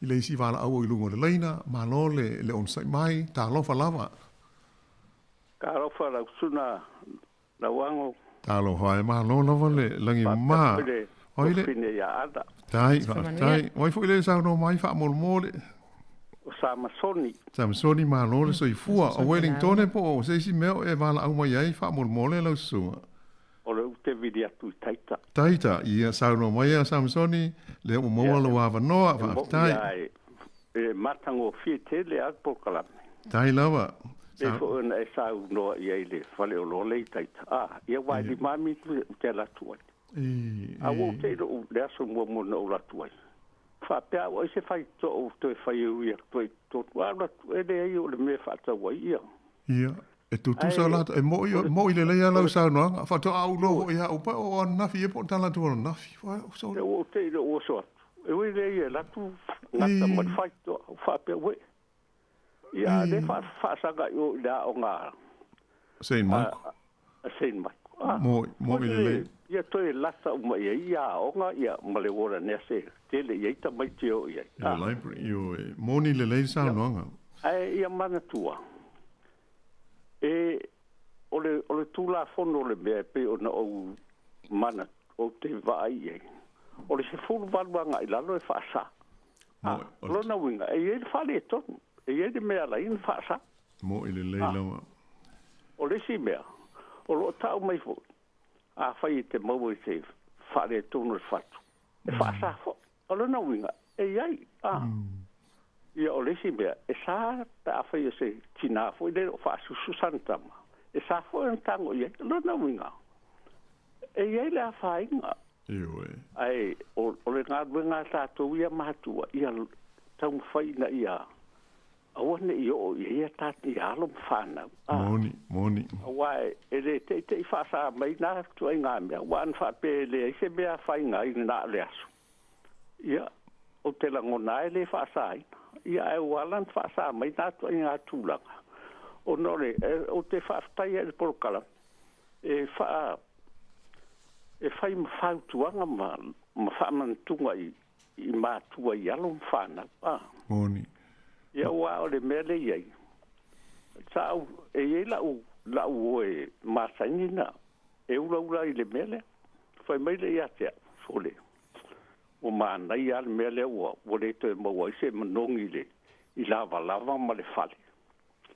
i le isi valaau o i luga o le laina. Malo le, le onosai mai. Talofa lava. Talofa lau Suna Lauago. Talofa e, malo lava le lagi mama. Faapea foi le tuafafine ia Ana. Faafetai, faafetai. O ai foi lea e saunoa mai faamolemole? O Samasoni. Samasoni, malo le soifua. O Wellingtone po o se isi mea o e valaau mai ai faamolemole lau susuga? O lea ou te vili atu i Taita. Taita, ia saunoa mai ia Samasoni, lea ua maua lou avanoa, faafetai. E moni lava e matagofie tele lava le polokalame. Tai lava. Pei foi ona e saunoa i ai i le faleoloa lea i Taita. A, ia aua e 5 minute ou te alu atu ai. A ua ou te i lou, le aso muamua na ou alu atu ai, faapea au ai se faitotoa ua toe fai e ui atu ai i totonu. A alu atu, e leai o le mea e faatau ai ia. Ia, e tutusa la, e mo'i, mo'i lelei lava lau saunoaga. Faatoa ou iloa foi ia au, pa o ananafi ia po o talaatu ananafi. Ua ou te i lou oso atu, e ui lea ia alu atu gata ma le faitotoa, ou faapea, uē, Ia, lea faasaga i o i le aoga a Saint Michael. A Saint Michael. Ah, Mo'i, mo'i lelei. Ia toe lata uma i ai ia aoga ia ma le ward nurse e tele i ai tamaiti e o i ai. I le library, ioe. Moni lelei le saunoaga. Ae ia manatua, e, o le, o le Tulafono o le mea e pei ona ou mana, ou te vaai i ai, o le 18 agai i lalo e faasa. A, o lona uiga, e i ai le faaletonu, e i ai le mea e ala ai ona faasa. Mo'i lelei lava. O le isi mea, o lo o tau mai foi, afai e te maua i se faaletonu o le fatu, e faasa foi. O lona uiga, e i ai, a. Ia, o le isi mea, e sa pe afai o se tinā foi lele o faasusu sana tama, e sa foi ona tago i ai. O lona uiga, e i ai le afaina. Ioe. Ae o le galuega a tatou ia matua, ia taumafai ina ia aua ne i oo i ai a tatou ia alo ma fanau. A. Moni, moni. Aua e le teitei faasa mai na ituaiga mea, aua ana faapea e leai se mea afaina ai na o le aso. Ia, ou te lagona lava e le faasaina. Ia, ae ua ala ona faasa mai na ituaiga tulaga, ona o le, ou te faafetai ai i le polokalame, e faa, e fai ma fautuaga ma, ma faamanatuga i, i matua i alo ma fanau. A. Moni. Ia, aua o le mea lea e i ai, sa ou, e i ai la'u, la'u uo e masani na e ulaula ai i le mea lea. Fai mai lea ia te au, sole, ua manaia lava le mea lea ua, ua le toe maua ai se manogi i le, i lavalava ma le fale.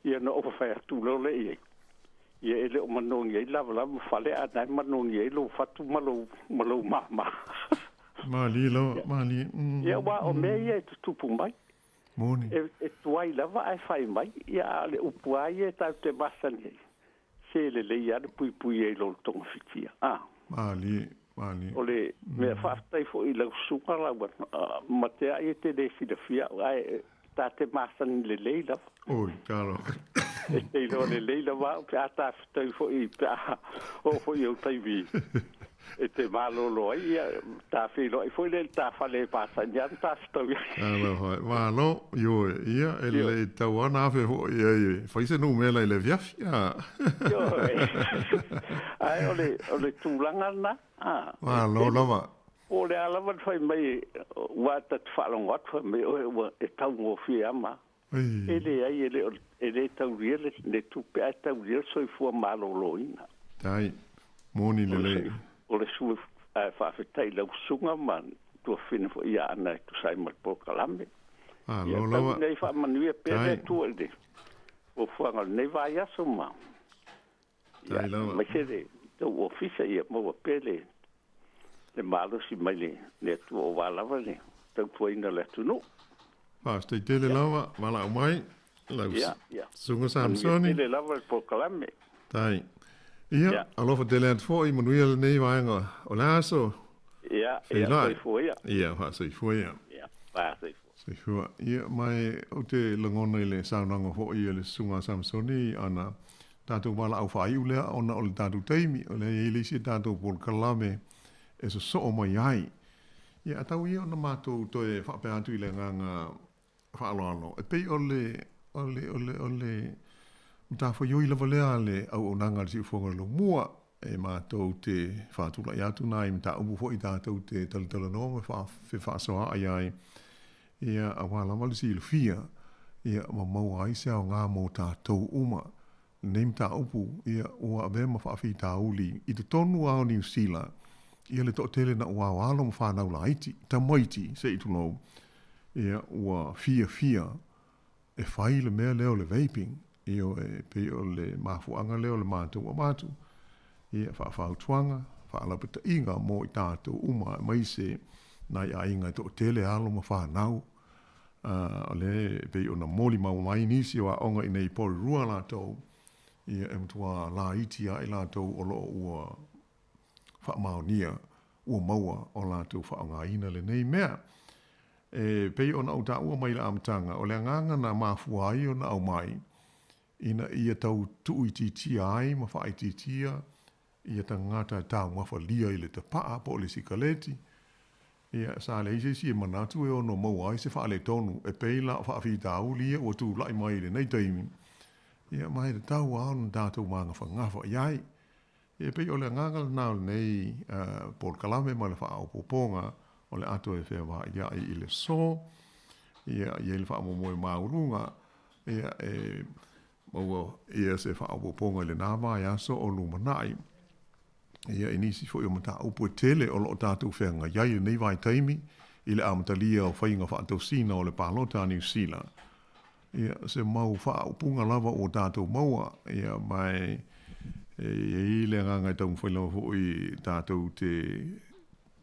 Ia na ou fai atu loa lea i ai, ia e le o manogi ai lavalava ma fale, a na e manogi ai lou fatu ma lou, ma lou māmā. Malie lava, malie. Ia, aua o mea ia e tutupu mai. Moni. E, e tuai lava ae fai mai, ia a o le upu lava ia e tatou te masani ai, se lelei lava le puipui ai i lo le togafitia. A. Malie, malie. O le mea faafetai foi i lau susuga lau ma te ai e te le silafia au, ae ta te masani lelei lava. Oi, talo. E te iloa lelei lava au pe a ta fetau foi pe a oo foi i ou taimi e te malolo ai, ia, ta feiloai foi lea i le ta fale e masani lava ona ta fetau ai. Alofa e. Malo, ioe, ia, e lelei tatau lava ona afe foi i ai e fai se numera i le afiafi, a. Ioe. Ae o le, o le tulaga lena, a. Malo lava. Po o le a lava le fai mai, ua ta te faalogo atu fai mai, oe ua e taugofie lava ma. E leai, e le o, e le taulia le, le tupe ae taulia le soifua maloloina. Tai, moni lelei. O le sui, ae faafetai i lau susuga ma tuafafine foi ia Ana e tusa ai ma le polokalame. Malo lava. Ia tau ina ia faamanuia pea le Atua i le fuafuaga o lenei vaiaso ma. Tai lava. Aemaise le tou ofisa ia maua pea le le malosi mai le le Atua aua lava le tautuaina o le atunuu. Faafetai tele lava, valaau mai lau Susuga Samsoni. Manuia tele lava le polokalame. Tai. Ia, alofa tele atu foi, manuia lenei vaega o le aso. Ia, ia, soifua ia. Ia, faasoifua ia. Ia, faasoifua. Soifua. Ia, ma ou te lagona i le saunoaga foi a le Susuga a Samsoni ana. tatou valaau faaiu lea ona o le tatou taimi, o lea e i ai le isi a tatou polokalame e sosoo mai ai. Ia, a tau ia ona matou toe faapea atu i le agaga faaaloalo, e pei o le, o le, o le, o le matafaioi lava lea a le auaunaga a le Siufofoga o le Lomua, e matou te faatulai atu nai mataupu foi tatou te talatalanoa ma fefaasoaai ai, ia, aua lava le silafia, ia, ma maua ai se aoga mo tatou uma. Lenei mataupu, ia, ua avea ma faafitauli i totonu lava o Niu Sila, ia le toatele naʻauao alo ma fanau laiti, tamaiti, se i tulou, ia, ua fiafia e fai le mea lea o le vaping, ioe, e pei o le mafuaaga lea o le matou avatu, ia, faafautuaga, faalapataiga mo i tatou uma, aemaise nai aiga e toatele alo ma fanau, o lea e pei ona molimau mai nisi o aoga i inei i Porirua latou, ia e matua laiti lava i latou o lo o ua faamaonia ua maua o latou faaaogaina lenei mea. E pei ona ou taua mai i le amataga, o le agaga na mafua ai ona aumai, ina ia tau tuuitiitia ai ma faaitiitia ia tagata e taumafalia i le tapaa po o le sikaleti, ia, sa leai se isi e manatu e ono maua ai se faaletonu e pei la o faafitauli ia ua tulai mai i lenei taimi, ia, ma e tatau lava ona tatou magafagafa i ai. E pei o le agaga lena o lenei polokalame ma le faaopoopoga o le ato e feavaaia'i i le aso, ia, e i ai le faamoemoe maualuga, ia, e maua ia se faaopoopoga i lena vaiaso o lumanai. Ia, i nisi foi o mataupu e tele o lo o tatou feagai ai i lenei vaitaimi i le amatalia o faiga faatosina o le palota a Niu Sila. Ia, se mau faaupuga lava ua tatou maua, ia, ma e i ai le agaga e taumafai lava foi tatou te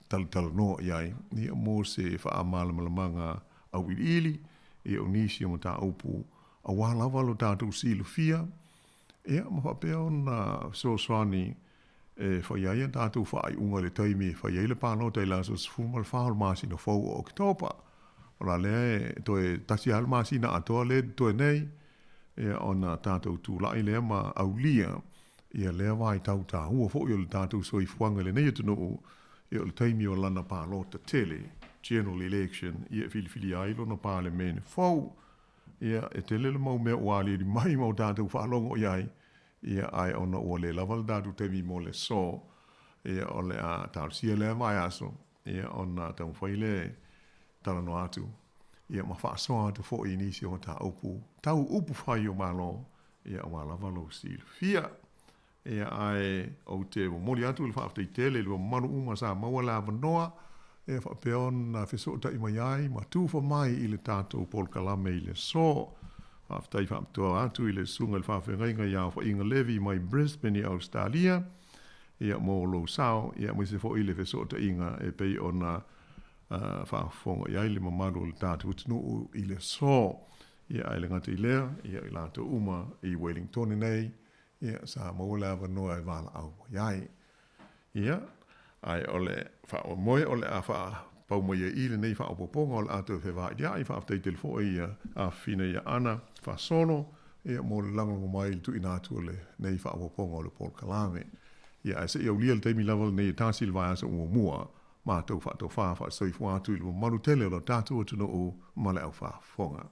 talatalanoa i ai, ia, mo se faamalamalamaga auiliili, ia, o nisi o mataupu aua lava lo tatou silafia, ia, ma faapea ona fesoasoani e fai ai a tatou faaiuga i le taimi e fai ai le palota i le aso 14 o le masina fou o Oketopa. O la lea e toe tasi lava le masina atoa lea e totoe nei, ia, ona tatou tulai lea ma aulia ia lea vaitau taua foi o le tatou soifuaga i lenei atunuu, ia o le taimi o lana palota tele, general election, ia e filifilia ai lona Palemene fou. Ia, e tele le mau mea ua aliali mai ma ua tatou faalogo i ai, ia, ae ona ua le lava le tatou taimi mo le aso, ia, o le a talosia lea vaiaso, ia, ona taumafai lea e talanoa atu, ia, ma faasoa atu foi i nisi o mataupu tau upufai o Malo, ia, aua lava lou silafia. Ia, ae ou te momoli atu le faafetai tele i le mamalu uma sa maua le avanoa e faapea ona fesootai mai ai ma tufa mai i le tatou polokalame i le aso. Faafetai faapitoa atu i le Susuga i le Faafeagaiga ia Aofaiga Levy mai Brisbane i Ausetalia, ia, mo lou sao, ia, aemaise foi le fesootaiga e pei ona faafofoga i ai le mamalu o le tatou atunuu i le aso. Ia, ae le gata i lea, ia, i latou uma i Wellingtone nei, Ia, sa maua le avanoa e valaau mai ai. Ia, ae o le faamoemoe o le a faapau mai ai i lenei faaopoopoga o le a toe fevailia'i. Faafetai tele foi ia Afafina ia Ana Fasolo, ia, mo le lagolago mai i le tuuina atu o lenei faaopoopoga o le polokalame. Ia, ae se i aulia le taimi lava lenei e tasi i le vaiaso muamua, matou faatofa faasoifua atu i le mamalu tele o lo tatou atunuu ma le aufaafofoga.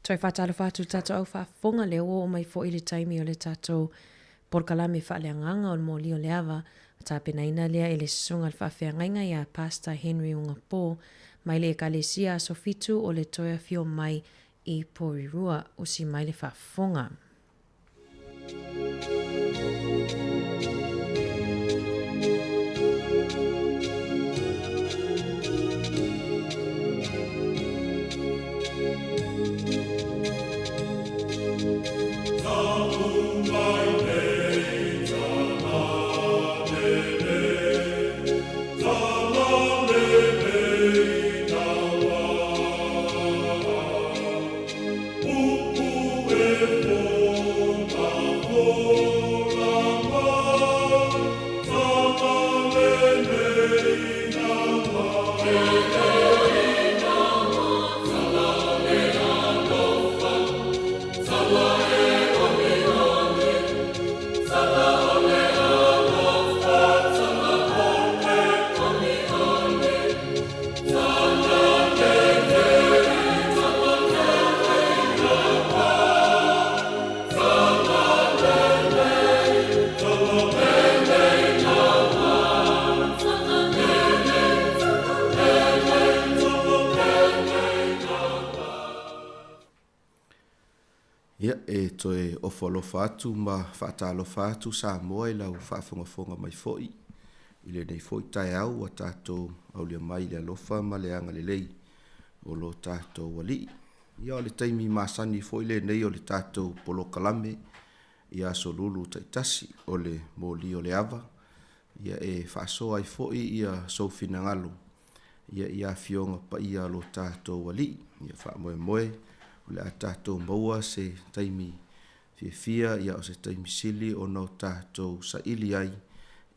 Toe faatalofa atu le tatou au faafofoga lea ua oo mai foi le taimi o le tatou polokalame faaleagaga o le moli o le ava tapenaina lea e le Susuga i le Faafeagaiga ia Pastor Henry Ugapo mai le Ekalesia Aso Fitu o le Toe Afio Mai i Porirua. Usi mai le faafofoga. Ia, e toe ofo alofa atu ma faatalofa atu Samoa i lau faafogafoga mai foi i lenei foi taeao ua tatou aulia mai i le alofa ma le agalelei o lo tatou Alii. Ia, o le taimi masani foi lenei o le tatou polokalame i aso lulu taitasi o le moli o le ava, ia e faasoa ai foi ia sou finagalo ia i afioga paia a lo tatou Alii. Ia faamoemoe o le a tatou maua se taimi fiafia, ia o se taimi sili ona o tatou saili ai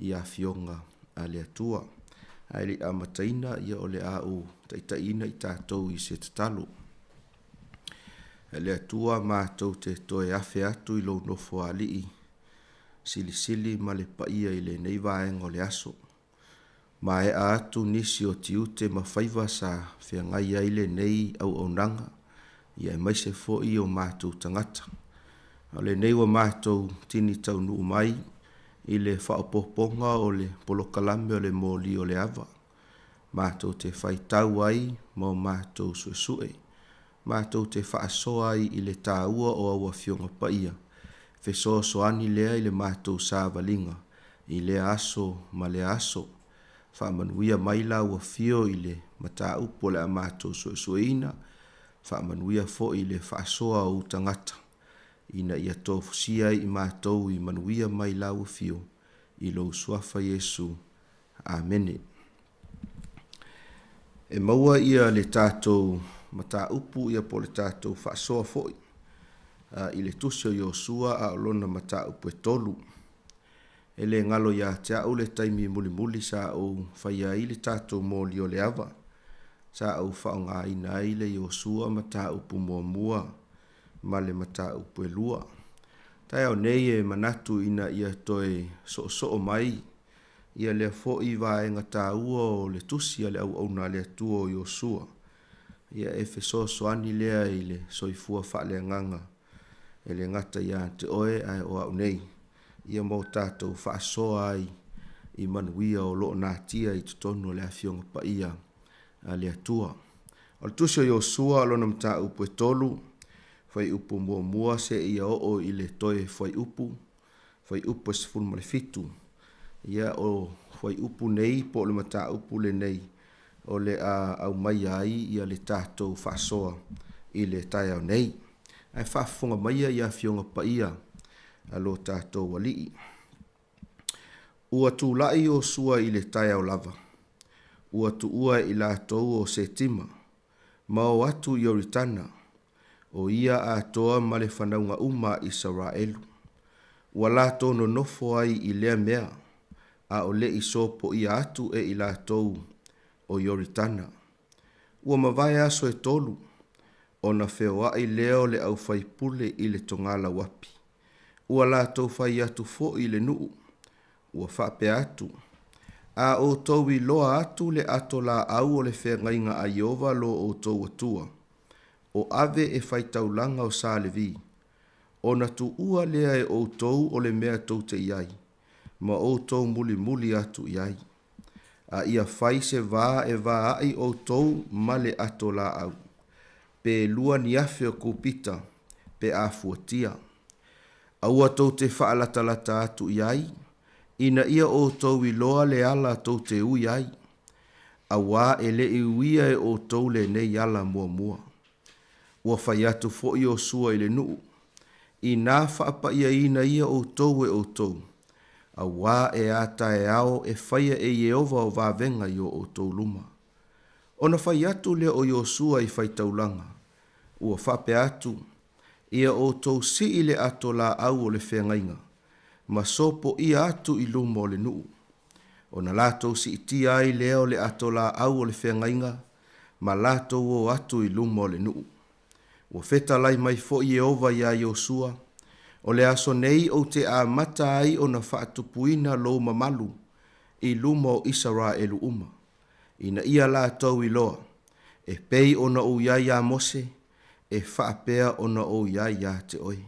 i afioga a le Atua. Ae le i amataina, ia o le a ou taitaiina i tatou i se tatalo. E le Atua, matou te toe afe atu i lou Nofoalii silisili ma le paia i lenei vaega o le aso. Maea atu nisi o tiute ma faiva sa feagai ai lenei auaunaga, ia aemaise foi o matou tagata. A o lenei ua matou tini taunuu mai i le faaopoopoga o le polokalame o le moli o le ava, matou te faitau ai ma o matou suesue, matou te faasoa ai i le taua o au Afioga Paia, fesoasoani lea i le matou savaliga i lea aso ma lea aso. Faamanuia mai lau Afio i le mataupu o le a matou suesueina, faamanuia foi i le faasoa o ou tagata, ina ia tofusia ai i matou i manuia mai lau Afio, i lou Suafa Iesu. Amene. E maua ia le tatou mataupu ia po o le tatou faasoa foi i le tusi o Iosua a o lona mataupu e tolu. E le galo ia te au le taimi mulimuli sa ou faia ai le tatou moli o le ava, sa ou faaaogaina ai le Iosua mataupu muamua ma le mataupu e lua. Taeao nei e manatu ina ia toe soosoo mai ia lea foi vaega taua o le tusi a le auauna a le Atua o Iosua, ia e fesoasoani lea i le soifua faaleagaga e le gata ia te oe ae o au nei, ia ma o tatou faasoa ai i manuia o lo o natia i totonu o le Afioga Paia a le Atua. O le tusi o Iosua o lona mataupu e tolu, fuaiupu muamua seia oo i le toe fuaiupu, fuaiupu e 17. Ia, o fuaiupu nei po o le mataupu lenei o le a aumaia ai ia le tatou faasoa i le taeao nei. Ae faafofoga maia i Afioga Paia a lo tatou Alii. Ua tulai Iosua i le taeao lava, ua tuua e i latou o Setima, ma o atu i Ioritana, o ia atoa ma le fanauga uma a Isaraelu. Ua latou nonofo ai i lea mea, a o le i sopoia atu e i latou o Ioritana. Ua mavae aso e tolu, ona feoai lea o le aufaipule i le togalauapi. Ua latou fai atu foi i le nuu, ua faapea atu, A outou iloa atu le ato laau o le feagaiga a Ieova lo outou Atua, o ave e fai taulaga o sa Levi, ona tuua lea e outou o le mea tou te i ai, ma outou mulimuli atu i ai. A ia fai se va e va aʻi outou ma le ato laau, pe lua ni afe o kupita, pe a fuatia. Aua tou te faalatalata atu i ai, ina ia outou iloa le ala tou te ui ai, auā e le i uia e outou lenei ala muamua. Ua fai atu foi Iosua i le nuu, Inā faapaiaina ia outou e outou, auā e a taeao e faia e Ieova o vavega i o outou luma. Ona fai atu lea o Iosua i faitaulaga, ua faapea atu, Ia outou sii le ato laau o le feagaiga, ma sopoia atu i luma o le nuu. Ona latou siitia ai lea o le ato laau o le feagaiga, ma latou o atu i luma o le nuu. Ua fetalai mai foi Ieova iā Iosua, O le aso nei ou te amata ai ona faatupuina lou mamalu i luma o Isaraelu uma, ina ia latou iloa, e pei ona ou i ai iā Mose, e faapea ona ou i ai iā te oe.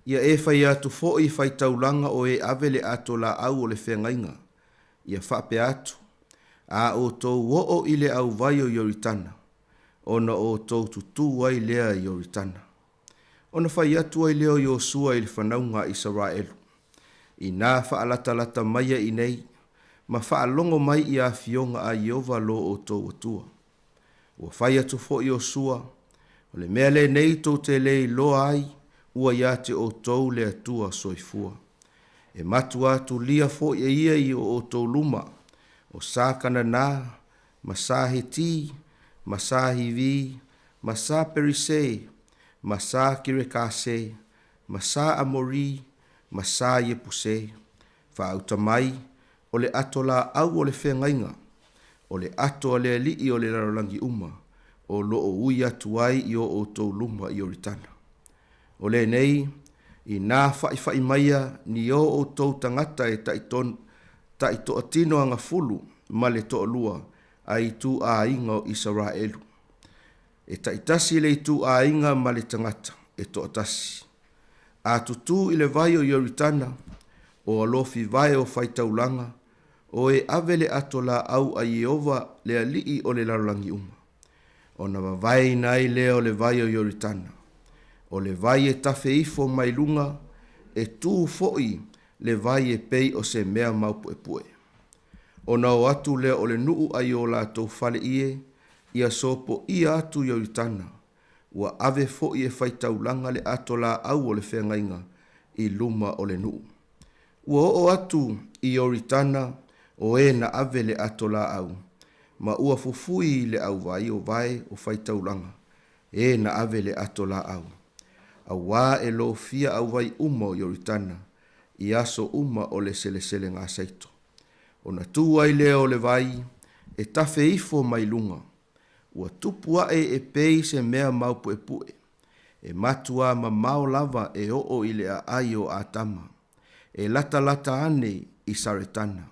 Ia e fai atu foi i faitaulaga o e ave le ato laau o le feagaiga, ia faapea atu, A outou oo i le auvai o Ioritana, ona outou tutū ai lea i Ioritana. Ona fai atu ai lea o Iosua i le fanauga a Isaraelu, Inā faalatalata maia i nei, ma faalogo mai i afioga a Ieova lo outou Atua. Ua fai atu foi Iosua, O le mea lenei tou te le iloa ai ua ia te outou le Atua soifua. E matua atulia foi e ia i o outou luma, o sa Kanana, ma sa Hiti, ma sa Hivi, ma sa Perise, ma sa Kirekase, ma sa Amori, ma sa Iepuse. Faauta mai, o le ato laau o le feagaiga. O le ato a le Alii o le lalolagi uma, o lo o ui atu ai i o outou luma i Ioritana. O lenei, inā faʻifaʻi maia ni o outou tagata e taitoatino agafulu ma le toalua a ituaiga o Isaraelu. E taitasi le ituaiga ma le tagata e toatasi. A tutū i le vai o Ioritana, o alofi vae o faitaulaga, o e ave le ato laau a Ieova le Alii o le lalolagi uma. Ona vavaeina ai lea o le vai o Ioritana. O le vai e tafe ifo mai luga, e tū foi le vai e pei o se mea maupuepue. Ona o atu lea o le nuu a i o latou fale ie, ia sopoia atu Ioritana, ua ave foi e faitaulaga le ato laau o le feagaiga i luma o le nuu. Ua oo atu i Ioritana o e na ave le ato laau, ma ua fufui le auvai o vae o faitaulaga, e na ave le ato laau. Auā e lofia auvai uma o Ioritana i aso uma o le seleselegasaito. Ona tu ai lea o le vai e tafe ifo mai luga, ua tupu aʻe e pei se mea maupuepue, e matuā mamao lava e oo i le aai o Atama, e latalata ane i Saretana.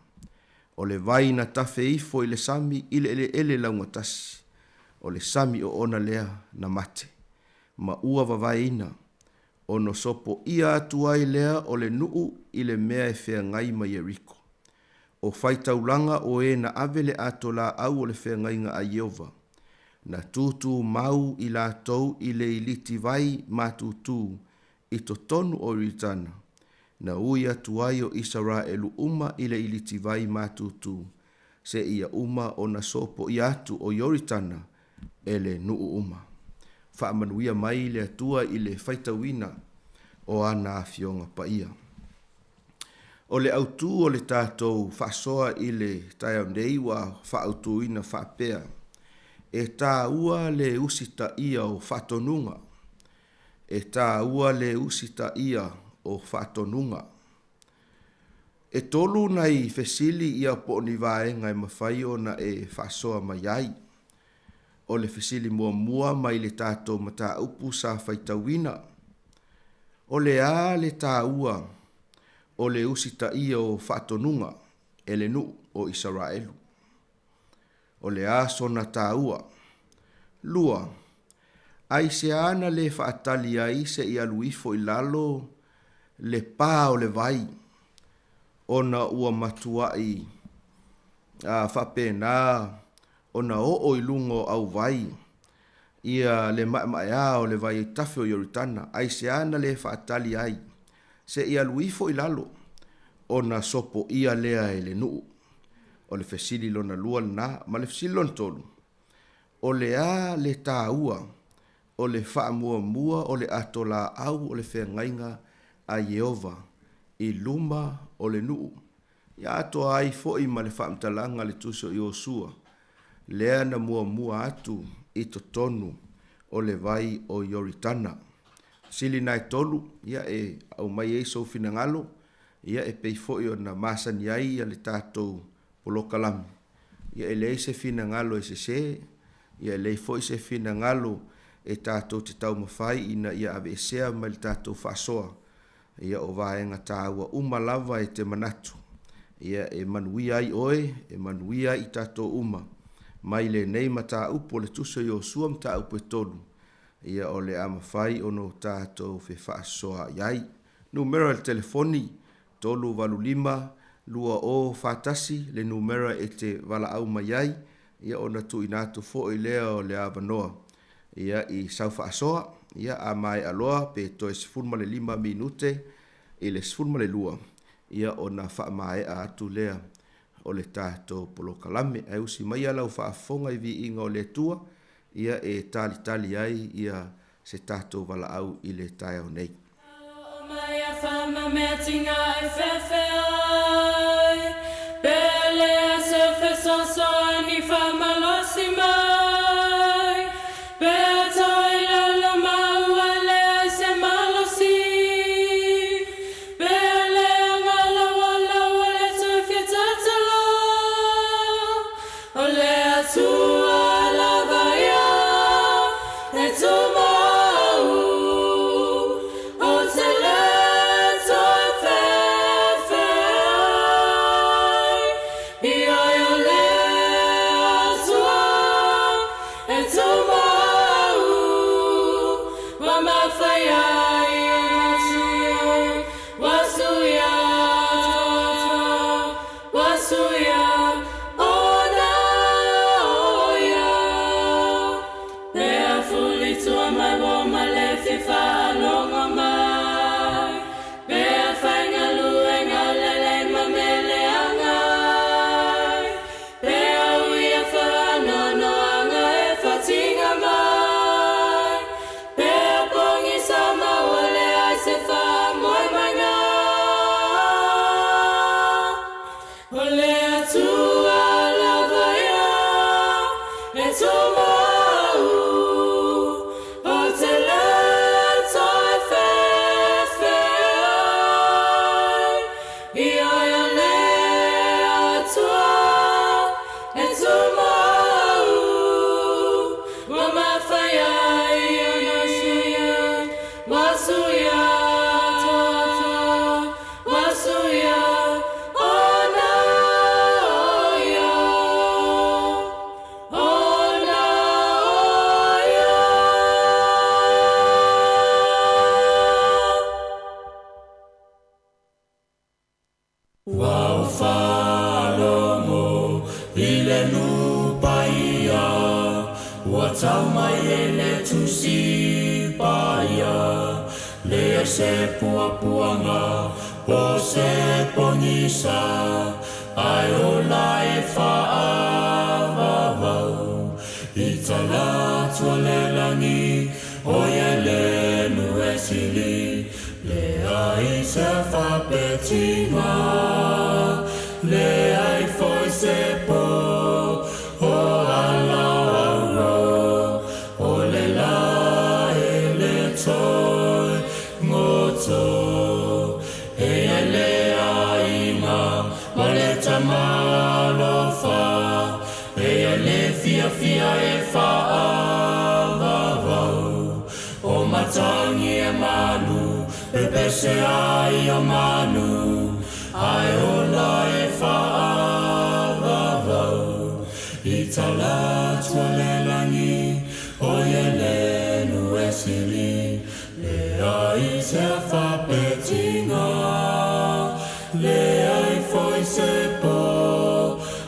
O le vai na tafe ifo i le sami i le eleele laugatasi, o le sami oona lea na mate, ma ua vavaeina, ona sopoia atu ai lea o le nuu i le mea e feagai ma Ieriko. O faitaulaga o e na ave le ato laau o le feagaiga a Ieova, na tūtū mau i latou i le iliti vai matutū i totonu o Ioritana, na ui atu ai o Isaraelu uma i le iliti vai matutū, seia uma ona sopoia atu o Ioritana e le nuu uma. Faamanuia mai le Atua i le faitauina o ana Afioga Paia. O le autū o le tatou faasoa i le taeao nei ua faaautuina faapea, E tāua le usitaia o faatonuga. E tāua le usitaia o faatonuga. E tolu nai fesili ia po o ni vaega e mafai ona e faasoa mai ai. O le fesili muamua mai le tatou mataupu sa faitauina, O le a le tāua o le usitaia o faatonuga e le nuu o Isaraelu? O le a sona tāua? Lua, aisea na lē faatali ai seʻi alu ifo i lalo le pā o le vai, ona ua matuaʻi a faapena ona oo i luga o auvai ia le maemaea o le vai aitafe o Ioritana, aisea na lē faatali ai seʻi alu ifo i lalo, ona sopoia lea e le nuu? O le fesili lona lua lena. Ma le fesili lona tolu, o le a le tāua o le faamuamua o le ato laau o le feagaiga a Ieova i luma o le nuu? Ia atoa ai foi ma le faamatalaga a le Tusi o Iosua, lea na muamua atu i totonu o le vai o Ioritana. Sili na e tolu, ia e aumai ai sou finagalo, ia e pei foi ona masani ai ia le tatou polokalame. Ia e leai se finagalo e sesē, ia e leai foi se finagalo e tatou te taumafai ina ia aveesea mai le tatou faasoa. Ia o vaega tāua uma lava e te manatu, ia e manuia ai oe, e manuia ai i tatou uma. Mai lenei mataupu o le Tusi o Iosua mataupu e tolu, ia o le a mafai ona o tatou fefaasoaai ai. Numera o le telefoni, 385 2041 le numera e te valaau mai ai, ia ona tuuina atu foi lea o le avanoa ia i sau faasoa, ia a maea loa pe toe 15 minute i le 12, ia ona faamaea atu lea o le tatou polokalame. Ae usi maia lau faafofoga i viiga o le Atua, ia e talitali ai ia se tatou valaau i le taeao nei. O le Atua lava ia e tumau, Ou te le toe fefe ai. Ioe o le Atua e tumau, Ua mafai ai ona suia, ua suia, ona o ia. Pea fuli tua mai ua ma le fia faalogo mai, Pea faigaluega lelei ma mea leaga ai, Pea uia faanoanoaga e fatiga mai, Pea pogisa ma ua leai se faamoemoega. O le Atua lava ia e tumau, Ou te le toe fefe ai. Ioe o le Atua e tumau, Ua mafai ai ona suia, ua suia, ua suia, ona o ia, ona o ia. Ua ou faalogo i le nuu paia, Ua tau mai e le Tusi Paia, Leai se puapuaga po o se pogisa, Ae ola e faavavau. I tala atu a le lagi, O ia le nuu e sili, Leai se faapetiga, leai foi se po o ala auro, O le la e le toe goto, E ai le aiga ma le tama alofa, E ai le fiafia e faavavau, O matagi e malu, pepese ai o manu, Ae ola e faavavau. I tala atu a le lagi, o ia le nuu e sili, Leai se faapetiga, leai foi se po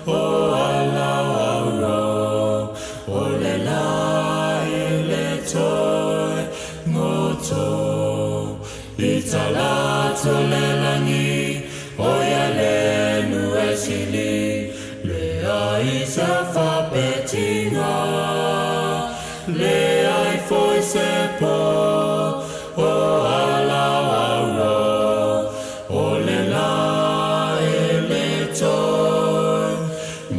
o ala auro, O le la e le toe goto. I tala atu a le lagi, o ia le nuu e sili, Leai se faapetiga, leai foi se po o ala auro, O le la e le toe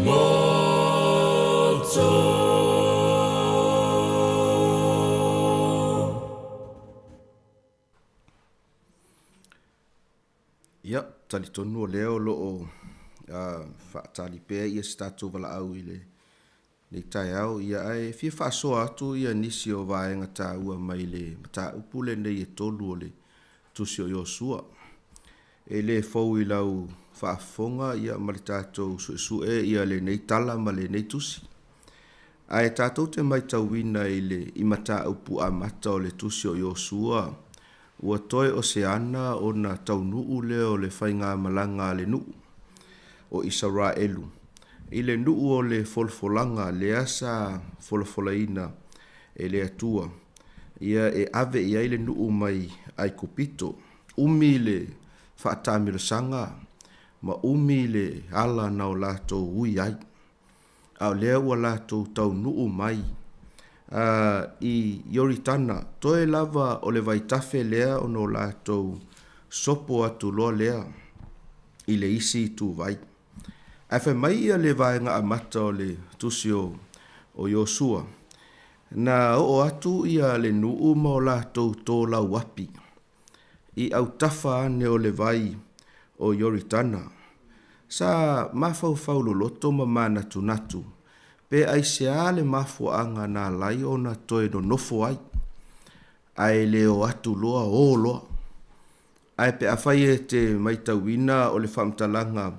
goto. Ia, talitonu o lea o lo o faatali pea ia se tatou valaau i lenei taeao, ia ae fia faasoa atu ia nisi o vaega taua mai le mataupu lenei e tolu o le Tusi o Iosua. E le fou i lau faafofoga ia ma le tatou suesue ia lenei tala ma lenei tusi. Ae tatou te maitauina i le i mataupu amata o le Tusi o Iosua, ua toe o se ana ona taunuu lea o le faigamalaga a le nuu o Isaraelu i le nuu o le folafolaga lea sa folafolaina e le Atua ia e ave i ai le nuu mai Aikupito. Umi le faataamilosaga ma umi le ala na o latou ui ai. A o lea ua latou taunuu mai a i Ioritana, toe lava o le vaitafe lea ona o latou sopo atu loa lea i le isi ituvai. Ae fai mai ia le vaega amata o le tusi o Iosua, na oo atu ia le nuu ma o latou tolauapi i autafa ane o le vai o Ioritana. Sa mafaufau loloto ma manatunatu Pe aisea le mafuaaga na ala ai ona toe nonofo ai, ae le o atu loa o loa? Ae pe afai e te maitauina o le faamatalaga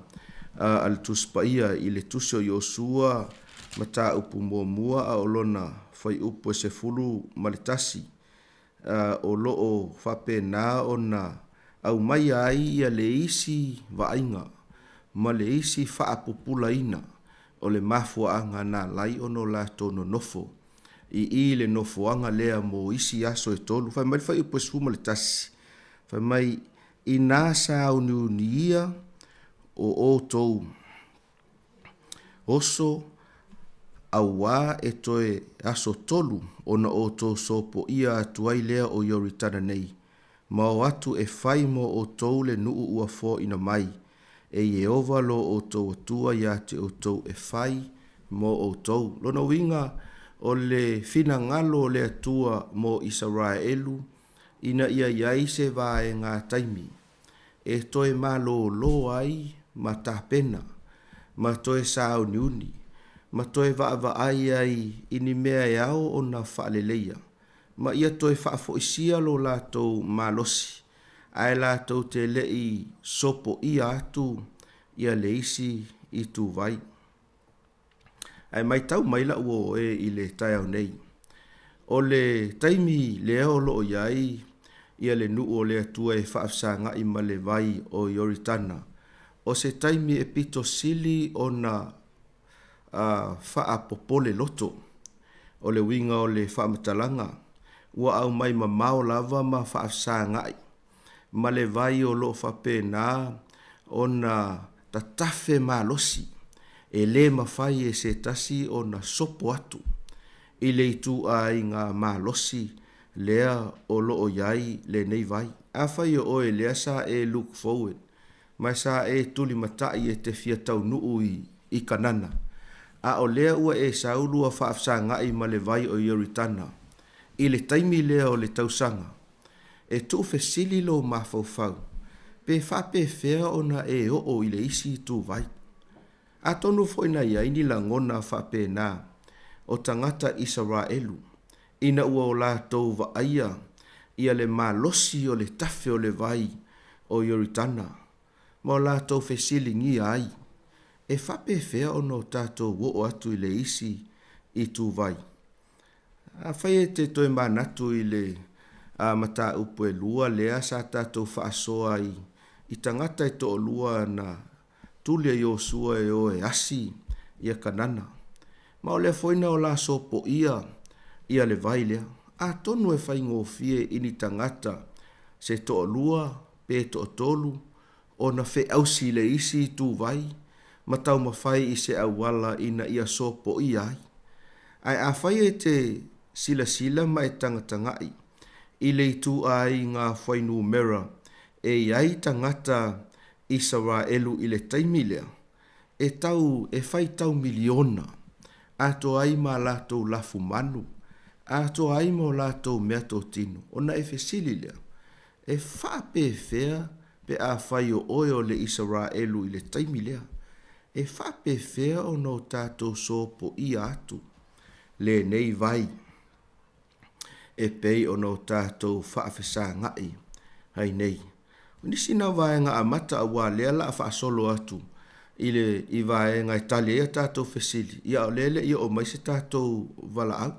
a le Tusi Paia i le Tusi o Iosua mataupu muamua a o lona fuaiupu e 11, o lo o faapena ona aumaia ai ia le isi vaaiga ma le isi faapupulaina o le mafuaaga na ala ai ona o latou nonofo i i le nofoaga lea mo isi aso e tolu. Fai mai le fuaiupu e 11, fai mai, Inā sāuniunia o outou oso auā e toe aso tolu ona outou sopoia atu ai lea o Ioritana nei, ma o atu e fai mo outou le nuu ua foaina mai e Ieova lo outou Atua iā te outou e fai mo outou. Lona uiga, o le finagalo o le Atua mo Isaraelu ina ia i ai se vaega taimi e toe malōlō ai ma tapena, ma toe sāuniuni, ma toe vaavaai ai i ni mea e ao ona faaleleia, ma ia toe faafoisia lo latou malosi, ae latou te le i sopoia atu ia le isi ituvai. Ae maitau mai la'u uo e i le taeao nei, o le taimi lea o lo'o i ai ia le nuu o le Atua e faafesaga'i ma le vai o Ioritana, o se taimi e pito sili ona faapopole loto. O le uiga o le faamatalaga, ua aumai mamao lava ma faafesaga'i ma le vai o lo o faapena ona tatafe malosi, e lē mafai e se tasi ona sopo atu i le ituaiga malosi lea o lo o i ai lenei vai. Afai o oe lea sa e look forward ma sa e tulimataʻi e te fia taunuu i Kanana, a o lea ua e sau lua faafesagaʻi ma le vai o Ioritana i le taimi lea o le tausaga, E tuufesili lou mafaufau, pe faapefea ona e oo i le isi ituvai. Atonu foi na i ai ni lagona faapena o tagata Isaraelu ina ua o latou vaaia ia le malosi o le tafe o le vai o Ioritana ma o latou fesiligia ai, E faapefea ona o tatou oo atu i le isi ituvai? Afai e te toe manatu i le mataupu e lua lea sa tatou faasoa ai i tagata e toalua na tuli e Iosua e o e asi ia Kanana, ma o lea foi na o la sopoia ia le vai lea, atonu e faigofie i ni tagata se toalua pe toatolu ona feausi i le isi ituvai ma taumafai i se auala ina ia sopoia ai. Ae afai e te silasila ma e tagatagaʻi i le ituaiga fuainumera e i ai tagata Isaraelu i le taimi lea, e tau e faitau miliona, atoa ai ma latou lafumanu, atoa ai ma o latou meatotino, ona e fesili lea, E faapefea pe afai o oe o le Isaraelu i le taimi lea? E faapefea ona o tatou sopoia atu lenei vai e pei ona o tatou faafesagaʻi ai nei? O nisi na vaega amata auā lea la a faasolo atu i le i vaega e tali ai a tatou fesili, ia a o lea e le i oo mai se tatou valaau.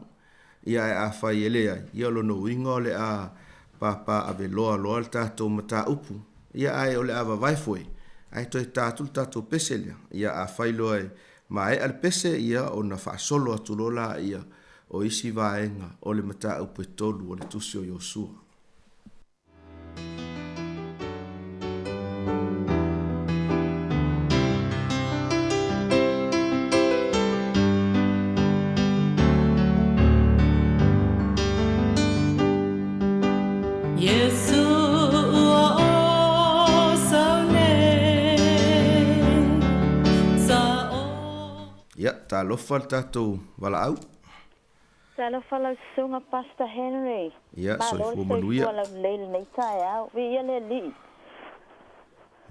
Ia ae afai e leai, ia o lona uiga o le a pāpā ave loa loa le tatou mataupu, ia ae o le a vavae foe, ae toe ta atu le tatou pese lea. Ia afai loa e maea le pese, ia ona faasolo atu loa laia o isi vaega o le mataupu e tolu o le Tusi o Iosua. Ia, talofa le tatou valaau. Talofa lau susuga Pastor Henry. Ia, Malo le soifua manuia. soifua laulelei i lenei taeao. Viia le Alii.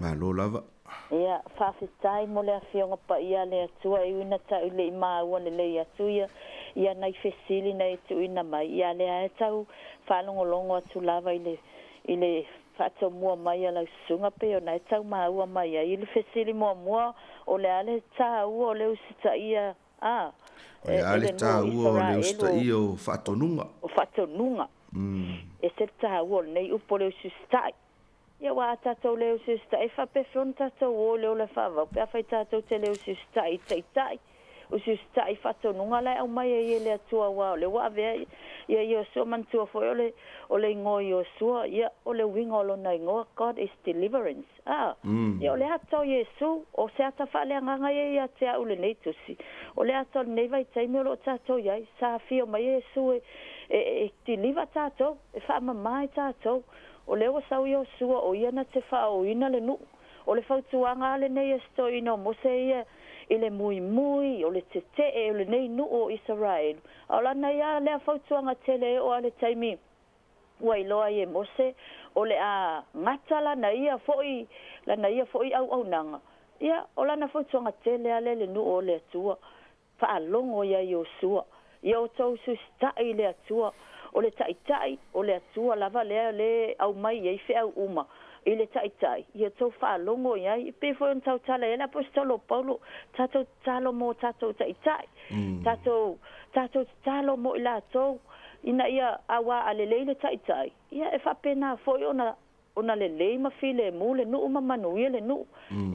Malo lava. Ia, faafetai mo le Afioga Paia a le Atua e ui ina tau le i maua lelei atu ia, ia nai fesili na e tuuina mai, ia lea e tau faalogologo atu lava i le, i le faatomua mai a lau susuga pei ona e tau maua mai ai. I le fesili muamua, o le a le taua o le usitaia a, O le a e le le nuu o taua o le Isaraelu usitaia o faatonuga? o faatonuga. E ese le taua o lenei upu o le usiusitai. Ia aua a tatou le usiusitai, e faapefea ona tatou o i le ola faavavau pe afai tatou te le usiusitai i taitai, usiusitai i faatonuga la e aumai ai e le Atua aua o lea ua avea ia Iosua manatua foi o le o le igoa o Iosua, ia o le uiga o lona igoa, God is deliverance. A, ia o le ata o Iesu, o se ata faaleagaga ia ia te au lenei tusi. O le ata o lenei vaitaimi o lo o tatou i ai, sa afio mai Iesu e e e deliver tatou, e faamama i tatou. O lea ua sau Iosua, o ia na te faaooina le nuu. O le fautuaga lava lenei a si toeaina o Mose ia i le muimui, o le tetee o lenei nuu o Isaraelu. A o lana ia lea fautuaga tele e oo lava i le taimi ua iloa ai e Mose o le a gata lana ia foi, lana ia foi auaunaga. Ia, o lana fautuaga tele lava lea i le nuu o le Atua, Faalogo iā Iosua, ia outou susitaʻi i le Atua, o le Taitai, o le Atua lava lea le aumai i ai feau uma i le Taitai, ia outou faalogo i ai. E pei foi ona tautala i ai le Aposetolo o Paulo, tatou tatalo mo tatou Taitai, tatou, tatou tatalo mo i latou, ina ia, auā a lelei le Taitai, ia e faapena foi ona ona lelei ma filemu le nuu ma manuia le nuu.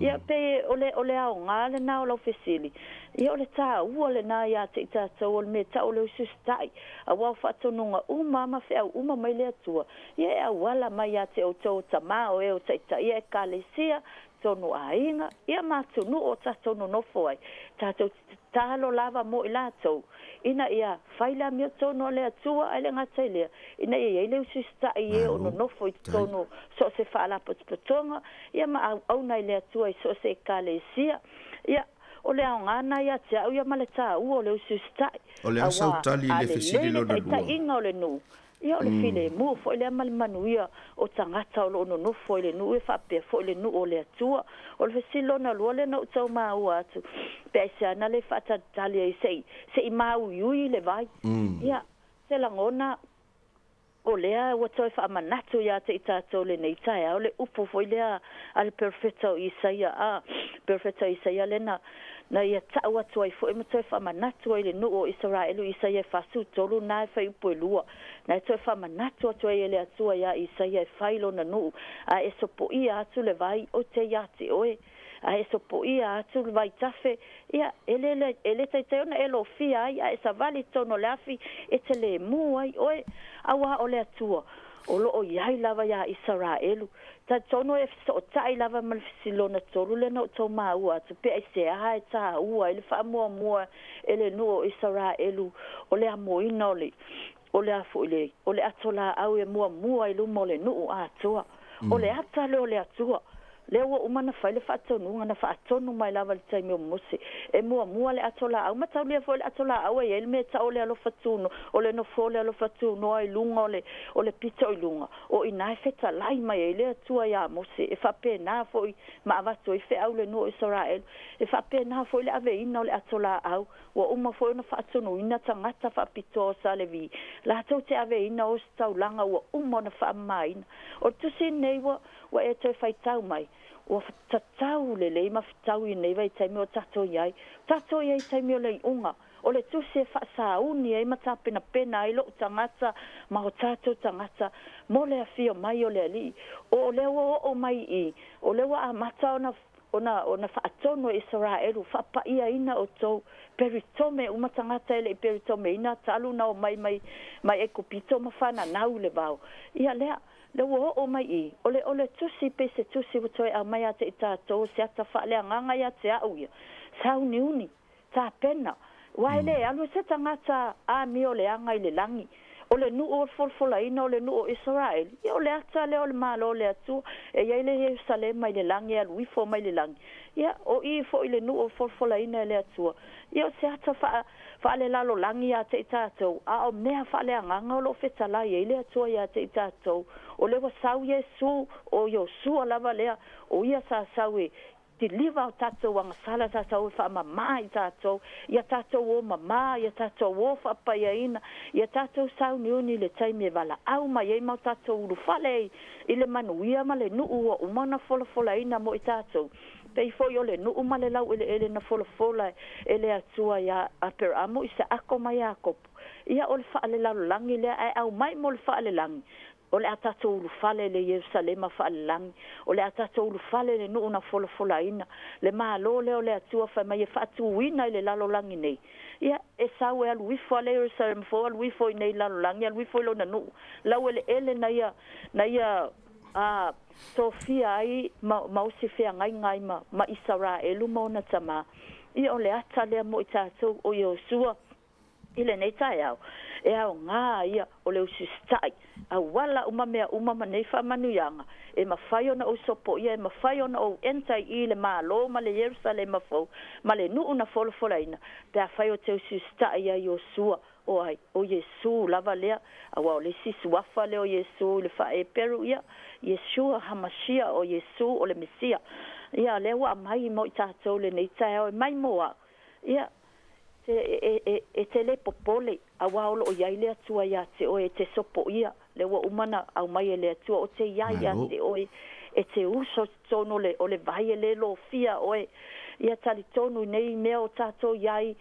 Ia pei o le o le aoga lena o lau fesili, ia o le taua lena ia te i tatou o le mea tau o le usiusitai, aua o faatonuga uma ma feau uma mai le Atua, ia e auala mai ia te outou o tama o e o taitaia ekalesia, tonu aiga, ia ma atunuu o tatou nonofo ai, tatou te tatalo lava mo i latou, ina ia fai le amiotonu a le Atua, ae le gata i lea, ina ia i ai le usiusitai i e o nonofo i totonu o so o se faalapotopotoga, ia ma auauna i le Atua i so o se ekalesia. Ia, o le aoga lena ia te au ia ma le taua o le usiusitai, O le a sau aua tali i a le fesili lelei le lona lua? taitaiga o le nuu, Ia o le filemu foi lea ma le manuia o tagata o lo o nonofo i le nuu e faapea foi le nuu o le Atua. O le fesili lona lua lea na ou tau maua atu, pe aisea na le faatalitali ai se i, se i māuiui le vai. Ia, se lagona o lea ua toe faamanatu ia te i tatou lenei taeao le upu foi lea a le perofeta o Isaia, a, perofeta o Isaia lea na, na ia tau atu ai foi ma toe faamanatu ai i le nuu o Isaraelu, Isaia 43 na e fuaiupu e 2, na e toe faamanatu atu ai e le Atua iā Isaia e fai lona nuu, a e sopoia atu le vai, ou te iā te oe, a e sopoia atu le vaitafe, ia, e le, e le taitai ona e lofia ai, a e savali i totonu o le afi, e te lemu ai oe, auā o le Atua o lo o i ai lava iā Isaraelu. Talitonu e fesootai lava ma le fesili lona tolu lea na outou maua atu, pe aisea e tāua ai le faamuamua e le nuu o Isaraelu o le amoina o le, o le a foi le, o le ato laau e muamua i luma o le nuu atoa. O le ata lea o le Atua. Lea ua uma ona fai le faatonuga, na faatonu mai lava i le taimi o Mose, e muamua le ato laau. Mataulia foi le ato laau e i ai le mea e tau o le alofa tunoa, o le nofo o le alofa tunoa i luga o le, o le pito i luga. O i ina e fetalai mai ai le Atua iā Mose, e faapena foi ma avatu ai feau i le nuu o Isaraelu, e faapena foi le aveina o le ato laau. Ua uma foi ona faatonuina tagata faapitoa o sa Levi, latou te aveina ositaulaga ua uma ona faamamaina. O le tusi lenei ua Ua e toe faitau mai, ua tatau lelei ma fetaui i lenei vaitaimi o tatou i ai. O tatou i ai i taimi o le iuga, o le tusi e faasauni ai ma tapenapena ai lou tagata ma o tatou tagata mo le afio mai o le Alii. O lea ua oo mai i i, o lea ua amata ona ona ona faatonu e Isaraelu, faapaiaina outou, peritome uma tagata e le i peritomeina talu na omai mai mai Aikupito ma fananau i le vao. Ia lea. Lea ua oo mai i, o le, o le tusi pei se tusi ua toe aumai ia te i tatou, o se ata faaleagaga ia te au ia. Sauniuni, tapena, aua e le alu e se tagata amio leaga i le lagi. O le nuu o le folafolaina o le nuu o Isaraelu, ia o le ata lea o le Malo o le Atua, e i ai le Ierusalema i le lagi e alu ifo mai le lagi. Ia, o i foi le nuu o folafolaina e le Atua. Ia o se ata faa, faalelalolagi ia te i tatou, a o mea faaleagaga o lo o fetalai ai le Atua ia te i tatou. O lea ua sau Iesu, o Iosua lava lea, o ia sa sau e Kiliva o tatou agasala tatou e faamamā i tatou, ia tatou o mamā, ia tatou o faapaiaina, ia tatou sauniuni i le taimi e valaau mai ai ma o tatou ulufale ai i le manuia ma le nuu ua uma ona folafolaina mo i tatou. Pei foi o le nuu ma le laueleele na folafola e le Atua iā Aperamo, Isaako ma Iakopo. Ia o le faalelalolagi lea, ae aumai mo le faalelagi, O le a tatou ulufale i le Ierusalema faalelagi, o le a tatou ulufale i le nuu na folafolaina, le Malo lea o le Atua fai mai e faatuina i le lalolagi nei. Ia, e sau e alu ifo a le Ierusalema fou, alu ifo i nei lalolagi, alu ifo i lona nuu laueleele na ia, na ia, a, tofia ai ma, ma osi feagaiga ai ma, ma Isaraelu ma ona tama. Ia, o le ata lea mo i tatou, o Iosua. I lenei taeao, e aoga ia o le usisitai auala uma mea uma ma nei faamanuiaga e mafai ona ou sopoia, e mafai ona ou enter i le Malo ma le Ierusalema fou ma le nuu na folafolaina, pe afai o te usisitai ia Iosua, o ai, o Iesu lava lea, aua o le isi suafa lea o Iesu i le faa-Eperu ia, Yeshua HaMashiah, o Iesu o le Mesia. Ia, lea ua aumai mo i tatou lenei taeao e mai mo au. Ia, te, e, e, e te le popole, auā o lo o i ai le Atua iā te oe, e te sopoia, lea ua uma ona aumai e le Atua, o te i ai iā te oe, e te uso i totonu o le, o le vai e le lofia oe. Ia talitonu i nei mea o tatou i ai,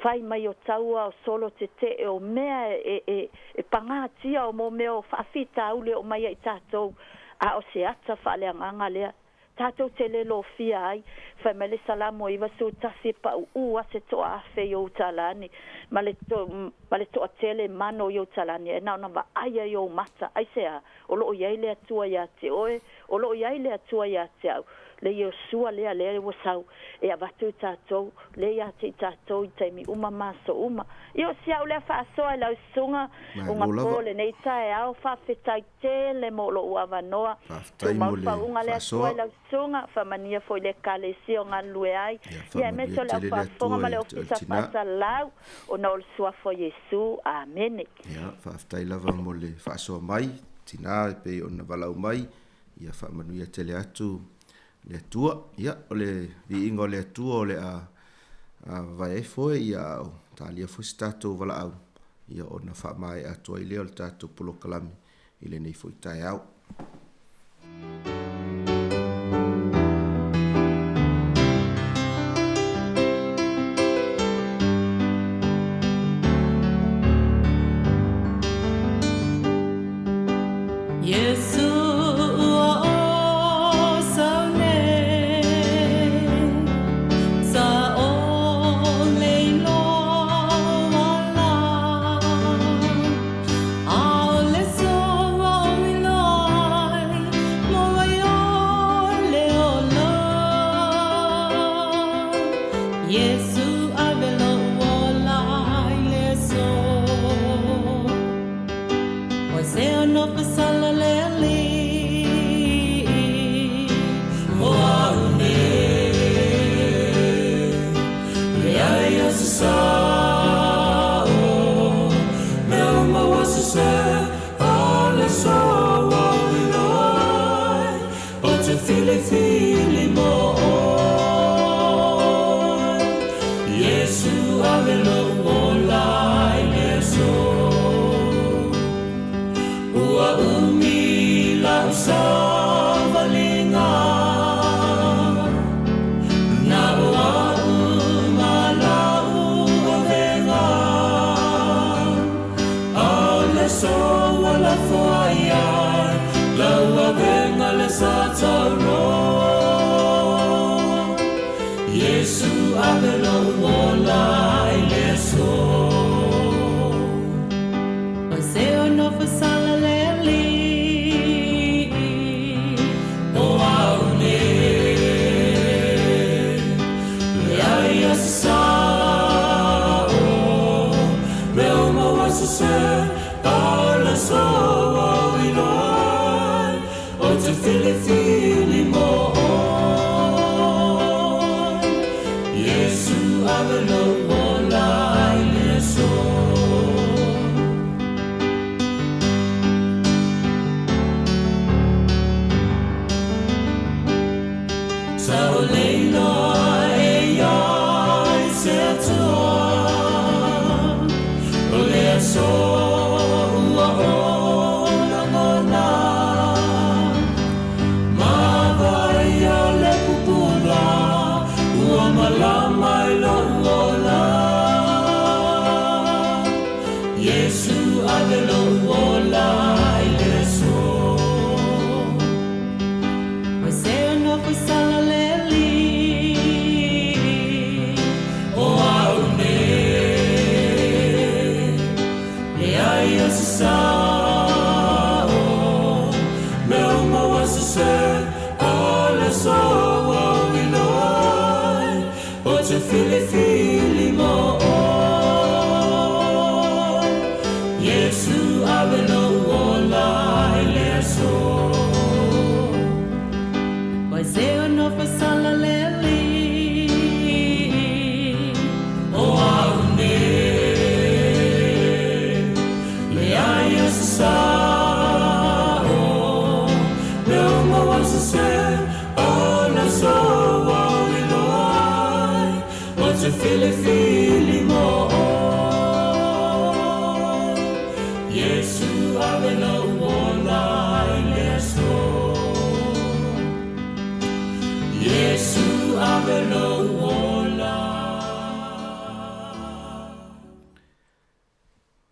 fai mai o taua, o solo tetee, o mea e, e, e pagatia, o mo mea o faafitauli e oo mai ai tatou, a o se ata faaleagaga lea. Tatou te le lofia ai. Fai mai le Salamo 91, E paʻuʻū a se toaafe i ou talani, ma le, ma le toatele mano i ou talani, e na ona vaaia i ou mata. Aisea? O lo o i ai le Atua iā te oe, o lo o i ai le Atua iā te au. Le Iosua lea, lea ua sau e avatu i tatou, lea iā te i tatou i taimi uma ma aso uma. Ia o si au lea faasoa i lau susuga, Malo uga lava. po lenei taeao, faafetai tele mo lou avanoa. Faafetai Tumau mo le pauga le Atua faasoa. i lau susuga, faamanuia foi le Ekalesia o galulue ai, Ia ia faamanuia aemaise o le au tele le faafofoga Atua ma le ia te oe Ofisa tina. Faasalau ona o le Suafa o Iesu. Amene. Ia, faafetai lava mo le faasoa mai, tina, e pei ona valaau mai, ia faamanuia tele atu le Atua. Ia, o le viiga o le Atua o le a vavae ai foe, ia a o talia foi se tatou valaau, ia ona faamaea atu ai lea o le tatou polokalame i lenei foi taeao.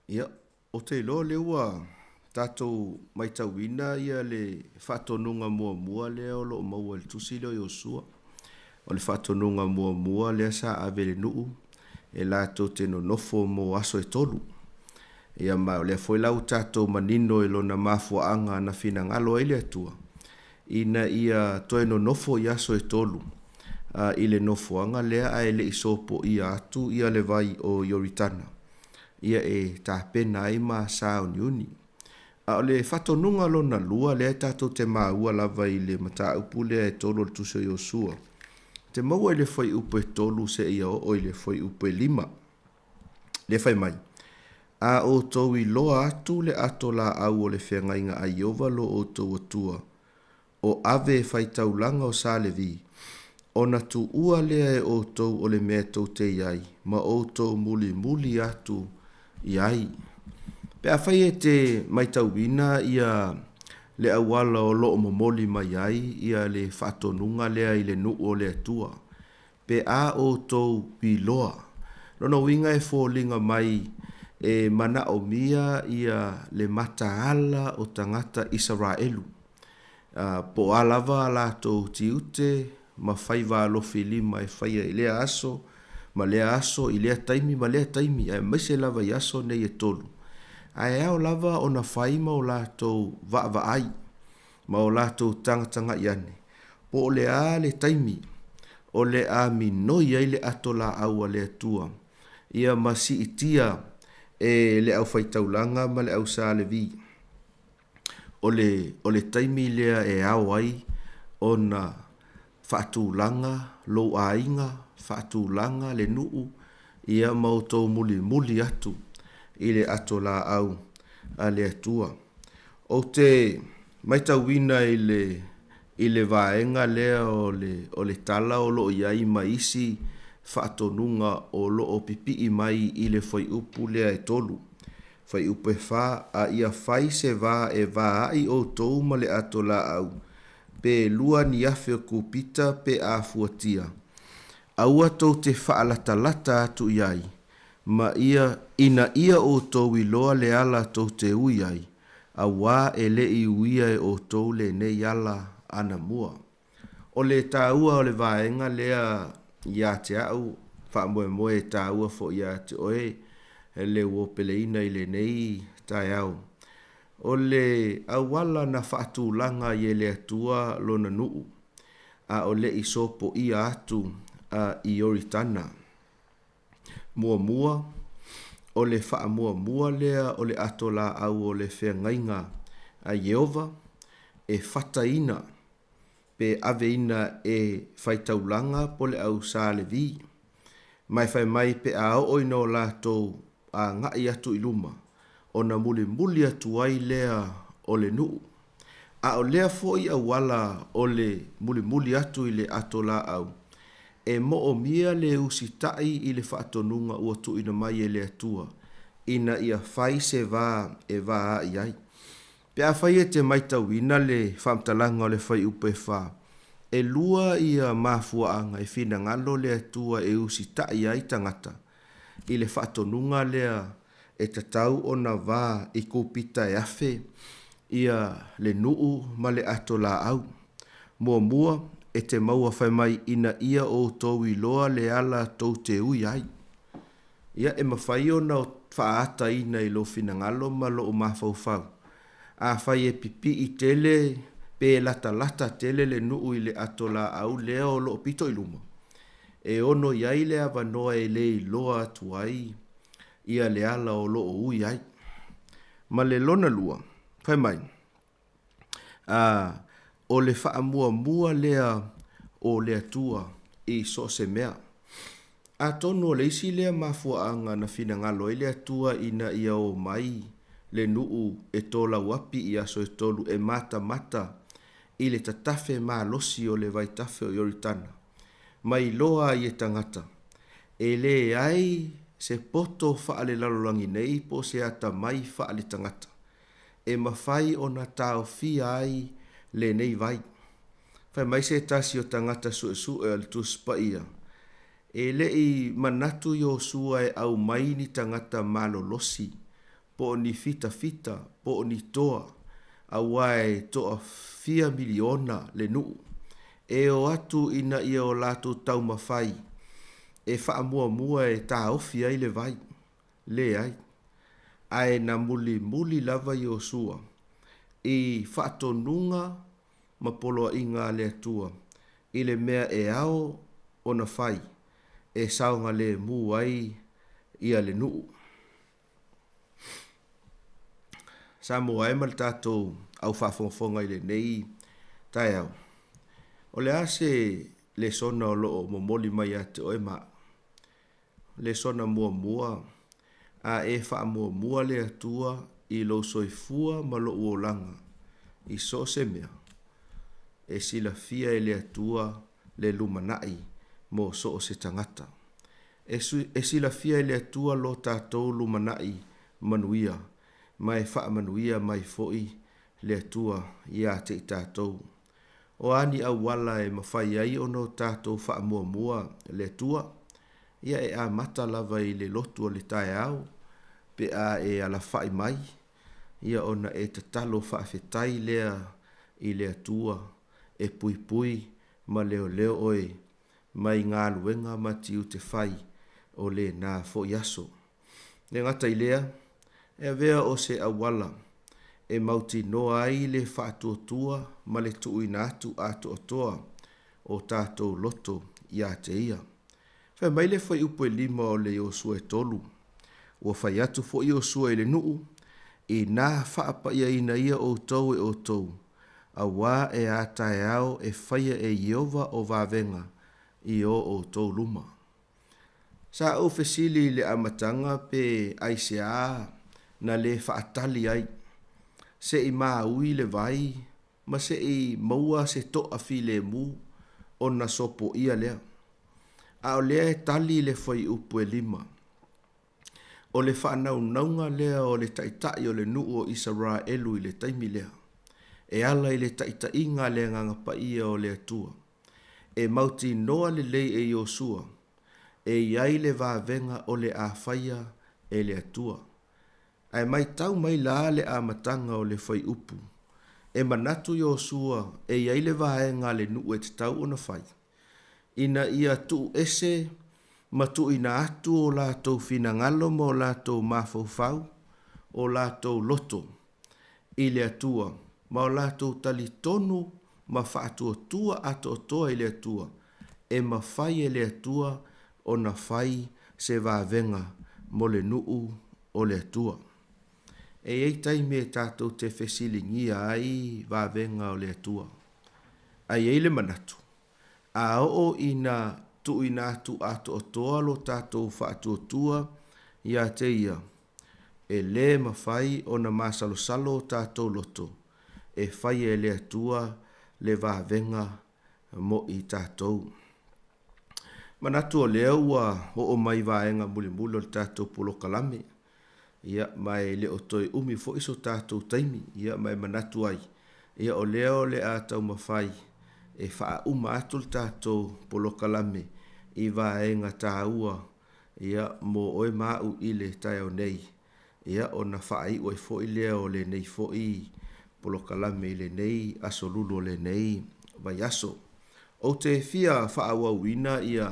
Ia, ou te iloa o lea ua tatou matauina ia le faatonuga muamua lea o lo o maua i le tusi lea o Iosua. O le faatonuga muamua lea sa ave i le nuu e latou te nonofo mo aso e tolu. Ia ma o lea foi la ua tatou manino i lona mafuaaga na finagalo ai le Atua ina ia toe nonofo i aso e tolu i le nofoaga lea ae le i sopoia atu ia le vai o Ioritana ia e tapena ai ma sauniuni. A o le faatonuga lona lua lea tatou te maua lava i le mataupu lea e tolu o le Tusi o Iosua, te maua i le fuaiupu e 3 seia oo i le fuaiupu e 5. Lea fai mai, A outou iloa atu le ato laau o le feagaiga a Ieova lo outou Atua, o ave e faitaulaga o sa Levi, ona tuua lea e outou o le mea tou te i ai, ma outou mulimuli atu i ai. Pe afai e te matauina ia le auala o lo o momoli mai ai ia le faatonuga lea i le nuu o le Atua, pe a outou iloa. Lona uiga e foliga mai e manaomia ia le mataala o tagata Isaraelu, a, po o a lava a latou tiute ma faiva alofi lima e faia i lea aso ma lea aso, i lea taimi ma lea taimi, aemaise lava i aso nei e tolu. Ae ao lava ona fai ma o latou vaavaai ma o latou tagatagai ane, po o le a le taimi o le a minoi ai le ato laau a le Atua, ia ma siitia e le aufaitaulaga ma le au Sa Levi. O le, o le taimi lea e ao ai ona faatulaga lou aiga, faatulaga le nuu, ia ma outou mulimuli atu i le ato laau a le Atua. Ou te matauina i le, i le vaega lea o le, o le tala o lo o i ai ma isi faatonuga o lo o pipii mai i le fuaiupu lea e tolu, fuaiupu e fa, a ia fai se va e va ai outou ma le ato laau, pe lua ni afe o kupita pe a fuatia. Aua tou te faalatalata atu i ai, ma ia, ina ia outou iloa le ala tou te ui ai, auā e le i uia e outou lenei ala anamua. O le taua o le vaega lea iā te au, faamoemoe e taua foi iā te oe le uopeleina i lenei taeao. O le auala na faatulaga ai e le Atua Lona nuu, a o le i sopoia atu i Ioritana. Muamua, o le faamuamua lea o le ato laau o le feagaiga a Ieova e fataina pe aveina e faitaulaga po le au Sa Levi. Ma e fai mai pe a oo ina o latou agai atu i luma, ona mulimuli atu ai lea o le nuu. A o lea foi auala o le mulimuli atu i le ato laau, e moomia le usitai i le faatonuga ua tuuina mai e le Atua, ina ia fai se va e va ai ai. Pe afai e te maitauina le faamatalaga o le fuaiupu e fa, e lua ia mafuaaga e finagalo le Atua e usitai ai tagata i le faatonuga lea e tatau ona va i kupita e afe ia le nuu ma le ato laau. Muamua, e te maua fai mai ina ia outou iloa le ala tou te ui ai. Ia, e mafai ona faaataina i lou finagalo ma lou mafaufau. Afai e pipii tele pe latalata tele le nuu i le ato laau lea o lo o pito i luma, e ono i ai le avanoa e le iloa atu ai ia le ala o lo o ui ai. Ma le lona lua, fai mai, a, o le faamuamua lea o le Atua i so o se mea. Atonu o le isi lea mafuaaga na finagalo ai le Atua ina ia o mai le nuu e tolauapi i aso e tolu e matamata i le tatafe malosi o le vaitafe o Ioritana, ma iloa ai e tagata, e leai se poto faalelalolagi nei po o se atamai faaletagata e mafai ona taofia ai lenei vai. Fai mai se tasi o tagata suesue o le Tusi Paia, E le i manatu Iosua e aumai ni tagata malolosi. po o ni fitafita, po o ni toa, aua e toafia miliona le nuu e o atu ina ia o latou taumafai e faamuamua e taofi ai le vai. Leai. Ae na mulimuli lava Iosua i faatonuga ma poloaiga a le Atua i le mea e ao ona fai e saogalemu ai ia le nuu. Samoa e ma le tatou au faafogafoga i lenei taeao, o le a se lesona o lo o momoli mai ia te oe ma au? Lesona muamua, A e faamuamua le Atua i lou soifua ma lou olaga i so o se mea, e silafia e le Atua le lumanai mo so o se tagata. E, e silafia e le Atua lo tatou lumanai manuia, ma e faamanuia mai foi le Atua ia te i tatou. O a ni auala e mafai ai ona o tatou faamuamua le Atua? Ia e amata lava i le lotu o le taeao, pe a e alafai mai, ia ona e tatalo faafetai lea i le Atua e puipui ma leoleo oe mai galuega ma tiute fai o lena foi aso. Le gata i lea, e avea o se auala e mautinoa ai le faatuatua ma le tuuina atu atoatoa o tatou loto ia te Ia. Fai mai le fuaiupu e lima o le Iosua e tolu, Ua fai atu foi Iosua i le nuu, Inā faapaiaina ia outou e outou, auā e a taeao e faia e Ieova o vavega i o outou luma. Sa ou fesili i le amataga pe aisea na lē faatali ai, se i māui le vai ma se i maua se to'a filemu ona sopoia lea. A o lea e tali le fuaiupu e lima. O le faanaunauga lea o le taitai o le nuu o Isaraelu i le taimi lea, e ala i le taitaiga a le Agaga Paia o le Atua, e mautinoa lelei e Iosua, e i ai le vavega o le a faia e le Atua. Ae maitau mai la le amataga o le fuaiupu, e manatu Iosua e i ai le vaega a le nuu e tatau ona fai, ina ia tuu ese ma tuuina atu o latou finagalo ma o latou mafaufau, o latou loto, i le Atua, ma o latou talitonu ma faatuatua atoatoa i le Atua, e mafai e le Atua ona fai se vavega mo le nuu o le Atua. E i ai taimi e tatou te fesiligia ai vavega o le Atua. A i ai le manatu, a oo ina tuuina atu atoatoa lo tatou faatuatua ia te Ia, e lē mafai ona masalosalo o tatou loto e faia e le Atua le vavega mo i tatou. Manatu o lea ua oo mai vaega mulimuli o le tatou polokalame, ia, ma e le o toe umi foi so tatou taimi, ia, ma e manatu ai, ia, o lea o le a taumafai e faauma atu le tatou polokalame i vaega taua, ia, mo oe ma au i le taeao nei, ia, ona faaiu ai foi lea o lenei foi polokalame i lenei aso lulu o lenei vaiaso. Ou te fia faaauauina ia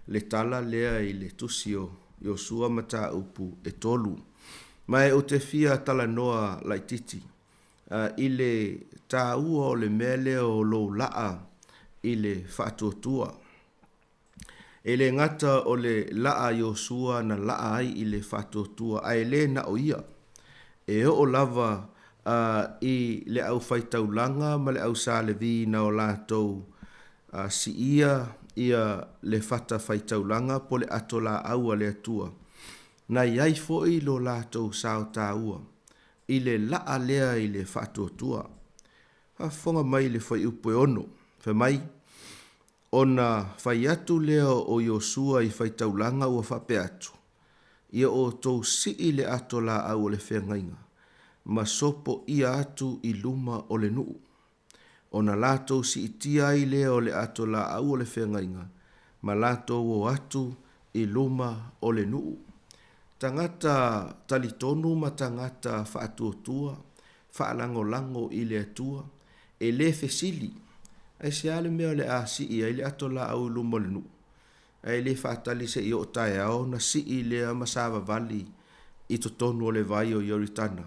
le tala lea i le tusi o Iosua mataupu e tolu. Ma e ou te fia talanoa laititi i le taua o le mea lea o lou laa i le faatuatua. E le gata o le laa a Iosua na laa ai i le faatuatua, ae le na o ia. E oo lava a i le aufaitaulaga ma le au Sa Levi na o latou siia ia le fata faitaulaga po le ato laau a le Atua, na i ai foi lo latou sao taua i le laa lea i le faatuatua. Faafofoga mai i le fuaiupu e ono, fai mai, Ona fai atu lea o Iosua i faitaulaga ua faapea atu, Ia outou sii le ato laau o le feagaiga, ma sopo ʻia atu i luma o le nuu. Ona latou siitia ai lea o le ato laau o le feagaiga, ma latou o atu i luma o le nuu. Tagata talitonu ma tagata faatuatua, faalagolago i le Atua, e lē fesili, Aisea le mea o le a sii ai le ato laau i luma o le nuu? Ae le faatali seia oo taeao ona sii lea ma savavali i totonu o le vai o Ioritana.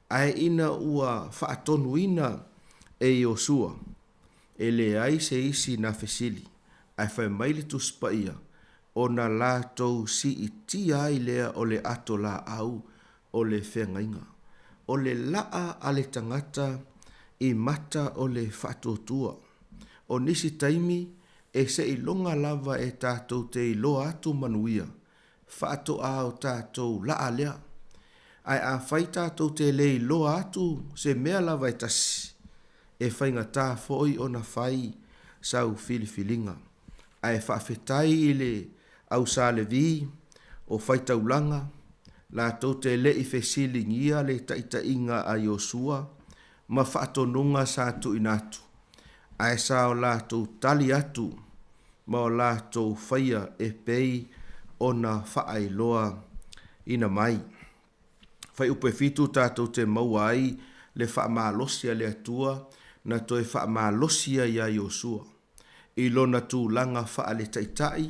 Ae ina ua faatonuina e Iosua, e leai se isi na fesili, ae fai mai le Tusi Paia, ona latou siitia ai lea o le ato laau o le feagaiga. O le laa a le tagata i mata o le faatuatua. O nisi taimi, e seiloga lava e tatou te iloa atu manuia, faatoa o tatou laa lea. Ae afai tatou te le iloa atu se mea lava e tasi, e faigata foi ona fai sau filifiliga. Ae faafetai i le au Sa Levi o faitaulaga, latou te le i fesiligia le taitaiga a Iosua ma faatonuga sa tuuina atu, ae sa o latou tali atu ma o latou faia e pei ona faailoa ina mai. Fuaiupu e fitu tatou te maua ai le faamalosi a le Atua na toe faamalosi ai ia Iosua. I lona tulaga faaletaitai,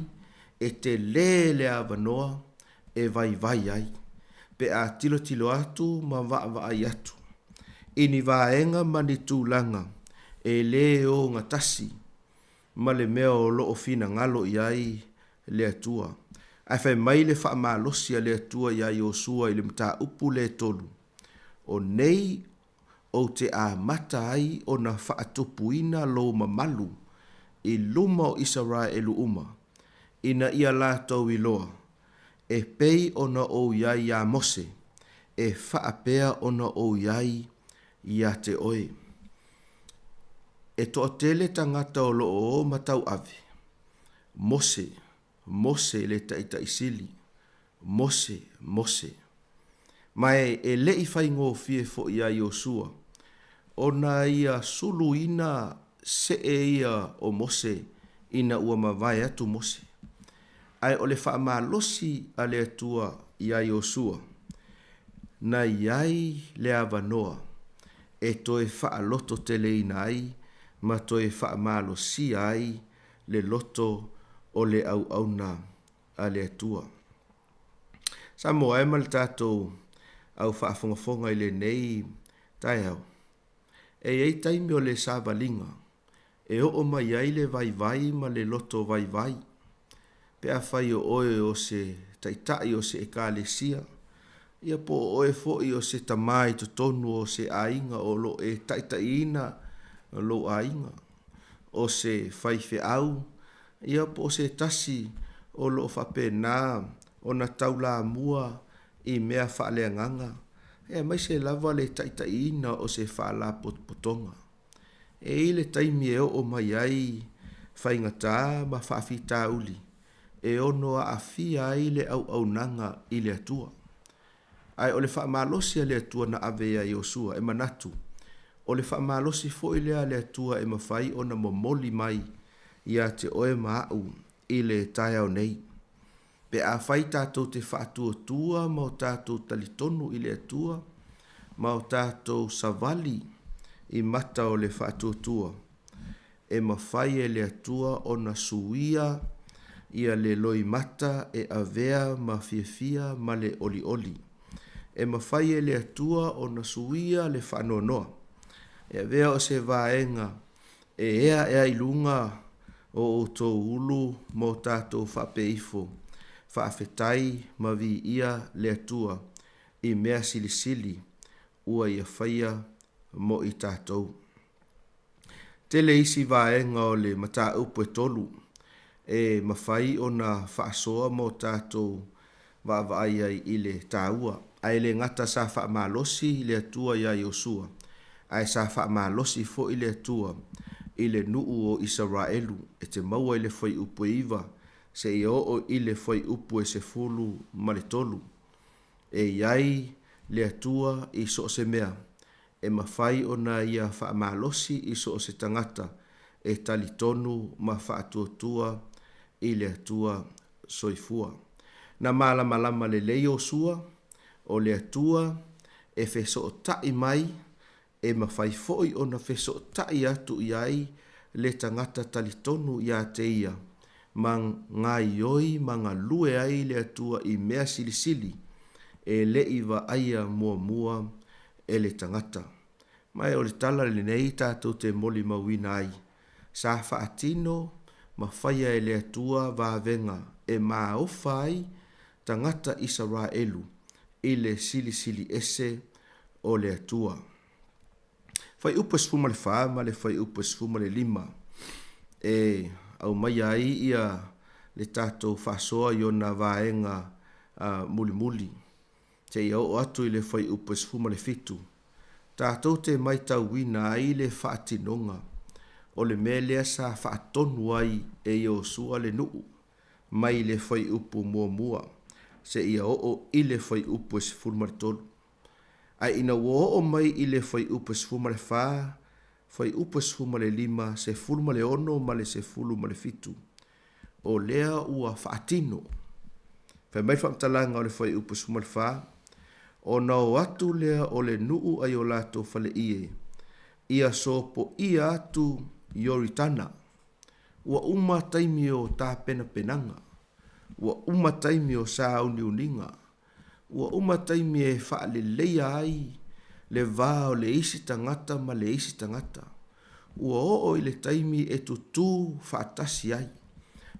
e telē le avanoa e vaivai ai, pe a tilotilo atu ma vaavaai atu i ni vaega ma ni tulaga e lē ogatasi ma le mea o lo o finagalo i ai le Atua. Ae fai mai le faamalosi a le Atua iā Iosua i le mataupu lea e tolu, O nei ou te amata ai ona faatupuina lou mamalu i luma o Isaraelu uma, ina ia latou iloa, e pei ona ou i ai iā Mose, e faapea ona ou i ai ia te oe. E toatele tagata o lo o o ma tauave, Mose, Mose le Taitai Sili, Mose, Mose. Ma e le i faigofie foi iā Iosua ona ia suluina see ia o Mose ina ua mavae atu Mose. Ae o le faamalosi a le Atua iā Iosua, na i ai le avanoa e toe faalototeleina ai ma toe faamalosia ai le loto o le auauna a le Atua. Samoa e ma le tatou au faafogafoga i lenei taeao, e i ai taimi o le savaliga e oo mai ai le vaivai ma le loto vaivai. Pe afai o oe o se taitai o se Ekalesia, ia po o oe foi o se tama i totonu o se aiga o lo o e taitaiina lou aiga, o se faifeau, ia po o se tasi o lo o faapena ona taulamua i mea faaleagaga, aemaise lava le taitaiina o se faalapotopotoga. E i ai le taimi e oo mai ai faigata ma faafitauli e ono aafia ai le auaunaga i le Atua. Ae o le faamalosi a le Atua na ave ia Iosua, e manatu, o le faamalosi foi lea a le Atua e mafai ona momoli mai ia te oe ma a'u i le taeao nei. Pe afai tatou te faatuatua ma o tatou talitonu i le Atua, ma o tatou savali i mata o le faatuatua, e mafai e le Atua ona suia ia le loimata e avea ma fiafia ma le olioli. E mafai e le Atua ona suia le faanoanoa e avea o se vaega e ea ea i luga o outou ulu ma o tatou faapeifo, faafetai ma viia le Atua i mea silisili ua Ia faia mo i tatou. Tele isi vaega o le mataupu e tolu e mafai ona faasoa mo tatou vaavaai ai i le taua. Ae le gata sa faamalosi le Atua iā Iosua, ae sa faamalosi foi le Atua i le nuu o Isaraelu e te maua i le fuaiupu e iva seia oo i le fuaiupu e 13. E i ai le Atua i so o se mea, e mafai ona Ia faamalosi i so o se tagata e talitonu ma faatuatua i le Atua soifua. Na malamalama lelei Iosua, o le Atua e fesootai mai, e mafai foi ona fesootai atu i ai le tagata talitonu iā te ia, ma gaoioi ma galue ai le Atua i mea silisili e le i vaaia muamua e le tagata. Ma o le tala lenei tatou te molimauina ai, sa faatino ma faia e le Atua vavega e maofa ai tagata Isaraelu i le silisili ese o le Atua. Fuaiupu e 14 ma le Fuaiupu e 15 e aumaia ai ia le tatou faasoa i ona vaega mulimuli seia oo atu i le Fuaiupu e 17, tatou te maitauina ai le faatinoga o le mea lea sa faatonu ai e Iosua le nuu mai le fuaiupu muamua seia oo i le fuaiupu e 13. Ae ina ua oo mai i le fuaiupu e 14, fuaiupu e 15, 16 ma le 17, o lea ua faatino. Fai mai le faamatalaga o le fuaiupu 14, Ona o atu lea o le nuu ai o latou faleie, ia sopoia atu Ioritana. Ua uma taimi o tapenapenaga. Ua uma taimi o sāuniuniga. Ua uma taimi e faaleleia ai le va o le isi tagata ma le isi tagata. Ua oo i le taimi e tutū faatasi ai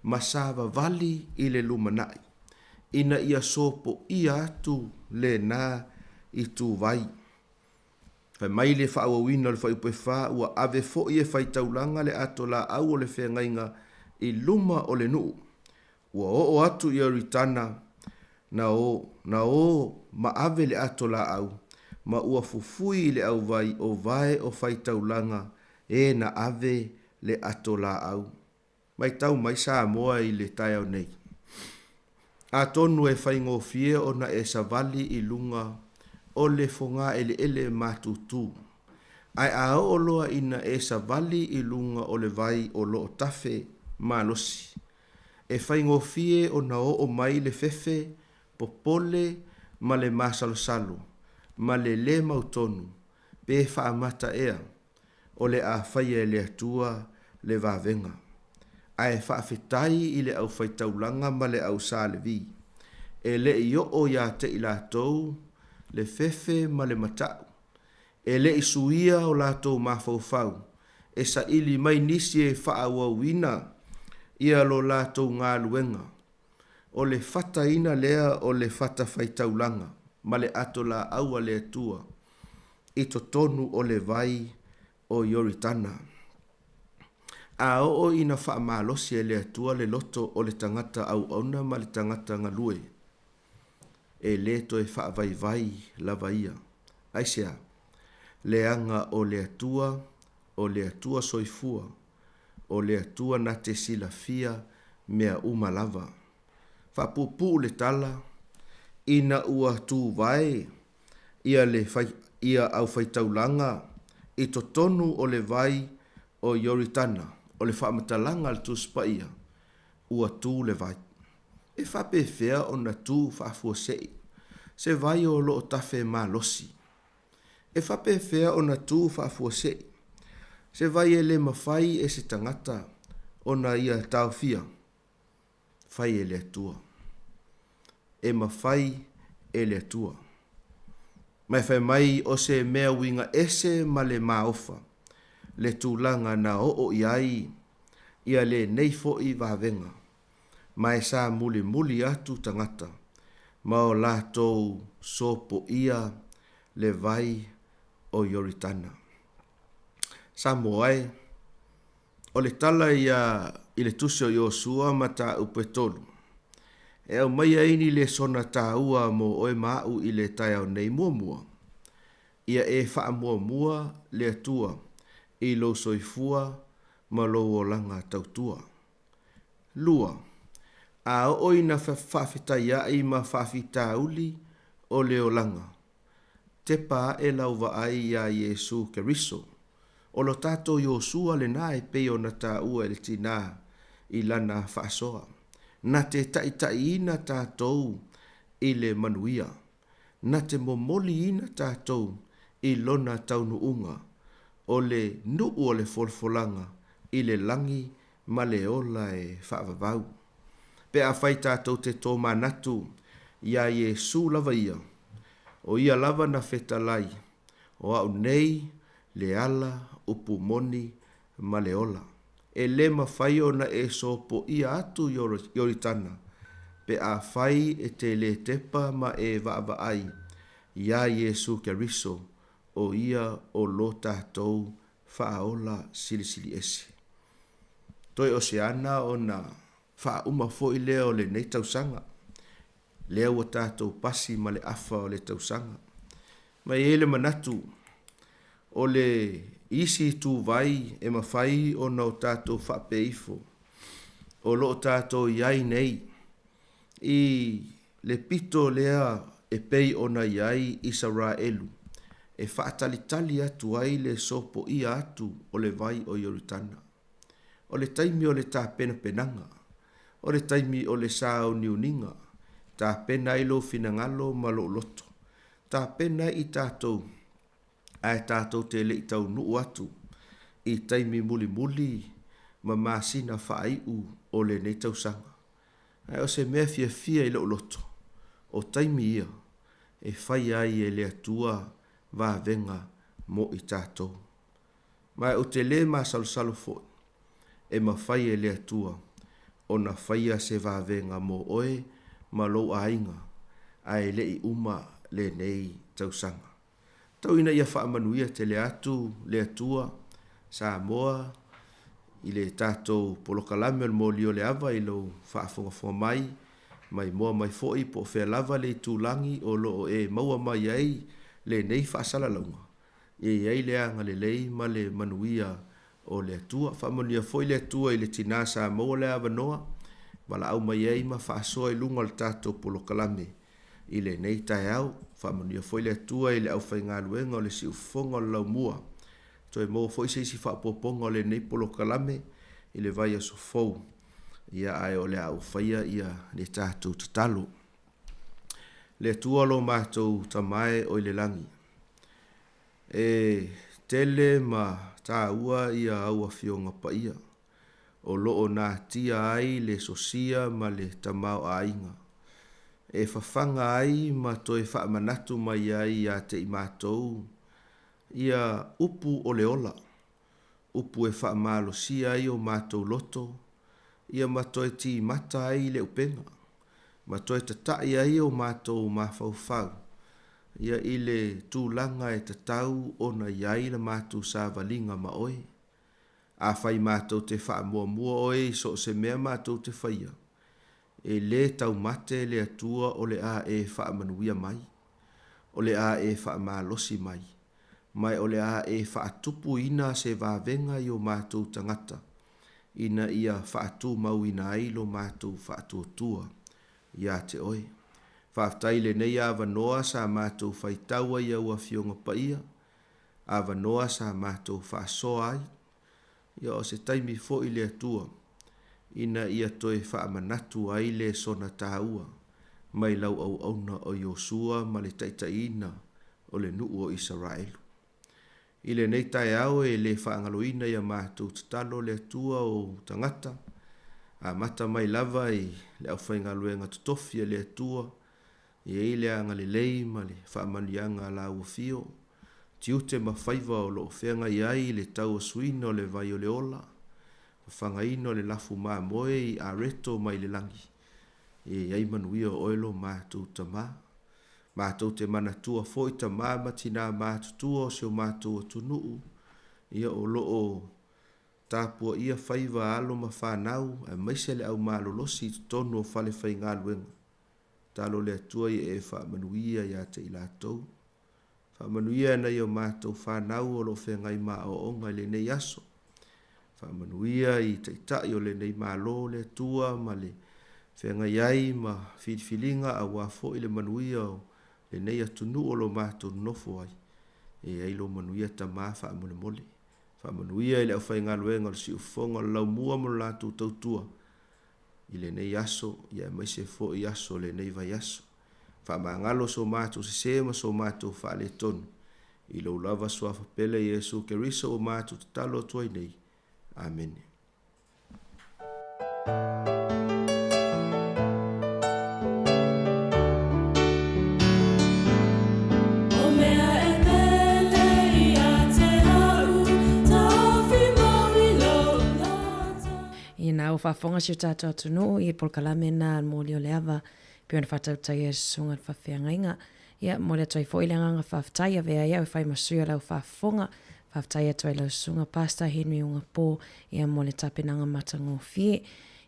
ma savavali i le lumanai ina ia sopoia atu lena ituvai. Fai mai le faaauauina o le fuaiupu e fa, ua ave foi e faitaulaga le ato laau o le feagaiga i luma o le nuu. Ua oo atu i Ioritana, na o, na o ma ave le ato laau, ma ua fufui i le auvai o vae o faitaulaga e na ave le ato laau. Matau mai Samoa i le taeao nei. Atonu e faigofie ona e savali i luga o le fogaeleele matutu, ae a oo loa ina e savali i luga o le vai o loo tafe malosi, e faigofie ona oo mai le fefe popole ma le masalosalo ma le lē mautonu pe faamata ea o le a faia e le Atua le vavega. Ae faafetai i le aufaitaulaga ma le au Sa Levi, e le i oo iā te i latou le fefe ma le mata'u, e le i suia o latou mafaufau e saili mai nisi e faaauauina ia lo latou galuega. O le fataina lea o le fatafaitaulaga ma le ato laau a le Atua i totonu o le vai o Ioritana. A oo ina faamalosi e le Atua le loto o le tagata auauna ma le tagata galue, e lē toe faavaivai lava ia. Aisea? Leaga o le Atua, o le Atua soifua, o le Atua na te silafia mea uma lava. Faapuupuu le tala, ina ua tuvae ia le ia aufaitaulaga i totonu o le vai o Ioritana, o le faamatalaga a le Tusi Paia, ua tu le vai. E faapefea ona tu faafuasei se vai o loo tafe malosi? E faapefea ona tu faafuasei se vai e le mafai e se tagata ona ia taofia? Fai e le Atua. E mafai e le Atua. Ma e fai mai o se mea uiga ese ma le maofa le tulaga na oo i ai ia lenei foi vavega, ma e sa mulimuli atu tagata ma o latou sopoia le vai o Ioritana. Samoa e, o le tala ia i le Tusi o Iosua mataupu e tolu, e aumaia ai ni lesona taua mo oe ma aʻu i le taeao nei. Muamua, ia e faamuamua le Atua i lou soifua ma lou olaga tautua. Lua, a oo ina faafetaiaʻi ma faafitauli o le olaga, tepa aʻe lau vaai iā Iesū Keriso. O lo tatou Iosua lenā e pei ona taua e le tinā i lana faasoa. Na te taʻitaʻiina tatou i le manuia. Na te momoliina tatou i lona taunuuga, o le nuu o le folafolaga i le lagi ma le ola e faavavau. Pe afai tatou te tomanatu iā Iesu lava ia, o ia lava na fetalai, O au nei le ala, upu moni, ma le ola. E lē mafai ona e sopoia atu Ioritana pe afai e te lē tepa ma e vaavaai iā Iesu Keriso o ia o lo tatou Faaola Silisili Ese. Toe o se ana ona faauma foi lea o lenei tausaga, lea ua tatou pasi ma le afa o le tausaga. Ma e i ai le manatu, o le isi ituvai e mafai ona o tatou faapea ifo, o lo o tatou i ai nei i le pito lea e pei ona i ai Isaraelu e faatalitali atu ai le sopoia atu o le vai o Ioritana. O le taimi o le tapenapenaga, o le taimi o le sāuniuniga, tapena ai lou finagalo ma lou loto. Tapena ai i tatou, ae tatou te le i taunuu atu i taimi mulimuli ma masina faaiu o lenei tausaga. Ae o se mea fiafia i lou loto, o taimi ia e faia ai e le Atua vavega mo i tatou. Ma ou te lē masalosalo foi, e mafai e le Atua ona faia se vavega mo oe ma lou aiga, ae le i uma lenei tausaga. Tau ina ia faamanuia tele atu le Atua, Samoa, i le tatou polokalame o le Moli o le Ava i lou faafogafoga mai, maimoa mai foi po o fea lava le itulagi o lo o e maua mai ai lenei faasalalauga. Ia i ai le agalelei ma le manuia o le Atua. Faamanuia foi le Atua i le tinā sa maua le avanoa, valaau mai ai ma faasoa i luga o le tatou polokalame i lenei taeao. Faamanuia foi le Atua i le aufaigaluega o le Siufofoga o le Laumua. Toe maua foi se isi faaopoopoga o lenei polokalame i le vaiaso fou. Ia ae o le a ou faia ia le tatou tatalo. Le Atua lo matou Tama e o i le lagi, E tele ma tāua ia au Afioga Paia, o lo o natia ai le sosia ma le tamaoaiga, e fafaga ai ma toe faamanatu mai ai ia te i matou ia upu o le ola, upu e faamalosia ai o matou loto, ia ma toe timata ai le upega, ma toe tataʻi ai o matou mafaufau ia i le tulaga e tatau ona i ai la matou savaliga ma oe. Afai matou te faamuamua oe i so o se mea matou te faia, e lē taumate le Atua o le a e faamanuia mai, o le a e faamalosi mai, ma o le a e faatupuina se vavega i o matou tagata, ina ia faatumauina ai lo matou faatuatua ia te oe. Faafetai i lenei avanoa sa matou faitau ai i au Afioga Paia, avanoa sa matou faasoa ai. Ia o se taimi foi le Atua ina ia toe faamanatu ai le sona taua mai lau auauna o Iosua ma le taitaiina o le nuu o Isaraelu. I lenei taeao e le faagaloina i a matou tatalo le Atua o tagata, amata mai lava i le aufaigaluega totofi a le Atua, e i ai le agalelei ma le faamanuiaga a la ua fio, tiute ma faiva o lo o feagai ai i le tauasuina o le vai o le ola, fafagaina o le lafu mamoe i areto mai le lagi, e i ai manuia o oe lo matou Tama. Matou te manatua foi tama ma tinā matutua o si o matou atunuu, ia o lo o tapuaia faiva alo ma fanau aemaise le au malolosi i totonu o fale faigaluega. Talo le Atua ia e faamanuia ia te i latou. Faamanuia e nai o matou fanau o lo o feagai ma aoaoga i lenei aso. Faamanuia i Taitai o lenei Malo le Atua ma le feagai ai ma filifiliga aua foi le manuia o lenei atunuu o lo matou nonofo ai. E ai lou manuia Tama faamolemole. Faamanuia i le aufaigaluega o le Siufofoga o le Laumua ma lo latou tautua. i lenei aso, ia aemaise foi aso o lenei vaiaso. Faamagalo so matou sesē ma so matou faaletonu, i lou lava Suafa pele Iesu Keriso ua matou tatalo atu ai nei. Amene. Ina ua faafofoga si o tatou atunuu i polokalame na moli o le ava pei ona faatautai ai susuga i le faafeagaiga. Ia, momoli atu ai foi le agaga faafetai, avea ai au e fai ma sui o lau faafofoga. Faafetai atu ai lau susuga Pastor Henry Ugapo, ia, mo le tapenaga matagofie.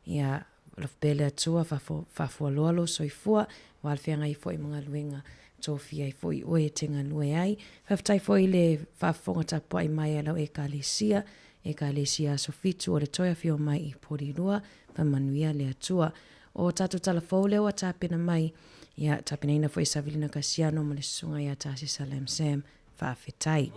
Ia, alofa pea le Atua, faafualoa lou soifua, ua alafeagai ai foi ma galuega tofia ai foi oe e te galue ai. Faafetai foi i le faafofoga tapuai mai a lau Ekalesia, Ekalesia Aso Fitu o le toe afio mai i Porirua, faamanuia le Atua. O tatou tala fou lea ua tapena mai, ia, tapenaina foi e Savilina Kasiano ma le susuga ia Tasesa Lam Sam. Faafetai.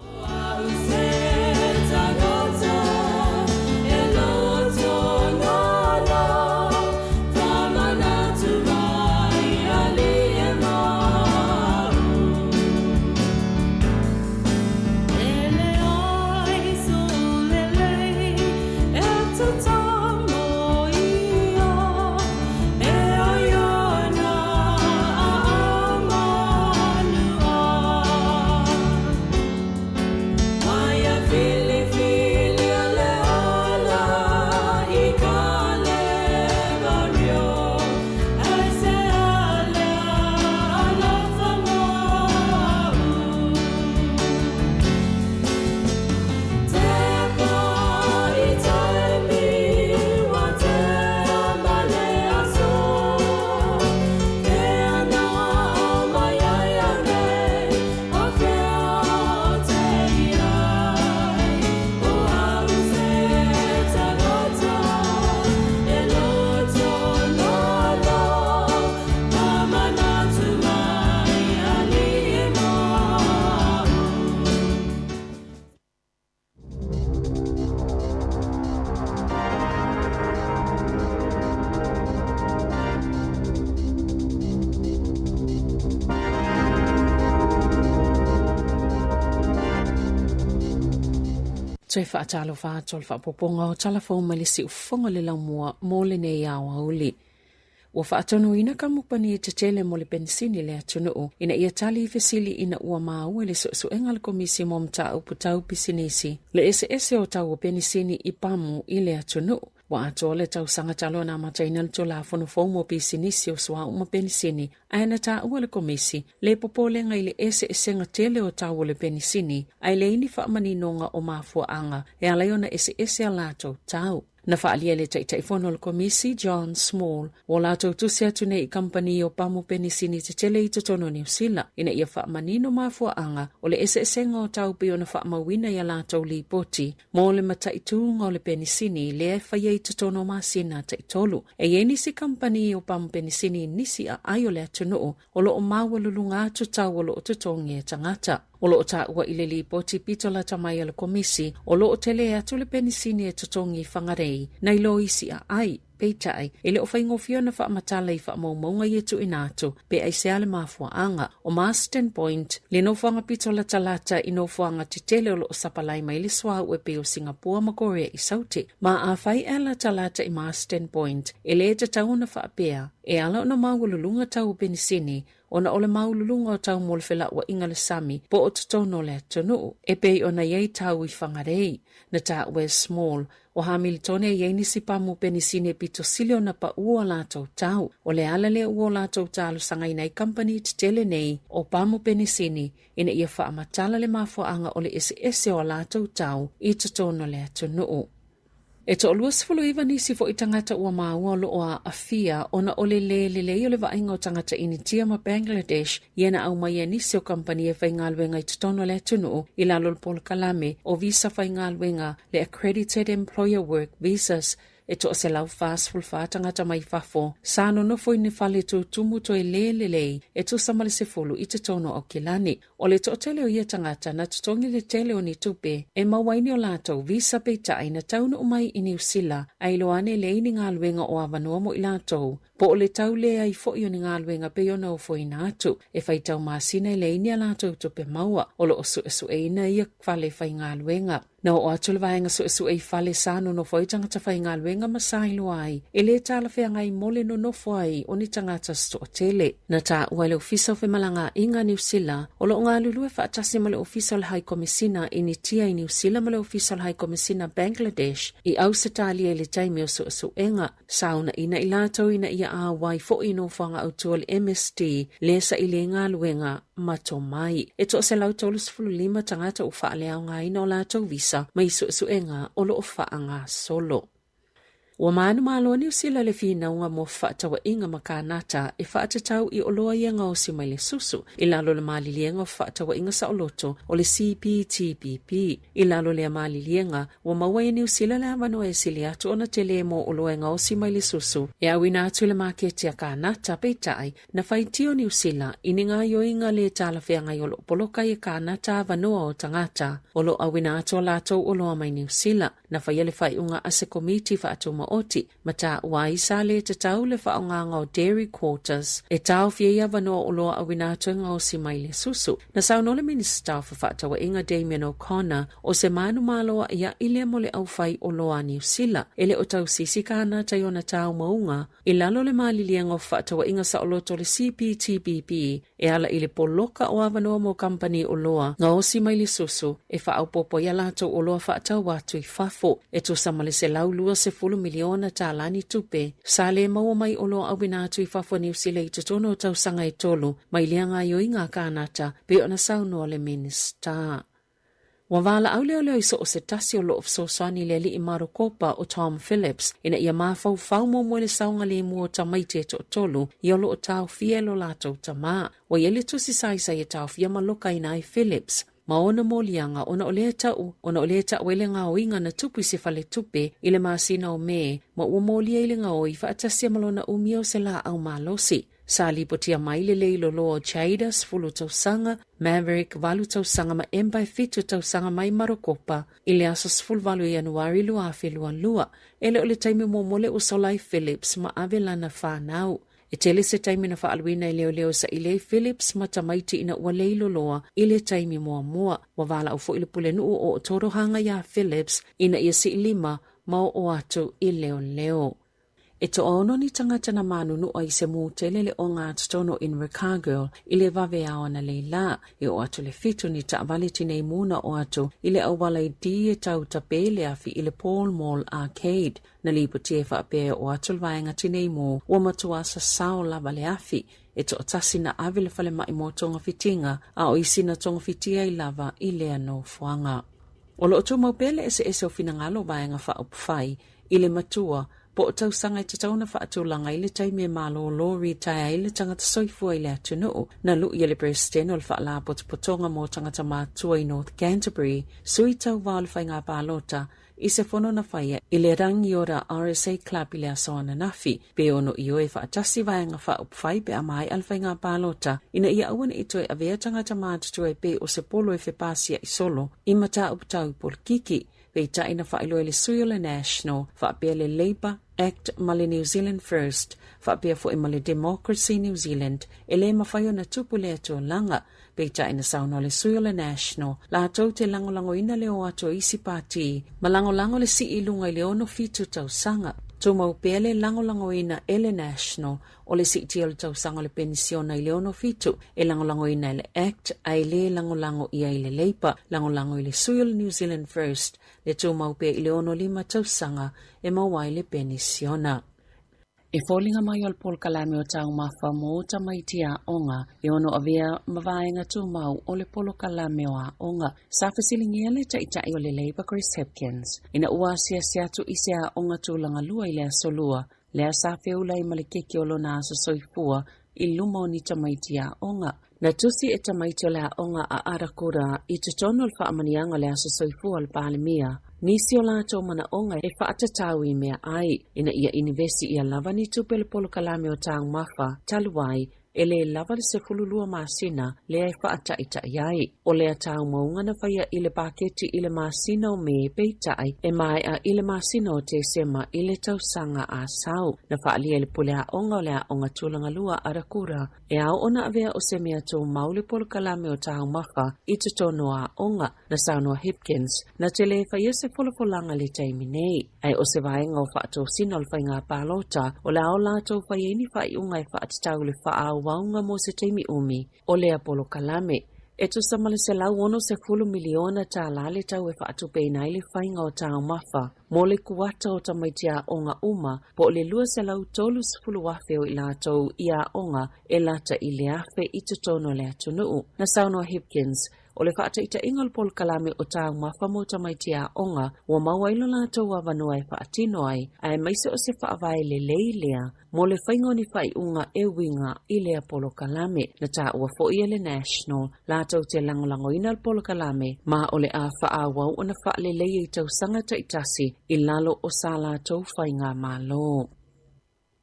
Toe faatalofa atu o le faapopoga o tala fou mai le siufofoga o le laumua mo lenei aoauli. Ua faatonuina kamupani tetele mo le penisini i le atunuu ina ia tali i fesili ina ua maua i le suesuega a le Komisi mo Mataupu Tau Pisinisi le eseese o tau o penisini i pamu i le atunuu. Ua atoa le tausaga talu ona amataina le Tulafono fou mo Pisinisi o Suauu ma Penisini, ae na taua le Komisi le popolega i le eseesega tele o tau o le penisini ae leai ni faamaninoga o mafuaaga e ala ai ona eseese a latou tau. Na faaalia e le Taitaifono o le Komisi, John Small, ua latou tusi atu nei i kamupani o pamu penisini tetele i totonu o Niu Sila ina ia faamanino mafuaaga o le eseesega o tau pei ona faamauina i a latou lipoti mo le mataituga o le penisini lea e faia i totonu o masina taitolu. E i ai nisi kamupani o pamu penisini i nisi aai o le atunuu o lo o maualuluga atu tau o lo o totogi e tagata. O lo o taua i le lipoti pito lata mai a le Komisi, o lo o tele atu le penisini e totogi i Whangarei nai lo isi aai. Peitai, e le o faigofie ona faamatala i faamaumauga ia tuuina atu pe aisea le mafuaaga. O Marsden Point, le nofoaga pito latalata i nofoaga tetele o lo o sapalai mai le suauu e pei o Singapore ma Korea i Saute. Ma afai e latalata i Marsden Point, e le tatau ona faapea, e ala ona maualuluga tau o penisini ona o le maualuluga o tau mo le felauaiga i le sami po o totonu o le atunuu, e pei ona i ai tau i Whangarei. Na taua e Small, o Hamiltone e i ai nisi pamu penisini e pito sili ona paʻu o latou tau. O le ala lea ua o latou talosagaina ai kamupani tetele nei o pamu penisini ina ia faamatala le mafuaaga o le eseese o a latou tau i totonu o le atunuu. E toalua 19 nisi foi tagata ua maua o lo o aafia ona o le lē lelei o le vaaiga o tagata Initia ma Bangladesh ia na aumaia nisi o kamupani e faigaluega i totonu o le atunuu i lalo o le polokalame o visa faigaluega le Accredited Employer Work Visas. E 144 tagata mai fafo sa nonofo i ni fale tutumu toe lē lelei e tusa ma le 10 i totonu o Aukilani. O le toatele o ia tagata na totogi le tele o ni tupe e maua ai ni o latou visa peitai na taunuu mai i Niu Sila ae iloa ane e leai ni galuega o avanoa mo i latou po o le tau leai foi o ni galuega pei ona ofoina atu e faitau masina e leai ni a latou tupe maua. O lo o suesueina ia fale faigaluega. Na oo atu le vaega suesue i fale sa nonofo ai tagata faigaluega ma sa iloa ai e lē talafeagai mo le nonofo ai o ni tagata se toatele. Na taua e le Ofisa o Femalagaaiga a Niu Sila o lo o galulue faatasi ma le Ofisa o le Hai Komesina Initia i Niu Sila ma le Ofisa o le Hai Komesina Bangladesh i Ausetalia i le taimi o suesuega. Sa uunaina i latou ina ia auai foi i nofoaga autu o le MSD lea saili ai galuega ma tomai. E 135 tagata ua faaleaogaina o latou visa mai suesuega o lo o faagasolo. Ua manumalo a Niu Sila i le finauga mo fefaatauaiga ma Kanata e faatatau i oloa ia gaosi mai le susu i lalo o le maliliega o fefaatauaiga saoloto o le CPTPP. I lalo o lea maliliega, Ua maua e Niu Sila le avanoa e sili atu ona tele mo oloa e gaosi mai le susu e auina atu i le maketi a Kānata, peitai, na faitio Niu Sila i ni gaoioiga lē talafeagai o lo o poloka ai e Kānata avanoa o tagata o lo o auina atu a latou oloa mai Niu Sila. Na faia le faaiuga a se komiti faatumaoti ma taua ai sa lē tatau le faaaogaga o dairy quotas e taofi ai avanoa oloa auina atu e gaosi mai le susu. Na saunoa le Minisita o Fefaatauaiga Damien O'Connor o se manumalo aʻiaʻi lea mo le aufai oloa a Niu Sila e le o tausisi Kānata i ona taumauga i lalo o le maliliega o fefaatauaiga saoloto o le CPTPP e ala i le poloka o avanoa mo kamupani oloa gaosi mai le susu e faaopoopo ai a latou oloa faatau atu i fafo e tusa ma le $120 miliona tālā ni tupe sa lē maua mai oloa auina atu i fafo a Niu Sila i totonu o tausaga e tolu mai lea gaoioiga a Kānata, pei ona saunoa le Minisita. Ua valaau leoleo i so o se tasi o lo o fesoasoani i le alii Marokopa o Tom Phillips ina ia mafaufau muamua i le saogalemu o tamaiti e toatolu ia o lo o taofia e lo latou tamā. Ua i ai le tusi saisai e taofia ma lokaina ai Phillips ma ona moliaga ona o lea tau ona o lea tau ai le gaoiga na tupu i se faletupe i le masina o Me ma ua molia i le gaoi faatasia ma lona umia o se laau malosi. Sa lipotia mai le lei loloa o Jada, 10 tausaga, Maverick, 8 tausaga ma Embai, 7 tausaga mai Marokopa i le aso 18 o Ianuari 2022. E le o le taimi muamua lea ua sola ai Phillips ma ave lana fanau. E tele se taimi na faaaluina e leoleo e saili ai Phillips ma tamaiti ina ua lei loloa i le taimi muamua. Ua valaau foi le pulenuu o Otorohanga iā Phillips ina ia sii lima ma oo atu i leoleo. E toaono ni tagata na manunua i se mū tele le ogatotonu o Invercargill i le vaveao analeila. E oo atu le fitu ni taavale tinei mū na oo atu i le auala i D e tau tapē le afi i le Pall Mall Arcade. Na lipotia e faapea e oo atu le vaega tinei mū ua matua sasao lava le afi. E toatasi na ave le falemai mo togafitiga a o isi na togafitia ai lava i lea nofoaga. O lo o tumau pea le eseese o finagalo o vaega faaupufai i le matua po o tausaga e tatau ona faatulaga ai le taimi e malōlō retire ai le tagata soifua i le atunuu. Na lu'i e le Peresetene o le Faalapotopotoga mo Tagata Mātua i North Canterbury, sui tauva o le faiga palota, i se fono na faia i le Rangiora RSA Club i le aso ananafi, pe ono ioe faatasi vaega faaupufai pe a maea le faiga palota ina ia aua ne i toe avea tagata matutua e pei o se polo e fepasiaʻi solo i mataupu tau polokiki. Peitai na faailoa e le sui o le National, faapea le Labour, Act ma le New Zealand First, faapea foi ma le Democracy New Zealand, e lē mafai ona tupu lea tulaga. Peitai na saunoa le sui o le National, latou te lagolagoina le o atu o isi pati ma lagolago le sii i luga i le 67 tausaga. Tumau pea le lagolagoina e le National o le siitia o le tausaga o le penisiona i le 67 e lagolagoina e le Act ae lē lagolago ʻia i le Labour, lagolago i le sui o le New Zealand First le tumau pea i le 65 tausaga e maua ai le penisiona. E foliga mai o le polokalame o taumafa mo tamaiti aoga e ono avea ma vaega tumau o le polokalame o aoga. Sa fesiligia le taitai o le Labour Chris Hipkins ina ua asiasi atu i se aoga tulaga lua i le aso Lua lea sa feula ai ma le keke o lona aso soifua i luma o ni tamaiti aoga. Na tusi e tamaiti o le aoga a Arakura i totonu o le faamaniaga o le aso soifua o le Palemia. nisi o latou manaʻoga e faatatau i meaai ina ia inivesi ʻia lava ni tupe le polokalame o taumafa talu ai e lē lava le 12 masina lea e faataʻitaʻi ai. O lea taumauga na faia i le paketi i le masina o Me peitai e maeʻa i le masina o Tesema i le tausaga a sau. Na faaalia e le pule aoga o le Aoga Tulagalua Arakura e ao ona avea o se mea tumau le polokalame o taumafa i totonu o aoga. Na saunoa Hipkins, na te lē faia se folafolaga i le taimi nei, ae o se vaega o faatosina o le faiga palota o le a o latou fai ai ni faaiuga e faatatau i le faaauauga mo se taimi umi o lea polokalame. E tusa ma le $160 miliona tālā le tau e faatupeina ai le faiga o taumafa mo le kuata o tamaiti aoga uma po o le 230,000 o i latou i aoga e lata i le 1,000 i totonu o le atunuu. Na saunoa Hipkins, O le faataitaiga o le polokalame o Taumafa mo Tamaiti Aoga ua maua ai lo latou avanoa e faatino ai, aemaise o se faavae lelei lea mo le faiga o ni faaiuga e uiga i lea polokalame. Na taua foi e le National latou te lagolagoina le polokalame ma o le a faaauau ona faaleleia i tausaga taitasi i lalo o sa latou faigamalo.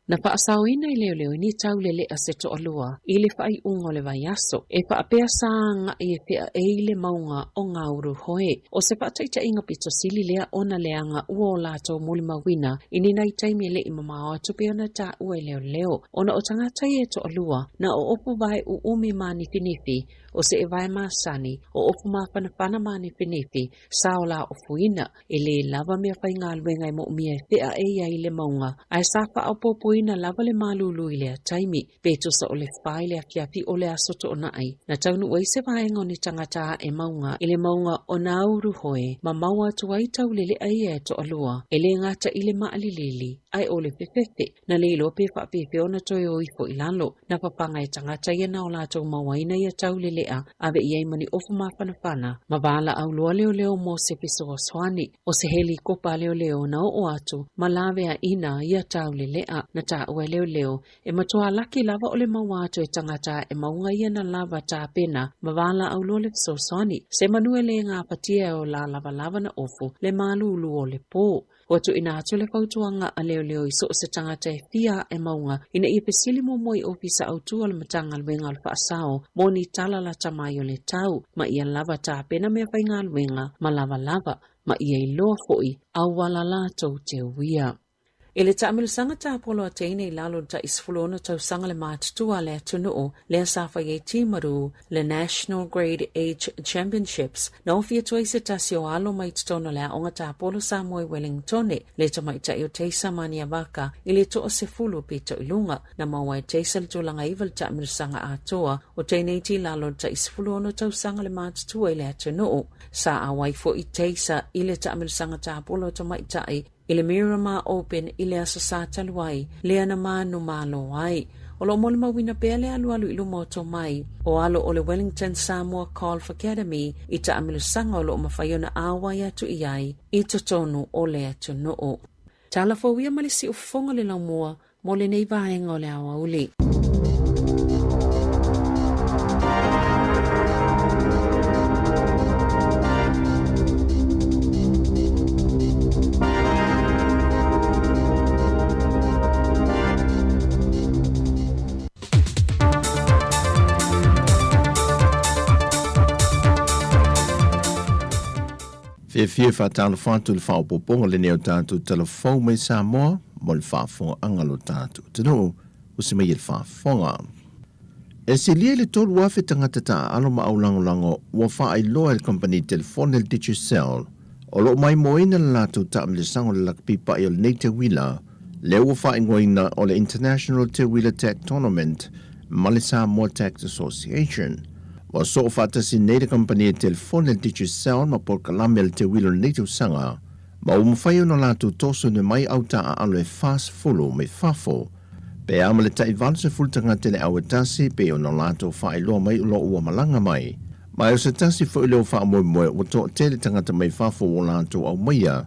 Na faasaoina e leoleo ni taulele'a se toalua i le faaiuga o le vaiaso e faapea sa agaʻi e feaei i le mauga o Ngāuruhoe. ʻO se faataitaiga pito sili lea ona leaga ua o latou molimauina i ni nai taimi e le i mamao atu pei ona taua e leoleo ona o tagata ia e toalua na ʻoʻopu vae ʻuʻumi mānifinifi o se ʻewae masani, ʻoʻopu māfanafana mānifinifi, sa o lāʻofuina. E lē lava mea faigaluega e moʻomia e feaʻe ai i le mauga, ae sa faaopoopoina lava le malūlū i lea taimi. Pe tusa o le fa i le afiafi o le aso Toonai, na taunuu ai se vaega o ni tagata aʻe mauga i le mauga o Nāuruhoe ma maua atu ai tauleleʻa ia e toalua, e lē gata i le maʻalilili, ae o le fefefe. Na le iloa pe faapefea ona toe o ifo i lalo. Na papaga e tagata ia na o latou mauaina ia tauleleʻa, ave i ai ma ni ofu mafanafana, ma valaau loa leoleo mo se fesoasoani. O se helikopa a leoleo na oo atu ma laveaina ia tauleleʻa. Na taua e leoleo, e matua laki lava o le maua atu e tagata e mauga ia na lava tapena ma valaau loa le fesoasoani. Se manu e le gafatia e o la lavalava na ofu le malulu o le po. Ua tuuina atu le fautuaga a leoleo i so o se tagata e fia aʻe mauga ina ia fesili muamua i Ofisa Autu o le Matagaluega o le Faasao mo ni tala lata mai o le tau ma ia lava tapena meafaigaluega ma lavalava ma ia iloa foʻi auala latou te uia. I le taamilosaga tapolo a teine i lalo o le tai 16 tausaga le matutua a le atunuu lea sa fai ai Timaru le National Grade Age Championships, na ofi atu ai se tasi o alo mai totonu o le Aoga Tapolo Samoa i Wellingtone, le tamaitai o Taisa Maniavaka i le toasefulu pito i luga. Na maua e Taisa le tulaga iva i le taamilosaga atoa o teineiti i lalo o le tai 16 tausaga le matutua i le atunuu. Sa auai foi Taisa i le taamilosaga tapolo o tamaitai i le Miramar Open i le Aso Sa talu ai, lea na manumalo ai. O lo o molimauina pea le alualu i luma o tomai o alo o le Wellington Samoa Golf Academy i taamilosaga o lo o mafai ona auai atu i ai i totonu o le atunuu. Tala fou ia ma le siufofoga o le laumua mo lenei vaega o le aoauli. Fiafia e faatalofa atu i le faaopoopoga lenei o tatou tala fou mai Samoa mo le faafofogaaga a lo tatou atunuu, usi mai e le faafofoga. E silia i le 3,000 tagata taaalo ma aulagolago ua faailoa e le kamupani telefone le Digicel o lo o maimoaina le latou taamilosaga o le lakapi paʻi o lenei teuila lea ua faaigoaina o le International Teuila Tech Tournament ma le Samoa Tech Association. Ua soo faatasi nei le kamupani telefone le Digicel ma polokalame a le teuila o lenei tausaga ma ua mafai ona latou toso mai au taaalo e 40 mai fafo pe a ma le tai 80 tagata i le au e tasi pei ona latou faailoa mai o lo o ua malaga mai. Ma o se tasi foi lea o faamoemoe ua toatele tagata mai fafo ua latou aumaia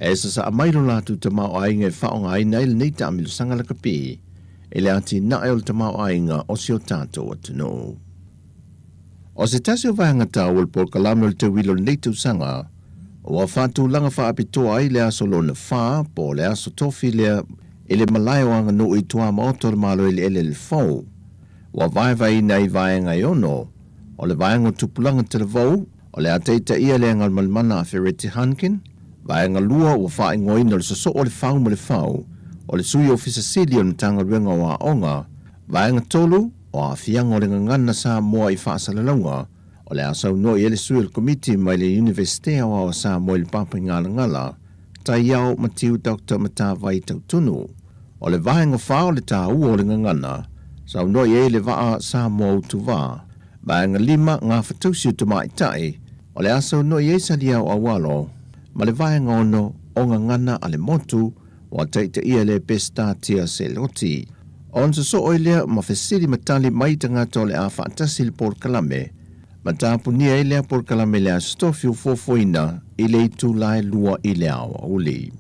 e sasaa mai lo latou tamaoaiga e faaaogaina ai lenei taamilosaga lakapi i le atinae o le tamaoaiga o si o tatou atunuu. O se tasi o vaega taua o le polokalame o le teuila o lenei tausaga, Ua faatulaga faapitoa ai le aso lona fa, po o le aso tofi lea, i le malae o Aganuu i tuamaota o le Malo Eleele le Fou. Ua vaevaeina i vaega e ono, o le vaega o tupulaga talavou, o le a taitaia le Agalimalimana a Fereti Hankin, vaega lua ua faaigoaina o le sosoo o le fau ma le fau, o le Sui Ofisa Sili o le Matagaluega o Aoga, vaega tolu, o aafiaga o le gagana Samoa i faasalalauga, O le a saunoa i ai le sui o le Komiti mai le Iunivesite Aoao o Samoa i le Papaigalagala, Taiao Matiu Doctor Matavai Tautunu. O le vaega fa o le taua o le gagana, saunoa i ai le vaa Samoa Utuvā. Vaega lima, Gafatausi o Tamaitai, o le a saunoa i ai Saliao Aualo, ma le vaega ono, o Gagana a le Motu, ua taitaia e le Peseta Tia Seloti. Ona sosoo ai lea ma fesili ma tali mai tagata o le a faatasi i le polokalame, ma tapunia ai lea polokalame i le Aso Tofi ua fuafuaina i le itula e lua i le aoauli.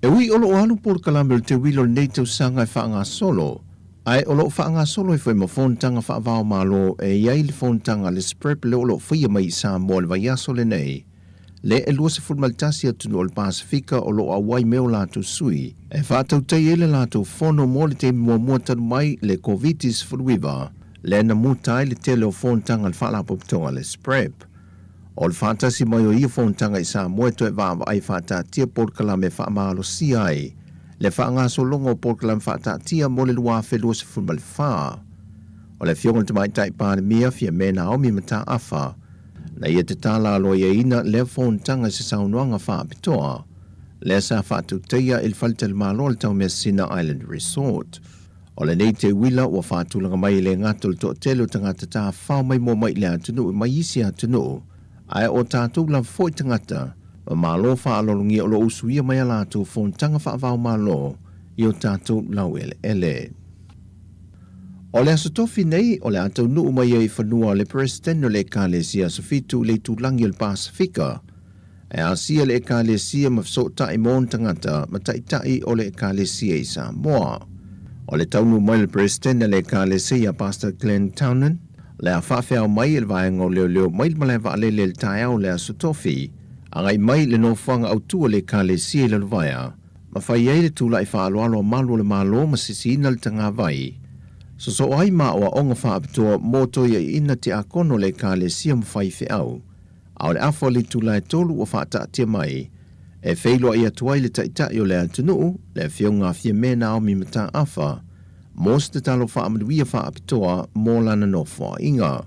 E ui o lo o alu polokalame o le teuila o lenei tausaga e faagasolo, ae o lo o faagasolo ai foi ma fonotaga faava-o-Malo e i ai le fonotaga a le SPREP lea o lo o faia mai i Samoa i le vaiaso lenei, le e 21 atunuu o le Pasefika o lo o auai me o latou sui e faatautai ai le latou fono mo le taimi muamua talu mai le Koviti-19, lea na muta ai le tele o fonotaga a le Faalapotopotoga a le SPREP. O le faatasi mai o ia fonotaga i Samoa e toe vaavaai faataatia polokalame e faamalosia ai le faagasologa o polokalame faataatia mo le 2024. O le Afioga i le Tamaitai Palemia, Fiame Naomi Mataafa, Na ia tatala aloaiaina lea fonotaga i se saunoaga faapitoa, lea sa faatautaia i le faletalimalo o le Taumeasina Island Resort. O lenei teuila ua faatulaga mai e le gata o le toatele o tagata tafafao maimoa mai i le atunuu mai isi atunuu, ae o tatou lava foi tagata ma malo faaaloalogia o lo o usuia mai a latou fonotaga faava-o-Malo i o tatou laueleele. O le Aso Tofi nei, o le a taunuu mai ai i fanua le Peresetene o le Ekalesia Aso Fitu i le itulagi o le Pasefika. E asia le Ekalesia ma fesootai mo ona tagata ma taitai o le Ekalesia i Samoa. O le taunuu mai o le Peresetene a le Ekalesia Pastor Glenn Townend, le a faafeao mai e le vaega o leoleo mai le malae vaalele i le taeao o le Aso Tofi, agai mai i le nofoaga autu o le Ekalesia i Lalovaea. ma fai ai le tulai faaaloalo a malu o le Malo ma sisiina le tagavai. Sosoo ai ma aoaoga faapitoa mo toiaiina tiakono o le Ekalesia ma faifeau, a o le afa o le itula e tolu ua faataatia mai e feiloai atu ai le Taitai o le atunuu, le Afioga a Fiame Naomi Mataafa, mo se tatalo faamanuia faapitoa mo lana nofoaiga.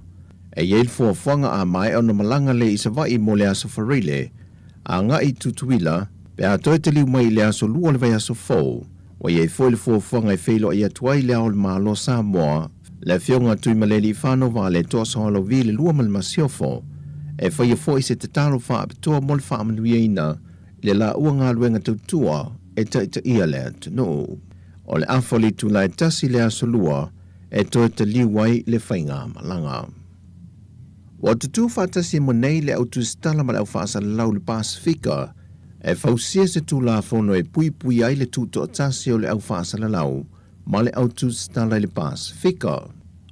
E i ai le fuafuaga a maea ona malaga le i Savaii mo le Aso Faraile, agai i Tutuila, pe a toe taliu mai i le aso lua o le vaiaso fou, ua i ai foi le fuafuaga e feiloai atu ai Le Ao o le Malo o Samoa, le Afioga a Tuimalealiifano Vaaletoa Sualauvi i le lua ma le Masiofo, e faia foi se tatalo faapitoa mo le faamanuiaina i le laua galuega tautua e taitaia le atunuu. O le afa o le itula e tasi i le aso lua e toe taliu ai le faigamalaga. Ua tutū faatasi ma nei le au tusitala ma le au faasalalau i le Pasefika e fausia se Tulafono e puipui ai le tutoatasi o le au faasalalau ma le au tusitala i le Pasefika.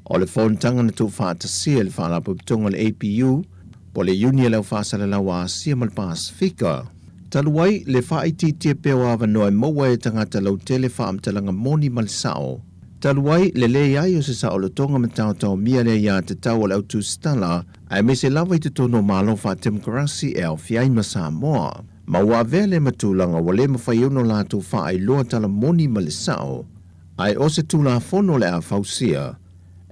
O le fonotaga na tuufaatasia e le Faalapotopotoga o le APU, po o le Iuni a le Au Faasalalau a Asia ma le Pasefika, talu ai le faaitiitia pea o avanoa e maua e tagata lautele faamatalaga moni ma le sao, Talu ai le leai o se saolotoga ma taotaomia le aiatatau a le au tusitala, aemaise lava i totonu o Malo faatemokarasi e aofia ai ma Samoa. Ma ua avea lea ma tulaga ua le mafai ona latou faailoa tala moni ma le sao, ae o se Tulafono o le a fausia,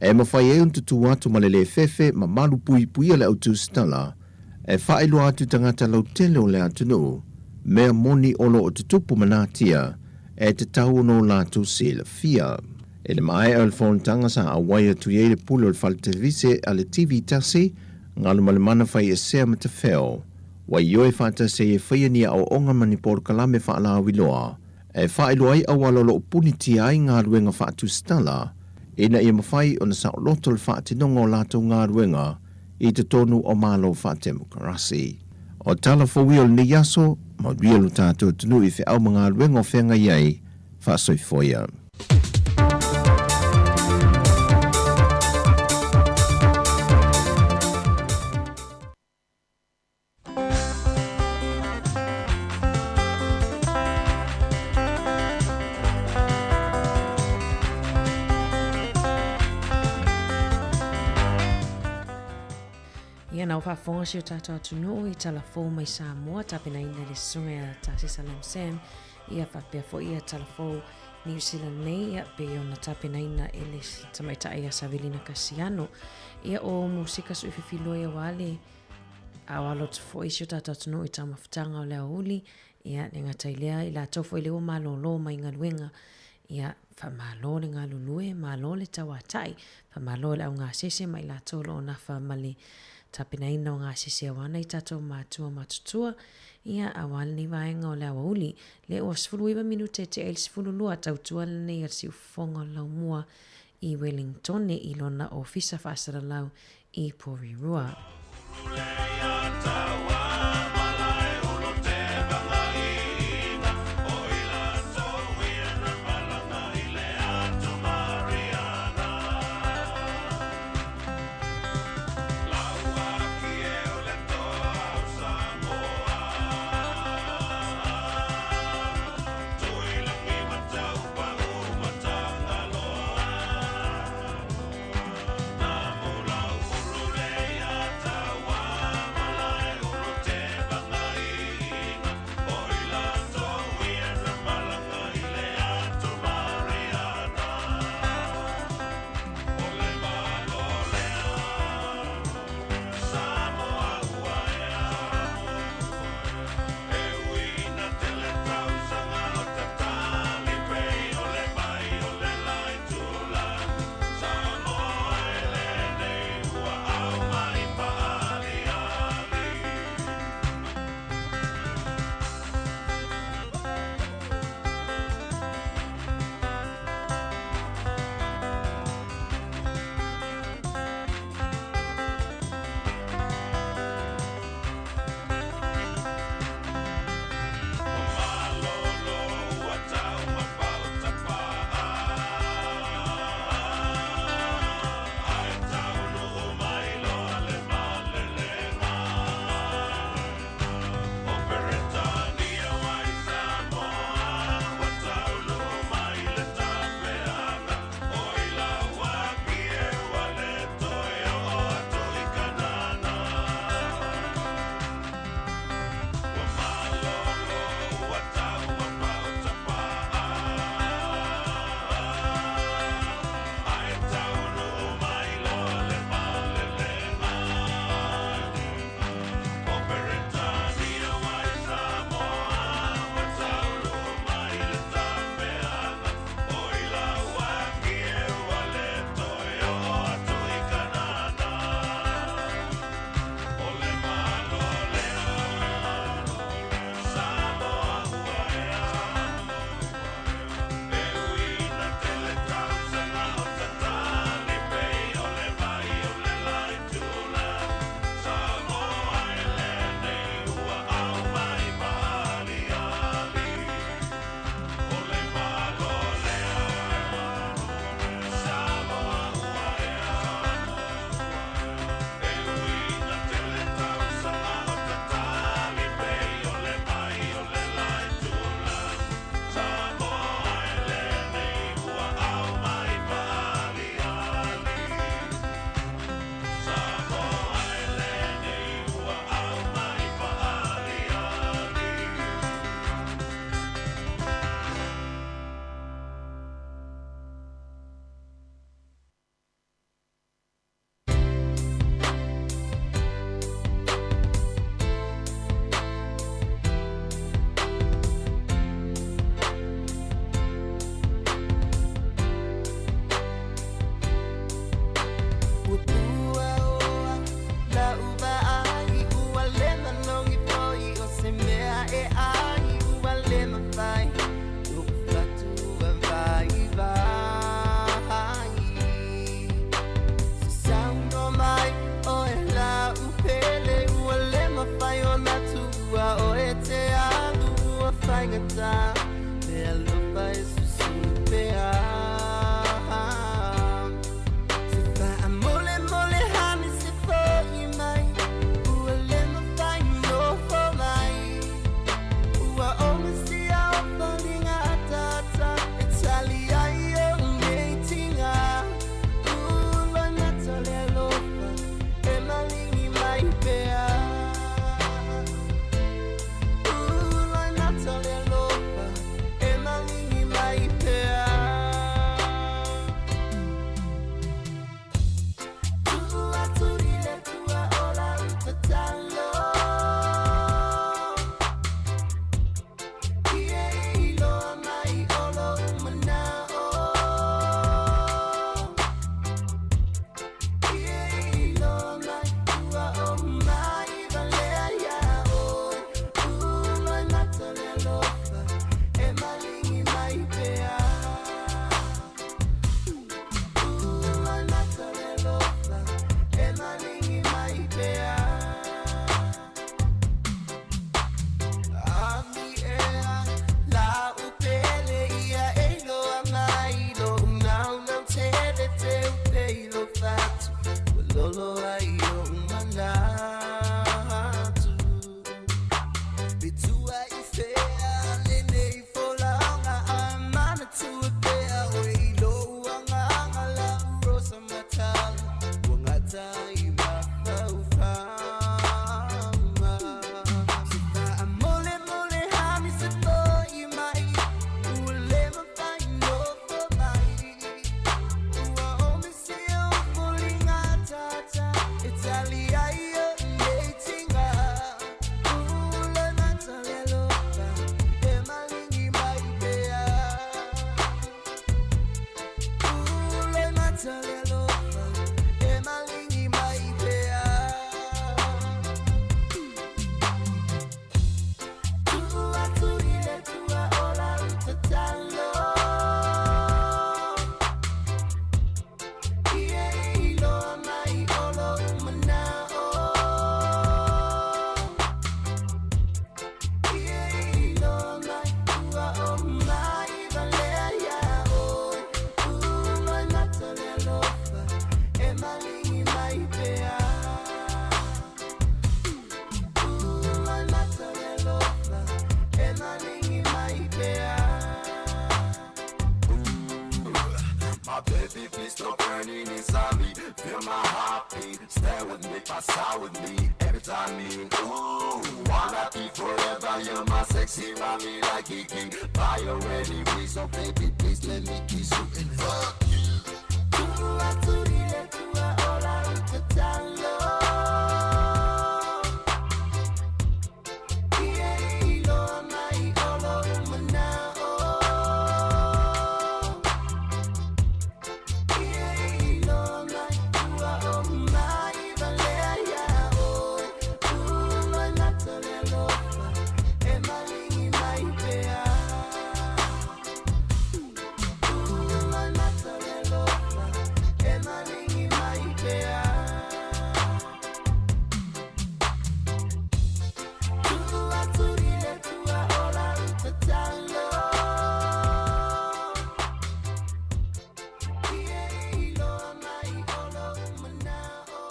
e mafai ai ona tutū atu ma le le fefe ma malupuipuia le au tusitala, e faailoa atu i tagata lautele o le atunuu, mea moni o lo o tutupu ma natia, e tatau ona o latou silafia. I le maea o le fonotaga sa auai atu i ai le pule o le fale televise a le TV tasi, Galumalemana Faiesea Matafeo, ua ioe faatasi ai e faia ni aoaoga ma ni polokalame faalauiloa e faailoa ai auala o lo o punitia ai galuega faatusitala ina ia mafai ona saoloto le faatinoga o latou galuega i totonu o Malo faatemokarasi. O tala fou ia o lenei aso, manuia lo tatou atunuu i feau ma galuega o feagai ai, faasoifua ia. Ia, na ua faafofoga si o tatou atunuu i tala fou mai Samoa, tapenaina e le Susuga ia Tasesa Lam Sam, ia faapea foi ia tala fou Niu Sila nei, ia pei ona tapenaina e le tamaitai ia Savelina Kasiano. Ia o musika suififiloi aua le aoalo atu foi si o tatou atunuu i taumafataga o le aoauli, ia le gata i lea i latou foi lea ua malolo mai galuega, Ia, faamalo le galulue, malo le tauatai, faamalo i le augasese ma i latou o lo o nafa ma le tapenaina o gasese aua nai tatou matua matutua, ia, aua lenei vaega o le aoauli. Lea ua 19 minute e tea i le 12, tautua lenei a le siufofoga o le laumua i Welingtone i lona ofisa faasalalau i Porirua. lo'u manatu. Pe tua i fea lenei folauga, ae manatua pea oe i lo'u agaga. Lau Rosa matala ua gata i mafaufauga. Se faamolemole hani se fo'i mai, ua le mafai nofo mai. Ua omisia o foliga tata e tali ai o'u nei tiga. Ula mata le alofa e maligi mai pea. Ula mata le alofa e maligi mai pea. Tu'u atu i le Atua o lau tatalo, ia e iloa mai o lo'u mana'o. Ia e iloa mai ua o mai valea iā oe. Uloimata le alofa e maligi mai pea. Uloimata le alofa e maligi mai pea. My baby, please stop burning inside me. Feel my heartbeat. Stay with me, pass out with me. Every time me, ooh, wanna be forever. You're my sexy mommy like Kiki. Fire anyway, so baby, please let me kiss you and fuck you. Tu'u atu i le Atua o lau tatalo, ia e iloa mai o lo'u mana'o. Ia e iloa mai ua o mai valea iā oe. Uloimata le alofa e maligi mai pea. Uloimata le alofa e maligi mai pea. Tu'u atu i le Atua o lau tatalo, ia e iloa mai o lo'u mana'o.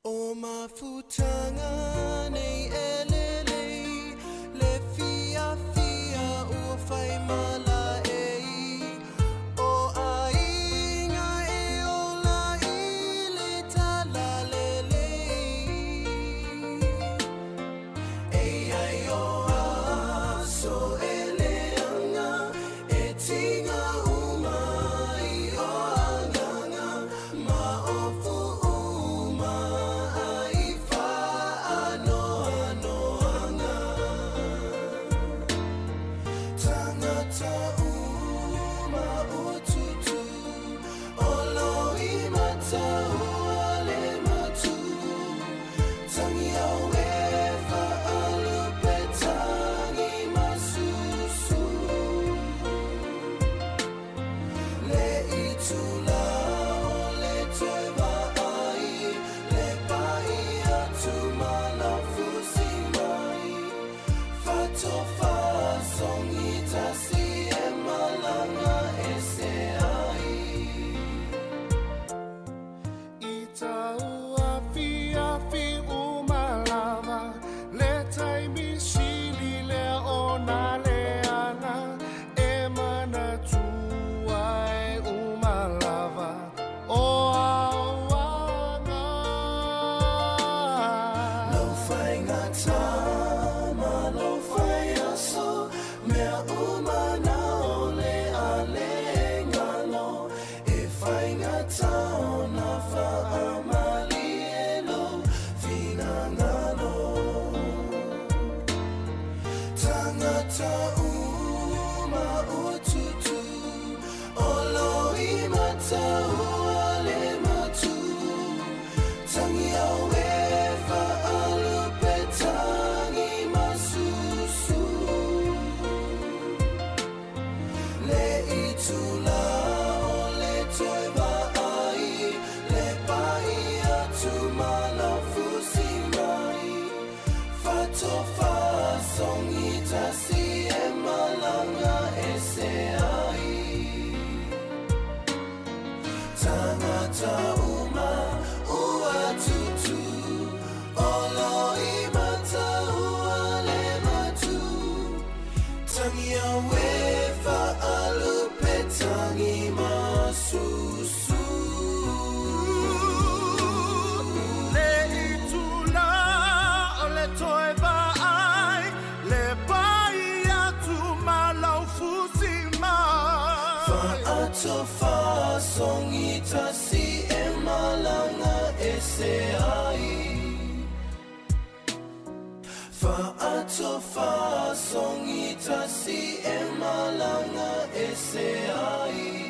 O mafutaga nei e lelei, le fiafia ua fai malaei. O aiga e ola i le talalelei. E ai o aso e leaga, e tiga uma i o agaga, ma ofu uma ai faanoanoaga. Tagata uma ututu, o lo i mataua le matu. Tangi au e faalupe tangi masusu. Le itula o le toe vaai, le pai atu ma lau fusi mai. Fatofa songi tasi e malaga ese ai. I tau afiafi uma lava, le taimi sili lea ona leaga, e manatua e uma lava o auaga. Lau faigata ma lau faiaso, mea uma na o le a le galo. E faigata ona faamalie lou finagalo. Tagata uma ututu, o lo i mataua le matu. Tangi au e faalupe tangi masusu. Le itula o le toe vaai, le pai atu ma lau fusi mai. Fatofa songi tasi e malaga ese Fa'atofasogi tasi e malaga ese ai. Fa'atofasogi tasi e malaga ese ai.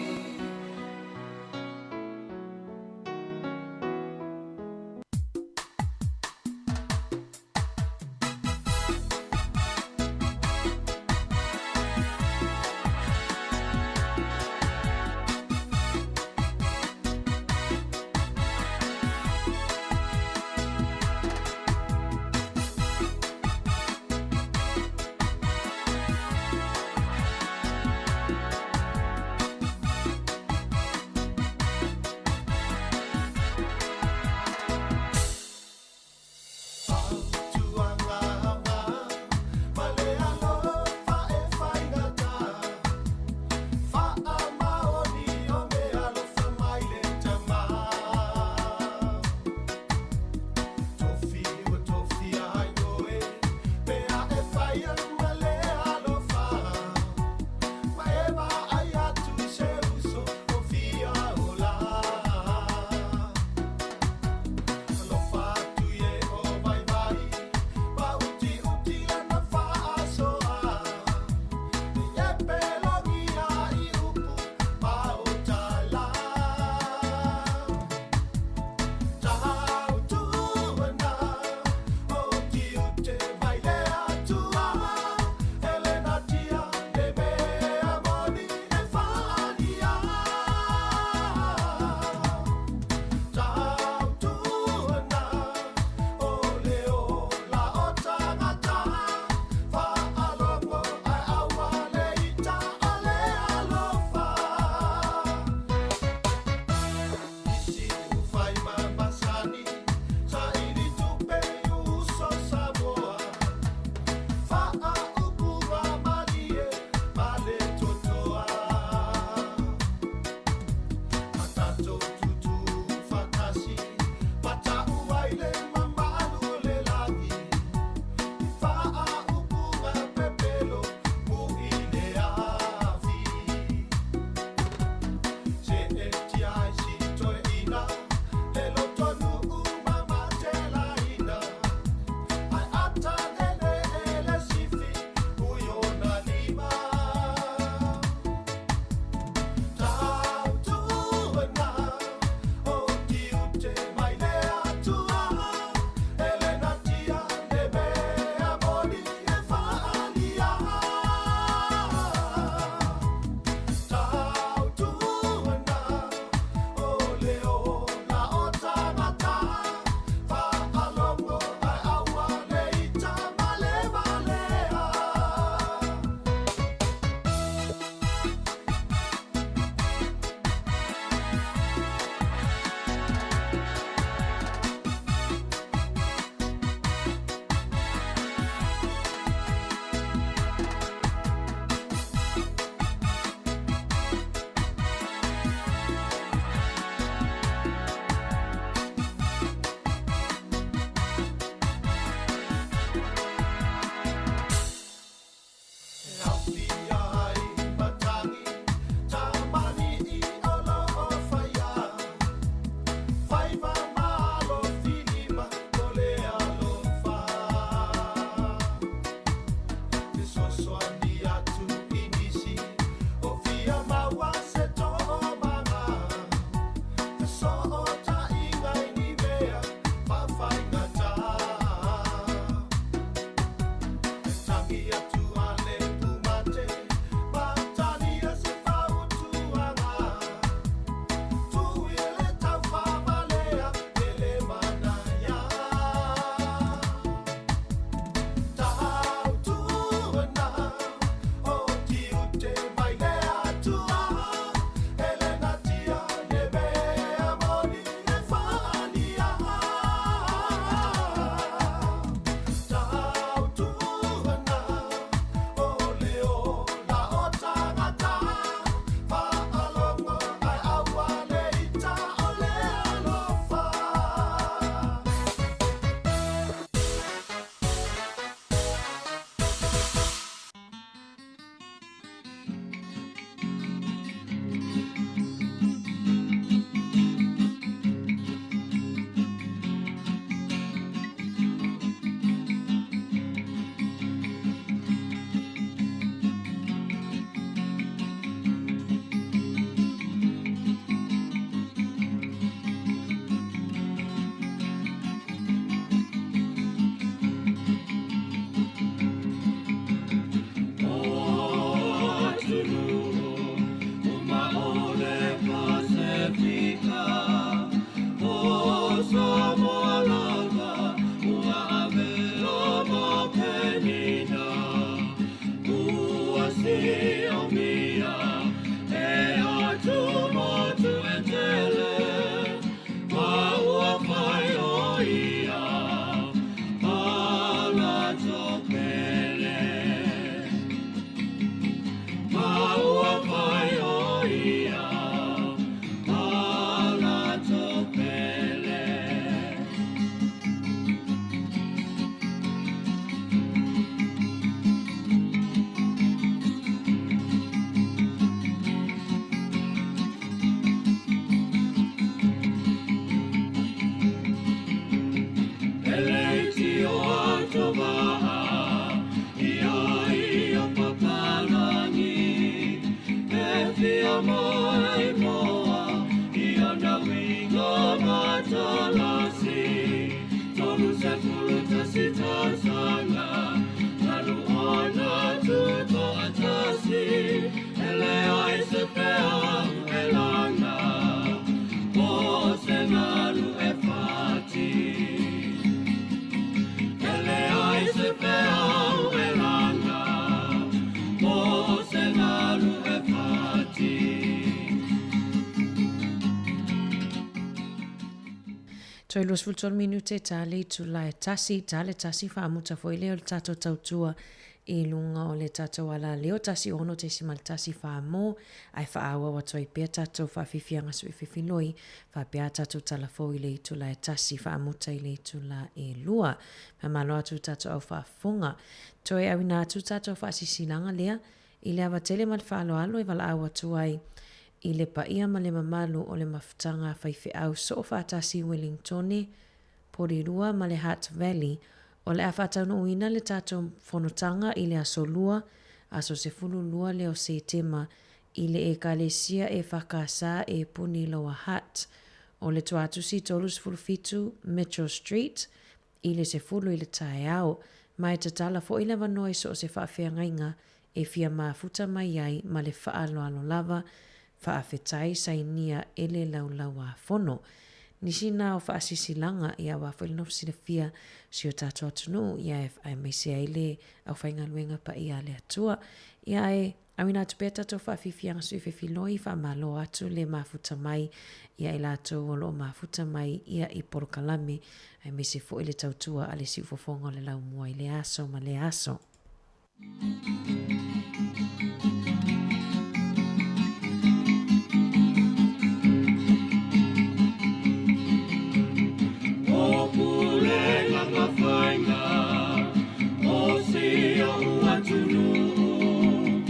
fia mai moa i ona uiga matalasi. 31 tausaga, talu ona tutoatasi, e leai se peau e laga, po o se galu e fati. E leai se peau e laga, po o se galu e fati. Toe 23 minute ta le itula e tasi, ta le tasi faamuta foi lea o le tatou tautua i luga o le tatou alaleo 16.1 fā-mō, ae faaauau atu ai pea tatou faafiafiaga suififiloi faapea a tatou tala fou i le itula e tasi faamuta i le itula e lua. Faamalo atu i tatou au faafofoga. Toe auina atu tatou faasisilaga lea i le ava tele ma le faaaloalo e valaau atu ai i le paia ma le mamalu o le mafutaga a faifeau soo faatasi i Wellingtone, Porirua ma le Hutt Valley, o le a faataunuuina le tatou fonotaga i le aso Lua, aso 12 lea o Setema, i le Ekalesia EFKS e Puni Lower Hutt, o le Tuatusi 37 Mitchell Street, i le 10 i le taeao, ma e tatala foi le avanoa i so o se faafeagaiga e fia mafuta mai ai ma le faaaloalo lava, faafetai sainia e le Laulau-a-Fono. Nisi na o faasisilaga ia aua foi le nofo silafia si o tatou atunuu ia aemaise ai le aufaigaluega paia a le Atua. Ia ae Auina atu pea tatou faafiafiaga suifefiloi, faamalo atu le mafuta mai ia i latou o lo o mafuta mai ia i polokalame, aemaise foi le tautua a le siufofoga o le laumua i lea aso ma lea aso. O pulega ma faiga o si ou atunuu,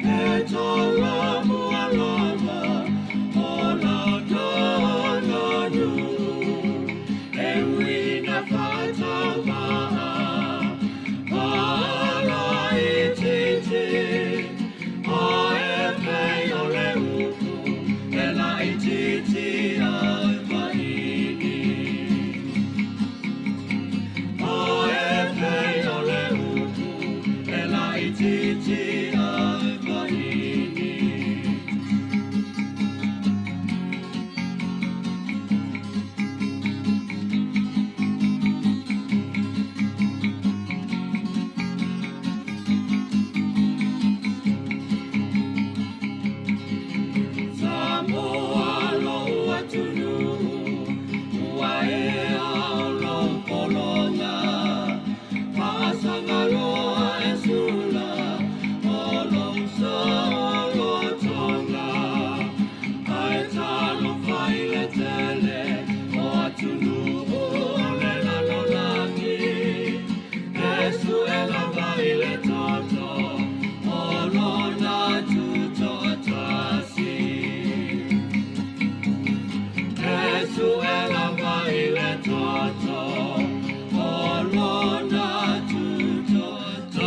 e tala mua lava o la taga nuu, e ui ina faataumaa, paalaitiiti, ae pei o le upu e laitiiti ai maini. Ae pei o le upu e laitiiti ai maini. Samoa lou atunuu, ua ea o lou pologa, faasagaloa e sula o lou saolotoga. Ae talofa i le tele o atunuu o le lalolagi, e sue lava i le toto o lona tutoatasi. E sue lava i le toto o lona tutoatasi.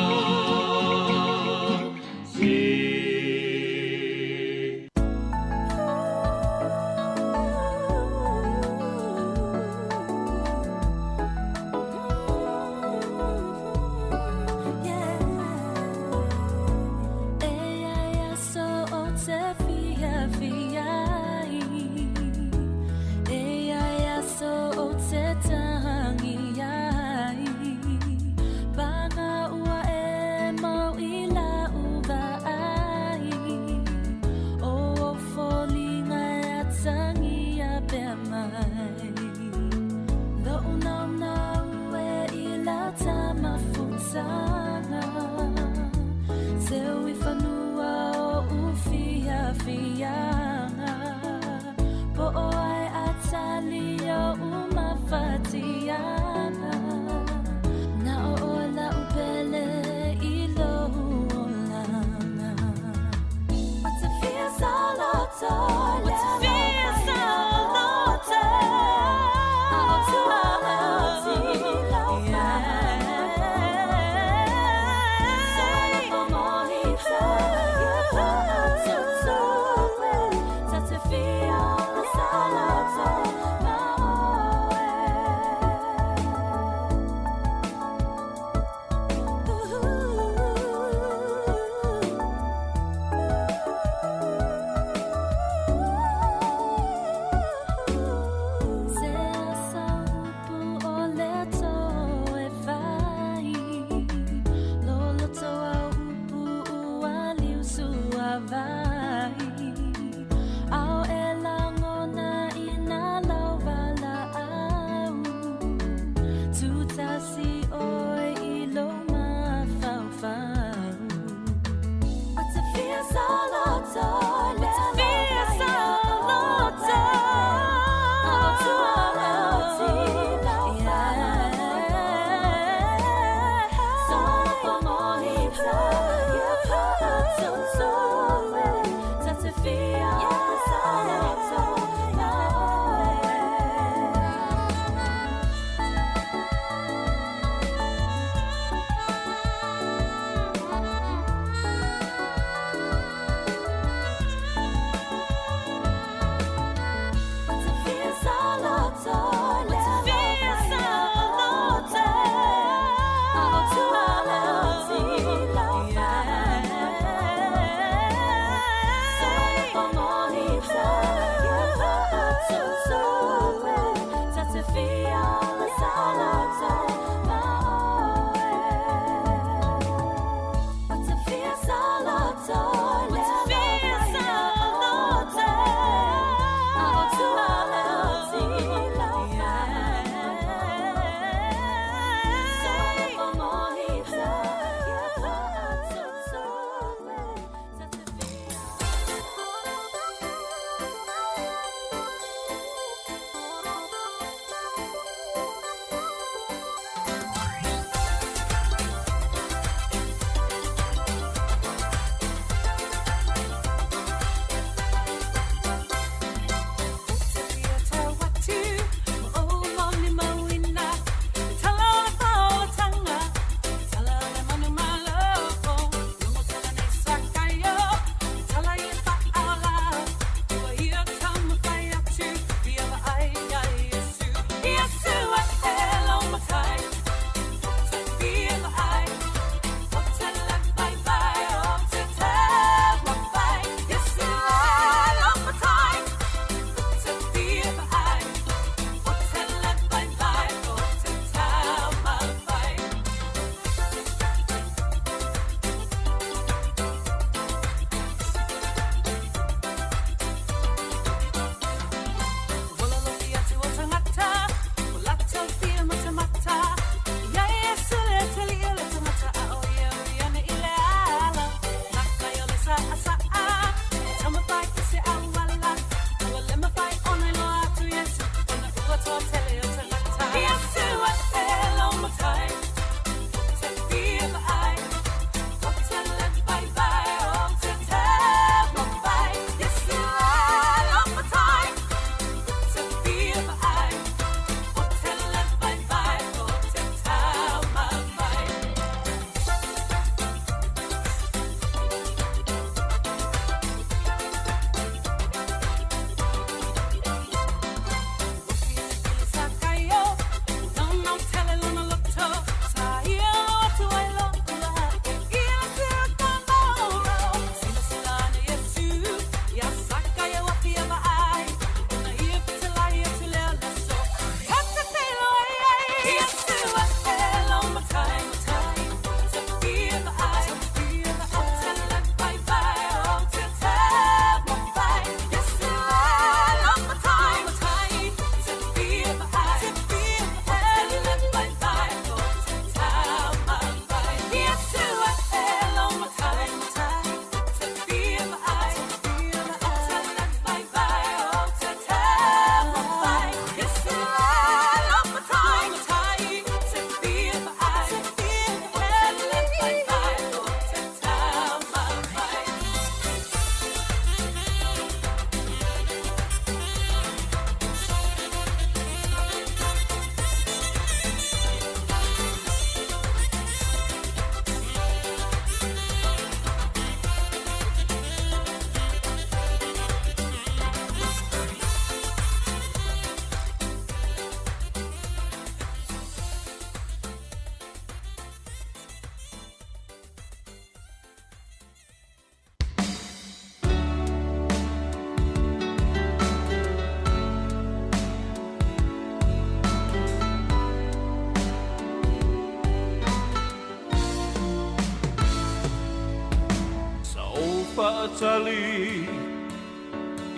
tali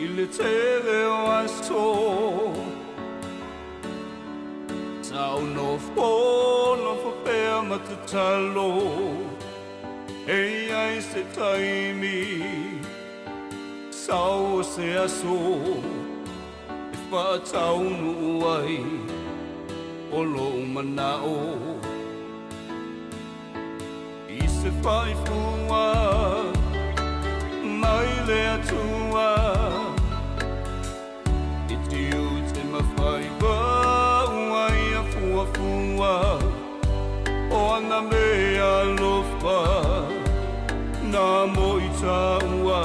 i le tele o aso. Sa ou nofo nofo pea ma tatalo e i ai se taimi sau o se aso e faataunuu ai o lou manao i se faifua mai le Atua i tiute ma faiva ua ia fuafua o ana mea alofa na mo i tāua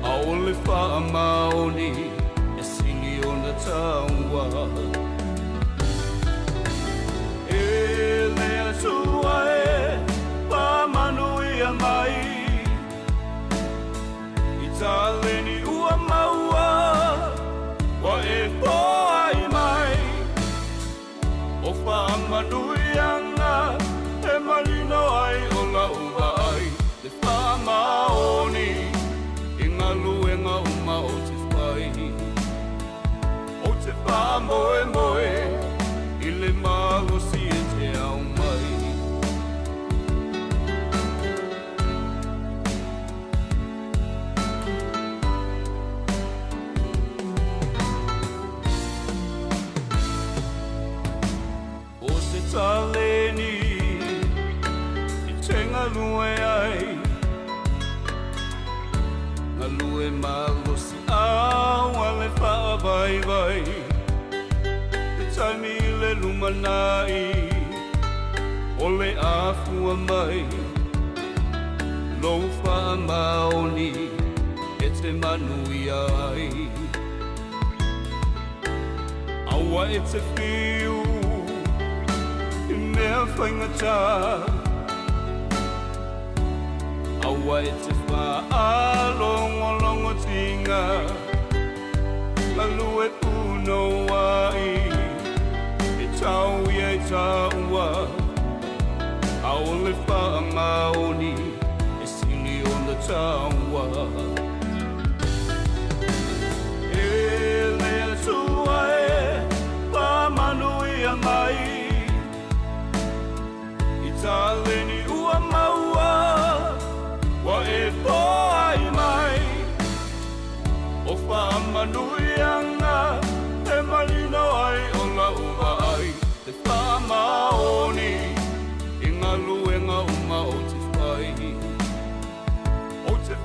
ʻAʻole faamaoni e sili ona taua. E le Atua e faamanuia mai i taleni ua maua ua e foai mai o faamanuiaga e malino ai o lau vaai le faamaoni i galuega uma ou te fai ou te faamoemoe i le malosi e te ao mai. O se taleni i te galue ai galue malosi au a le faavaivai le taimi i le lumanai o le afua mai lou faamaoni e te manuia ai. Aua e te fiu i mea faigata aua e te faalogologotiga galue punouai e tau ia i tāua ʻaʻole faamaoni e sili ona taua. E le Atua e faamanuia mai i taleni ua maua ua e foai mai o faamanuiaga e malino ai o lau vaai le faamaoni i galuega uma ou te fai ou te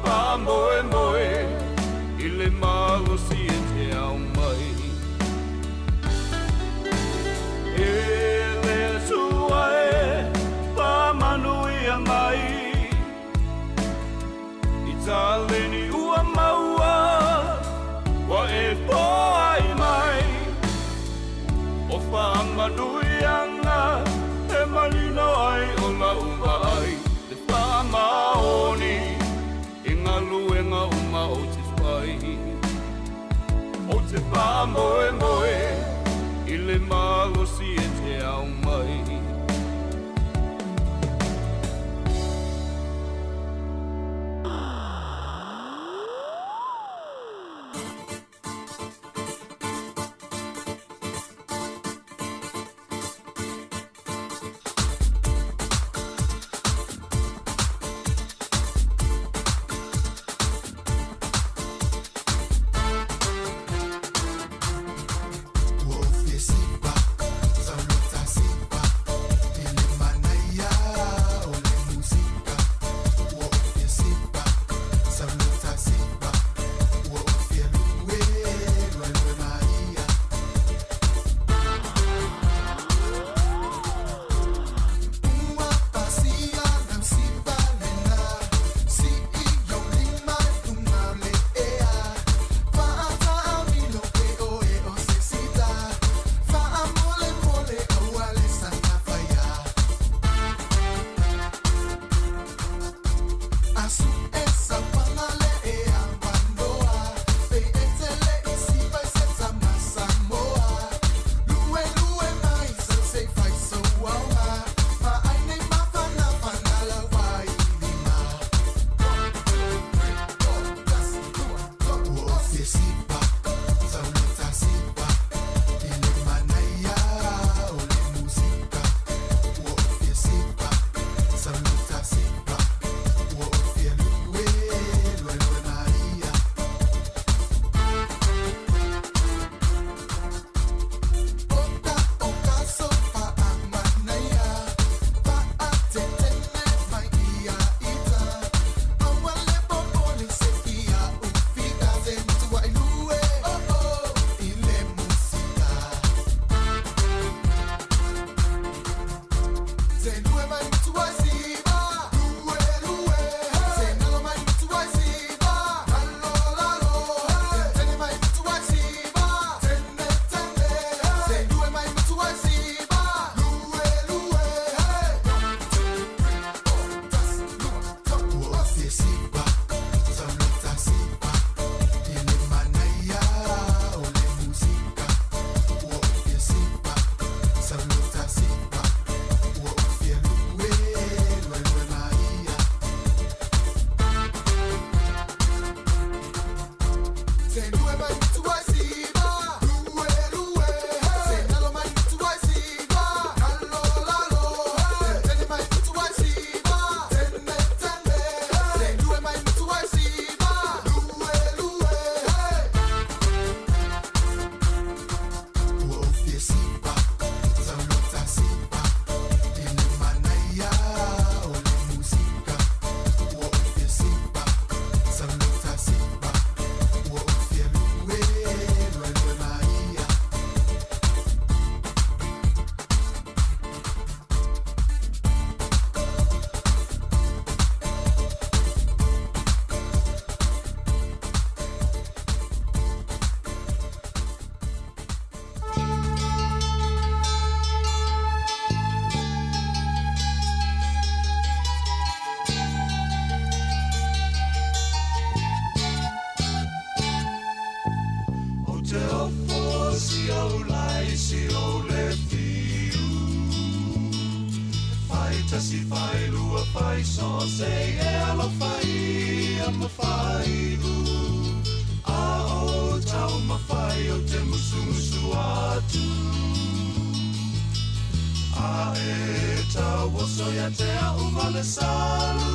si ou lai si ou le fiu. Fai tasi fai lua fai so se e alofa ia ma fai u. A o tau mawhai o te musumusu atu. A e tau oso ia te au male salu.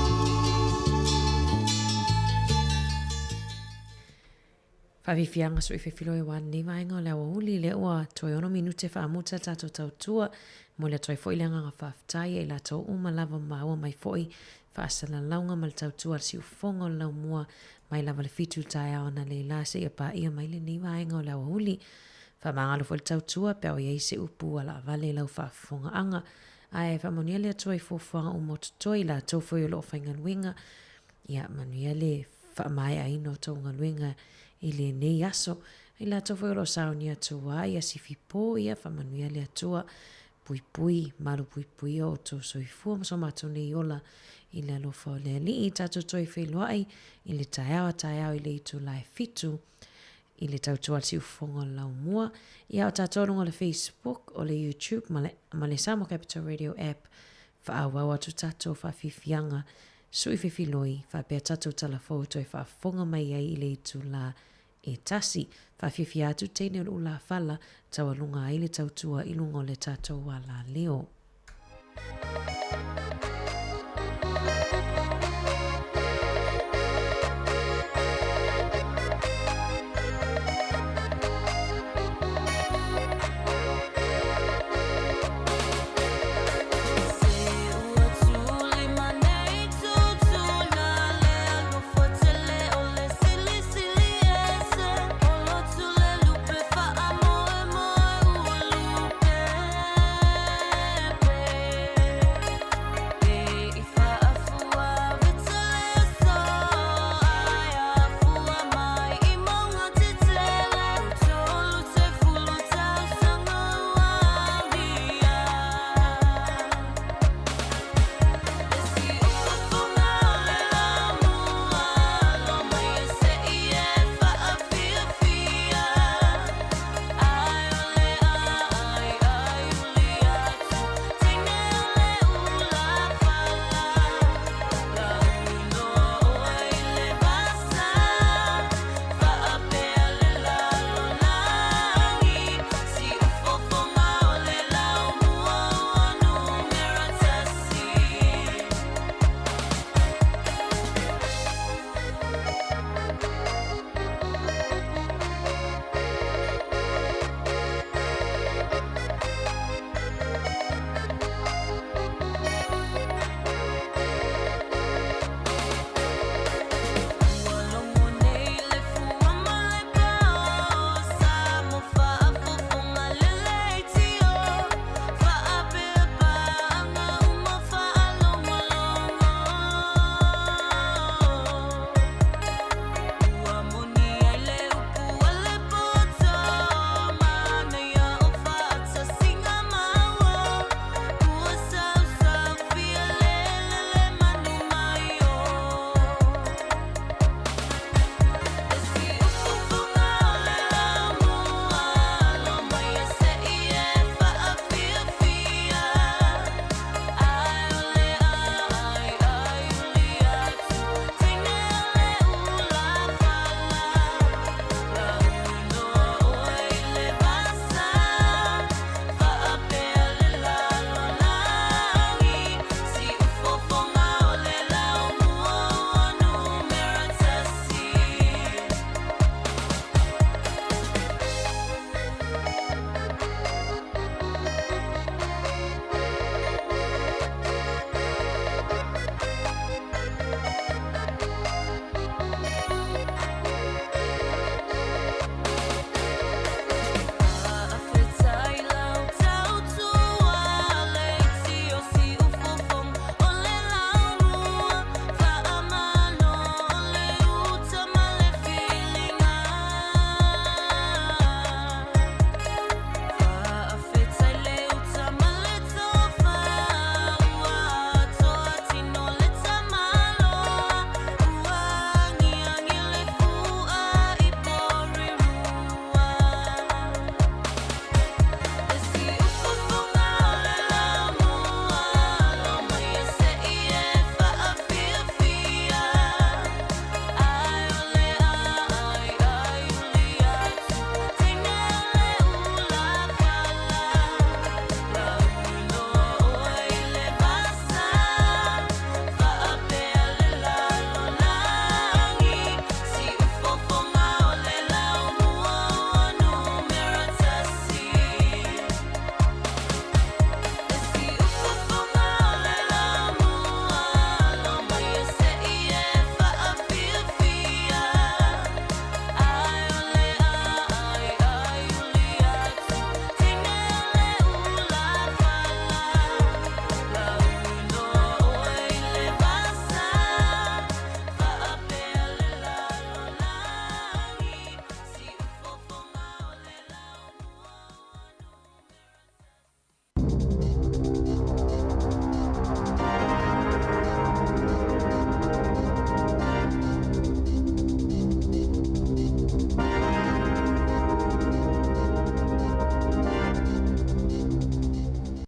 Faafiafiaga soifefiloi aua lenei vaega o le aoauli lea ua toe ono minute faamuta tatou tautua. Momoli atu ai foi le agaga faafetai ia i latou uma lava maua mai foi faasalalauga ma le tautua a le siufofoga o le laumua mai lava le 7 i le taeao analeila seia paia mai lenei vaega o le aoauli. Faamagalo foi le tautua pe a o i ai se upu ua laavale i lau faafofogaaga. Ae faamanuia le Atua i fuafuaga uma o totoe i latou foi o lo o faigaluega. Ia manuia le faamaeaina o tou galuega i lenei aso. I latou foi o lo o sauni atu ai ia sifi po, ia faamanuia le Atua puipui, malu puipuia o outou soifua ma so matou nei ola i le alofa o le Alii. Tatou toe feiloai i le taeao a taeao i le itula e 7 i le tautua a le siufofoga o le laumua. Ia o tatou luga o le Facebook, o le YouTube ma le, ma le Samoa Capital Radio app. Faaauau atu tatou faafiafiaga sui fefiloi faapea tatou tala fou toe faafofoga mai ai i le itula e tasi. Faafiafia atu teine o le ulafala, taualuga ai le tautua i luga o le tatou alaleo.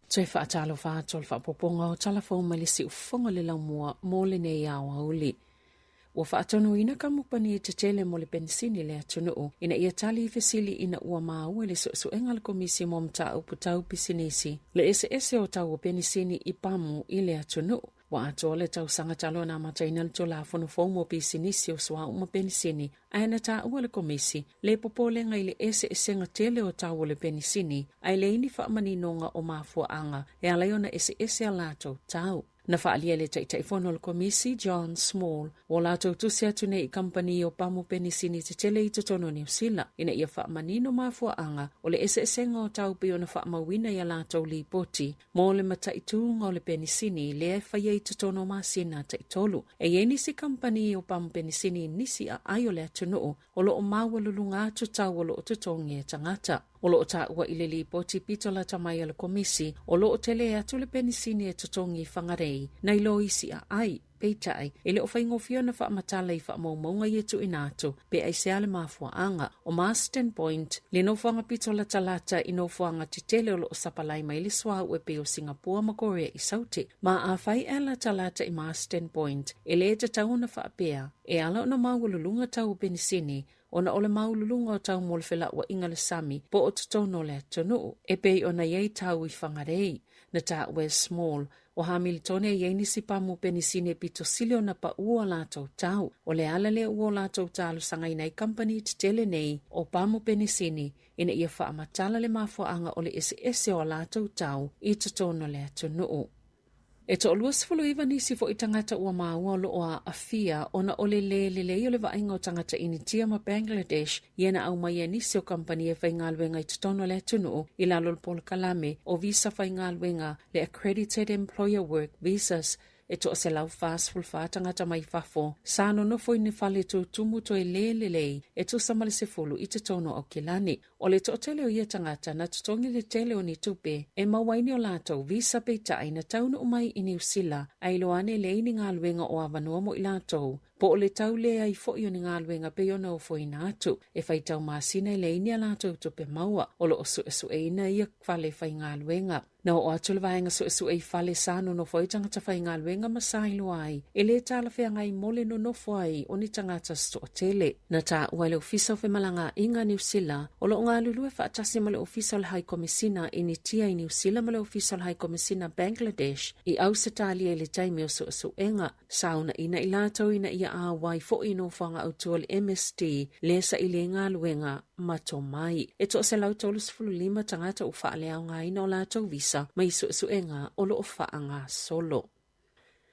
Toe faatalofa atu o le faaopoopoga o tala fou mai le siufofoga o le laumua mo lenei aoauli. Ua faatonuina kamupani tetele mo le penisini i le atunuu ina ia tali i fesili ina ua maua i le suesuega a le Komisi mo Mataupu Tau Pisinisi le eseese o tau o penisini i pamu i le atunuu. Ua atoa le tausaga talu ona amataina le Tulafono fou mo Pisinisi o Suauu ma Penisini, ae na taua le Komisi le popolega i le eseesega tele o tau o le penisini ae leai ni faamaninoga o mafuaaga e ala ai ona eseese a latou tau. Na faaalia e le Taitaifono o le Komisi, John Small, ua latou tusi atu nei i kamupani o pamu penisini tetele i totonu o Niu Sila ina ia faamanino mafuaaga o le eseesega o tau pei ona faamauina i a latou lipoti mo le mataituga o le penisini lea e faia i totonu o masina taitolu. E i ai nisi kamupani o pamu penisini i nisi aai o le atunuu o lo o maualuluga atu tau o lo o totogi e tagata. O lo o taua i le lipoti pito lata mai a le Komisi, o lo o tele atu le penisini e totogi i Whangarei nai lo isi aai. Peitai, e le o faigofie ona faamatala i faamaumauga ia tuuina atu, pe aisea le mafuaaga. O Marsden Point, le nofoaga pito latalata i nofoaga tetele o lo o sapalai mai le suauu e pei o Singapore ma Korea i Saute. Ma afai e latalata i Marsden Point, e le tatau ona faapea, e ala ona maualuluga tau o penisini, ona o le maualuluga o tau mo le felauaiga i le sami po o totonu o le atunuu, e pei ona i ai tau i Whangarei. Na taua e Small, o Hamiltone e i ai nisi pamu penisini e pito sili ona paʻu o latou tau. O le ala lea ua o latou talosagaina ai kamupani tetele nei o pamu penisini ina ia faamatala le mafuaaga o le eseese o a latou tau i totonu o le atunuu. E toalua 19 nisi foi tagata ua maua o lo o aafia ona o le lē lelei o le vaaiga o tagata Initia ma Bangladesh ia na aumaia e nisi o kamupani e faigaluega i totonu o le atunuu i lalo o le polokalame o visa faigaluega le Accredited Employer Work Visas. E toa-144 tagata mai fafo sa nonofo i ni fale tutumu toe lē lelei e tusa ma le 10 i totonu o Aukilani. O le toatele o ia tagata na totogi le tele o ni tupe e maua ai ni o latou visa peitai na taunuu mai i Niu Sila a iloa ane leai ni galuega o avanoa mo i latou, po o le tau leai foi o ni galuega pei ona ofoina atu. E faitau masina e leai ni a latou tupe maua. O lo o suesueina ia fale faigaluega. Na oo atu le vaega suesue i fale sa nonofo ai tagata faigaluega ma sa iloa ai e le talafeagai mo le nonofo ai o ni tagata se toatele. Na taua e le Ofisa o Femalagaaiga Niu Sila, o lo o galulue faatasi ma le Ofisa o le Hai Komesina Initia i Niu Sila ma le Ofisa o le Hai Komesina Bangladesh i Ausetalia i le taimi o suesuega. Sa uunaina i latou ina ia auai foi i nofoaga autu o le MSD lea saili ai galuega ma tomai. E toa-135 tagata ua faaleaogaina o latou visa mai suesuega o lo o faagasolo.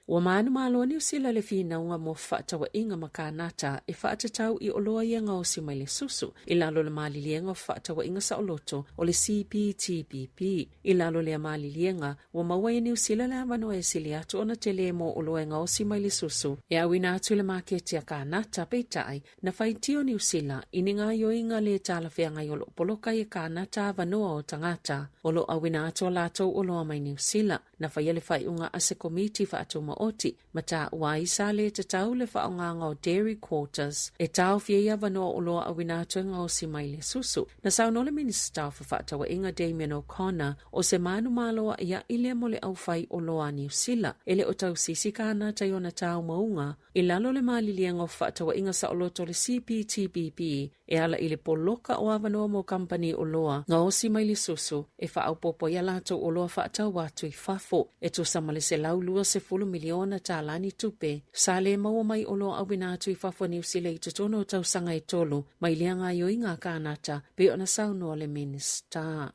Ua manumalo a Niu Sila le finauga mo fefaatauaiga ma Kanata e faatatau i oloa ia gaosi mai le susu i lalo o le maliliega o fefaatauaiga saoloto o le CPTPP. I lalo o lea maliliega, Ua maua e Niu Sila le avanoa e sili atu ona tele mo oloa e gaosi mai le susu e auina atu i le maketi a Kanata, peitai, na faitio Niu Sila i ni gaoioiga le talafeagai o lo o poloka ai e Kanata avanoa o tagata o lo o auina atu a latou oloa mai Niu Sila. Na faia le faaiuga a se komiti faatumaoti ma taua ai sa le tatau le faaaogaga o dairy quotas e taofi ai avanoa oloa auina atu e gaosi mai le susu. Na saunoa le Minisita o Fefaatauaiga Damien O'Connor o se manumalo aʻiaʻi lea mo le aufai oloa a Niu Sila e le o tausisi Kanata i ona taumauga i lalo o le maliliega o fefaatauaiga saoloto o le CPTPP e ala i le poloka o avanoa mo kamupani oloa gaosi mai le susu e faaopoopo ai a latou oloa faatau atu i fafo e tusa ma le $120 miliona tālā ni tupe sa le maua mai oloa auina atu i fafo a Niu Sila i totonu o tausaga e tolu mai lea gaoioiga a Kanata, pei ona saunoa le Minisita.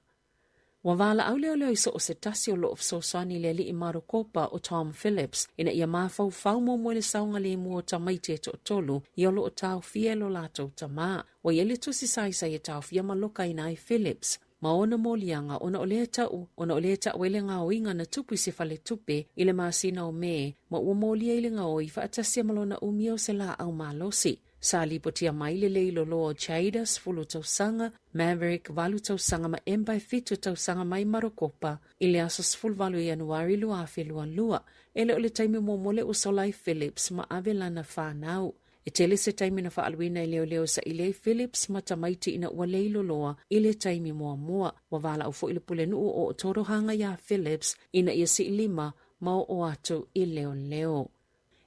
Ua valaau leoleo i so o se tasi o lo o fesoasoani i le alii Marokopa o Tom Phillips ina ia mafaufau muamua i le saogalemu o tamaiti e toatolu ia o lo o taofia e lo latou tamā. Ua i ai le tusi saisai e taofia ma lokaina ai Phillips ma ona moliaga ona o lea tau ona o lea tau ai le gaoiga na tupu i se faletupe i le masina o Me ma ua molia i le gaoi faatasia ma lona umia o se laau malosi. Sa lipotia mai le lei loloa o Jada, 10 tausaga, Maverick, 8 tausaga ma Ember, 7 tausaga mai Marokopa i le aso 18 o Ianuari 2022. E le o le taimi muamua lea ua sola ai Phillips ma ave lana fanau. E tele se taimi na faaaluina e leoleo e saili ai Phillips ma tamaiti ina ua le iloloa i le taimi muamua. Ua valaau foi le pulenuu o Otorohanga iā Phillips ina ia sii lima ma oo atu i leoleo.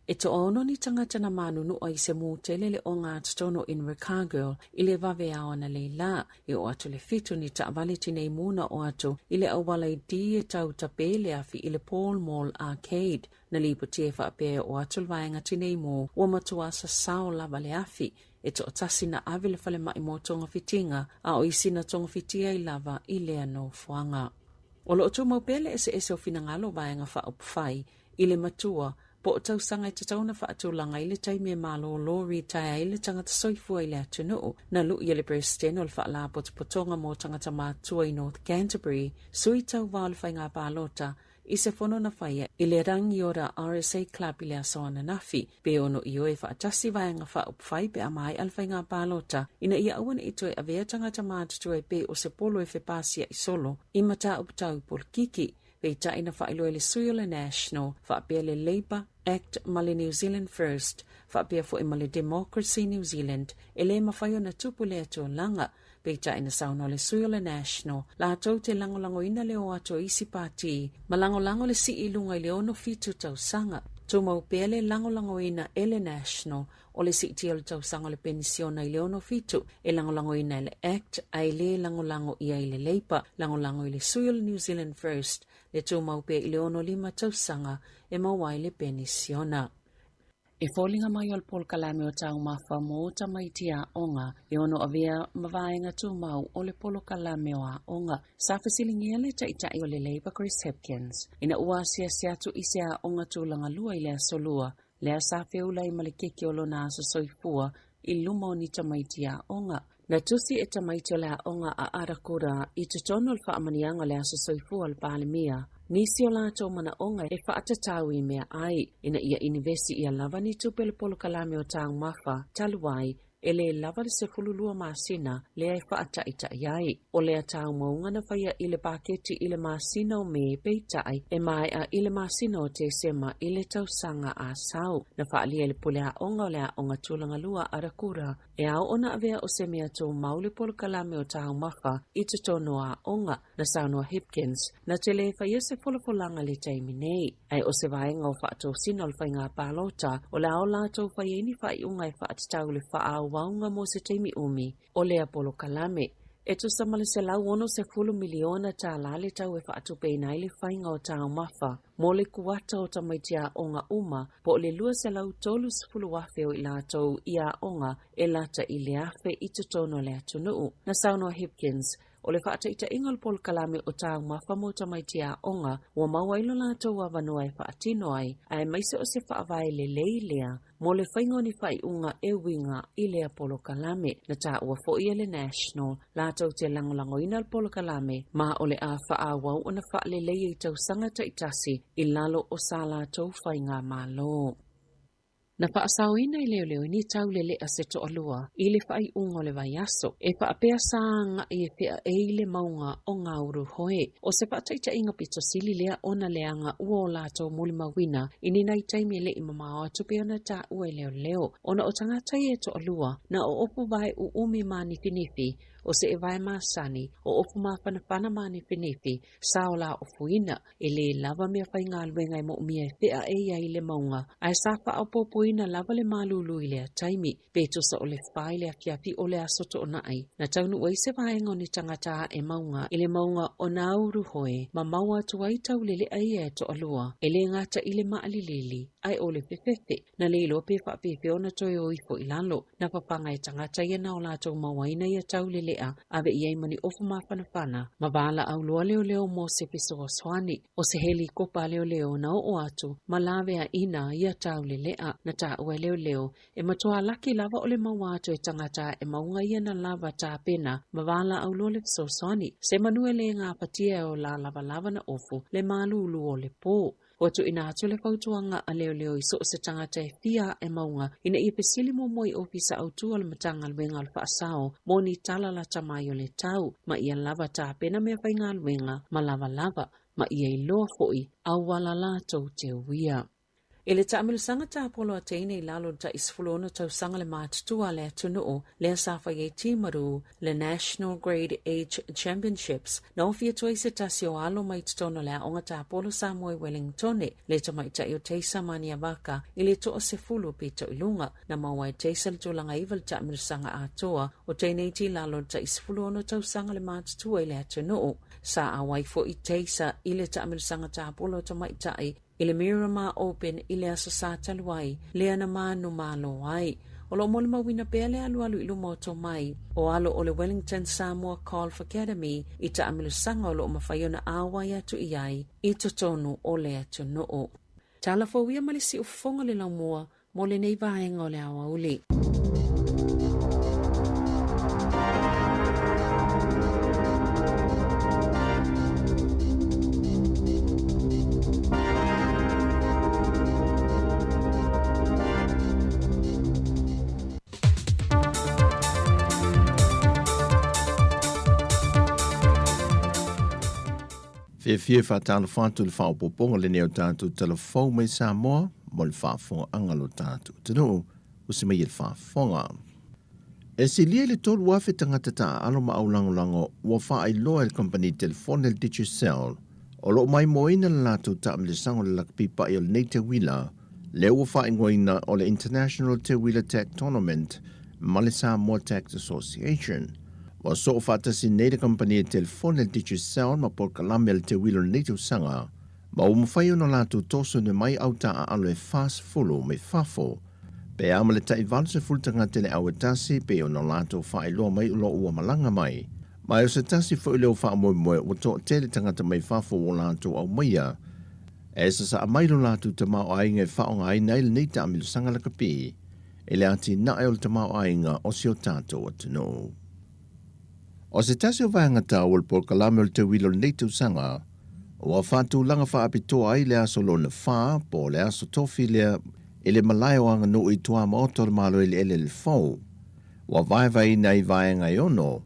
E toaono ni tagata na manunua i se mū tele le ogatotonu o Invercargill i le vaveao analeila. E oo atu le fitu ni taavale tinei mū na oo atu i le auala i D e tau tapē le afi i le Pall Mall Arcade. Na lipotia e faapea e oo atu le vaega tinei mū ua matua sasao lava le afi. E toatasi na ave i le falemai mo togafitiga a o isi na togafitia ai lava i lea nofoaga. O lo o tumau pea le eseese o finagalo o vaega faaupufai i le matua po o tausaga e tatau ona faatulaga ai le taimi e malōlō retire ai le tagata soifua i le atunuu. Na lu'i e le Peresetene o le Faalapotopotoga mo Tagata Matutua i North Canterbury, sui tauva o le faiga palota, i se fono na faia i le Rangiora RSA Club i le aso ananafi, pe ono ioe faatasi vaega faaupufai pe a maea le faiga palota ina ia aua ne i toe avea tagata matutua e pei o se polo e fepasia'i solo i mataupu tau polokiki. Peitai na faailoa e le sui o le National, faapea le Labour, Act ma le New Zealand First, faapea foi ma le Democracy New Zealand, e le mafai ona tupu lea tulaga. Peitai na saunoa le sui o le National, latou te lagolagoina le o atu o isi pati, ma lagolago le sii i luga i le 67 tausaga. Tumau pea le lagolagoina e le National o le siitia o le tausaga o le penisiona i le 67, e lagolagoina e le Act ae le lagolago ʻia i le Labour, lagolago i le sui o le New Zealand First, le tumau pea i le 65 tausaga e maua ai le penisiona. E foliga mai o le polokalame o taumafa mo tamaiti aoga e ono avea ma vaega tumau o le polokalame o aoga. Sa fesiligia le Taitai o le Labour Chris Hipkins ina ua asiasi atu i se aoga tulaga lua i le Aso Lua, lea sa feula ai ma le keke o lona aso soifua i luma o ni tamaiti aoga. Na tusi e tamaiti o le aoga a Arakura i totonu o le faamaniaga o le aso soifua o le Palemia nisi o latou manaoga e faatatau i meaai ina ia inivesi ʻia lava ni tupe o le polokalame o taumafa talu ai e lē lava le 12 masina lea e faataʻitaʻi ai. O lea taumauga na faia i le paketi i le masina o Me peitai e maeʻa i le masina o Tesema i le tausaga a sau. Na faaalia e le pule aoga o le aoga tulaga lua Arakura e ao ona avea o se mea tumau le polokalame o taumafa i totonu o aoga. Na saunoa Hipkins, na te lē faia se folafolaga i le taimi nei, ae o se vaega o faatosina o le faiga palota o le a o latou fai ai ni faaiuga e faatatau i le faaauauga mo se taimi umi o lea polokalame. E tusa ma le $160 miliona tālā le tau e faatupeina ai le faiga o taumafa mo le kuata o tamaiti aoga uma po o le 230,000 o i latou i aoga e lata i le 1,000 i totonu o le atunuu. Na saunoa Hipkins, O le faataitaiga o le polokalame o Taumafa mo Tamaiti Aoga ua maua ai lo latou avanoa e faatino ai, aemaise o se faavae lelei lea mo le faiga o ni faaiuga e uiga i lea polokalame. Na taua foi e le National latou te lagolagoina le polokalame ma o le a faaauau ona faaleleia i tausaga taitasi i lalo o sa latou faigamalo. Na faasaoina e leoleo ni tauleleʻa se toalua i le faaiuga o le vaiaso e faapea sa agaʻi e feaei i le mauga o Ngāuruhoe. ʻO se faataitaiga pito sili lea ona leaga ua o latou molimauina i ni nai taimi e le i mamao atu pei ona taua e leoleo ona o tagata ia e toalua na ʻoʻopu vae ʻuʻumi mānifinifi o se ewae masani, ʻoʻopu māfanafana mānifinifi, sa o lāʻofuina, E lē lava mea faigaluega e moʻomia e feaʻe ai le mauga, ae sa faaopoopoina lava le malūlū i lea taimi, pe tusa o le fa i le afiafi o le aso Toonai. Na taunuu ai se vaega o ni tagata aʻe mauga i le mauga o Nāuruhoe ma maua atu ai tauleleʻa ia e toalua, e lē gata i le maʻalilili, ae o le fefefe. Na le iloa pe faapefea ona toe o ifo i lalo. Na fafaga e tagata ia na o latou mauaina ia tauleleʻa, ave i ai ma ni ofu mafanafana, ma valaau loa leoleo mo se fesoasoani. O se helikopa a leoleo na oo atu ma laveaʻina ia tauleleʻa. Na taua e leoleo, e matua laki lava o le maua atu e tagata e mauga ia na lava tapena ma valaau loa le fesoasoani. Se manu e lē gafatia e o la lavalava na ofu le malūlū o le pō. Ua tuuina atu le fautuaga a leoleo i so o se tagata e fia aʻe mauga ina ia fesili muamua i Ofisa Autu o le Matagaluega o le Faasao mo ni tala lata mai o le tau, ma ia lava tapena mea faigaluega ma lavalava, ma ia iloa foʻi auala latou te uia. I le taamilosaga tapolo a teine i lalo o le tai 16 tausaga le matutua a le atunuu, lea sa fai ai Timaru le National Grade Age Championships, na ofi atu ai se tasi o alo mai totonu o le Aoga Tapolo Samoa i Wellingtone, le tamaitai o Teisa Maniavaka i le toasefulu pito i luga. Na maua e Teisa le tulaga iva i le taamilosaga atoa o teineiti i lalo o le tai 16 tausaga le matutua i le atunuu. Sa auai foi Teisa i le taamilosaga tapolo a tamaitai i le Miramar Open i le Aso Sa talu ai, lea na manumalo ai. O lo o molimauina pea le alualu i luma o tomai o alo o le Wellington Samoa Golf Academy i taamilosaga o lo o mafai ona auai atu i ai i totonu o le atunuu. Tala fou ia ma le siufofoga o le laumua mo lenei vaega o le aoauli. Fiafia e faatalofa atu i le faaopoopoga lenei o tatou tala fou mai Samoa mo le faafofogaaga a lo tatou atunuu ua se mai e le faafofoga. E silia i le 3,000 tagata taaalo ma aulagolago ua faailoa e le kamupani telefone le Digicel o lo o maimoaina le latou taamilosaga o le lakapi paʻi o lenei teuila lea ua faaigoaina o le International Teuila Tech Tournament ma le Samoa Tech Association. Ua soo faatasi nei le kamupani e telefone le Digicel ma polokalame a le teuila o lenei tausaga ma ua mafai ona latou toso ina mai au taaalo e 40 mai fafo pe a ma le tai 80 tagata i le au e tasi pei ona latou faailoa mai o lo o ua malaga mai. Ma o se tasi foi lea o faamoemoe ua toatele tagata mai fafo ua latou aumaia e sasaa mai lo latou tamaoaiga e faaaogaina ai lenei taamilosaga lakapi i le atinae o le tamaoaiga o si o tatou atunuu. O se tasi o vaega taua o le polokalame o le teuila o lenei tausaga, ua faatulaga faapitoa ai le aso lona fa po o le aso tofi lea i le malae o Aganuu i tuamaota o le Malo Eleele le Fou. Ua vaevaeina ai vaega e ono,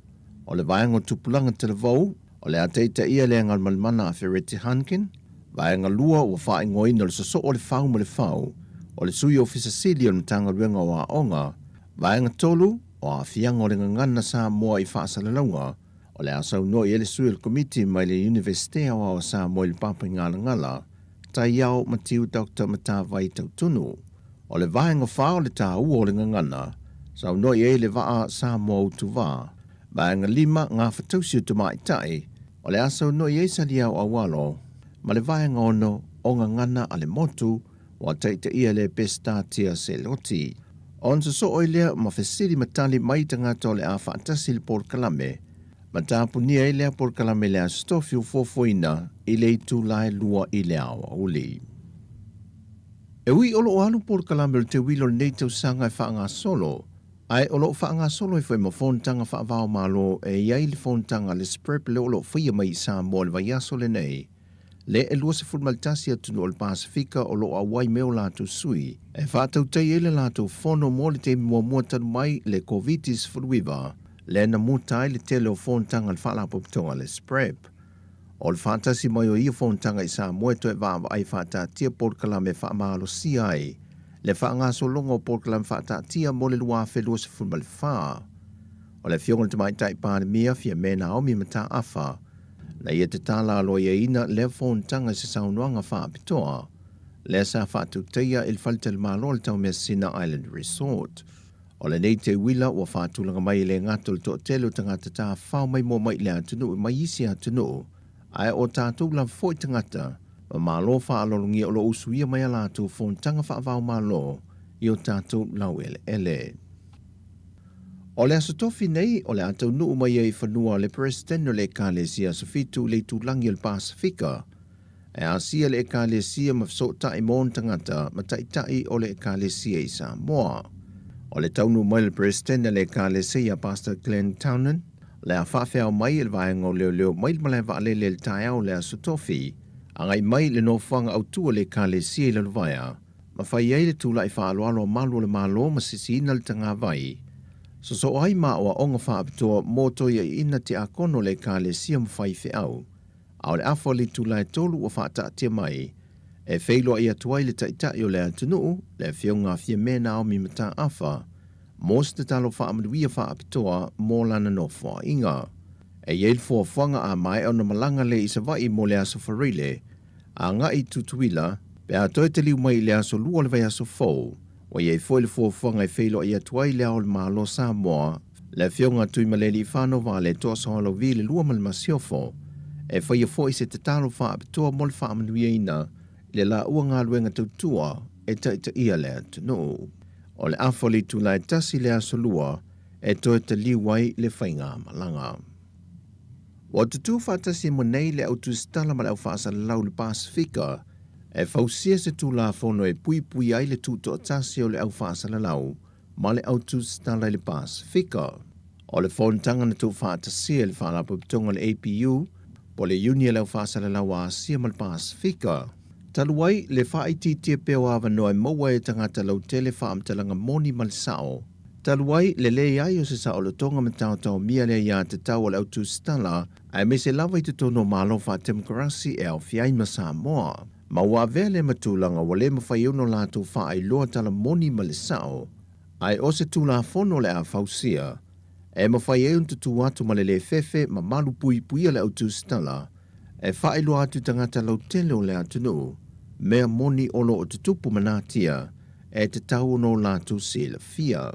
o le vaega o tupulaga talavou, o le a taitaia le agalimalimana a Fereti Hankin, vaega lua ua faaigoaina o le sosoo o le fau ma le fau, o le Sui Ofisa Sili o le Matagaluega o Aoga, vaega tolu, o aafiaga o le gagana Samoa i faasalalauga, o le a saunoa i ai le sui o le Komiti mai le Iunivesite Aoao o Samoa i le Papaigalagala, Taiao Matiu Doctor Matavai Tautunu. O le vaega fa o le taua o le gagana, saunoa i ai le vaa Samoa Utuvā. Vaega lima, Gafatausi o Tamaitai, o le a saunoa i ai Saliao Aualo, ma le vaega ono, o Gagana a le Motu, ua taitaia le Peseta Tia Seloti. Ona sosoo ai lea ma fesili ma tali mai tagata o le a faatasi i le polokalame, ma tapunia ai lea polokalame i le Aso Tofi ua fuafuaina i le itula e lua i le aoauli. E ui o lo o alu polokalame o le teuila o lenei tausaga e faagasolo, ae o lo o faagasolo ai foi ma fonotaga faava-o-Malo e i ai le fonotaga a le SPREP lea o lo o faia mai i Samoa i le vaiaso lenei, le e 21 atunuu o le Pasefika o lo o auai me o latou sui e faatautai ai le latou fono mo le taimi muamua talu mai le Koviti-19 lea na muta ai le tele o fonotaga a le Faalapotopotoga a le SPREP. O le faatasi mai o ia fonotaga i Samoa e toe vaavaai faataatia polokalame e faamalosia ai le faagasologa o polokalame faataatia mo le 2024. O le Afioga i le Tamaitai Palemia Fiame Naomi Mataafa na ia tatala aloaiaina lea fonotaga i se saunoaga faapitoa lea sa faatautaia i le faletalimalo o le Taumeasina Island Resort. O lenei teuila ua faatulaga mai e le gata o le toatele o tagata tafafao maimoa mai i le atunuu mai isi atunuu, ae o tatou lava foi tagata ma malo faaaloalogia o lo o usuia mai a latou fonotaga faava-o-Malo i o tatou laueleele. O le Aso Tofi nei, o le a taunuu mai ai i fanua le Peresetene o le Ekalesia Aso Fitu i le itulagi o le Pasefika. E asia le Ekalesia ma fesootai mo ona tagata ma taitai o le Ekalesia i Samoa. O le taunuu mai o le Peresetene a le Ekalesia Pastor Glenn Townend, o le a faafeao mai e le vaega o leoleo mai le malae vaalele i le taeao o le Aso Tofi, agai mai i le nofoaga autu o le Ekalesia i Lalovaea, ma fai ai le tulai faaaloalo a malu o le Malo ma sisiina le tagavai. Sosoo ai ma aoaoga faapitoa mo toiaiina tiakono o le Ekalesia ma faifeau, a o le afa o le itula e tolu ua faataatia mai e feiloai atu ai le Taitai o le atunuu, le Afioga a Fiame Naomi Mataafa, mo se tatalo faamanuia faapitoa mo lana nofoaiga. E i ai le fuafuaga a maea ona malaga lea i Savaii mo le Aso Faraile, agai i Tutuila, pe a toe taliu mai i le aso Lua o le vaiaso fou. Ua i ai foi le fuafuaga e feiloai atu ai Le Ao o le Malo o Samoa, le Afioga a Tuimalealiifano Vaaletoa Sualauvi i le Lua ma le Masiofo, e faia foi se tatalo faapitoa mo le faamanuiaina i le laua galuega tautua e taitaia le atunuu. O le afa o le itula e tasi i le aso Lua e toe taliu ai le faigamalaga. Ua tutū faatasi ma nei le au tusitala ma le au faasalalau i le Pasefika e fausia se Tulafono e puipui ai le tutoatasi o le au faasalalau ma le au tusitala i le Pasefika. O le fonotaga na tuufaatasia e le Faalapotopotoga o le APU, po o le Iuni a le Au Faasalalau a Asia ma le Pasefika, talu ai le faaitiitia pea o avanoa e maua e tagata lautele faamatalaga moni ma le sao, Talu ai le leai o se saolotoga ma taotaomia le aiatatau a le au tusitala, aemaise lava i totonu o Malo faatemokarasi e aofia ai ma Samoa. Ma ua avea lea ma tulaga ua le mafai ai ona latou faailoa tala moni ma le sao, ae o se Tulafono o le a fausia, e mafai ai ona tutū atu ma le le fefe ma malupuipuia le au tusitala, e faailoa atu i tagata lautele o le atunuu, mea moni o lo o tutupu ma natia, e tatau ona o latou silafia.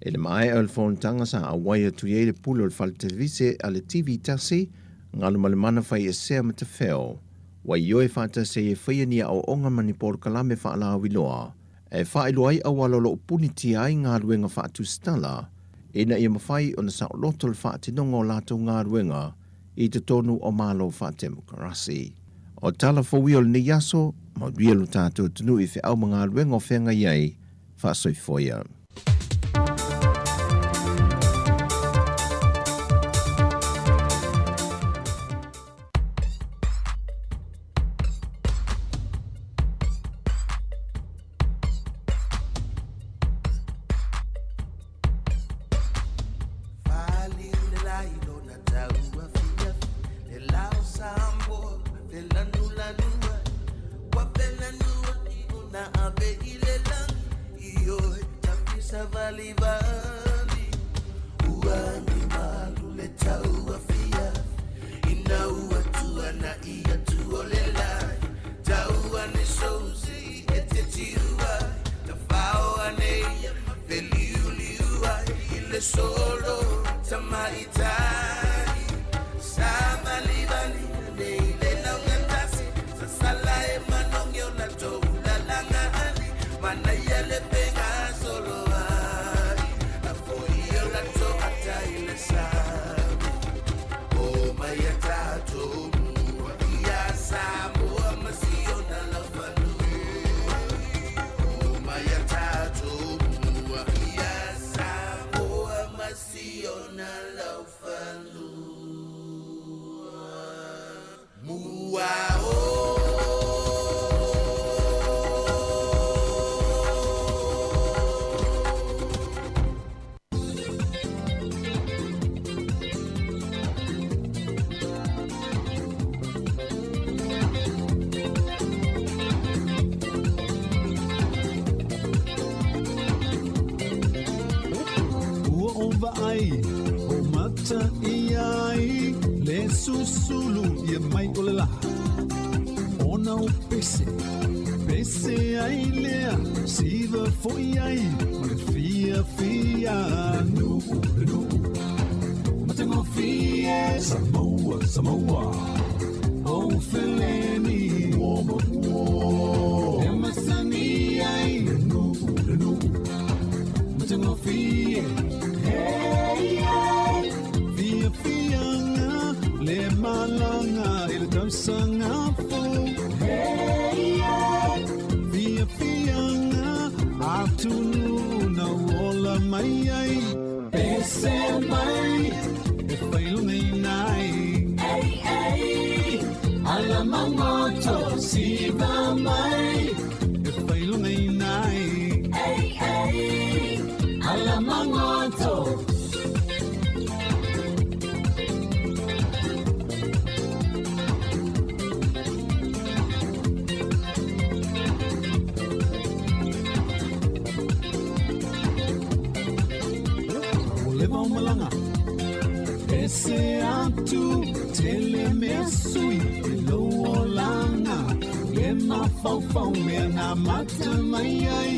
I le maea o le fonotaga sa auai atu i ai le pule o le fale televise a le TV tasi, Galumalemana Faiesea Matafeo, ua ioe faatasi ai e faia ni aoaoga ma ni polokalame faalauiloa e faailoa ai auala o lo o punitia ai galuega faatusitala ina ia mafai ona saoloto le faatinoga o latou galuega i totonu o Malo faatemokarasi. O tala fou ia o lenei aso, manuia lo tatou atunuu i feau ma galuega o feagai ai, faasoifua ia. Ua ou vaai, o mata i ai, le susulu ia mai o le lā. Ona o pese, pese ai lea, siva foi ai, ma le fiafia. Le nuu, le nuu, matagofie, Samoa, Samoa, o feleni, ua ma ua. E masani ai, le nuu, le nuu, matagofie, hey, hey. Fiafiaga, le malaga i le tausaga fou, hey, hey. Fiafiaga, atunuu na ola mai ai, pese mai, e failogaina ai. Ei, ei, ala magoto, siva mai, e failogaina ai. Ei, ei, ala magoto. Pese atu tele mea sui i lou olaga le mafaufau mea na mata mai ai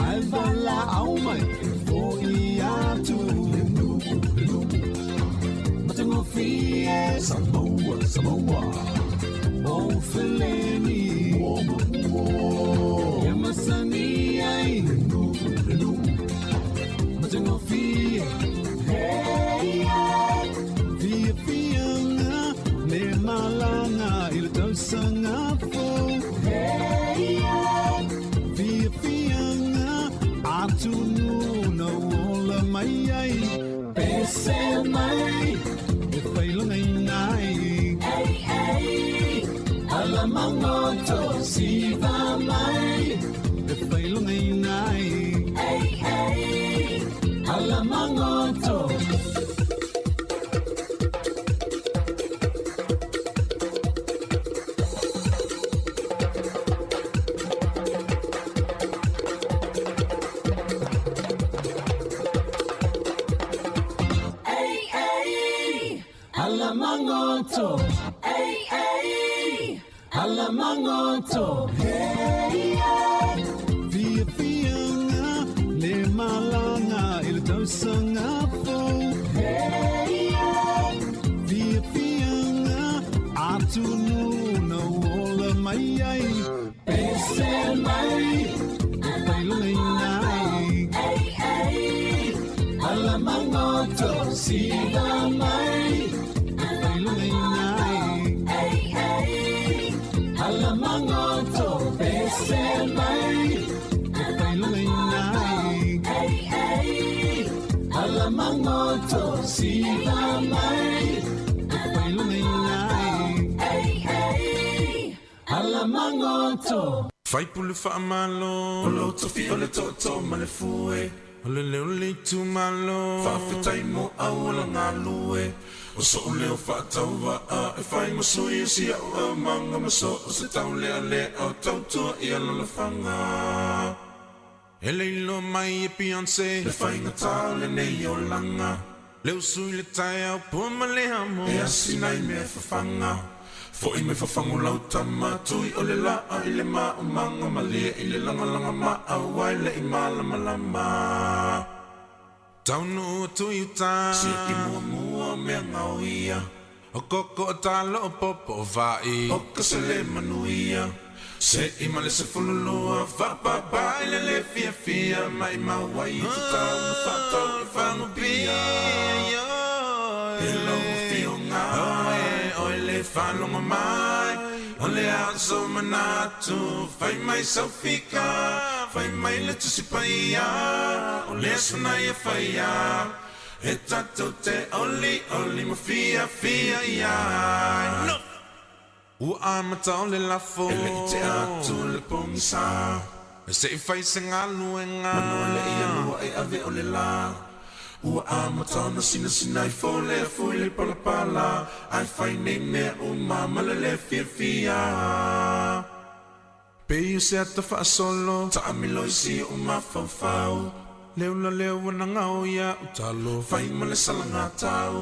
ae valaau mai e fo'i atu le nuu le nuu matagofie Samoa Samoa o feleni mua ma mua e masani ai le nuu le nuu matagofie Hey, yeah. Fiafiaga le malaga i le tausaga fou. Hey, yeah. Fiafiaga atunuu na ola mai ai. Pese mai e failogaiga ai. Hey, hey. Ala magoto siva mai e failogaiga ai. Hey, hey. Ala magoto. Ei, ei, ala magoto. Ei, ei, ala magoto. Hey, yeah. Fiafiaga le malaga i le tausaga fou. Hey, yeah. Fiafiaga atunuu na ola mai ai. Pese mai e failogaiga ai. Ei, ei, ala magoto siva mai e failogaiga ai. Ei, ei, ala magoto pese mai e failogaiga ai. Ei, ei, ala magoto siva mai e failogaiga ai. Ei, ei, ala magoto. Faipule faamalo O lou tofi o le tootoo ma le fue O le leo o le itumalo Faafetai mo auala galue O so'u leo faatauvaa E fai ma sui o si a'u aumaga ma so o se taulealea o tautua i alalafaga E le iloa mai e Beyonce Le faigata o lenei olaga Le usu i le taeao pua ma le amo E asina i mea e fafaga Fo'i mai fafago lau tama Tui o le laa i le maumaga Malie i le lagalaga maau ai le i malamalama Taunuu atu i uta Siaki muamua o mea gaoia O koko o talo o popo o va'i O ka sele manuia Se'i ma le 12 Faapapa i le le fiafia Maimau ai i tatau na faatau i fagupia E lau afioga Oi le faalogo mai O le a sou manatu Fai mai sau fika Fai mai le Tusi Paia O le aso na ia faia E tatou te olioli ma fiafia i ai. Nofo! Ua amata o le lafo. E le i tea atu le pogisa. Se i fai se galuega. Manu e le i alua e ave o le la. Ua amata ona sinasina ifo le afu i le palapala. Ae fai nei mea uma ma le le fiafia. Pei o se ata faasolo. Taamilo i si ou mafaufau. Le ula lea ua nagao ia u talo. Fai ma le salagatau.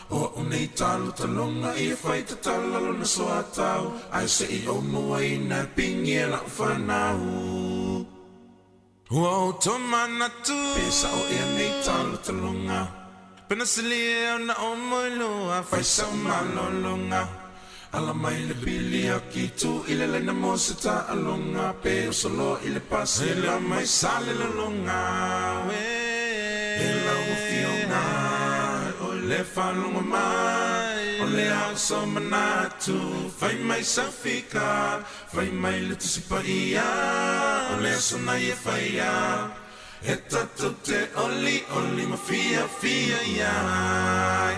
O a'u nei talo taloga ia fai tatala lona soatau. Ae se i ou mauaina e pigi e la'u fanau. Ua ou tomanatu. Pe sa'o ea nei talo taloga. Pe na silia ona ou moelua. Fai sau malologa. Ala mai le pili aki tu i le laina mo se taaloga. Pe oso loa i le pasi e la mai sa le lologa. E lau afioga oi le faalogo mai. O le a o sou manatu. Fai mai sau fika. Fai mai le Tusi Paia. O le aso na ia faia. E tatou te olioli ma fiafia i ai.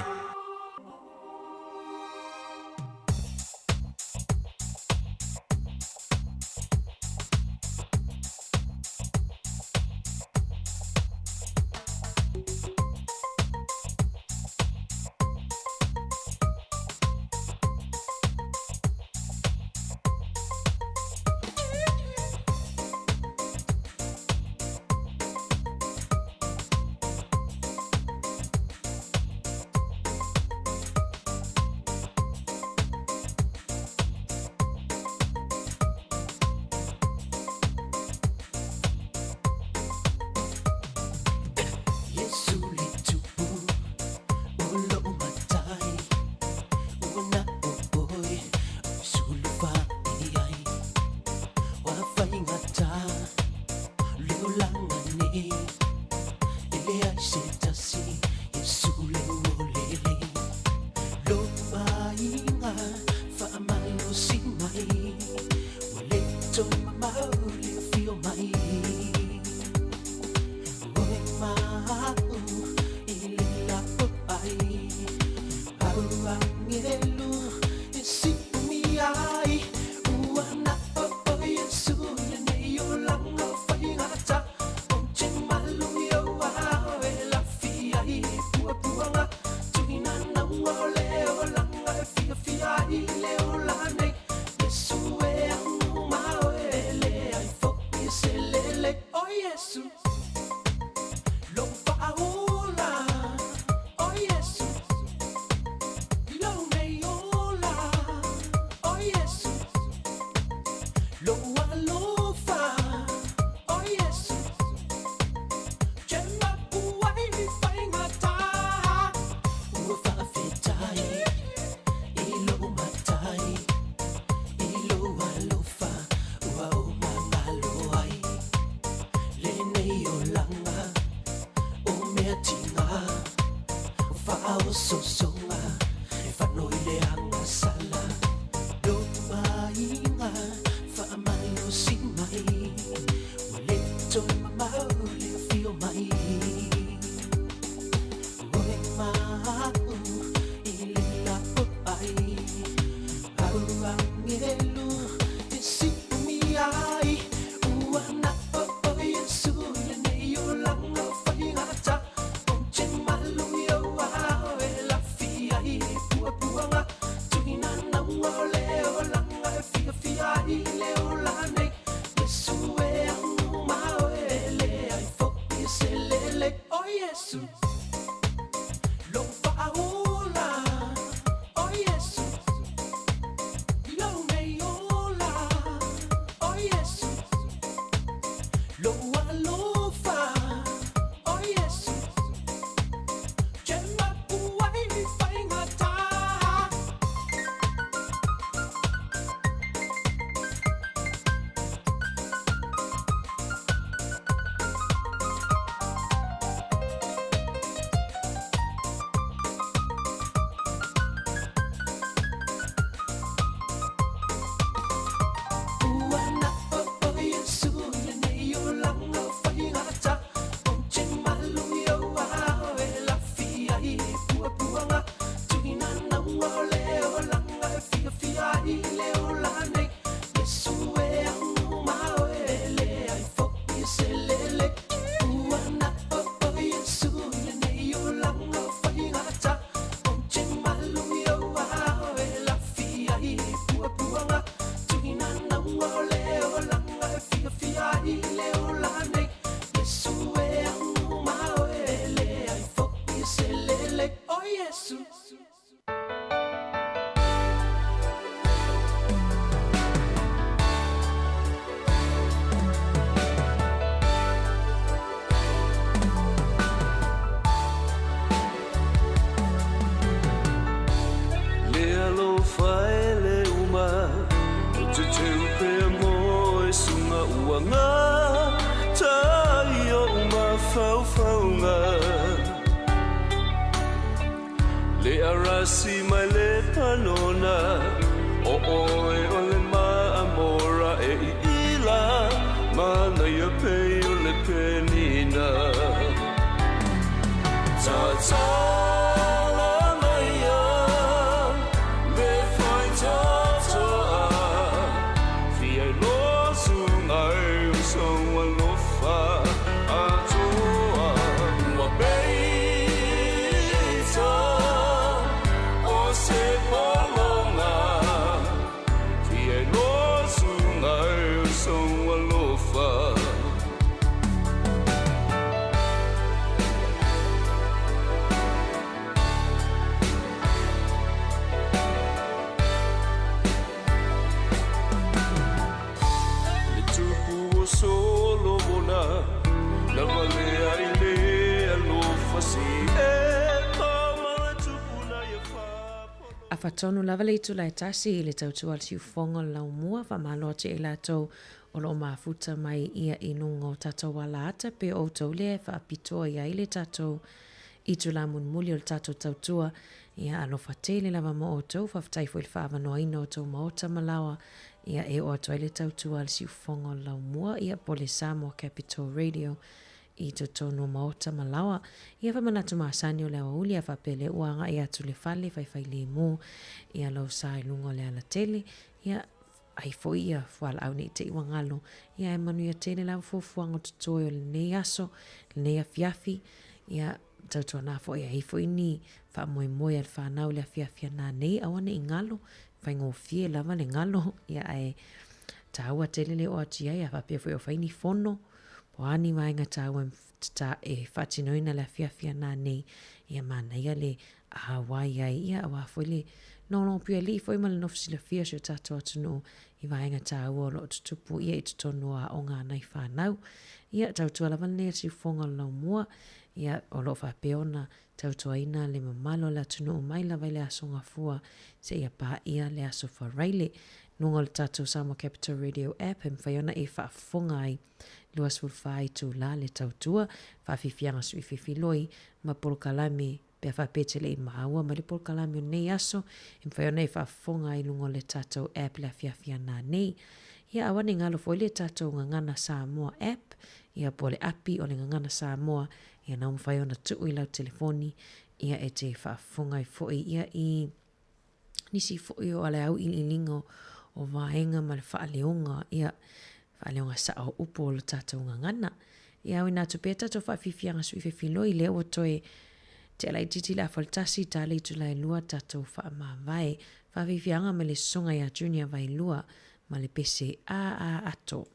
Faaosoosoga e faanoi le agasala lou aiga faamalosi mai ua lē toe mamao le afio mai oe maʻu i le lapoai au agelu e siʻumi ai ua na o Iesu i lenei olaga faigata ou te malu i ou ao e lafi ai puapuaga tuina nauga o le olaga e fiafia ai le ola nei Iesu e agu ma oe e leai foʻi se lelei o Iesu lou faaola o Iesu lou nei ola o Iesu lou alofa o Iesu te mapu ai faigata. Ua na o Iesu i lenei olaga faigata ou te malu i ou ao e lafi ai puapuaga tuina nauga o le olaga e fiafia ai le ola nei Iesu e agu ma oe e leai foʻi se lelei ua na o Iesu i lenei olaga faigata ou te malu i ou ao e lafi ai puapuaga tuina nauga o le olaga e fiafia ai le ola nei Iesu e agu ma oe e leai foʻi se lelei o Iesu. Le alofa e le uma o te teu pea mo e sunga ua ngā tai o mafaufauga. Le arasi mai le panona o oe o le maamora e iila manaia pei o le penina. Tatala maia le faitatoa fia i lo suga e o sou alofa atoa ua peita o se pologa fia i lo suga e o sou alofa. Le tupu o Solomona na valea i le alofa si e tama le tupu na ia Afatonu lava le itula e tasi i le tautua a le siufofoga o le laumua, faamalo atu i latou o lo o mafuta mai ia i luga o tatou alaata pe o outou lea e faapitoa i ai le tatou itula mulimuli o le tatou tautua. Ia alofa tele lava mo outou, faafetai foi i le faaavanoaina o outou maota ma laoa ia e oo atu ai le tautua a le siufofoga o le laumua ia po o le Samoa Capital Radio i totonu o maota ma laoa. Ia faamanatu masani o le aoauli a faapea lea ua agai atu le fale faifai lemu ia lou sa i luga o le alatele ia ai foi ia fualaau nei te i ua galo ia e manuia tele lava fuafuaga o totoe o lenei aso lenei afiafi ia tautuana foi e ai foi ni faamoemoe a le fanau i le afiafi ana nei aua ne i galo faigofie lava le galo ia ae taua tele le oo atu i ai a faapea foi o fai ni fono po o a ni vaega taua e faatinoina le afiafi ana nei ia manaia le auai ai ia aua foi le nono puialii foi ma le nofo silafia o si o tatou atunuu i vaega taua o lo o tutupu ia i totonu o aoga a nai fanau. Ia, tautua lava lenei a Siufoga o le Laumua, ia, o lo o faapea ona tautuaina le mamalu o le atunuu mai lava i le Aso Gafua seia paia le Aso Faraile. Luga o le tatou Samoa Capital Radio App e mafai ona e faafofoga ai 24 itula le tautua, faafiafiaga suififiloi ma polokalame. Pe a faapea e te le i maua mai le polokalame o lenei aso, e mafai ona e faafofoga i luga o le tatou app i le afiafi a nanei. Ia aua ne i galo foi le tatou Gagana Samoa app, ia po o le api o le Gagana Samoa, ia na ua mafai ona tuu i lau telefoni, ia e te faafofoga ai foi ia i nisi foi o le auiliiliga o vaega ma le faaleoga, ia, faaleoga sao o upu o le tatou gagana. Ia, auina atu pea tatou faafiafiaga sui fefiloi, lea ua toe tea laitiiti le afa o le tasi, ta le itula e lua tatou faamavae. Faafiafiaga mai le Sosoga ia Junior Vailua ma le pese AA Ato.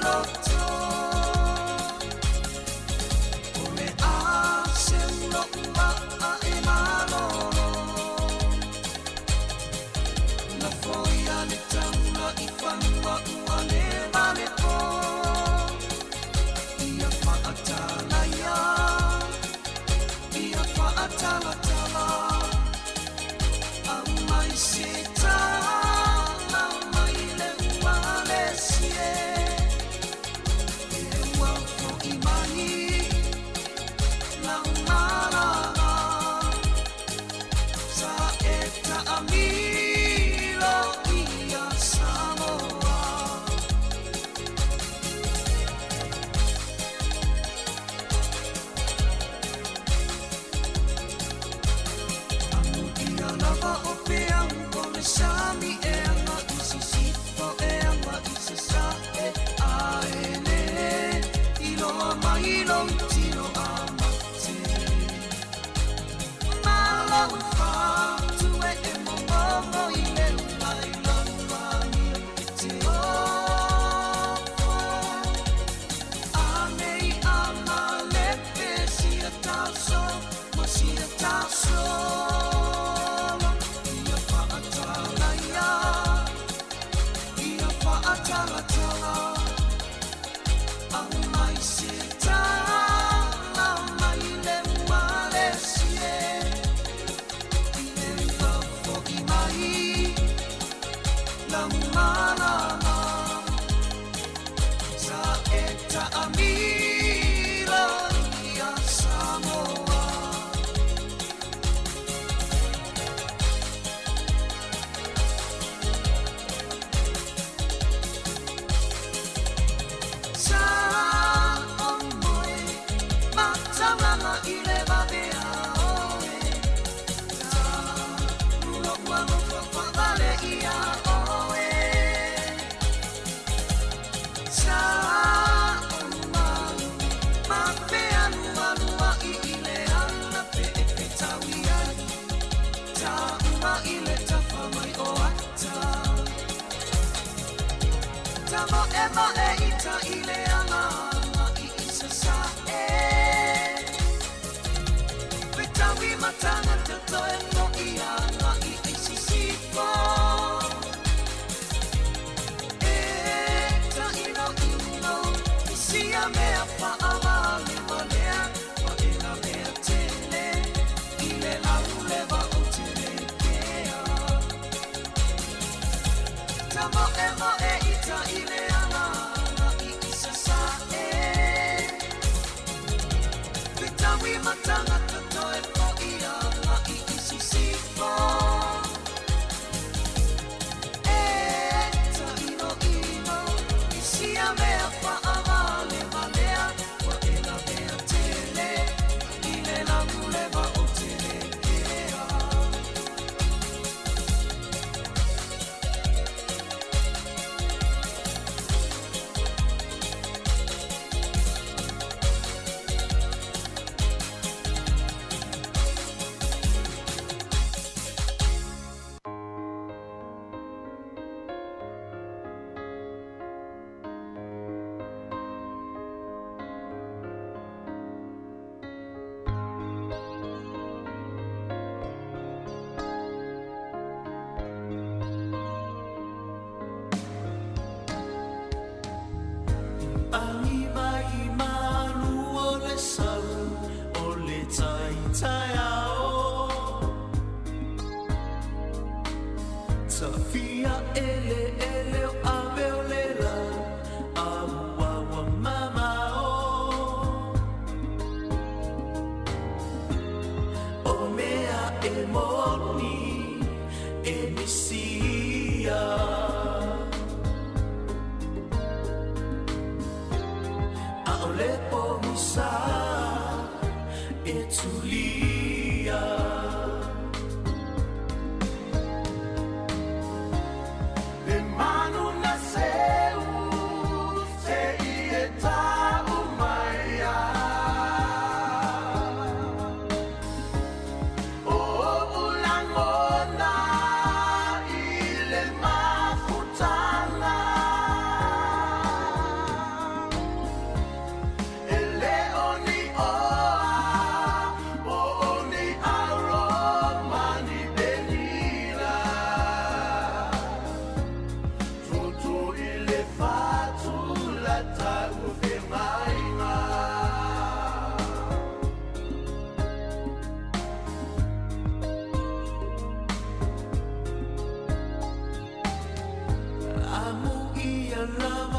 loto O le a se ulo ua a e malolo Na foia le taula i fanua ua le male po Ia whaatala ia Ia whaatalatala Au mai se tala mai le ua le sie E ua fo'i mai lau malala Sa e ta'amilo ia Samoa. Amuia lava o peau o le sami e aga i sisifo e aga i sasa'e ae lē iloa mai lou tino a mate Ma lou fatu e e momomo i le ula i lau amio e te ofo Anei a malepe sia taso ma sia tasolo Ia whaatala ia, ia whaatalatala Au mai se tala mai le ua le sie I le ua fo'i mai lau malala Sa e ta'amilo ia Samoa. Sa o moe mataulala i le vavea oe Ta ulo ua lofa whaavale ia oe Sa o malu ma pe alu alu ai i le ala pe e fetaui ai Ta uma i le tafa mai o ata Ta mo e mo e ita i le ala i i sasa'e Fetaui matangata toe mo i aga i i sisifo E ta'ino ino i sia mea fa'avalevalea Ma e lavea tele i le laulewa o te lekea Ta mo e mo e ita i le ala i i sasa'e Fetaui matangata toe mo i aga i i sisifo E ta'ino ino i sia mea fa'avalevalea Ua e lavea tele i le laulewa o te lekea. Agi mai malu o le sau o le taitaeao Tafia eleele o ave o le la a ua ua mamao O mea e moni e misia ʻAʻole pogisa e tulia Le manu na seu se i e tau mai O ulangona i le mafutanga.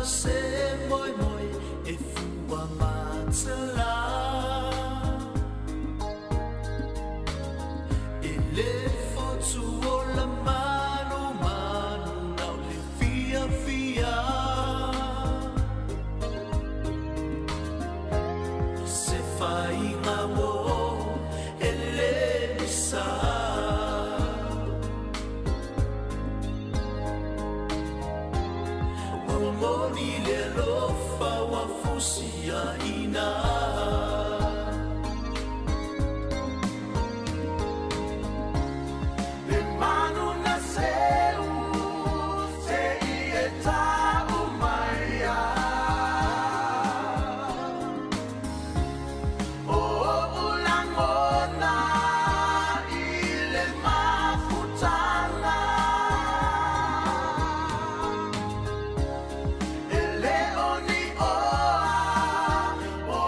o se moemoe e fua matala. E le fotu o la manu manu nau le fia fia. Se faiga mo e le misa. Ua moni le alofa ua fusiaina. Le manu na seu se i e tau mai ai. O ulangona i le mafutanga. E le o ni oa o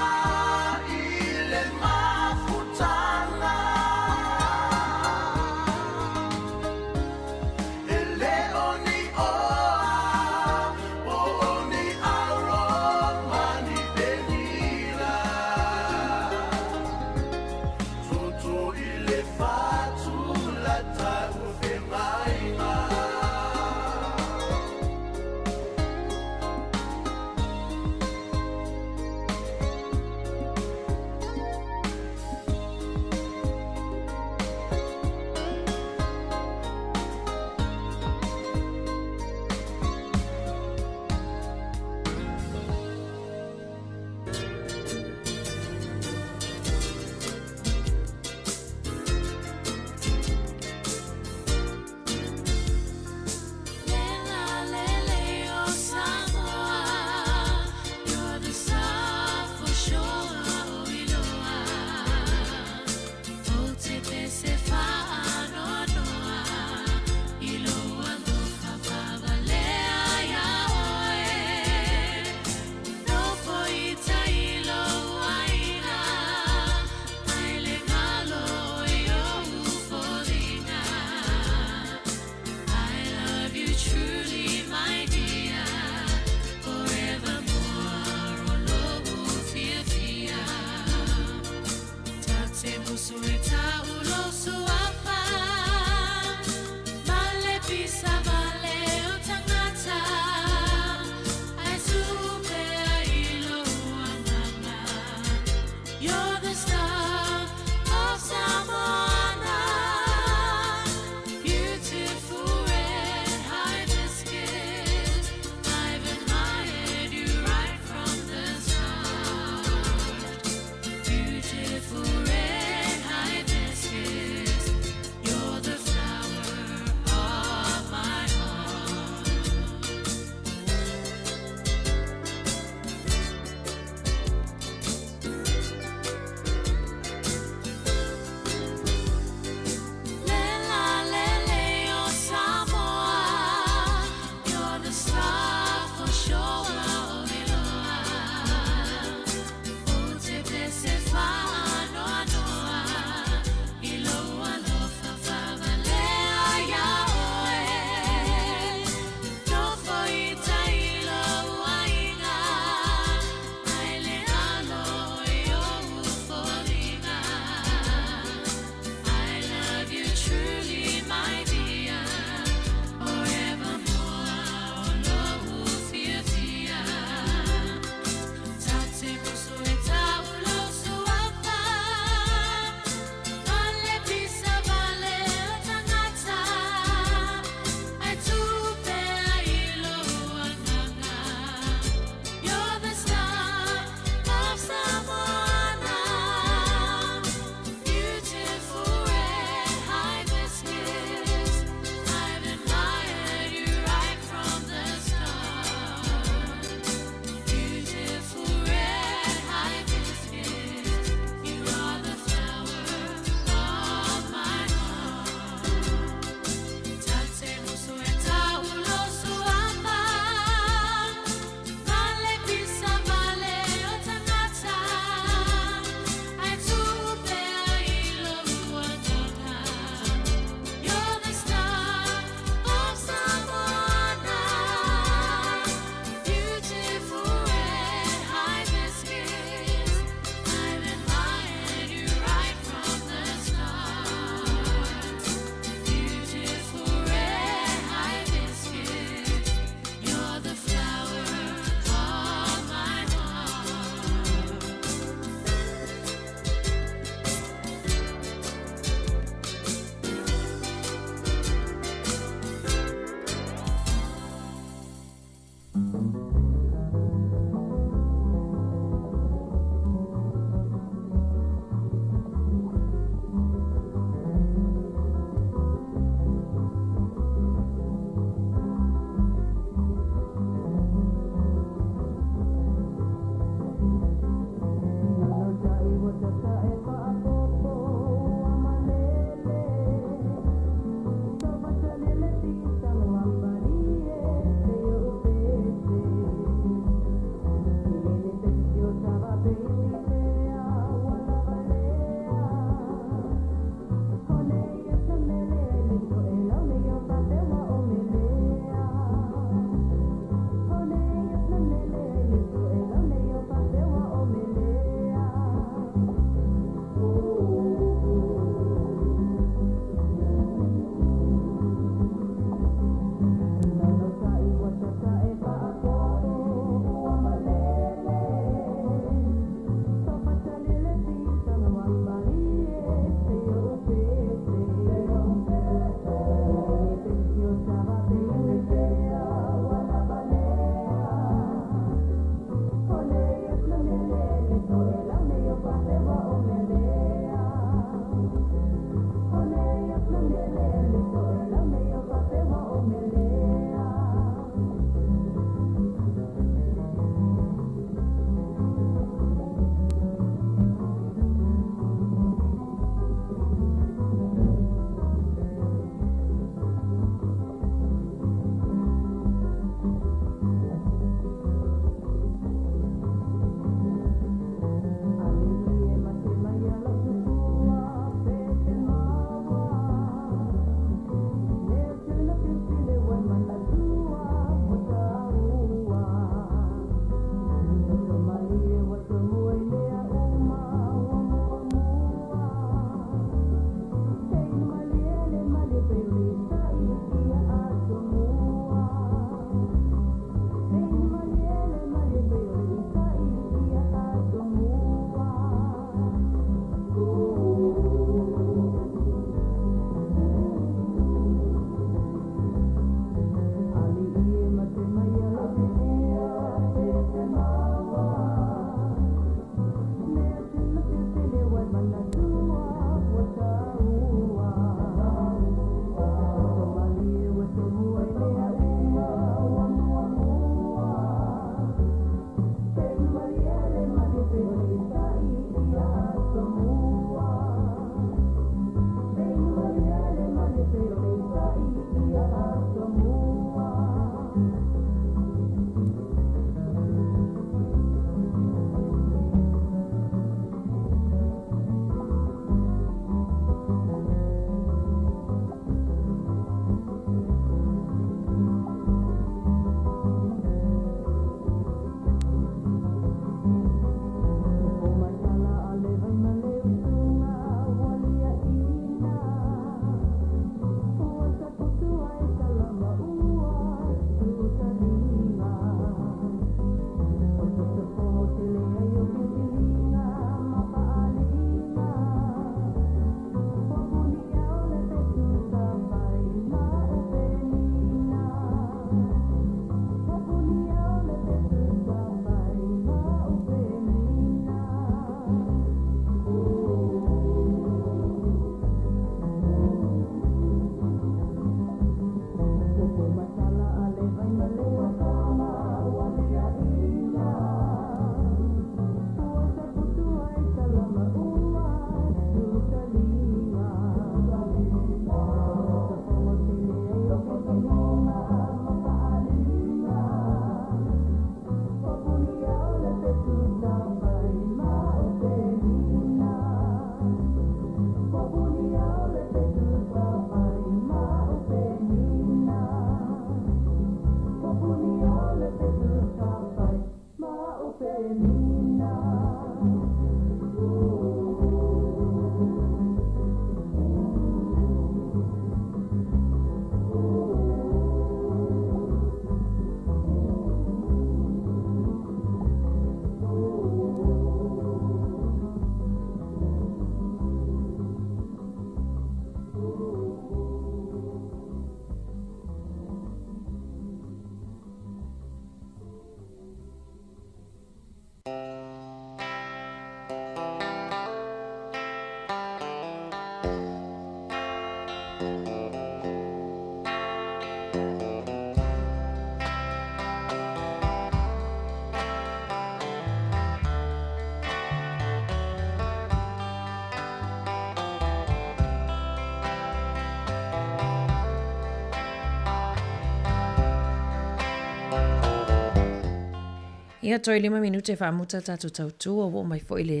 Ia, toe 5 minute e faamuta le tatou tautua, ua oo mai foi le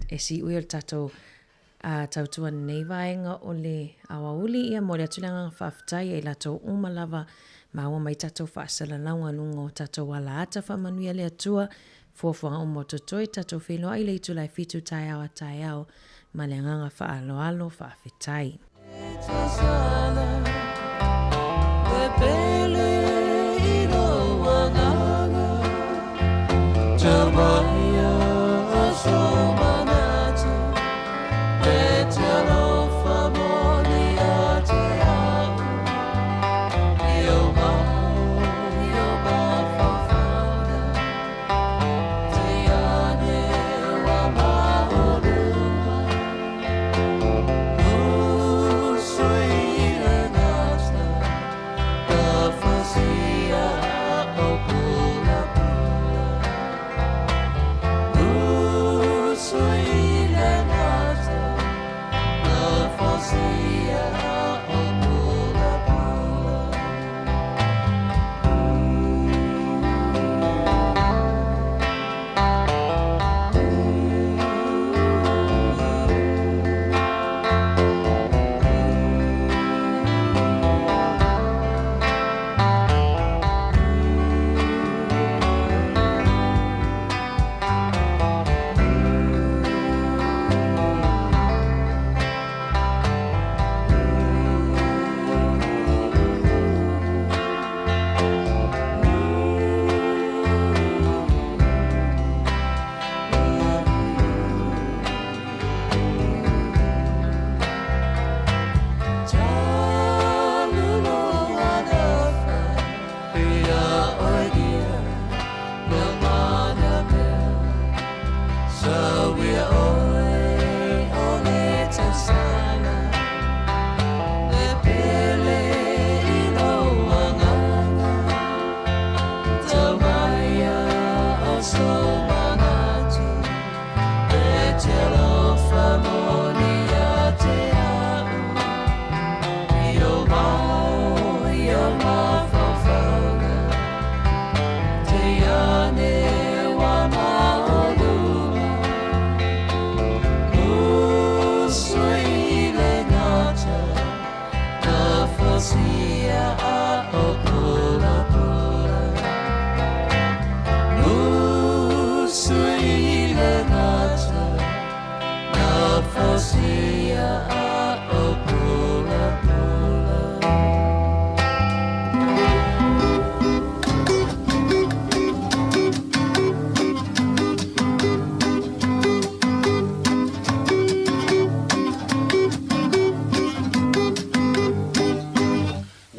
e siui o le tatou a tautua nei vaega o le aoauli. Ia momoli atu le agaga faafetai ia i latou uma lava maua mai tatou faasalalauga i luga o tatou alaata faamanuia le Atua fuafuaga uma o totoe tatou feiloai i le itula e 7 taeao a taeao ma le agaga faaaloalo faafetai.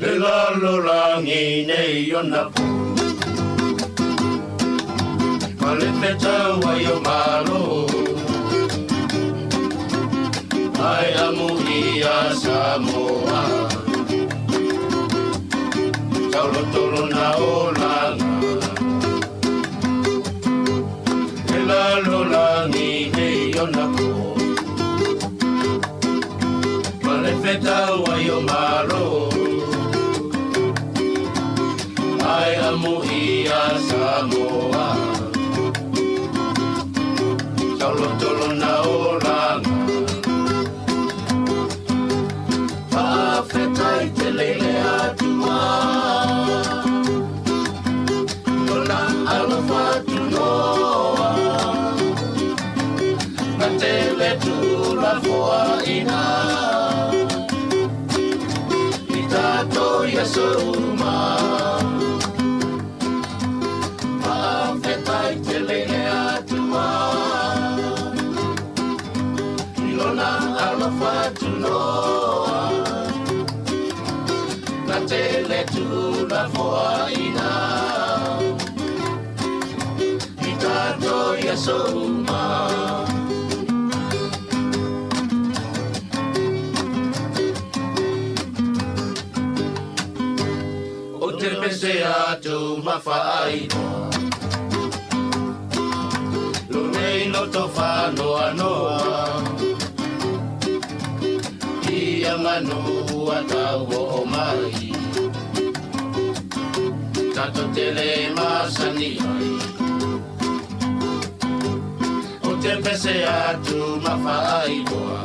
Le lalolagi nei ona po Ma le fetau ai o malo Ai amu ia Samoa Taulotolo na olaga Le lalolagi nei ona po Ma le fetau ai o malo Ai amu ia Samoa Taulotolo na olaga Faafetai tele i le Atua Lona alofa atu noa Na tele tulafoaina I tatou i aso uma Faafetai tele i le Atua I lona alofa atu noa Na tele tulafoaina I tatou i aso uma O te pese atu ma whaairoa Lo nei loto whanoa noa Ia manu a tau o mai Tato tele masani ai. Pese atu ma faailoa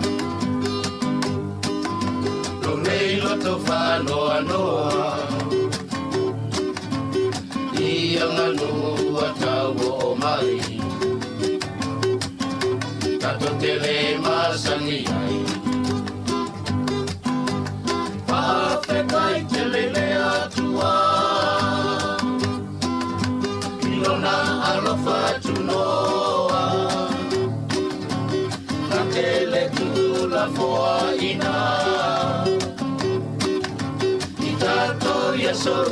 Lo nei loto faanoanoa Ia manu ua tau o mai. Tato te le masani ai. Faafetai tele le Atua I lona alofa tunoa Na te le tulafoaina I tatou ia soru.